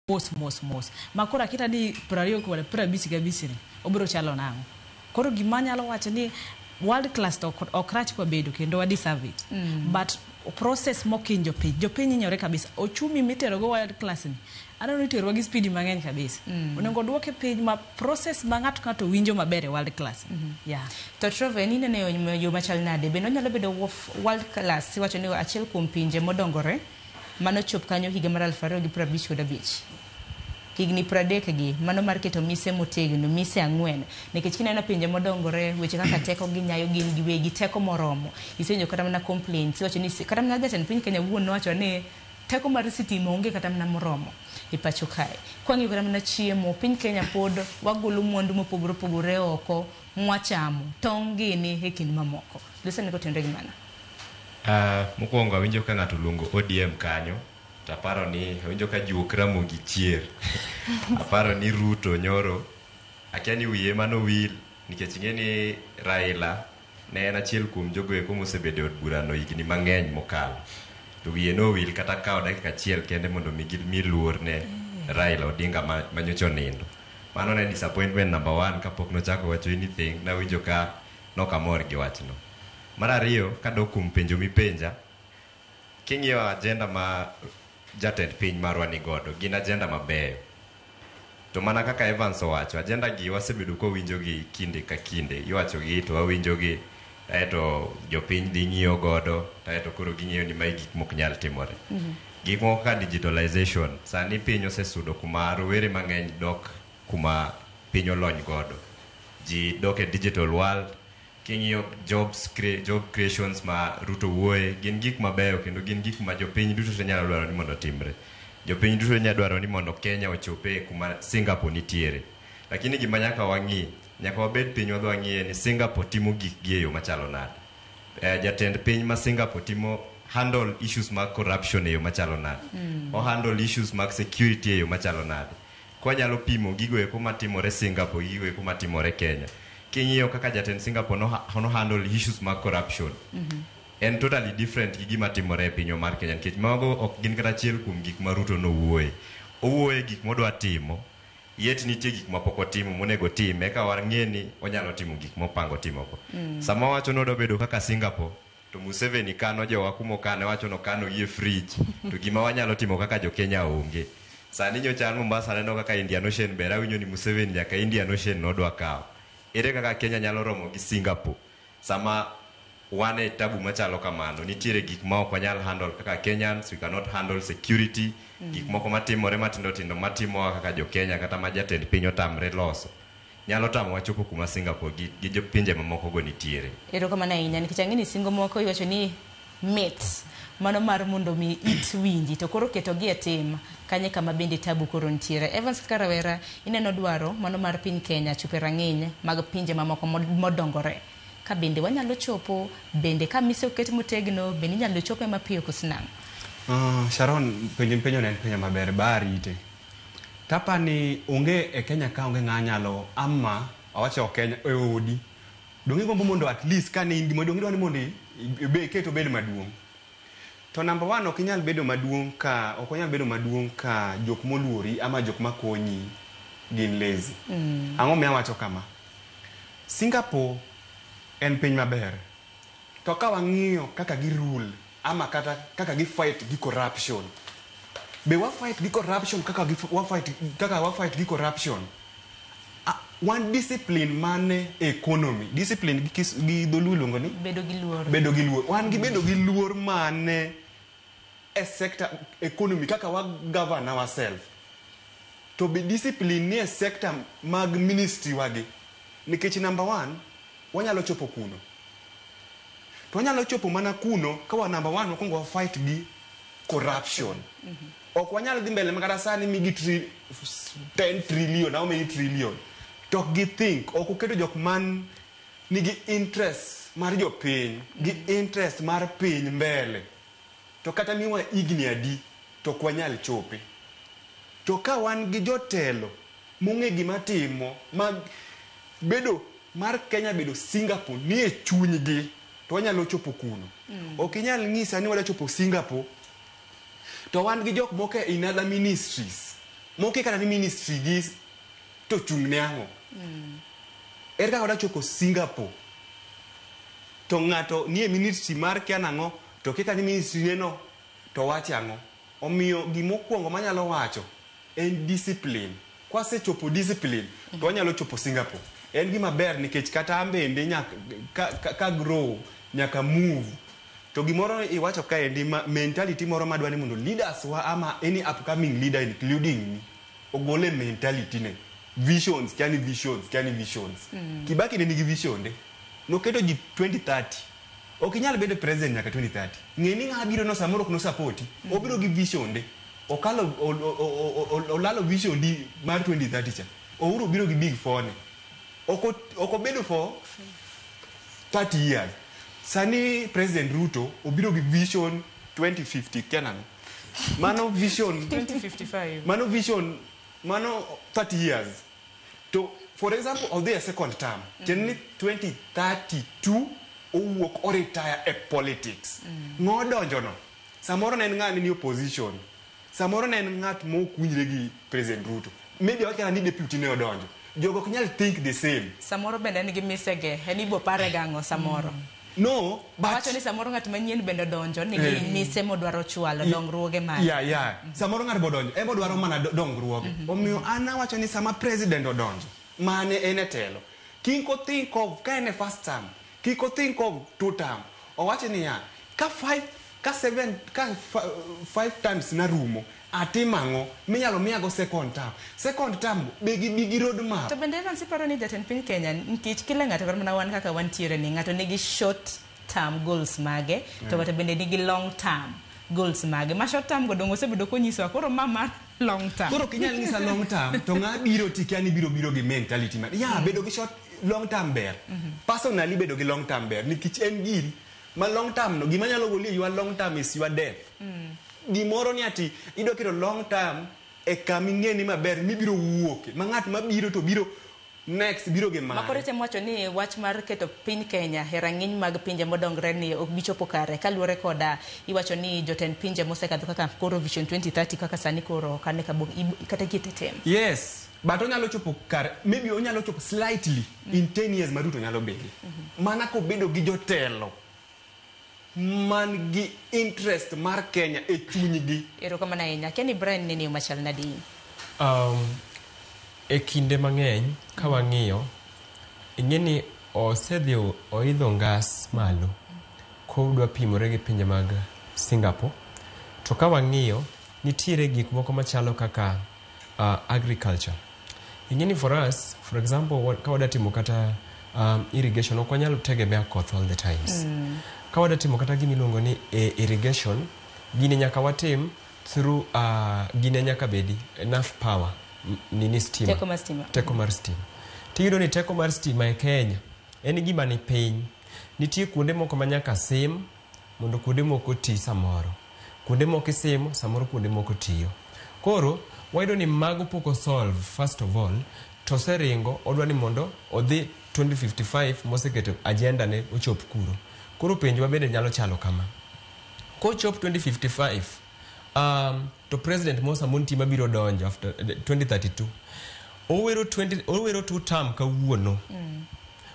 Mos mos mos ma koro akita ni 25 kod 55 ni obiro chalo nang'o. Koro gima anyalo wacho ni world class to ok rach kwabedo kendo wa deserve it. But process mokiny jopiny, jopiny hinyore kabisa. Ochumi mitero go world class ni aneno ni iterowa gi speed mang'eny kabisa. Onego duoke piny ma process ma ng'ato ka ng'ato winjo maber e world class. Yeah. To Trove, ineno yo machal nade? Bende onyalo bedo world class, iwacho ni achiel kuom pinje modongore manochop kanyo higa mar 2055, higni 30 gi mano mar keto mise motegno, mise 4, nikech kineno pinje modongore, weche kaka teko gi nyayo gin giwegi teko moromo. Isenjo kata mana complaints, iwacho ni kata mana jatend piny Kenya wuon nowacho ni teko mar sitima onge kata mana moromo e pacho kae. Kwang'iyo kata mana chiemo, piny Kenya pod wagolo mwandu mopogore opogore oko mwachamo, tong' gini e kind mamoko. Lusani kotenore gi mano. Mokwongo awinjo ka ng'ato oluongo ODM kanyo to aparo ni awinjo ka juok Ramogi chier. Aparo ni Ruto nyoro akia ni wiye manowil nikech ing'e ni Raila ne en achiel kuom jogo eko mosebedo e od burano higni mang'eny mokalo. To wiye nowil kata kawo dakika achiel kende mondo mi gimi luor ne Raila Odinga manyocha onindo. Mano ne disappointment number one. Kapok nochako wacho anything, nawinjo ka nokamor gi wachno. Mar ariyo, kadok kuom penjo mipenja, king'iyo agenda ma jatend piny marwa ni godo, gin agenda mabeyo. To mana kaka Evans owacho, agenda gi wasebedo kowinjo gi kinde ka kinde. Iwacho gi to wawinjo gi, aeto jopiny dhi ng'iyo godo, aeto koro ging'iyo ni mae gik mok nyal timore. Gik moko kaka digitalization, sani piny osesudo kuma rowere mang'eny dok kuma piny olony godo. Ji dok e digital world. King'iyo job creations ma Ruto wuoye, gin gik mabeyo kendo gin gik ma jopiny duto te nyalo dwaro ni mondo otimre. Jopiny duto nyalo dwaro ni mondo Kenya ochope kuma Singapore nitiere. Lakini gima nyaka wang'i, nyaka wabed piny wadhi wang'iye ni Singapore timo gikgi e yo machalo nade. Jatend piny ma Singapore timo handle issues mag corruption e yo machalo nade. O handle issues mag security e yo machalo nade. Kwanyalo pimo gigo eko matimore Singapore gi gigo eko matimore Kenya. King'iyo kaka jatend Singapore no handle issues mag corruption, en totally different gi gima timore e pinywa mar Kenya nikech mago ok gin kata achiel kuom gik ma Ruto nowuoye. Owuoye gik modwa timo, yet nitie gik ma pok otimo monego otim eka wang'e ni onyalo timo gik mopango timogo. Sama wacho ni odwa bedo kaka Singapore, to Museveni kano jowa kumokane, wacho nokano gi e fridge, to gima wanyalo timo kaka jo Kenya onge. Sani nyocha an Mombasa aneno kaka Indian Ocean ber, awinjo ni Museveni nyaka Indian Ocean nodwa kawo. Ere kaka Kenya nyalo romo gi Singapore sama wan e tabu machalo kamano? Nitiere gik ma ok wanyal handle kaka Kenyans, we cannot handle security, gik moko matimore matindo tindo matimowa kaka jo Kenya kata ma jatend piny otamre loso. Nyalo tamowa chopo kuma Singapore gi jopinje mamoko go nitiere. Erokamano ahinya, nikech ang'e ni singo moko iwacho ni mit mano mar mondo mi it winji, to koro ketogi e tim kanye kama bende tabu koro nitiere. Evans, kaka rawera, ineno dwaro mano mar piny Kenya chopo e rang'iny mag pinje mamoko modongore, ka bende wanyalo chopo, bende ka mise oket motegno, bende inyalo chope mapiyo koso nang'o? Sharon, penjo mipenjo no en penjo maber, ba arite. Tapa ni onge e Kenya ka onge ng'a nyalo ama awacho Kenya e odi. Donge igombo mondo at least ka ne in gima duong' idwa ni mondo iket obed maduong'. To number one, ok inyal bedo maduong' ka ok onyal bedo maduong' ka jok moluori ama jok makonyi gin lazy. Ang'o miyo awacho kama? Singapore en piny maber. To ka wang'iyo kaka gi rule ama kata kaka gi fight gi corruption, be wa fight gi corruption kaka gi wa fight kaka wa fight gi corruption? Wan discipline mane e economy? Discipline gi dholuo iluongo ni bedo gi luor. Bedo gi luor. Wan gi bedo gi luor mane e sector economy kaka wa govern ourselves? To be discipline ni e sector mag ministry wagi? Nikech number one, wanyalo chopo kuno. To wanyalo chopo mana kuno ka wa number one wakwongo wa fight gi corruption. Ok wanyal dhi mbele makata sani migi 10 trillion, how many trillion? To ok gi think, ok oketo jok man nigi interest mar jopiny, gi interest mar piny mbele. To kata miwa higni adi, to ok wanyal chope. To ka wan gi jotelo mong'e gima timo, mag bedo mar Kenya bedo Singapore nie chunygi, to wanyalo chopo kuno. Ok inyal nyisa ni wadwa chopo Singapore, to wan gi jok moko in other ministries Mokia kata ni ministry gi to chung' ne ang'o. Ere kaka odwa chopo Singapore to ng'ato nie ministry mar kia nang'o to kia kata ni ministry ne no to wache ang'o. Omiyo gimokwongo manyalo wacho en discipline. Kwasechopo discipline to wanyalo chopo Singapore. En gima ber nikech kata an bende nyaka ka grow nyaka move. To gimoro iwacho kaendi ma mentality moro madwa ni mondo leaders wa ama any upcoming leader including me ogole mentality ne. Visions, kia ni visions, kia ni visions. Kibaki ne nigi vision de. Noketo ji 2030. Ok inyal bedo president nyaka 2030. Ng'e ni ng'a biro no samoro ok nosapoti. Obiro gi vision de. Okalo olalo vision di mar 2030 cha. Uhuru biro gi big four ne. Ok obedo for 30 years. Sani President Ruto obiro gi vision 2050 kia nang'o. Mano vision 2055. Mano vision mano 30 years. To for example odhi e second term. Tiende ni 2032 owuok o retire e politics. Ng'o donjo no? Samoro ne en ng'ane ni opposition. Samoro ne en ng'at mok winjre gi President Ruto. Maybe awach ni deputy ne odonjo. Jogo ok nyal think the same. Samoro bende en gi misege, en ibo pare gang'o samoro. No, but Awacho ni samoro ng'at manyien bende odonjo nigi mise modwaro chwalo dongruoge mage. Yeah. Samoro ng'ato bodonjo, en bodwaro mana dongruoge. Omiyo an awacho ni sama president odonjo, mane en e telo, kik o think of, ka en e first term, kik o think of two term. Owacho niya, ka 5, ka 7, ka 5 times narumo, atim ang'o minyalo miyago second term. Second term be gi bi gi road map. To bende Evans iparo ni jatend piny Kenya nikech kila ng'ato kata mana wan kaka wantiere ni ng'ato nigi short term goals mage to ng'ato bende nigi long term goals mage. Ma short term go dong osebedo konyisowa koro ma mar long term. Koro ok inyal nyisa long term to ng'a biro tikia ni biro biro gi mentality ma. Yeah, bedo gi short long term ber. Personally bedo gi long term ber nikech en giri ma long term no gima nyalo goli e your long term is your death. Gimoro ni ati idwa keto long term e kama ing'e ni maber mibiro wuoke ma ng'at mabiro to biro next biro gi mare. Makoro itemo wacho ni wach mar keto piny Kenya e rang'iny mag pinje modongre ni ok bi chopo kare kaluwore koda iwacho ni jotend pinje mosekadho kaka koro Vision 2030 kaka sani koro ok ane kata kete tem. Yes, but onyalo chopo kare, maybe onyalo chopo slightly in 10 years ma Ruto nyalo bede. Mana kobedo gi jotelo man gi interest mar Kenya e chunygi. Erokamano ahinya. Akia ni Brian neni yo machal nadi? E kinde mang'eny ka wang'iyo, ing'e ni osedhi oidho ngas malo kodwa pimore gi pinje mag Singapore. To ka wang'iyo, nitiere gik moko machalo kaka agriculture. Ing'e ni for us, for example, ka wadwa timo kata irrigation, ok wanyal tegemea koth all the times. Ka wadwa timo kata gima iluongo ni irrigation, gini nyaka watim through gine nyaka bedi enough power, nini stima. Teko mar stima. Teko mar stima. Tiyudo ni teko mar stima e Kenya en gima ni piny. Nitie kuonde moko ma nyaka sim mondo kuonde moko ti samoro. Kuonde moko isimo, samoro kuonde moko tiyo. Koro, wayudo ni mago pok osolve first of all, to oseringo odwa ni mondo odhi 2055 moseketo agenda ne ochop kuro. Koro penjo bende nyalo chalo kama. Kochop 2055, to President Musa Monti mabiro donjo after 2032, owero two term kawuono.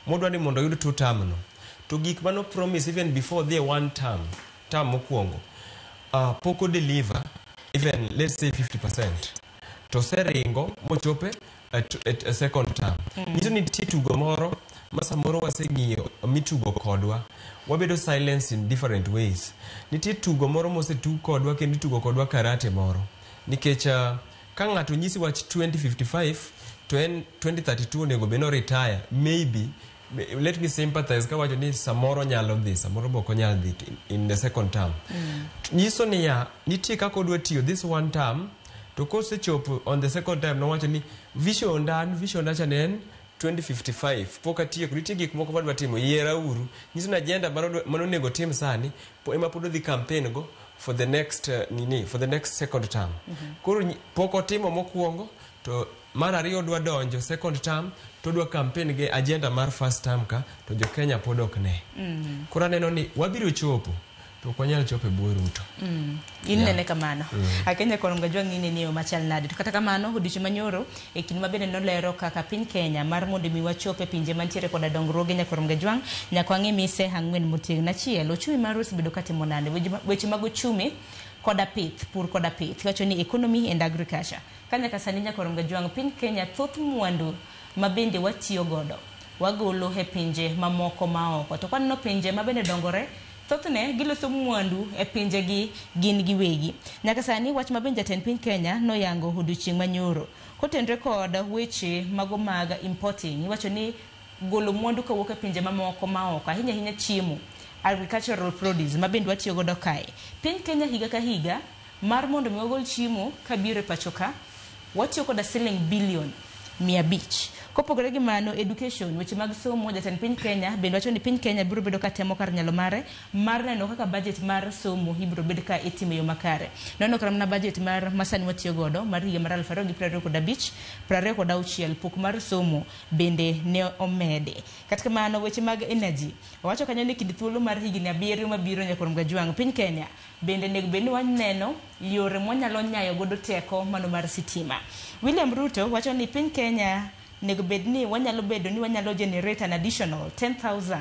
Modwa ni mondo oyud two term no. To gik mano promise even before the one term, term mokwongo, pok o deliver even let's say 50%. To oseringo mochope at a second term. Nyiso ni nitie tugo moro ma samoro waseng'iyo mitugo kodwa. Wabedo silence in different ways. Nitie tugo moro mosetug kodwa kendo itugo kodwa karate moro. Nikech ka ng'ato nyisi wach 2055 to en 2032 onego bed ni retire, maybe let me sympathize kawacho ni samoro nyalo dhi, samoro be ok onyal dhi in the second term. Nyiso niya, nitie kaka odwa tiyo this one term, to kosechopo on the second term nowacho ni vision dan, vision dacha ne en 2055, pok atieko, nitie gik moko madwa timo, yiera uru. Nyiso ni agenda mano onego tim sani, ema pod odhi campaign go for the next nini, for the next second term. Koro pok otimo mokwongo, to mar ariyo odwa donjo second term, to odwa campaign gi agenda mar first term ka, to jo Kenya pod ok ne. Koro aneno ni wabiro chopo, To ok wanyal chopo e bwo Ruto. In Yeah. nene kamano. Akenya kono Gajwang' in e yo machal nade. To kata kamano odiochieng' manyoro e kinde ma bende nolero kaka piny Kenya mar mondo mi wachop e pinje mantiere koda dongruoge nyakorom Gajwang' nyaka wang'i mise ang'wen motegno. Achiel, ochumi marwa osebedo katimo nade? Weche mag ochumi koda pith, pur koda pith. Iwacho ni economy and agriculture. Ka nyaka sani nyakorom Gajwang' piny Kenya thoth mwandu ma bende watiyo godo wagolo e pinje mamoko maoko. To kwaneno pinje ma bende dongore thothne giloso mwandu e pinjegi gin giwegi. Nyaka sani wach ma bende jatend piny Kenya noyango odiochieng' manyoro kotenre kod weche mago mag importing. Iwacho ni golo mwandu kawuok e pinje mamoko maoko, ahinya ahinya chiemo, agricultural produce ma bende watiyo godo kae. Piny Kenya higa ka higa mar mondo mi wagol chiemo kabiro e pacho ka, watiyo koda siling bilion 500. Kopogore gi mano, education, weche mag somo, jatend piny Kenya bende wacho ni piny Kenya biro bedo ka temo kar nyalo mare mar neno kaka budget mar somo ibiro bed ka itimo e yo makare. Neno kata mana budget mar masani watiyo godo mar higa mar 2025 26 pok mar somo bende ne omedi. Kata kamano weche mag energy, owacho kanyo ni kind thuolo mar higni 7 mabiro nyakorom Gajwang' piny Kenya bende onego bed ni waneno yore mwanyalo nyayo godo teko mano mar sitima. William Ruto wacho ni piny Kenya nego bed ni wanyalo bedo ni wanyalo generate an additional 10,000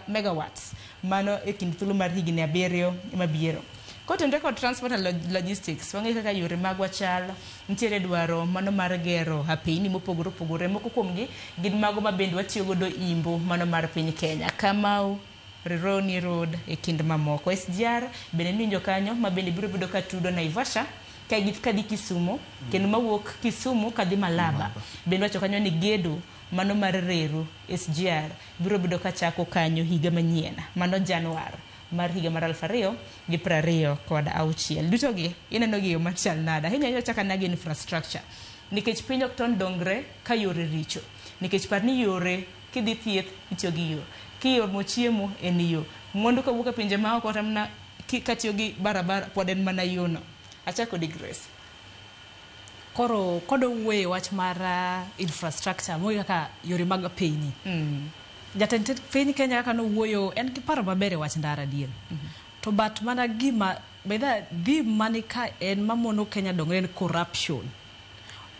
megawatts mano e kind thuolo mar higni 7 mabiro. Kotenore kod transport and logistics, wang'eyo kaka yore magwa chal, nitiere dwaro mano mar gero apeyni mopogore opogore, moko kuomgi gin mago ma bende watiyo godo imbo mano mar piny Kenya. Kamau, Rironi Road e kind mamoko. SGR bende niwinjo kanyo ma bende biro bedo ka tudo Naivasha kadhi Kisumu, kendo mawuok Kisumu kadhi Malaba. Bende wacho kanyo ni gedo mano mar reru SGR biro bedo ka chako kanyo higa manyien, mano Januar mar higa mar 2026. Duto gi ineno gi yo machal nade? Ahinya ahinya chaka nagi infrastructure. Nikech piny ok ton dongre ka yore richo. Nikech par ni yore kidhi thieth itiyo gi yo. Kiyomo chiemo en yo. Mwandu kawuok e pinje maoko kata mana katiyo gi barabara pod en mana yo no. Achako di Grace. Koro kodo wuoye wach mar infrastructure mogi kaka yore mag apeyni. Jatend piny Kenya kaka nowuoyo en gi paro maber e wach ndara adier. To but mana gima bedha theme mani ka en mamono Kenya dongre en corruption.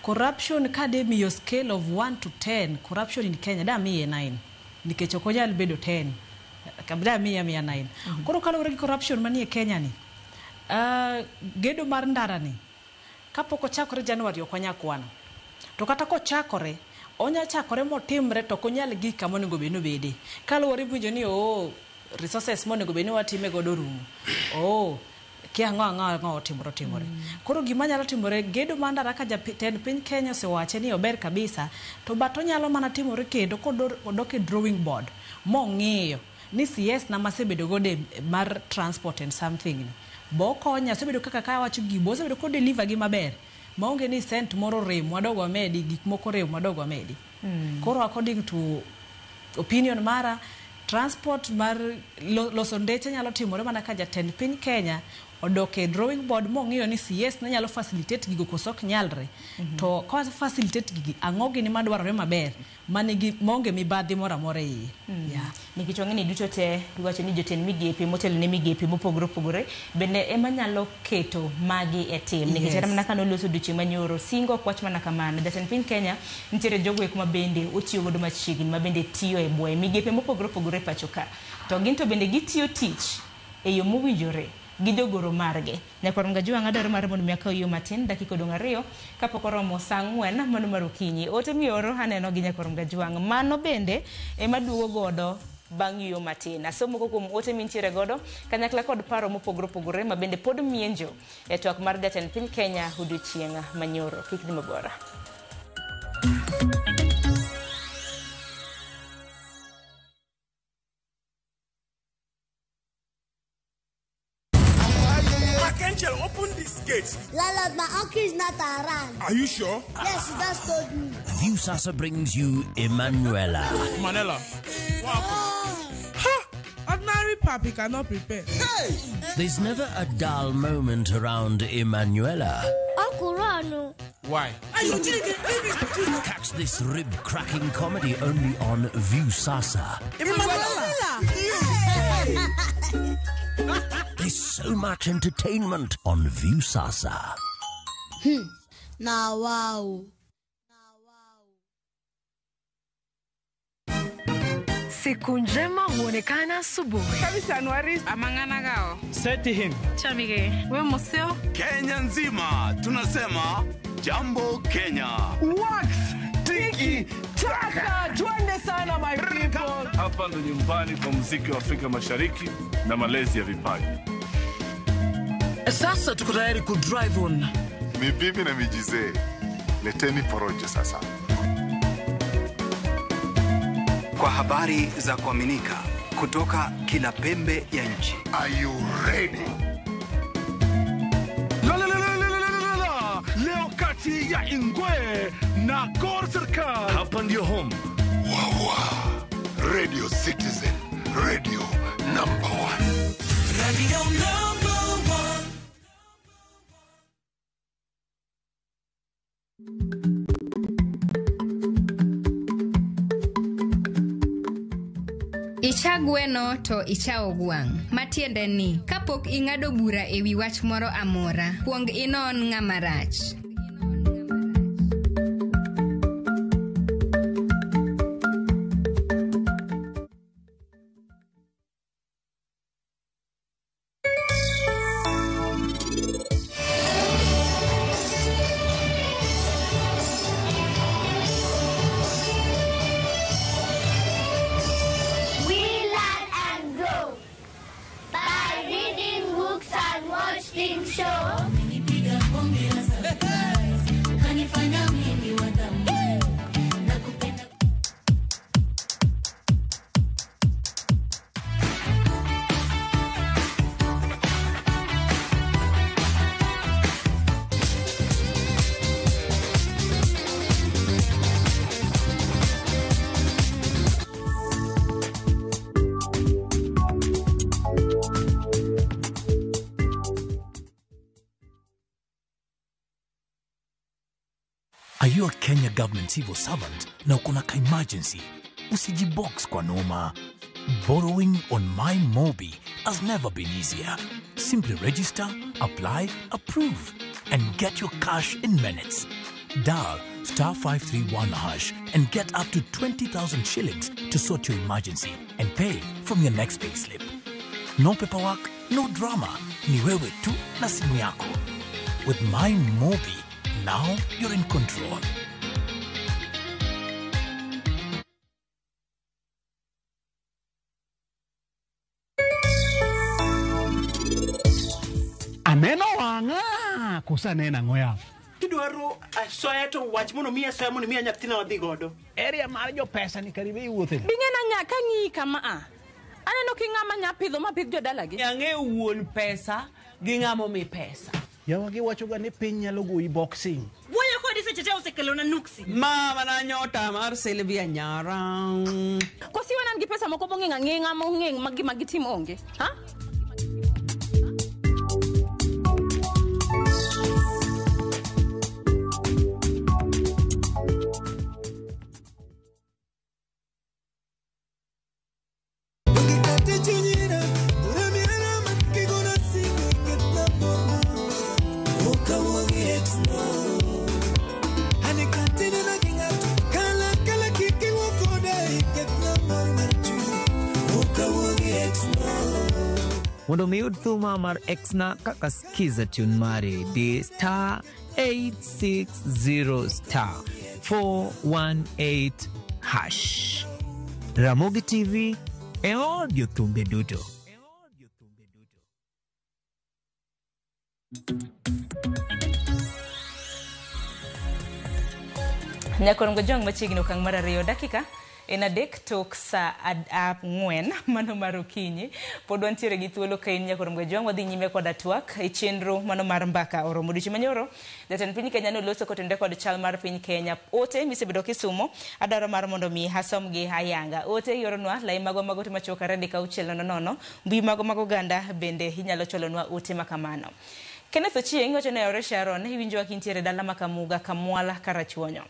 Corruption ka de miyo scale of 1 to 10, corruption in Kenya da miye 9. Nikech ok onyal bedo 10. Kabda miye 9. Koro kaluwore gi corruption manie Kenya ni, gedo mar ndara ni kapok ochakore January ok wanyal kwano. To kata kochakore, onya chakore motimre to ok onyal gik kama onego bed ni obede. Kaluwore winjo ni resources monego bed ni watime godo rumo. Kia ang'o otimore. Koro gima nyalo timore, gedo mar ndara ka jatend piny Kenya osewache ni ober kabisa, to but onyalo mana timore kendo kodok e drawing board mong'iyo ni CS na masebedo godo mar transport and something ni. Bo konya osebedo kaka kawacho gibo osebedo ko deliver gi maber. Maonge ni cent moro rem wadogo amedi gik moko rem wadogo amedi. Koro according to opinion mara, transport mar loso ndeche nyalo timore mana ka jatend piny Kenya odok e drawing board mong'iyo ni CS ne nyalo facilitate gigo koso ok nyalre. To ka facilitate gigi, ang'o gini madwarore maber manigi maonge mibadhi moro amora e iye. Nikech wang'e ni duto te iwacho ni jotend migepe motelo ne migepe mopogore opogore bende ema nyalo keto magi e tim. Nikech kata mana kane oloso odiochieng' manyoro, singo ok wach mana kamano. Jatend piny Kenya nitiere jogo eko ma bende otiyo godo machiegni ma bende tiyo e bwoye migepe mopogore opogore e pacho ka. To gin to bende gitiyo tich e yo mowinjore gi jogoro margi. Nyakwar Mgajwang' adwaro mar mondo mi akaw yo matin dakika odong' 2 kapok oromo saa 4 mano mar okinyi. Ote mioro aneno gi Nyakwar Mgajwang'. Mano bende ema duogo godo bang' yo matin. Asomo moko kuom ote mintiere godo kanyakla kod paro mopogore opogore ma bende pod mienjo e twak mar jatend piny Kenya odiochieng' manyoro. Kik dhi mabor. Angel, open this gate. Landlord, my uncle is not around. Are you sure? Yes, he just told me. Viusasa brings you Emanuela. Manela. What happened? Ha! Ordinary papi cannot prepare. Hey! There's never a dull moment around Emanuela. Uncle Ron. Why? Catch this rib-cracking comedy only on Viusasa. Emanuela! There's so much entertainment on Viusasa. Na wow. Siku njema huonekana asubuhi. Kabisa Anuari amangana gao. Seti him. Chamige, we museo. Kenya nzima tunasema jambo Kenya. Wax tiki taka, twende sana my people. Hapa ndo nyumbani kwa muziki wa Afrika Mashariki na malezi ya vipaji. Sasa tuko tayari ku drive on. Ni bibi na mijizee. Leteni porojo sasa. Kwa habari za kuaminika kutoka kila pembe ya nchi. Are you ready? La la la la la la la la. Leo kati ya Ingwe na Gor Serikal. Hapa ndio home. Wawa. Radio Citizen. Radio number 1. Radio number 1. Icha gweno to ichawo gwang'. Matiende ni, kapok ing'ado bura e wi wach moro amora, kuong inon ng'ama rach. We learn and grow by reading books and watching shows. Are you a Kenya government civil servant na uko na ka emergency? Usijibox kwa noma. Borrowing on My Mobi has never been easier. Simply register, apply, approve, and get your cash in minutes. Dial star 531 hash and get up to 20,000 shillings to sort your emergency and pay from your next payslip. No paperwork, no drama. Ni wewe tu na simu yako. With My Mobi, now you're in control. Aneno wang'a koso aneno ang'o yawa? Kidwaro asoya to wach mondo miyi asoya mondo miya nyathina wadhi godo. Area mar jopesa ni karibu iwuothe. Bing'ena nyaka ng'iyi kama a. Aneno ki ng'ama nya pidho ma pidh jodalagi. Ang'eyo wuon pesa gi ng'ama omi pesa. Yawa giwacho ga ni piny nyalo goyi boxing. Wuoyo kodi seche te osekelona nuksi. Mama na nyota mar Sylvia Nyara. Kosi wan gi pesa moko mong'eng ang'eng'a mong'eng ma gima gitimo onge. Ha? Mondo mi yud thuma mar Exna kaka skiza tune mari di star 860 star 418 hash. Ramogi TV e od jothumbe duto. Nyakorongo jong machiegni okang' mar 2 dakika en 3 tok saa 4 mano mar okinyi. Pod wantiere gi thuolo ka in nyakorongo jong wadhi nyime koda twak e chenro mano mar mbaka oromo. Odiochieng' manyoro jatend piny Kenya noloso kotenore kod chal mar piny Kenya. Ote misebedo kisumo adwaro mar mondo mi asom gi ayanga. Ote ioronwa lai magwa mag ote machuok 23600 mbui mago mag oganda bende inyalo chwalonwa ote makamano. Kenneth Ochieng wacho ne Ore Sharon iwinjowa kintiere dala ma Kamuga Kamwala Karachuonyo.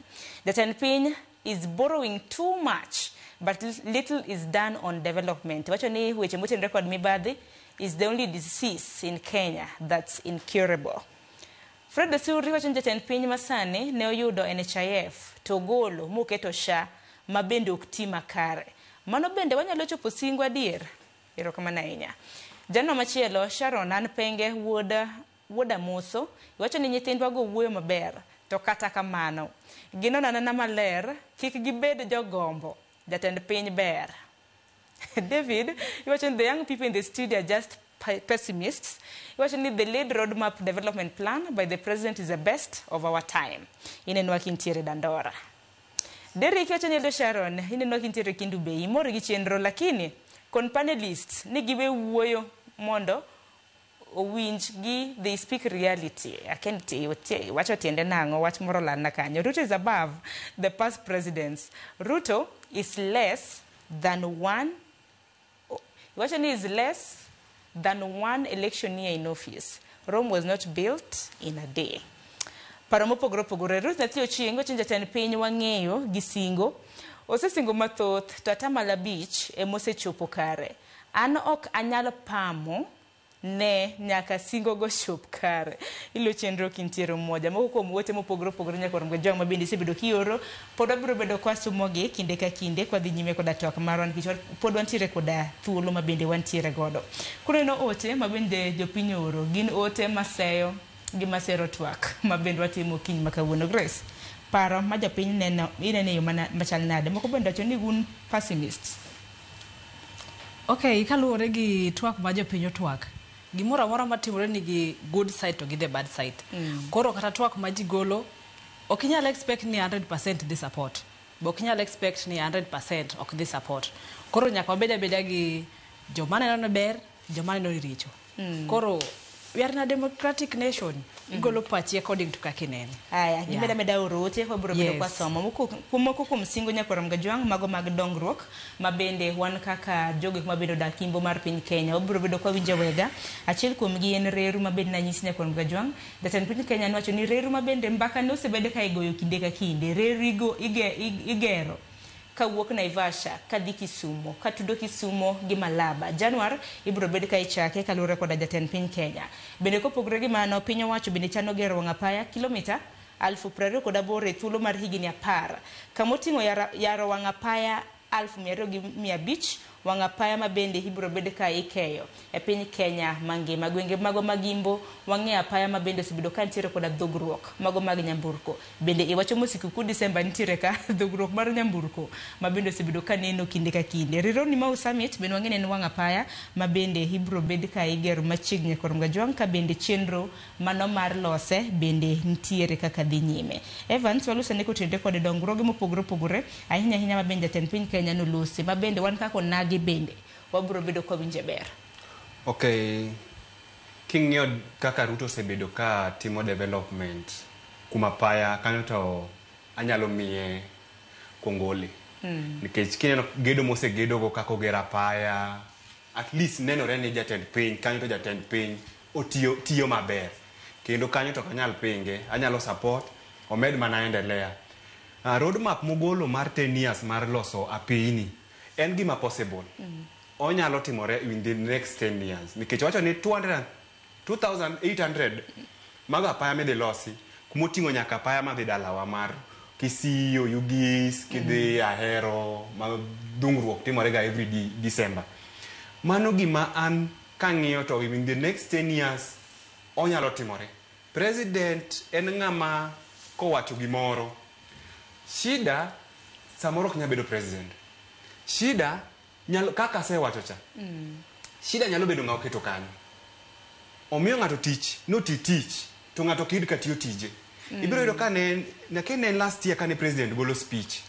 Jatend piny is borrowing too much. but little is done on development. Wacho ni weche motenore kod mibadhi is the only disease in Kenya that's incurable. Fred Osuri wacho ni jatend piny masani ne oyudo NHIF to ogolo moketo SHA ma bende ok ti makare. Mano bende wanyalo chopo singo adier? Erokamano ahinya. Jano machielo Sharon an Penge wuod Amoso wacho ni nyithindwa go wuoyo maber to kata kamano ginono anena maler kik gibed jogombo. Jatend piny ber. David iwacho ni the young people in the studio are just pessimists. Iwacho ni the lead roadmap development plan by the president is the best of our time. Inenwa kintiere Dandora. Derrick iwacho ni Eldo Sharon inenwa kintiere Kendu Bay imor gi chenro lakini kon panelists ni giwe wuoyo mondo owinj gi they speak reality. Aken wacho tiende nang'o wach moro lana kanyo. Ruto is above the past presidents. Ruto is less than one. Iwacho ni is less than one election year in office. Rome was not built in a day. Paro mopogore opogore. Ruth Nathi Ochieng wacho ni jatend piny wang'eyo gi singo. Osesingo mathoth to 5% emosechopo kare. An ok anyal pamo ne nyaka singo go chop kare. Ilo chenro kintiere mmoja. Moko kuom ote mopogore opogore nyaka romgo joma ma bende isebedo kioro pod wabiro bedo kwa somogi kinde ka kinde kwa dhi nyime koda twak marwa nikech pod wantiere koda thuolo ma bende wantiere godo. Koro eno ote ma bende jopiny ooro gin ote maseyo gi masero twak ma bende watimo kiny ma kawuono. Grace, paro ma jopiny neno ineno e yo machal nade? Moko bende wacho ni un pessimists. Okay, kaluwore gi twak ma jopiny otwak, gimoro amora matimore nigi good side to gi the bad side. Koro kata twak ma ji golo, ok inyal expect ni 100% dhi support. Be ok inyal expect ni 100% ok dhi support. Koro nyaka wabed abeda gi joma neno ni ber, joma neno ni richo. Koro we are in a democratic nation. Igolo pachi according to kaka inene. Aya, gimeda meda oro ote wabiro bedo kwa somo. Moko kuom singo nyakwar Mgajwang' mago mag dongruok ma bende wan kaka jogo ma bende odak imbo mar piny Kenya wabiro bedo kwa winjo wega. Achiel kuom gi en reru ma bende nanyisi nyakwar Mgajwang'. Jatend piny Kenya nowacho ni reru ma bende mbaka ne osebedo ka igoyo kinde ka kinde. Reru igero kawuok Naivasha kadhi Kisumo katudo Kisumo gi Malaba. Januar ibiro bed ka ichake kaluwore koda jatend piny Kenya. Bende kopogore gi mano piny owacho bende chano gero wang' apaya kilomita 28,000 e thuolo mar higni 10 kamoting'o yaro wang' apaya 2,500 wang' apaya ma bende ibiro bed ka ikeyo e piny Kenya mangima. Gwenge mago mag Imbo wang'e apaya ma bende osebedo ka nitiere koda dhogruok mago mag nyamburko. Bende iwacho mosikuku Disemba nitiere ka dhogruok mar nyamburko ma bende osebedo ka neno kinde ka kinde. Rironi Mau Summit bende wang'e ni en wang' apaya ma bende ibiro bed ka igero machiegni kod Mgajwang' ka bende chenro mano mar lose bende nitiere kaka dhi nyime. Evans waluse ne kotenore kod dongruoge mopogore opogore ahinya ahinya ma bende jatend piny Kenya nolosi ma bende wan kaka onagi bende wabiro bedo ka winje ber. Okay, king'iyo kaka Ruto osebedo ka timo development kuma apaya kanyo to anyalo miye kongole. Nikech kineno gedo mosegedogo kaka ogero apaya, at least nenore ni jatend piny kanyo to jatend piny otiyo tiyo maber. Kendo kanyo to ok anyal pinge, anyalo support omed mana endelea. Roadmap mogolo mar 10 years mar loso apini en gima possible. Onyalo timore in the next 10 years. Nikech wacho ni 2800 mago apaya midhi losi kumoting'o nyaka apaya madhi dalawa mar Kisii, Oyugis, kidhi Ahero, ma dhungruok timore ga every December. Mano gima an kang'iyo to in the next 10 years onyalo timore. President en ng'ama kowacho gimoro, shida samoro ok nyal bedo president. Shida nyalo kaka asewacho cha. Shida nyalo bedo ng'a oketo kanyo. Omiyo ng'ato tich, noti tich, to ng'ato ok yud ka tiyo tije. Ibiro yudo ka ne en last year kane president golo speech.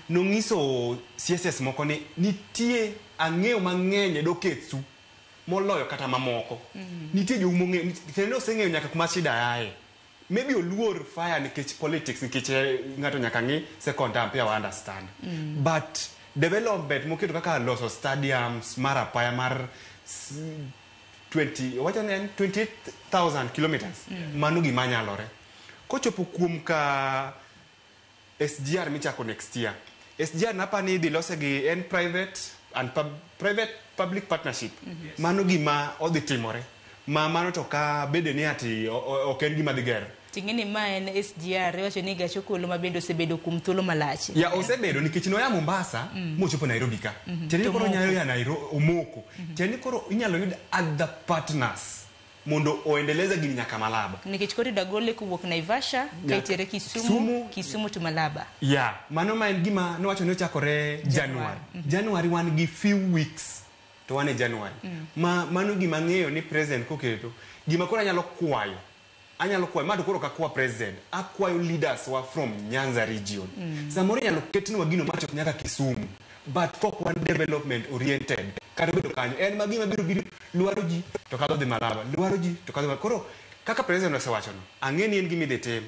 Nong'iso CSS moko ni nitie ang'eyo mang'eny e doketsu moloyo kata mamoko. Nitie joma ong'eyo, kendo oseng'eyo nyaka kuma shida aye. Maybe oluor fire nikech politics, nikech ng'ato nyaka ng'i second term, pia wa understand. But development moketo kaka loso stadiums mar apaya mar 28,000 kilometers. Mano gima nyalore. Kochopo kuom ka SGR michako next year, SGR napani idhi lose gi en private and private public partnership. Mano gima odhi timore. Ma mano to ka bede ni ati ok en gima dhi gero. Ting'e ni ma en SGR iwacho ni gach okolo ma bende osebedo kuom thuolo malach. Ya osebedo nikech noya Mombasa mochopo Nairobi ka. Tiende ni koro nyalo ya Nairobi omoko. Tiende ni koro inyalo yud other partners mondo oendeleza gini nyaka Malaba. Nikech koro idagole kowuok Naivasha ka itere Kisumu, Kisumu to Malaba. Ya, mano ma en gima nowacho ni ochakore January. January wan gi few weeks to wan e January. Ma mano gima ng'eyo ni president koketo, gima koro anyalo kwayo. Anyalo kwayo, ma to koro kakwa president, akwayo leaders wa from Nyanza region. Samoro inyalo ketnwa gino machop nyaka Kisumu, but kok wan development oriented. Kata obedo kanyo, en ma gima biro biro lwaro ji to kadho dhi Malaba, lwaro ji to kadho. Koro kaka president osewachono, ang'e ni en gima idhi tim.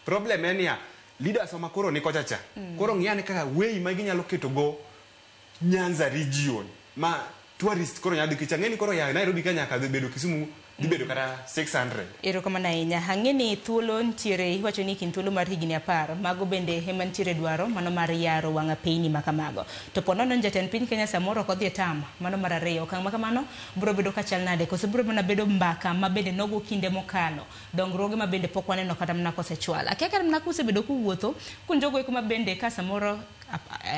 Problem en niya, leaders wa makoro ni kocha cha. Koro ng'i ane kaka way ma ginyalo keto go Nyanza region ma tourist koro nyalo dhi nikech ang'e ni koro ya Nairobi ka nyaka dhi bedo Kisumu dhi bedo kata 600. Erokamano ahinya. Ang'e ni thuolo nitiere, iwacho ni kind thuolo mar higni 10, mago bende ema nitiere dwaro mano mar yaro wang' apeyni ma kamago. To po nono ni jatend piny Kenya samoro ok odhi e tam, mano mar ariyo. Okang' ma kamano biro bedo kachal nade? Koso biro mana bedo mbaka ma bende nogo kinde mokalo, dongruoge ma bende pok waneno kata mana kosechwal. Akia kata mana kusebedo kuwuotho, kun jogo eko ma bende ka samoro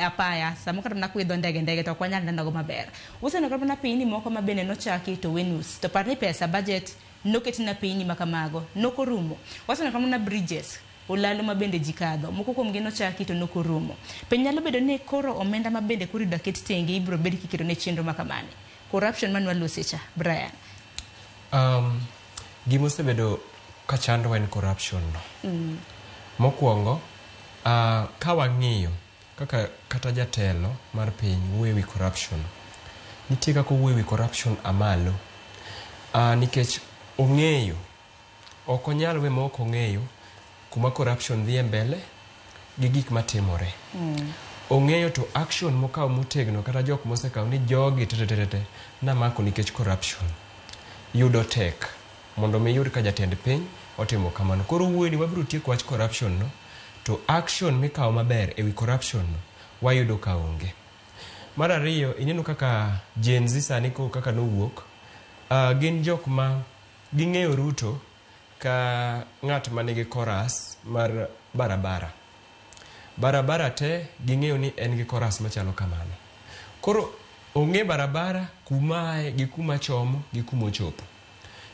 apaya, samoro kata mana kuidho ndege to ok wanyal nenogo maber. Useneno kata mana pinyni moko ma bende nochaki to wenus. To par ni pesa budget noket na pinyni ma kamago, nokorumo. Waseneno kata mana bridges, olalo ma bende ji kadho, moko kuom gi nochaki to nokorumo. Piny nyalo bedo ni koro omenda ma bende koro idwa ket tenge ibiro bed kiketo ne chenro ma kamani. Corruption mane walose cha, Brian. Gima osebedo ka chandowa en corruption no. Mokwongo, ka wang'iyo kaka kata jatelo mar piny wuoyo ewi corruption, nitie kaka owuoyo ewi corruption amalo. Nikech ong'eyo, ok onyal we ma ok ong'eyo kuma corruption dhi e mbele gi gik matimore. Ong'eyo to action mokawo motegno kata jok mosekawo ni jogi tetetete namako nikech corruption yudo tek mondo mi yud ka jatend piny otimo kamano. Koro wuoyo ni wabiro tieko wach corruption no, to action mikawo maber ewi corruption no wayudo ka onge. Mar ariyo, ineno kaka Gen Z sani ko kaka nowuok, gin jok ma ging'eyo Ruto ka ng'at manigi chorus mar barabara. Barabara te ging'eyo ni en gi chorus machalo kamano. Koro ong'e barabara kuma ae gi kuma chomo gi kuma ochopo.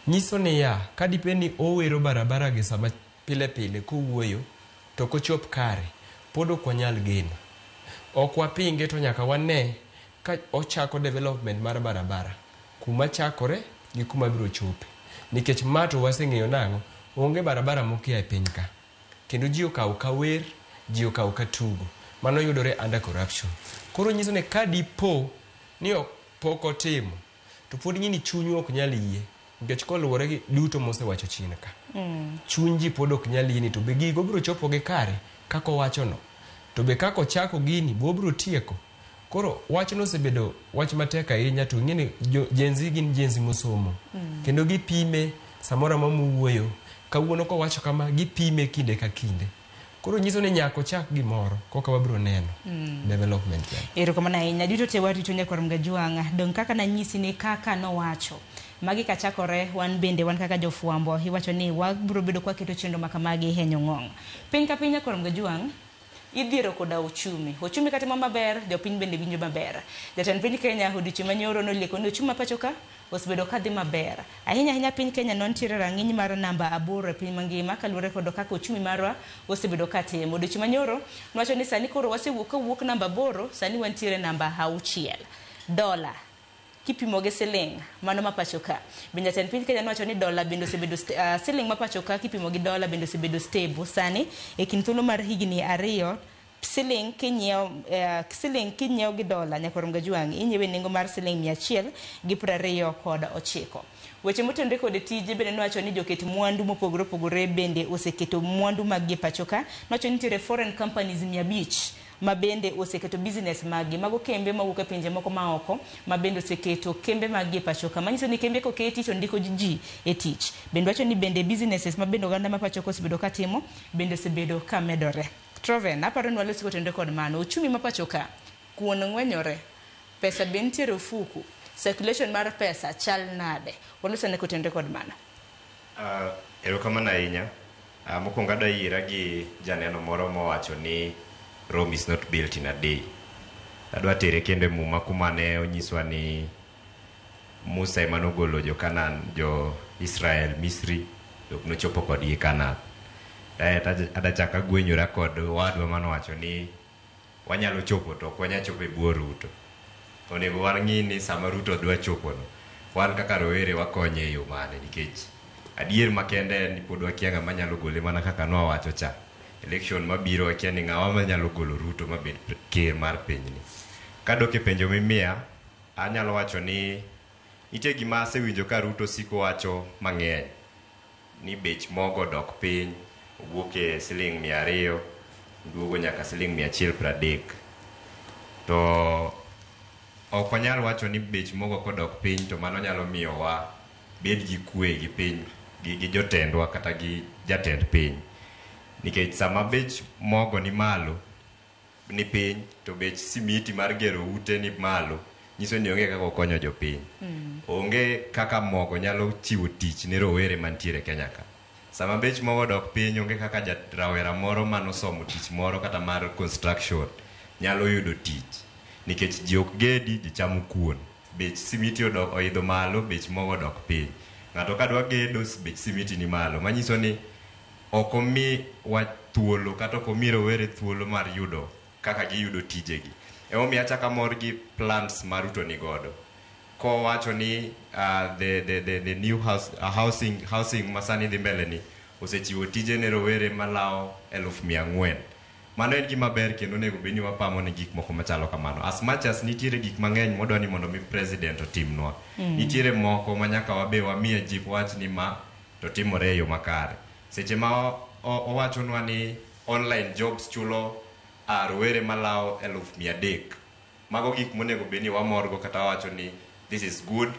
Nyiso niya, ka dipo ni owero barabara gi sama pile pile kowuoyo to kochop kare, pod ok wanyal geno. Ok wapinge to nyaka wane ka ochako development mar barabara kuma chakore gi kuma biro chope. Nikech ma to waseng'eyo nang'o, onge barabara mokia e piny ka. Kendo ji okawo ka wer, ji okawo ka tugo. Mano yudore under corruption. Koro nyiso ni ka dipo ni ok pok otimo, to pod ng'ini chunywa ok nyal yie. Nikech koluwore gi duto mosewacho chien ka. Chuny ji pod ok nyal yie ni to be gigo biro chopo gi kare kaka owachono. To be kaka ochako gini bo obiro tieko. Koro wachno osebedo wach matek ahinya to ing'e ni Gen Z gin Gen Z mosomo. Kendo gipime samoro amora mowuoyo. Kawuono kowacho kama gipime kinde ka kinde. Koro nyiso ni nyaka ochak gimoro koka wabiro neno development plan. Erokamano ahinya. Duto te warito nyakwar Mgajwang'. Dong' kaka nanyisi ni kaka nowacho. Magi kachakore wan bende wan kaka jofwambo iwacho ni wabiro bedo kwaketo chenro ma kamagi e nyong'ong. Piny ka piny nyakwar Mgajwang' idhiero koda uchumi. Uchumi katimo maber, jopiny bende winjo maber. Jatend piny Kenya odiochieng' manyoro nolieko ni uchumi ma pacho ka osebedo kadhi maber. Ahinya ahinya piny Kenya nontiere rang'iny mar namba 8 e piny mangima kaluwore kod kaka uchumi marwa osebedo katimo. Odiochieng' manyoro nowacho ni sani koro wasewuok kawuok namba 8, sani wantiere namba 6. Dola kipimo gi siling mano ma pacho ka. Bende jatend piny Kenya nowacho ni dola bende osebedo siling ma pacho ka kipimo gi dola bende osebedo stable sani e kind thuolo mar higni 2. Siling kinyiewo gi dola nyakwar Mgajwang' inyiewe nengo mar siling 129. Weche motenore kod tije bende nowacho ni joket mwandu mopogore opogore bende oseketo mwandu mag gi pacho ka. Nowacho ni nitiere foreign companies 500 ma bende oseketo business maggi. Mago kembe mawuok e pinje moko ma oko ma bende oseketo kembe maggi e pacho ka. Manyiso ni kembe koketi to ndiko ji e tich. Bende wacho ni bende businesses ma bende oganda ma pacho ka osebedo katimo bende osebedo ka medore. Troven, aparo ni walosi kotenore kod mano. Uchumi ma pacho ka, kuon ng'wenyore, pesa be nitiere ofuku, circulation mar pesa chal nade? Walos ane kotenore kod mano. Erokamano ahinya. Mokwongo adwa yiera gi janeno moro mowacho ni Rome is not built in a day. Adwa tere kendo e muma kuma ne onyiswa ni Musa ema nogolo jo Canaan, jo Israel Misri, to ok nochopo kodgi Canaan. Kaeto adwa chako agwenyora kod owadwa manowacho ni wanyalo chopo to ok wanyal chopo e bwo Ruto. Onego wang'i ni sama Ruto dwa chopono, wan kaka rowere wakonye e yo mane nikech adier makende en ni pod wakia ng'ama nyalo gole mana kaka nwawacho cha. Election mabiro wakia ni ng'awa manyalo golo Ruto mabed ker mar pinyni. Kadok e penjo mimiya, anyalo wacho ni nitie gima asewinjo ka Ruto siko wacho mang'eny ni bech mogo odok piny, owuok e siling 200 oduogo nyaka siling 130. To ok wanyal wacho ni bech mogo kodok piny to mano nyalo miyowa bed gi kwe gi piny gi jotendwa kata gi jatend piny. Nikech sama bech mogo ni malo ni piny to bech simiti mar gero ute ni malo, nyiso ni onge kaka okonyo jopiny. Onge kaka mogo nyalo chiwo tich ne rowere mantiere Kenya ka. Sama bech mogo odok piny, onge kaka rawera moro manosomo tich moro kata mar construction nyalo yudo tich. Nikech ji ok gedi, ji chamo kuon. Bech simiti odok oidho malo, bech mogo odok piny. Ng'ato ka dwa gedo, bech simiti ni malo. Manyiso ni ok omi wa thuolo kata ok omi rowere thuolo mar yudo kaka giyudo tijegi. Emomiyo achako amor gi plans ma Ruto ni godo. Kowacho ni the new house, housing masani dhi mbele ni osechiwo tije ne rowere malawo 400,000. Mano en gima ber kendo onego bed ni wapamo ne gik moko machalo kamano. As much as nitiere gik mang'eny modwa ni mondo mi president otimnwa. Nitiere moko ma nyaka wabe wamiye jip wach ni ma to timore e yo makare. Seche ma owachonwa ni online jobs chulo rowere malawo 300,000. Mago gik monego bed ni wamorgo kata wawacho ni this is good.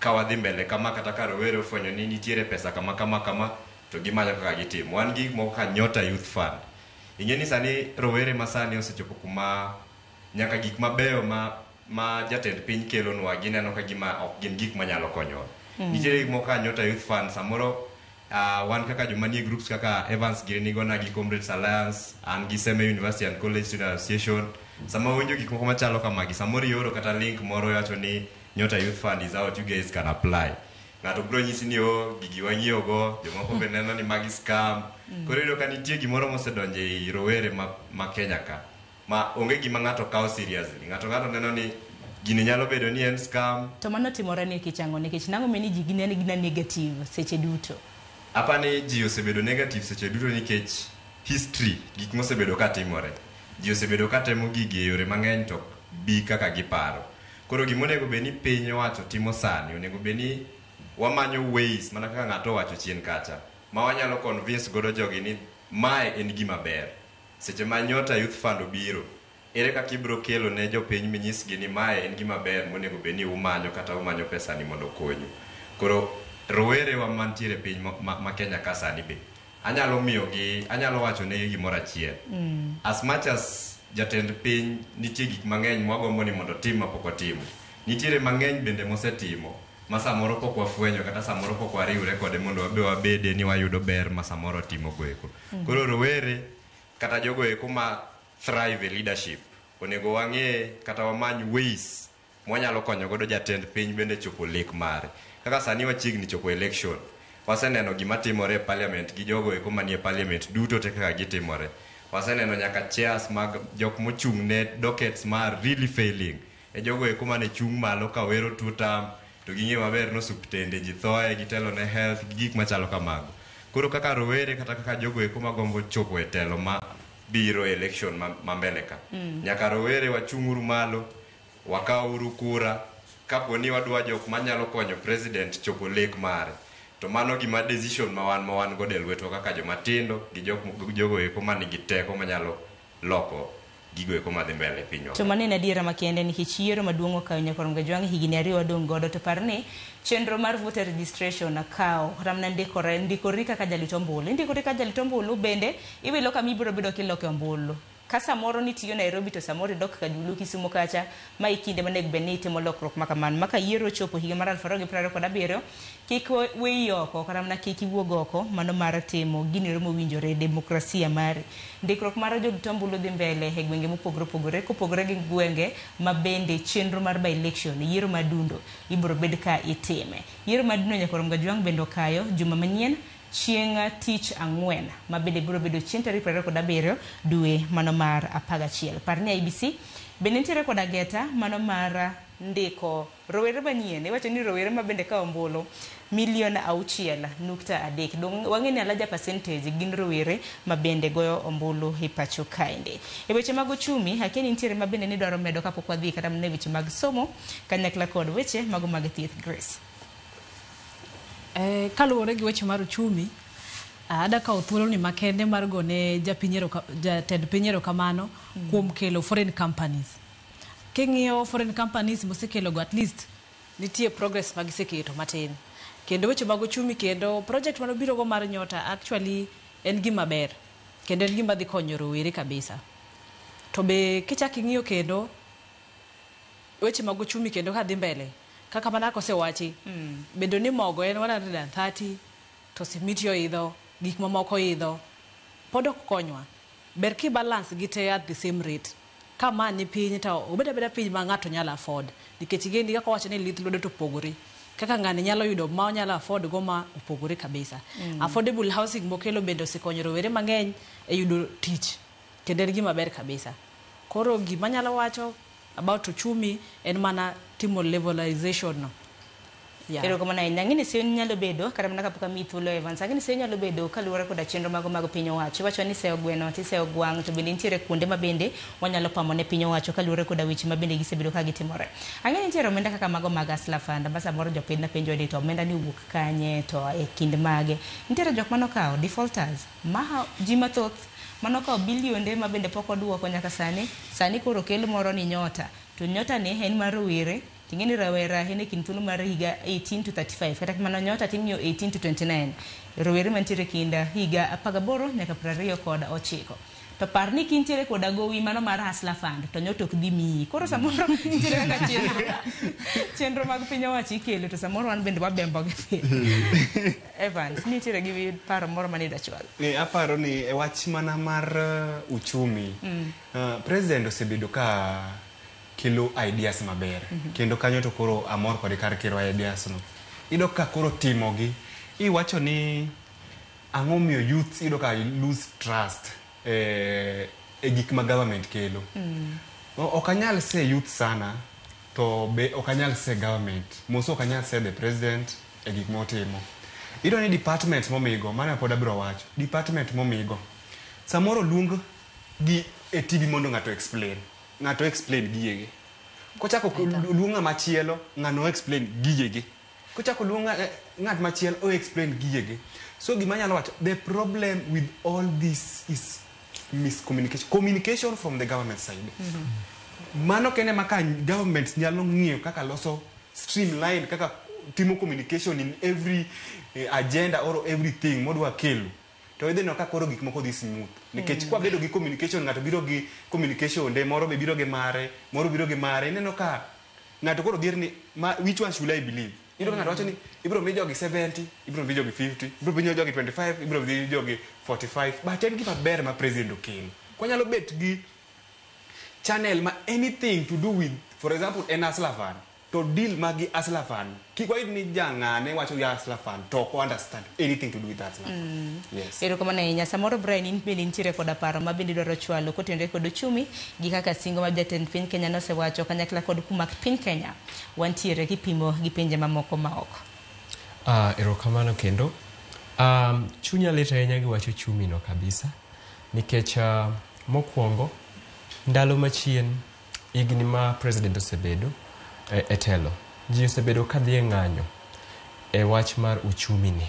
Ka wadhi mbele kama kata ka rowere ofwenyo ni nitiere pesa kama kama kama to gimanyo kaka gitimo. Wan gi gik moko kaka Nyota Youth Fund. Ing'e ni sani rowere masani osechopo kuma nyaka gik mabeyo ma jatend piny kelonwa gineno ka gima ok gin gik manyalo konyowa. Nitiere gik moko kaka Nyota Youth Fund samoro wan kaka joma nie groups kaka Evans Girinigona gi Comrades Alliance, an gi Seme University and College Student Association. Sama winjo gik moko machalo kamagi, samoro ioro kata link moro iwacho ni Nyota Youth Fund is out, you guys can apply. Ng'ato biro nyisi ni oh, gigi wanyiewo go, jomoko be neno ni magi scam. Koro iyudo ka nitie gimoro mosedonjo ei rowere ma Kenya ka, ma onge gima ng'ato kawo seriously. Ng'ato neno ni gini nyalo bedo ni en scam. To mano timore nikech ang'o? Nikech nang'o meni ji gineno gina negative seche duto? Apani ji osebedo negative seche duto nikech history, gik mosebedo ka timore. Ji osebedo ka temo gigi e yore mang'eny to bi kaka giparo. Koro gima onego bed ni piny owacho timo sani, onego bed ni wamanyo ways mana kaka ng'ato owacho chien kacha, ma wanyalo convince godo jogi ni mae en gima ber. Seche ma Nyota Youth Fund obiro, ere kaka ibiro kelo ne jopiny minyisgi ni mae en gima ber monego bed ni umanyo kata umanyo pesa ni mondo okonyu. Koro rowere wa mantiere piny ma Kenya ka sani be, anyalo miyogi, anyalo wacho negi gimoro achiel. As much as jatend piny nitie gik mang'eny mwagombo ni mondo otim mapok otimo, nitiere mang'eny bende mosetimo ma samoro pok wafwenyo kata samoro pok wariwre kode mondo wabe wabede ni wayudo ber ma samoro otimo goeko. Koro rowere kata jogo eko ma thrive e leadership, onego wang'e kata wamany ways mwanyalo konyo godo jatend piny bende chopo lek mare. Kaka sani wachiegni chopo election, waseneno gima timore e parliament gi jogo eko manie parliament duto te kaka gitimore. Waseneno nyaka chairs mag jok mochung' ne dockets ma really failing. E jogo eko mane chung' malo ka wero two term, to ging'eyo maber ni osuptende ji thoe, gitelo ne health, gi gik machalo kamago. Koro kaka rowere kata kaka jogo eko magombo chopo e telo ma biro e election ma mbele ka. Nyaka rowere wachung'uru malo, wakawuru kura, kapo ni wadwa jok manyalo konyo president chopo lek mare. To mano gima decision ma wan godo e lwetwa kaka joma tindo gi jogo eko manigi teko manyalo loko gigo eko madhi mbele e pinywa. To mano en adiera makende nikech yiero maduong' okayo nyaka Romga Jwang' higni 2 wadong' godo to par ni chenro mar voter registration kawo kata mana ndikore ndikori kaka jalit ombulu. Indikori kaka jalit ombulu bende iwilo kama ibiro bedo kiloke ombulu. Ka samoro nitiyo Nairobi to samoro idok Kajulu Kisumu kacha ma e kinde manego bed ni itimo lokruok ma kamano. Ma ka yiero ochopo higa mar 2027 kik weyi oko kata mana kik iwuog oko mano mar timo gino mowinjore demokrasia mari. Ndikruok mar jorit ombulu dhi mbele e gwenge mopogore opogore kopogore gi gwenge ma bende chenro mar by election yiero madundo ibiro bed ka itime. Yiero madundo nyaka Romga Jwang' bende okayo juma manyien chieng' tich ang'wen ma bende biro bedo chieng' tarik 27 dwe mano mar 11. Par ni IEBC bende nitiere koda geta mano mar ndiko rowere manyien. Iwacho ni rowere ma bende kawo ombulu milion 6.3. Dong' wang'e ni alaja percentage gin rowere ma bende goyo ombulu e pacho kaende. E weche mag ochumi, akia ni nitiere ma bende nidwaro medo kapok wadhi kata mana e weche mag somo kanyakla kod weche mago mag thieth. Grace. Kaluwore gi weche mar uchumi, ada kawo thuolo ni makende mar gone jatend piny erokamano kuom kelo foreign companies. King'iyo foreign companies mosekelo go, at least nitie progress ma giseketo matin. Kendo weche mag ochumi kendo project manobiro go mar Nyota actually en gima ber kendo en gima dhi konyo rowere kabisa. To be kichak ing'iyo kendo weche mag ochumi kendo kadhi mbele kaka mana kosewachi bedo ni mogo en 130 to simiti oidho, gik mamoko oidho, pod ok konywa. Ber ki balance gi te at the same rate. Ka ma ni piny to obed abeda piny ma ng'ato nyalo afford. Nikech ing'eni kaka wacho ni lith lwedo to opogore. Kaka ng'ani nyalo yudo ma onyalo afford go ma opogore kabisa. Affordable housing mokelo bende osekonyo rowere mang'eny e yudo tich. Kendo en gima ber kabisa. Koro gima anyalo wacho about uchumi en mana timo levelization no. Yeah. Erokamano ahinya. Ang'e ni seyo nyalo bedo kata mana kapok amiyi thuolo Evans. Ang'e ni seyo nyalo bedo kaluwore koda chenro mago mag piny owacho. Iwacho ni seyo gweno tiseyo gwang' to bende nitiere kuonde ma bende wanyalo pamo ne piny owacho kaluwore koda weche ma bende gisebedo ka gitimore. Ang'e ni nitiere omenda kaka mago mag Hustler Fund ma samoro jopiny penjo ni to omenda ni owuok kanye to e kind mage. Nitiere jok manokawo defaulters ma ji mathoth manokawo bilionde ma bende pok oduoko nyaka sani. Sani koro kel moro ni Nyota. To Nyota ni en mar rowere. Ting'e ni rawera en e kind thuolo mar higa 18 to 35. Kata kamano Nyota ting'iyo 18 to 29. Rowere mantiere kind higa 18 nyaka 29. To par ni kintiere koda gowi mano mar Hustler Fund to Nyota ok dhi miyi. Koro samoro nitiere kaka chenro mag piny owacho ikelo to samoro wan bende wabembo gi piny. Evans, nitiere gi paro moro mane idwa chwalo? Aparo ni e wach mana mar uchumi, president osebedo ka kelo ideas maber. Kendo kanyo to koro amor kode kar kelo ideas no. Iyudo ka koro timogi, iwacho ni ang'o miyo youth iyudo ka lose trust e gik ma government kelo. Ok anyal say youth sana, to be ok anyal say government. Moso ok anyal say the president e gik motimo. Iyudo ni department momigo, mano pod abiro wacho, department momigo. Samoro luong gi e TV mondo ng'ato explain. Ng'ato explain giyege. Kochako luong ng'ama chielo, ng'ano explain giyege. Kochako luong ng'at machielo, o explain giyege. So gima anyalo wacho, the problem with all this is miscommunication. Communication from the government side. Mano kende ma ka government nyalo ng'iyo kaka loso streamline, kaka timo communication in every agenda or everything modwa kelo. To idhi neno ka koro gik moko dhi smooth. Nikech kwa bedo gi communication, ng'ato biro gi communication de, moro be biro gi mare, moro biro gi mare. Ineno ka ng'ato koro dhier ni, ma, which one should I believe? Iyudo ka ng'ato wacho ni ibiro mi jogi 70, ibiro mi jogi 50, ibiro mi jogi 25, ibiro mi jogi 45. But en gima ber ma president okelo. Kwanyalo bet gi channel ma anything to do with, for example, en Hustler Fund. To deal magi Hustler Fund. Kik wayud ni jang'ane wacho gi Hustler Fund to ok understand anything to do with Hustler Fund. Yes. Erokamano ahinya. Samoro Brian in bende nitiere koda paro ma bende idwaro chwalo kotenore kod uchumi gi kaka singo ma jatend piny Kenya nosewacho kanyakla kod kuma piny Kenya wantiere kipimo gi pinje mamoko ma oko. Erokamano kendo. Chunya lit ahinya gi wach uchumi no kabisa. Nikech mokwongo ndalo machien higni ma president osebedo e telo, ji osebedo ka dhi e ng'anyo e wach mar uchumi ni.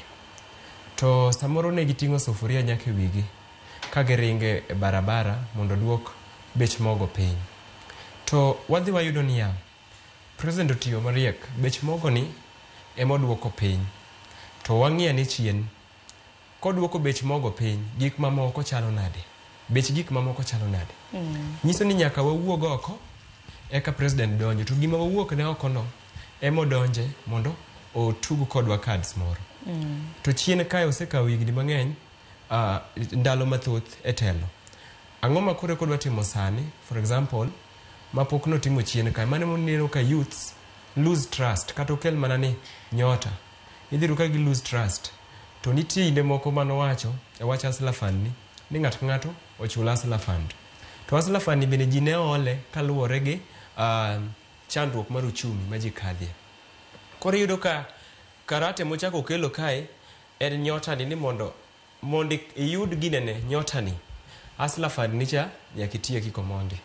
To samoro ne giting'o sufuria nyaka e wigi ka giringe e barabara mondo duok bech mogo piny. To wadhi wayudo niya, president otiyo mariek, bech mogo ni ema oduoko piny. To wang'i ane chien, koduoko bech mogo piny, gik mamoko chalo nade? Bech gik mamoko chalo nade? Nyiso ni nyaka wawuog oko eka president donjo. To gima wawuok ne oko no ema odonje mondo otug kodwa cards moro. To chien kae osekawo higni mang'eny, ndalo mathoth e telo. Ang'o ma koro eka odwa timo sani, for example, mapok notimo chien kae? Mano emomiyo ka youths lose trust, kata okel mana ni nyota. Idhi yudo ka gi lose trust. To nitie kinde moko manowacho e wach Hustler Fund ni ng'ato ka ng'ato ochul Hustler Fund. To Hustler Fund ni bende ji ne ole kaluwore gi chandruok mar uchumi ma ji kadhie. Koro iyudo ka karate mochako okelo kae en nyota ni mondo iyud ginene nyota ni Hustler Fund ni cha nyaka itieki komondi.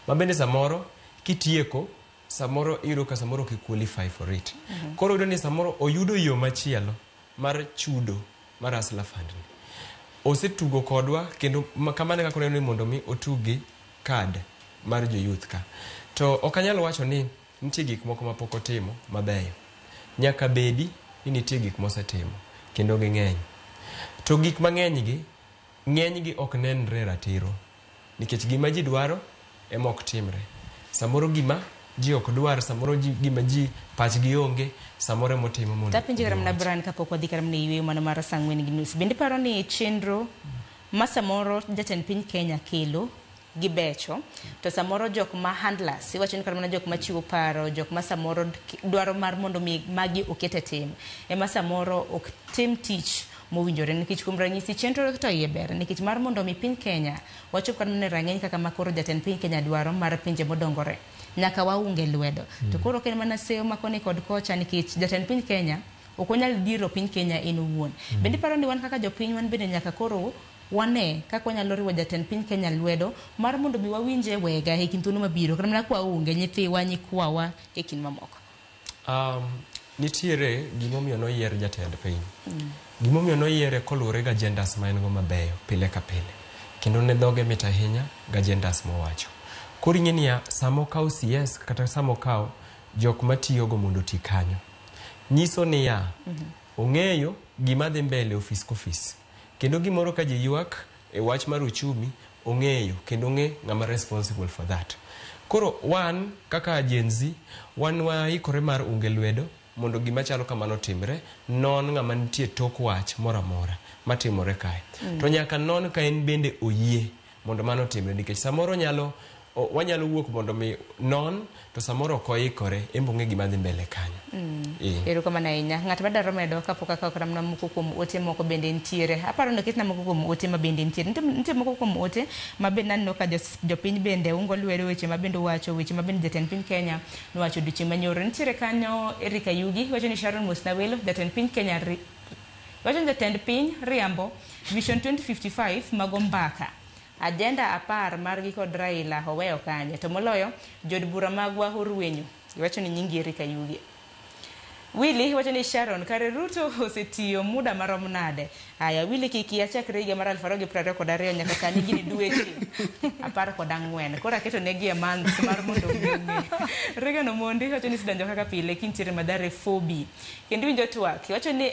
Ma bende samoro kitieko samoro iyudo ka samoro ok qualify for it. Koro iyudo ni samoro oyudo yo machielo mar chudo mar Hustler Fund ni. Osetugo kodwa kendo kamano e kaka oneno ni mondo mi otug gi card mar jo youth ka. To ok anyal wacho ni nitie gik moko mapok otimo mabeyo. Nyaka bedi ni nitie gik mosetimo kendo ging'eny. To gik mang'eny gi, ng'eny gi ok nenre ratiro. Nikech gima ji dwaro ema ok timre. Samoro gima ji ok dwar, samoro gima ji pachgi onge, samoro ema otimo mondo Tapenji kata mana Brian kapok wadhi kata mana e yueyo mana mar saa 4:30. Bende iparo ni chenro ma samoro jatend piny Kenya kelo gi becho, to samoro jok ma handlers, iwacho ni kata mana jok ma chiwo paro, jok ma samoro dwaro mar mondo mi magi oket e tim, ema samoro ok tim tich mowinjore. Nikech kuom ranyisi chenro to iye ber, nikech mar mondo mi piny Kenya wachop kata mana e rang'iny kaka ma koro jatend piny Kenya dwaro mar pinje modongore, nyaka waunge lwedo. To koro ok en mana seyo ma koni kod kocha, nikech jatend piny Kenya ok onyal diro piny Kenya en owuon. Bende iparo ni wan kaka jopiny wan bende nyaka koro wane kaka wanyalo riwo jatend piny Kenya lwedo mar mondo mi wawinje wega e kind thuolo mabiro, kata mana kwa onge nyithiwa, nyikwawa e kind mamoko. Nitiere gimomiyo noyier jatend piny. Gimomiyo noyiere koluwore gi agendas ma en go mabeyo pile ka pile. Kendo ne dhoge mit ahinya gi agendas mowacho. Koro ing'e niya, sama okawo CS kata sama okawo jok matiyogo mondo oti kanyo, nyiso niya, ong'eyo gima dhi mbele ofis kofis. Kendo gimoro ka ji ywak e wach mar uchumi, ong'eyo kendo ong'e ng'ama responsible for that. Koro wan kaka Gen Z, wan waikore mar unge lwedo mondo gima chalo kamano timre, non ng'ama nitie tok wach moro amora matimore kae. To nyaka non ka en bende oyie mondo mano otimre, nikech samoro nyalo wanyalo wuok mondo mi non, to samoro ok oikore, en be ong'e gima dhi mbele kanyo. Erokamano ahinya. Ng'at madwaro medo kapok akawo kata mana moko kuom ote moko bende nitiere. Aparo ni oketna moko kuom ote ma bende nitiere. Nitie moko kuom ote ma bende aneno ka jopiny bende ungo lwedo weche ma bende owacho, weche ma bende jatend piny Kenya nowacho odiochieng' manyoro. Nitiere kanyo Erika Yugi, wacho ni Sharon Mosnawelo, jatend piny Kenya wacho ni jatend piny riambo Vision 2055 mago mbaka. Agenda 10 margi kod Raila oweyo kanye, to moloyo jod bura magwa orwenyo. Iwacho ni nyingi Erika Yugi. Willy wacho ni Sharon, kare Ruto osetiyo muda marom nade? Aya Willy kiki achakre higa mar 2022 nyaka sani gini dweche 14. Koro aketo negi e months mar mondo ong'e. Regan Omondi wacho ni sidanjo kaka pile kintiere Mathare 4B. Kendo winjo twak, wacho ni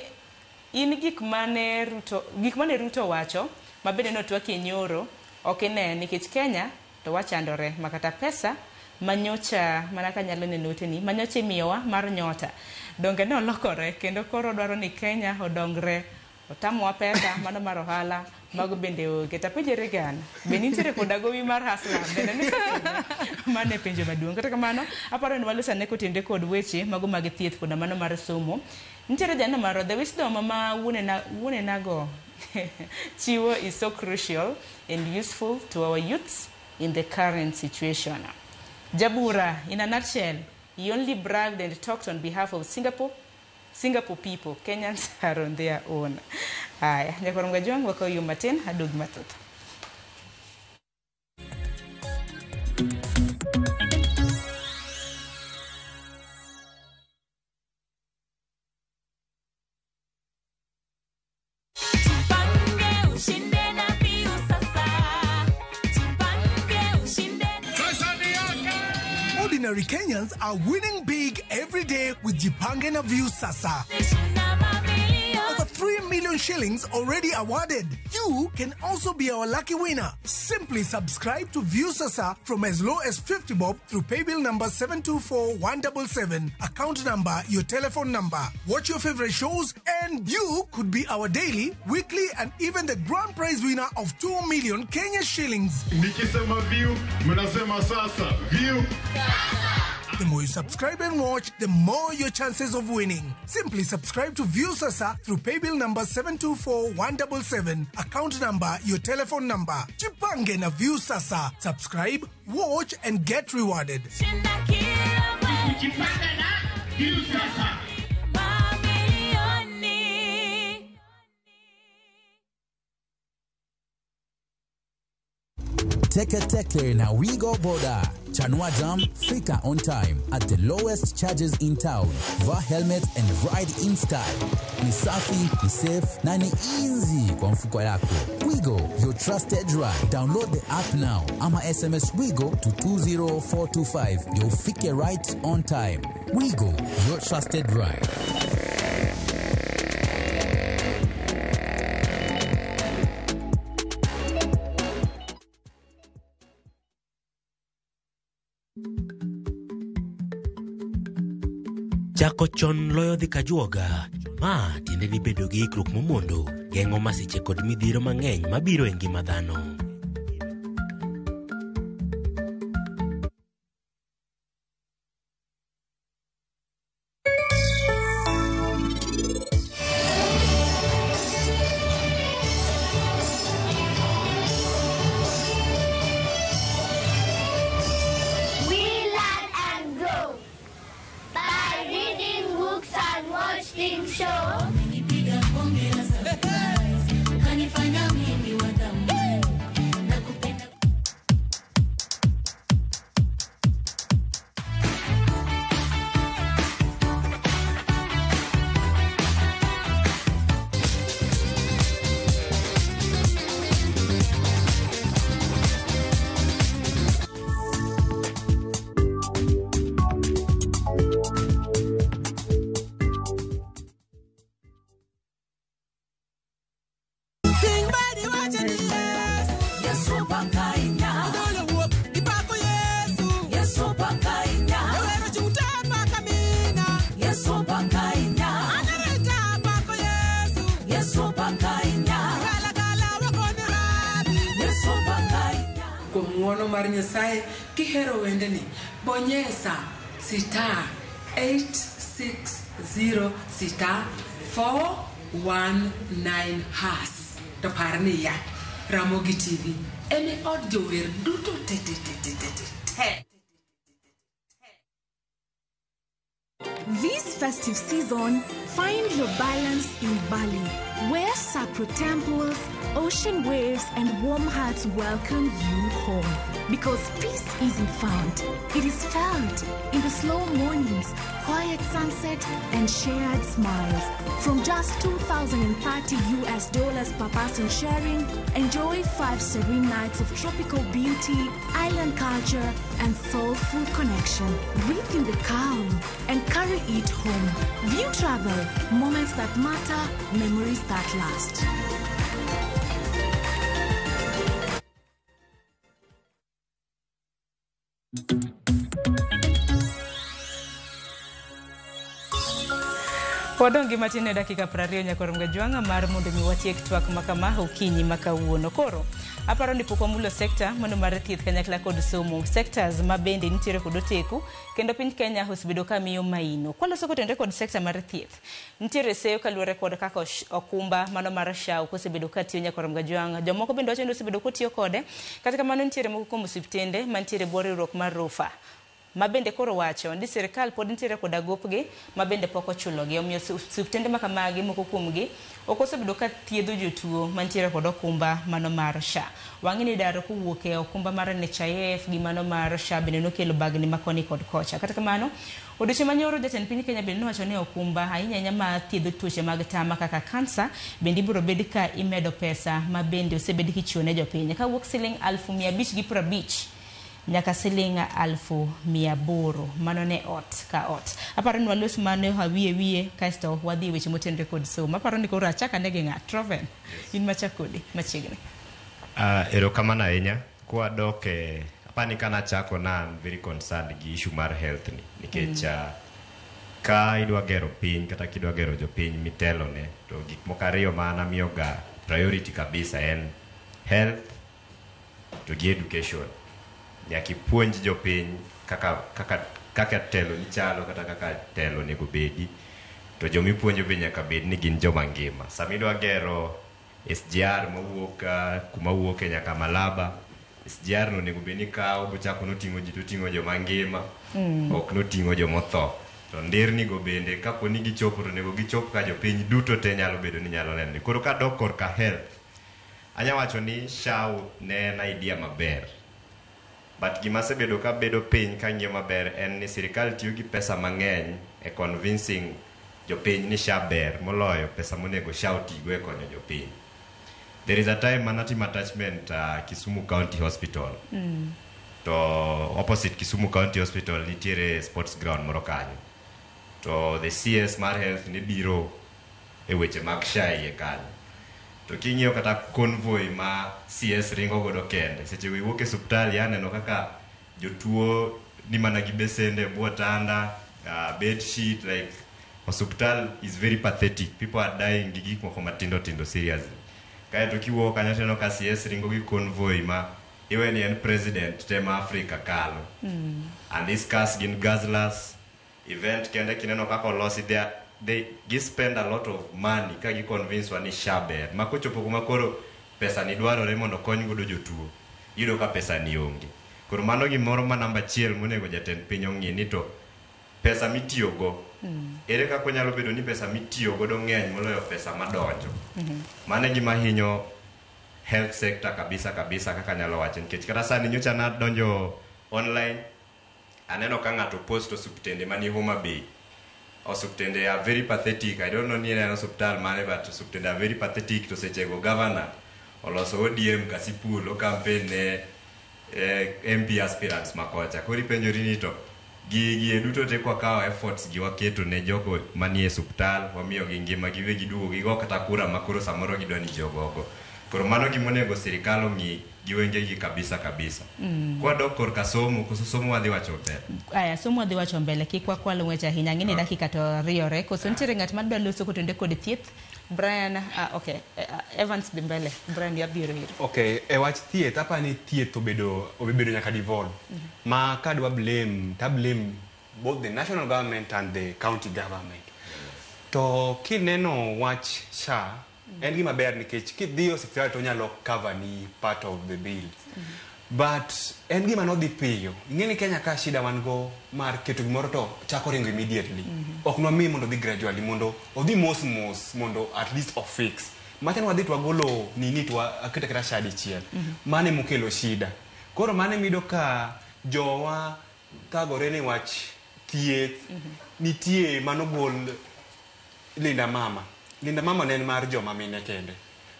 in gik mane Ruto wacho ma bende notwakie nyoro ok ine nikech Kenya to wachandore makata pesa manyocha mana kanyalo neno oteni manyocha imiyowa mar nyota donge ne olokore kendo koro dwaro ni Kenya odongre otamowa pesa mano mar ohala mago bende onge. Tapenje Regan, be nitiere koda gowi mar Hustler bende ni mano e penjo maduong'. Kata kamano aparo ni waloso ane kotenore kod weche mago mag thieth koda mano mar somo. Nitiere janeno maro the wisdom ma wuonenago chiwo is so crucial and useful to our youths in the current situation. Jabura, in a nutshell, he only bragged and talked on behalf of Singapore people. Kenyans are on their own. Aya, nyakwar Mgajwang' wakaw yo matin adog mathoth. Ushinde na piu sasa. Tupange ushinde. Ordinary Kenyans are winning big every day with Jipange na Viusasa. Over 3 million shillings already awarded. You can also be our lucky winner. Simply subscribe to Viusasa from as low as 50 bob through paybill number 724177, account number, your telephone number. Watch your favorite shows and you could be our daily, weekly and even the grand prize winner of 2 million Kenya shillings. Nikisema view, mnasema sasa. View. The more you subscribe and watch, the more your chances of winning. Simply subscribe to Viusasa through paybill number 724177, account number, your telephone number. Jipange na Viusasa. Subscribe, watch and get rewarded. Jipange na Viusasa. Teke Teke na Wigo Boda. Chanua Jam, fika on time at the lowest charges in town. Vaa helmet and ride in style. Ni safi, ni safe na ni easy kwa mfuko yako. Wigo, your trusted ride. Download the app now ama SMS Wigo to 20425. You'll ufike right on time. Wigo, your trusted ride. Chako chon loyo dhi kajuoga. Ma tiende ni bedo gi ikruok momondo geng'o masiche kod midhiero mang'eny mabiro e ngima dhano. We learn and grow by reading books and watching shows. Kuom ng'uono mar Nyasaye kihero wendeni, bonyesa star 860 star 419 hash. To par niya, Ramogi TV en e od jower duto te te te te te te te. This festive season, find your balance in Bali, where sacred temples, ocean waves, and warm hearts welcome you home. Because peace isn't found, it is felt in the slow mornings, quiet sunset, and shared smiles. From just $2,030 per person sharing, enjoy 5 serene nights of tropical beauty, island culture, and soulful connection. Breathe in the calm and carry it home. View Travel, moments that matter, memories that last. Wadong' gi matin e dakika 20 nyaka rom gajwang'a mar mondo mi watiek twak makama okinyi ma kawuono. Koro aparo ni pok wamulo sekta mano mar thieth kanyakla kod somo, sectors ma bende nitiere kod oteku kendo piny Kenya osebedo ka miyo maino. Kwaloso kotenore kod sekta mar thieth, nitiere seyo kaluwore kod kaka okumba mano mar SHA ok osebedo ka tiyo nyaka rom gajwang'a. Jomoko bende wacho ni osebedo kotiyo kode, kata kamano nitiere moko kuom osiptende mantiere bwo riwruok mar RUPHA ma bende koro wacho ni sirikal pod nitiere koda gopgi ma bende pok ochulogi. Omiyo osiptende ma kamagi moko kuomgi ok osebedo ka thiedho jotuo mantiere kod okumba mano mar SHA. Wang'e ni daro kowuok e okumba mar NHIF gi mano mar SHA bende nokelo bagni ma koni kod kocha. Kata kamano, odiochieng' manyoro jatend piny Kenya bende nowacho ni okumba ahinya ahinya ma thiedho tuoche mag tama kaka kansa bende ibiro bed ka imedo pesa ma bende osebed kichiwo ne jopiny kawuok siling 550,000 nyaka siling 800,000. Mano ne ot ka ot. Aparo ni walos mano awiye wiye kaeto wadhi e weche motenore kod somo. Aparo ni koro achak ane gi ng'a? Troven, in machak kodi machiegni. Erokamano ahinya. Kwadok e apani kana chako na I'm very concerned gi issue mar health ni nikech ka idwa gero piny kata kidwa gero jopiny mitelone to gik moko ariyo ma an amiyoga priority kabisa en health to gi education. Nyaka ipuonj jopiny kaka telo ni chalo kata kaka telo onego bedi to jomipuonjo be nyaka bed ni gin joma ngima. Sama idwa gero SGR mawuok kuma wuoke nyaka Malaba, SGR no onego bed ni kawo bochako noting'o ji toting'o joma ngima ok noting'o jomotho. To nderni go bende kapo ni gichopo to onego gichop ka jopiny duto te nyalo bedo ni nyalo neno. Koro kadok korka health, anya wacho ni SHA ne en idea maber. But gima asebedo ka bedo piny kang'iyo maber en ni sirikal tiyo gi pesa mang'eny e convincing jopiny ni SHA ber moloyo pesa monego SHA otigo e konyo jopiny. There is a time manatimo attachment Kisumu County Hospital. To opposite Kisumu County Hospital nitiere sports ground moro kanyo. To the CS mar health ne biro e weche mag SHA iye kanyo. To king'iyo kata convoy ma CS ringo godo kende, seche go iwuok e osiptal yaneno kaka jotuo ni mana gi besende e bwo tanda, bed sheet, like osiptal is very pathetic. People are dying gi gik moko matindo tindo seriously. Kaeto kiwuok kanyo tineno ka CS ringo gi convoy ma iwe ni en president te ma Africa kalo. And these cars gin guzzlers. Event kende kineno kaka olosi they gi spend a lot of money ka gi convince wa ni SHA ber. Ma kochopo kuma koro pesa ni dwarore mondo okony godo jotuo, iyudo ka pesa ni onge. Koro mano gimoro ma namba achiel monego jatend piny ong'i ni to pesa mitiyogo ere kaka onyalo bedo ni pesa mitiyo godo ng'eny moloyo pesa madonjo. Mano e gima hinyo health sector kabisa kabisa kaka anyalo wacho nikech kata sani nyocha nadonjo online aneno ka ng'ato post osuptende mani Homa Bay. Osuptende are very pathetic. I don't know ni en osuptal mane but osuptende are very pathetic to sechego governor oloso ODM Kasipul o campaign ne MP aspirants makocha. Koro ipenjori ni to gigi e duto te kwakawo efforts gi waketo ne jogo manie osuptal wamiyogi ngima giwegi duogo gigo kata kura ma koro samoro gidwa ni ji ogogo. Koro mano gimonego sirikal ong'i gi wengegi kabisa kabisa. Kwadok korka somo, koso somo wadhi wacho mbele? Aya, somo wadhi wacho mbele, kik wakwal ng'wech ahinya. Ang'e ni dakika to riyore. Koso nitiere ng'at madwa loso kotenore kod thieth? Brian, okay, Evans dhi mbele. Brian yabiro iri. Okay, e wach thieth, apa ni thieth obedo nyaka devolve. Ma kadwa blame, ta blame both the national government and the county government. To kineno wach SHA, en gima ber nikech kidhi e osiptal to onyalo cover ni part of the bills. But en gima nodhi piyo. Ing'e ni Kenya ka shida wan go mar keto gimoro to chako ringo immediately. Ok nwamiye mondo odhi gradually, mondo odhi mos mos mondo at least ofix. Macha ne wadhi to wagolo nini to waketo aketa SHA dichiel. Mano emokelo shida. Koro mano emiyudo ka jowa thagore ni wach thieth nitie manogol Linda Mama. Linda Mama ne en mar joma mine kende.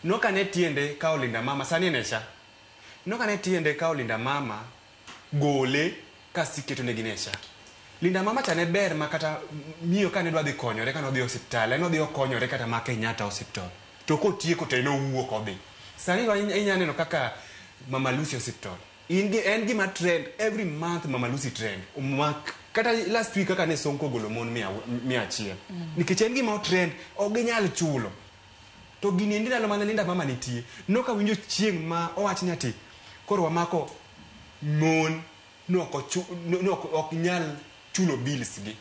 Nokane tiende kawo Linda Mama, sani en e SHA. Nokane tiende kawo Linda Mama, gole kasto iketo negi ne SHA. Linda Mama cha ne ber ma kata miyo kane dwa dhi konyore kane odhi e osiptal, en odhi okonyore kata ma Kenyatta Hospital. To kotieko to en owuok odhi. Sani inya neno kaka Mama Lucy Hospital. En gima trend, every month Mama Lucy trend. Mak, kata last week kaka ne Sonko ogolo mon 100. Nikech en gima otrend, ok ginyal chulo. To gini endi ndalo mane Linda Mama nitie, nokawinjo chieng' ma owach ni ati koro wamako mon no ok nyal chulo bills gi.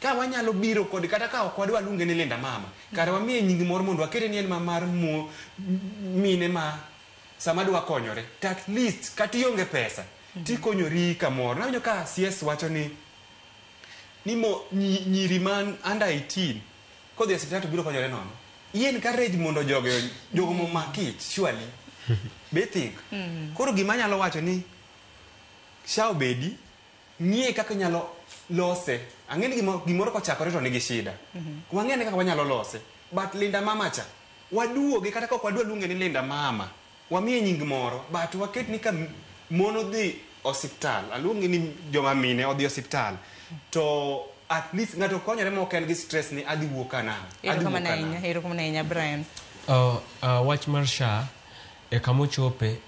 Ka wanyalo biro kod kata ka ok wadwa luonge ni Linda Mama, kare wamiye nying moro mondo wakete ni en ma mar mine ma sama dwa konyore, to at least kata ionge pesa, tikonyori kamoro. Nawinjo ka CS wacho ni nyiri man under 18 kodhi e osiptal to biro konyore nono. I encourage mondo jogo momak ich surely. Be think. Koro gima anyalo wacho ni SHA obedi, ng'iye kaka inyalo lose. Ang'e ni gimoro kochakore to nigi shida. Wang'e ni kaka wanyalo lose. But Linda Mama cha, waduoge kata ka ok wadwa luonge ni Linda Mama, wamiye nying moro, but waket ni ka mon odhi osiptal, aluongi ni joma mine odhi osiptal, to at least ng'ato konyore ma ok en gi stress ni adhi wuok ka nang'o, adhi wuok Erokamano ka ahinya, nang'o. erokamano ahinya Brian. Wach mar SHA e kamochope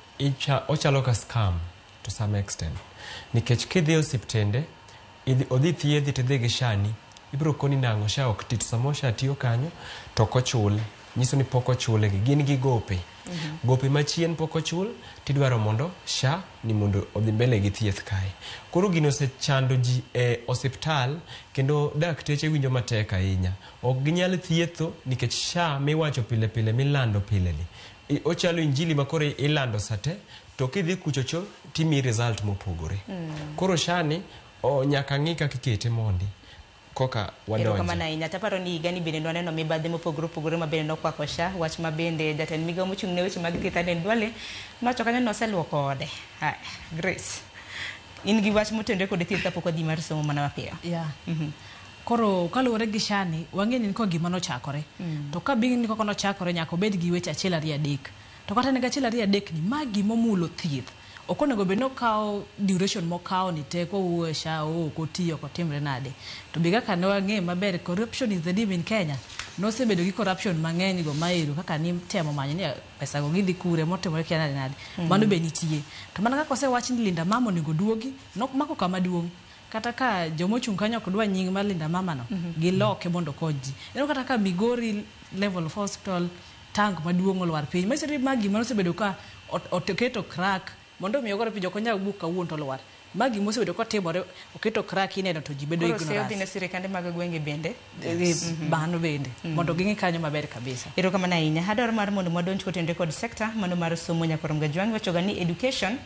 ochalo ka scam to some extent nikech kidhi e osiptende odhi thiedhi tidhi gi SHA ni ibiro koni nang'o SHA ok ti to samoro SHA tiyo kanyo to ok ochul nyiso ni pok ochule gi gin gi gope gope machien pok ochul tidwaro mondo SHA ni mondo odhi mbele gi thieth kae. Koro gino osechando ji e osiptal kendo dakteche winjo matek ahinya. Ok ginyal thietho nikech SHA miwacho pile pile milando pile ni. Ochalo injili ma koro ilando sate to kidhi kuchocho timiyi result mopogore. Koro SHA ni nyaka ng'i kaka ikete mondi koka wadonje. Erokamano ahinya. Taparo ni higani bende nwaneno mibadhi mopogore opogore ma bende nokwako SHA, wach ma bende jatend migawo mochung' ne weche mag thieth Aden Duale nowacho kanyo ni noseluoko ode. Haya, Grace, in gi wach motenore kod thieth kapok wadhi mar somo mana mapiyo. Yeah. Koro kaluwore gi SHA ni, wang'e ni ko gima nochakore. To ka bing ni koko nochakore nyaka obed gi weche achiel ariyo adek. To kata ne achiel ariyo adek ni ma gimomulo thieth. Ok onego bed ni okawo duration mokawo ni te kowuoyo e SHA, ok otiyo, ok otimre nade. To be kaka ne wang'eyo maber, corruption is the demon in Kenya. Nosebedo gi corruption mang'eny go maero kaka ni temo manyo ni pesa go gidhi kure motimore kia nade nade. Mano be nitie. To mana kaka osewach ni Linda Mama onego duogi, mako kama duong'. Kata ka jomochung' kanyo ok dwa nying mar Linda Mama no, giloke mondo okony ji. Ineno kata ka Migori level 4 hospital tank maduong' olwar piny. Manyiso ni ma gima nosebedo ka oketo crack mondo mi ogore piny ok onyal buk kawuono to olwar. Ma gima osebedo kotimore, oketo crack ineno to ji bedo Koro seyo ignorance. dhi ne sirikande mag gwenge bende. Mano bende. Mondo ging'i kanyo maber kabisa. Erokamano ahinya. Adwaro mar mondo wadonj kotenore kod sekta mano mar somo nyakorom Gajwang' iwachoga ni education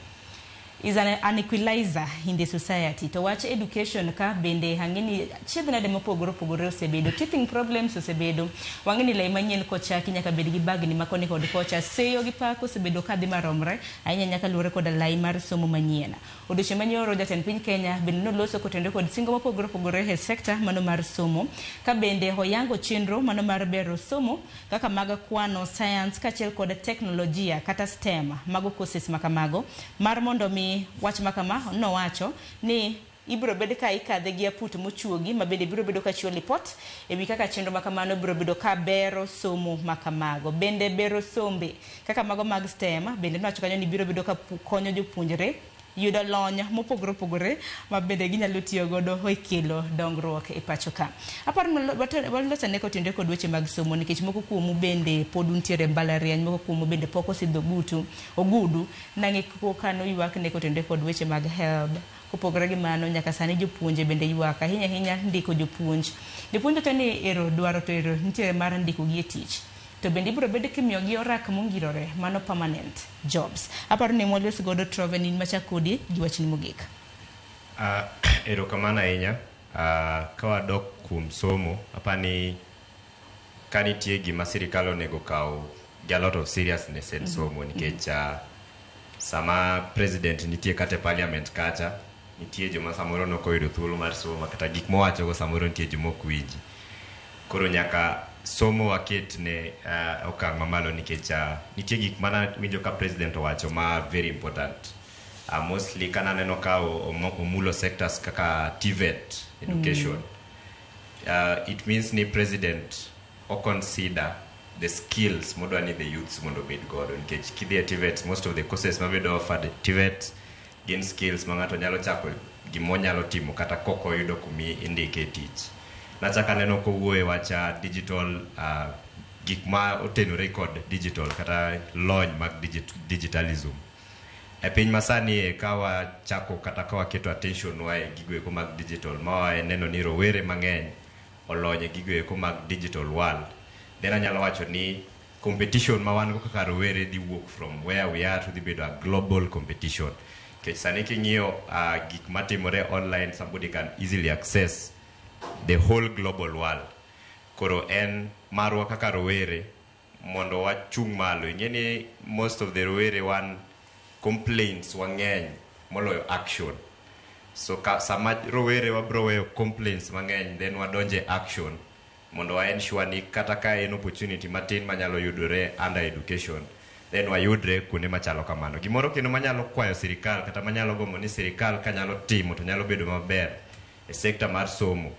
is an equalizer in the society. To wach education ka bende ang'e ni chiedh nade mopogore opogore osebedo, teething problems osebedo. Wang'e ni lai manyien kochaki nyaka bed gi bagni ma koni kod kocha. Seyo gi pak osebedo kadhi maromre ahinya nyaka luwore koda lai mar somo manyien. Odiochieng' manyoro jatend piny Kenya bende noloso kotenore kod singo mopogore opogore e sekta mano mar somo. Ka bende oyango chenro mano mar bero somo kaka mag kwano, science kaachiel kod teknolojia kata STEM mago courses makamago mar mondo mi wach makama nowacho ni ibiro bed ka ikadhe gi aput mochuogi ma bende biro bedo ka chiwo lipot ewi kaka chenro makamano biro bedo ka bero somo makamago. Bende bero sombe kaka mago mag STEM bende nowacho kanyo ni biro bedo ka konyo jopuonjre yudo lony mopogore opogore ma bende ginyalo tiyo godo e kelo dongruok e pacho ka. Aparo ni waloso ane kotenore kod weche mag somo nikech moko kuomu bende pod untiere e mbalariany, moko kuomu bende pok osidho ogudu nang'e koka noywak ne kotenore kod weche mag HELB. Kopogore gi mano nyaka sani jopuonje bende ywak ahinya ahinya ndiko jopuonj. Jopuonj wacho ni ero dwaro to ero nitiere mar ndiko gi e tich. To bende ibiro bed kimiyogi orak mongirore mano permanent jobs. Aparo ni walos godo Troven in machak kodi gi wachni mogik. Erokamano ahinya. Ka wadok kuom somo, apani ka nitie gima sirikal onego kaw gi a lot of seriousness en somo nikech sama president nitie kata e parliament kacha nitie joma samoro nokoyudo thuolo mar somo kata gik mowachogo samoro nitie joma ok winji. Koro nyaka somo waket ne okang' mamalo nikech nitie gik mana winjo ka president owacho ma very important. Mostly kana neno ka omulo sectors kaka TVET education. It means ni president o consider the skills modwa ni the youths mondo obed godo nikech kidhi e TVET most of the courses mabedo offered e TVET gin skills ma ng'ato nyalo chako gimonyalo timo kata kokoyudo kumi indike e tich. Nachako aneno kowuoyo e wach digital gik ma otenore kod digital kata lony mag digitalism. E piny masani e ka wachako kata ka waketo attention wa e gigo eko mag digital ma waneno ni rowere mang'eny olony e gigo eko mag digital world, then anyalo wacho ni competition ma wan go kaka rowere dhi wuok from where we are to dhi bedo a global competition. Nikech sani king'iyo gik matimore online, somebody can easily access the whole global world. Koro en marwa kaka rowere mondo wachung' malo. Ing'e ni most of the rowere wan complaints wang'eny moloyo action. So ka, sama rowere wabro weyo complaints mang'eny then wadonje action mondo wa ensure ni kata ka en opportunity matin manyalo yudore under education Then wayudre kuonde machalo kamano. Gimoro kendo manyalo kwayo sirikal kata manyalo gombo ni sirikal kanyalo timo to nyalo bedo maber e sekta mar somo.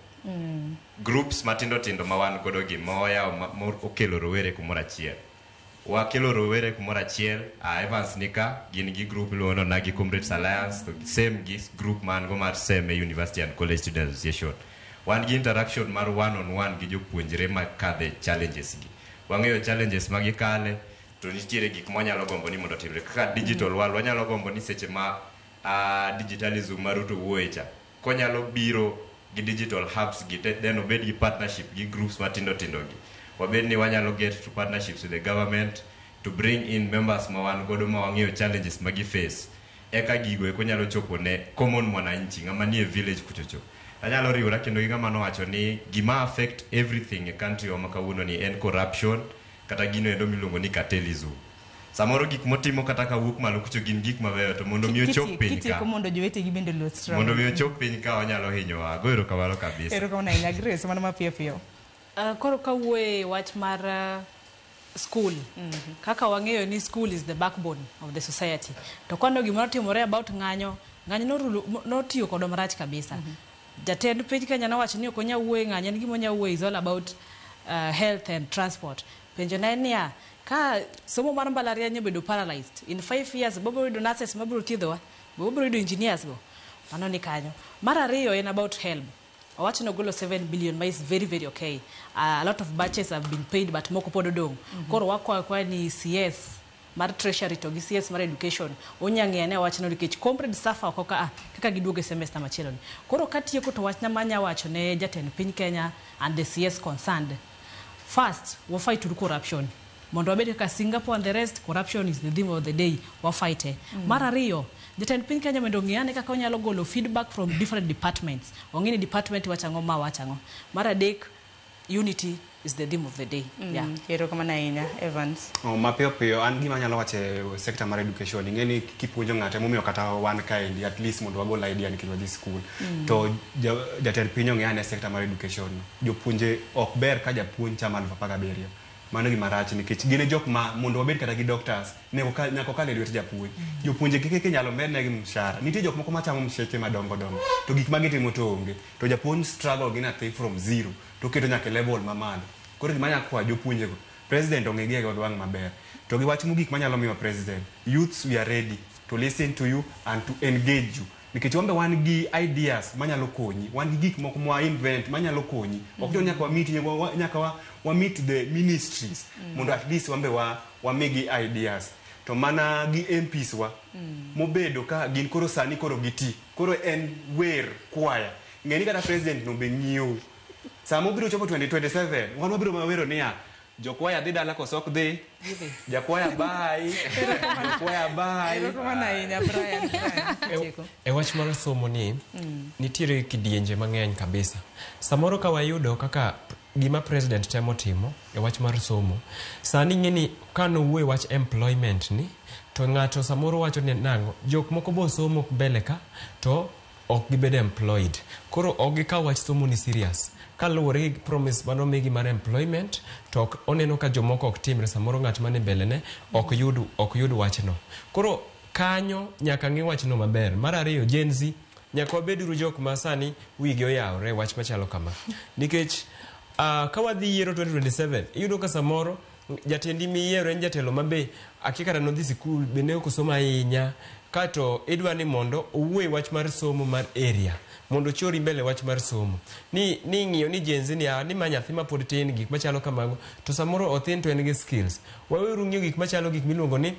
Groups matindo tindo ma wan godo gi ma oyawo ma okelo rowere kumoro achiel. Wakelo rowere kumoro achiel, Evans nika gin gi group iluongo ni Onagi Comrades Alliance, to same gi group man go mar SEME University and College Students Association. Wan gi interaction mar one on one gi jopuonjre makadhe challenges gi. Wang'eyo challenges ma gikale, to nitiere gik mwanyalo gombo ni mondo otimre. Kaka digital world, wanyalo gombo ni seche ma digitalism ma Ruto wuoye cha, konyalo biro gi digital hubs gi, then obed gi partnership gi groups matindo tindo gi. Wabed ni wanyalo get to partnerships with the government to bring in members ma wan godo ma wang'eyo challenges ma gi face. Eka gigo eko nyalo chopo ne common mwananchi, ng'ama nie village kuchocho. Anyalo riwora kendo gi ng'ama nowacho ni gima affect everything e country wa ma kawuono ni en corruption kata gino endo miluongo ni cartelism. Samoro gik motimo kata kawuok malo kucho gin gik mabeyo to mondo mi ochop piny ka. Kitieko mondo jowetegi bende olos struggle. Mondo mi ochop piny ka onyalo hinyowa. Ago erokamano kabisa. Erokamano ahinya Grace, mano mapiyo piyo. Koro kawuoye wach mar school, kaka wang'eyo ni school is the backbone of the society. To kwano gimoro timore about ng'anyo, ng'anyo notiyo kodwa marach kabisa. Jatend piny Kenya nowacho ni ok onyal wuoyo e ng'anyo, en gima onyal wuoyo is all about health and transport. Penjo na en niya, ka somo mar mbalariany obedo paralyzed, in 5 years wabiro yudo nurses mabiro thiedhowa, be wabiro yudo engineers go. Mano ni kanyo. Mar ariyo en about HELB. Owacho ni ogolo 7 billion ma is very very okay. A lot of batches have been paid but moko pod odong'. Koro wakwayo akwaya ni CS mar Treasury to gi CS mar Education onya ng'iyo ane wachno nikech comrades suffer oko ka kaka giduogo e semester machielo ni. Koro katieko to wachna manya wacho ne jatend piny Kenya and the CS concerned. First, wa fight uru corruption. Mondo wabed kaka Singapore and the rest, corruption is the theme of the day, wa fight e. Mar ariyo, jatend piny Kenya mondo ong'i ane kaka onyalo golo feedback from different departments. Ong'i ni department wacho ang'o, ma wacho ang'o. Mar adek, unity is the theme of the day. Yeah. Erokamano ahinya, Evans. Oh, mapiyo piyo, an gima anyalo wacho e sector mar education, ing'e ni kipuonjo ng'ato emomiyo kata wan kaendi, at least mondo wagol idea nikech wadhi school. To jatend piny ong'e ane sector mar education. Jopuonje ok ber ka japuonj chamo 17,000. Mano gima rach nikech gin e jok ma mondo wabed kata gi doctors, nyaka okal e lwet japuonj. Jopuonje keke inyalo mednegi mshahara. Nitie jok moko machamo msheche madongo dongo, to gik ma gitimo to onge. To japuonj struggle gi nyathi from zero, to oketo nyaka e level mamalo. Koro gima anyalo kwayo jopuonjego, president ong'e gi wang' maber. To gi wach mogik manyalo miyo president, youths we are ready to listen to you and to engage you. Nikech wan be wan gi ideas manyalo konyi, wan gi gik moko mwa invent manyalo konyi. Ok ni nyaka wa meet, nyaka wa meet the ministries mondo at least wan be wamigi ideas. To mana gi MPs wa mobedo ka gin koro sani koro giti. Koro en wer kwaya. Ng'e ni kata president no be ng'iyo. Sama obiro chopo 2027, wan wabiro mawero niya, jokwaya dhi dala koso ok dhi? Jakwaya bye. Jakwaya bye. Erokamano ahinya, Brian. Brian, E wach mar somo ni, nitiere kidienje mang'eny kabisa. Samoro ka wayudo kaka gima president temo timo e wach mar somo, sani ing'e ni kanowuoyo e wach employment ni, to ng'ato samoro wacho ni nang'o, jok moko bo somo mbele ka, to ok gibed employed. Koro ok gikaw wach somo ni serious. Kaluwore gi promise manomigi mar employment, to ok oneno ka jomoko ok timre, samoro ng'at mane mbele ne ok yud wachno. Koro kanyo nyaka ng'i wachno maber. Mar ariyo, Gen Z, nyaka wabed uru jok ma sani wigi oyawre wach machalo kama. Nikech ka wadhi yiero 2027, iyudo ka samoro jatendi miyiero en jatelo mabe akia kata nodhi sikul be ne ok osomo ahinya, kato idwa ni mondo owuo e wach mar somo mar area mondo ochori mbele wach mar somo. Ni ing'iyo ni Gen Z ni, ni ma nyathi ma pod tin, gik machalo kamago, to samoro othin to en gi skills. Waweuru ng'iyo gik machalo gik miluongo ni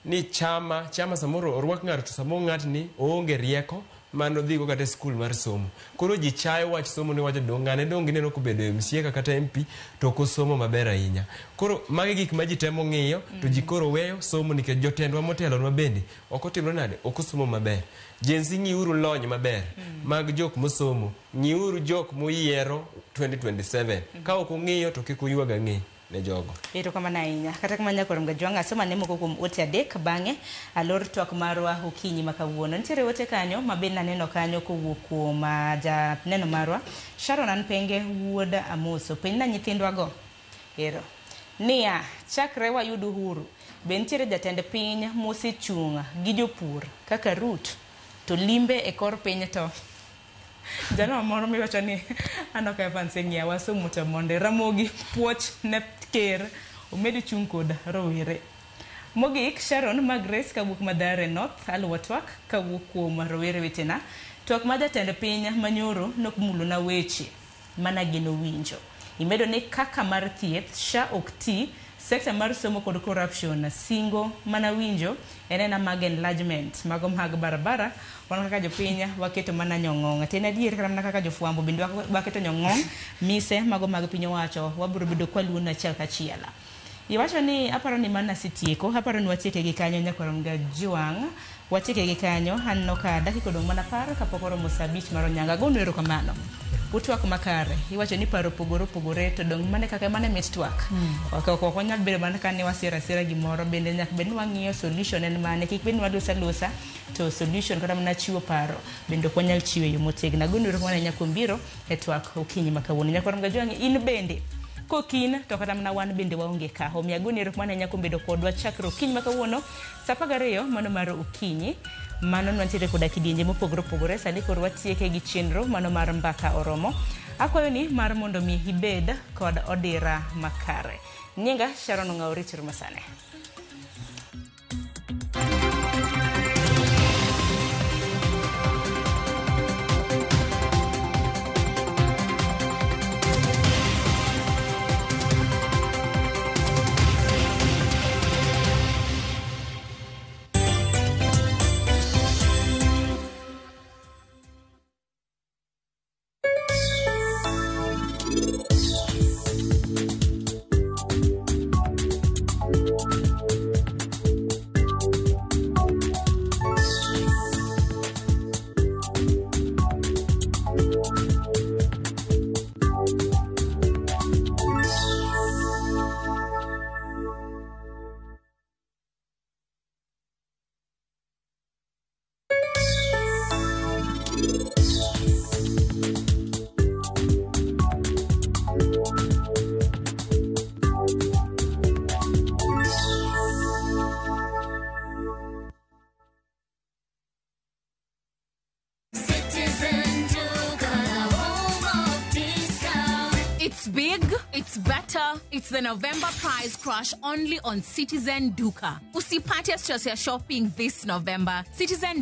ni chama samoro orwak ng'ato to samoro ng'atni oonge rieko mano dhigo kata e skul mar somo. Koro ji chayo wach somo ni wacho dong' ng'ane dong' gineno kobedo MCA kata MP to ok osomo maber ahinya. Koro magi gik ma ji temo ng'iyo to ji koro weyo somo nikech jotendwa motelonwa bende ok otimre nade, ok osomo maber. Gen Z ng'iuru lony maber mag jok mosomo, ng'iuru jok moyiero 2027. Ka ok ung'iyo to kik uywag ang'e ne jogo. Erokamano ahinya. Kata kamano nyakoro Mgajwang' asoma ne moko kuom ote adek bang'e alor twak marwa okinyi ma kawuono. Nitiere ote kanyo ma bende naneno kanyo kowuok kuom janeno marwa Sharon Anpenge wuod Amoso. Penjna nyithindwago. Ero. Niya, chakre wayud uhuru, Be nitiere jatend piny mosechung' gi jopur kaka Ruto to limbe e kor piny to jano moro miwacho ni aneno ka Evans eng'iyawa somo to mondo Ramogi puoch ne ker omed chung' kod rowere. Mogik, Sharon Magres kawuok Mathare North aluwo twak kawuok kuom rowere wetena. Twak ma jatend piny manyoro nok mulona weche mana geno winjo. Imedo ni kaka mar thieth, SHA ok ti, sekta mar somo kod corruption singo mana winjo en ena mag enlargement mago mag barabara wan kaka jopiny waketo mana nyong'ong. To en adier kata mana kaka jofwambo bende waketo nyong'ong mise mago mag piny owacho wabiro bedo kwaluono achiel kachiel. Iwacho ni aparo ni mana asetieko, aparo ni watieke gi kanyo nyakwar Gajwang', watieke gi kanyo, aneno ka dakika odong' mana 10 kapok oromo saa 5 mar onyango. Agonu erokamano. Utwak makare, iwacho ni paro opogore opogore to dong' mane kaka mane mit twak. Ok wanyal bedo mana ka ni wasiro asira gimoro, bende nyaka bed ni wang'iyo solution en mane, kik bed ni waluso alusa to solution kata mana chiwo paro bende ok wanyal chiwo e yo motegno. Agonu erokamano ahinya kuom biro e twak okinyi ma kawuono. Nyakwar Gajwang' in bende kokin to kata mana wan bende waonge ka. Omiyo agoni erokamano ahinya kuom bedo kodwa chakre okinyi ma kawuono saa 12 mano mar okinyi. Mano nwantiere koda kidienje mopogore opogore. Sani koro watieke gi chenro mano mar mbaka oromo. Akwayo ni mar mondo mi ibed kod odira makare. Nyinga Sharon Ong'awo Richard Masane. It's big, it's better, it's the November price crash only on Citizen Duka. Usipate stress ya shopping this November. Citizen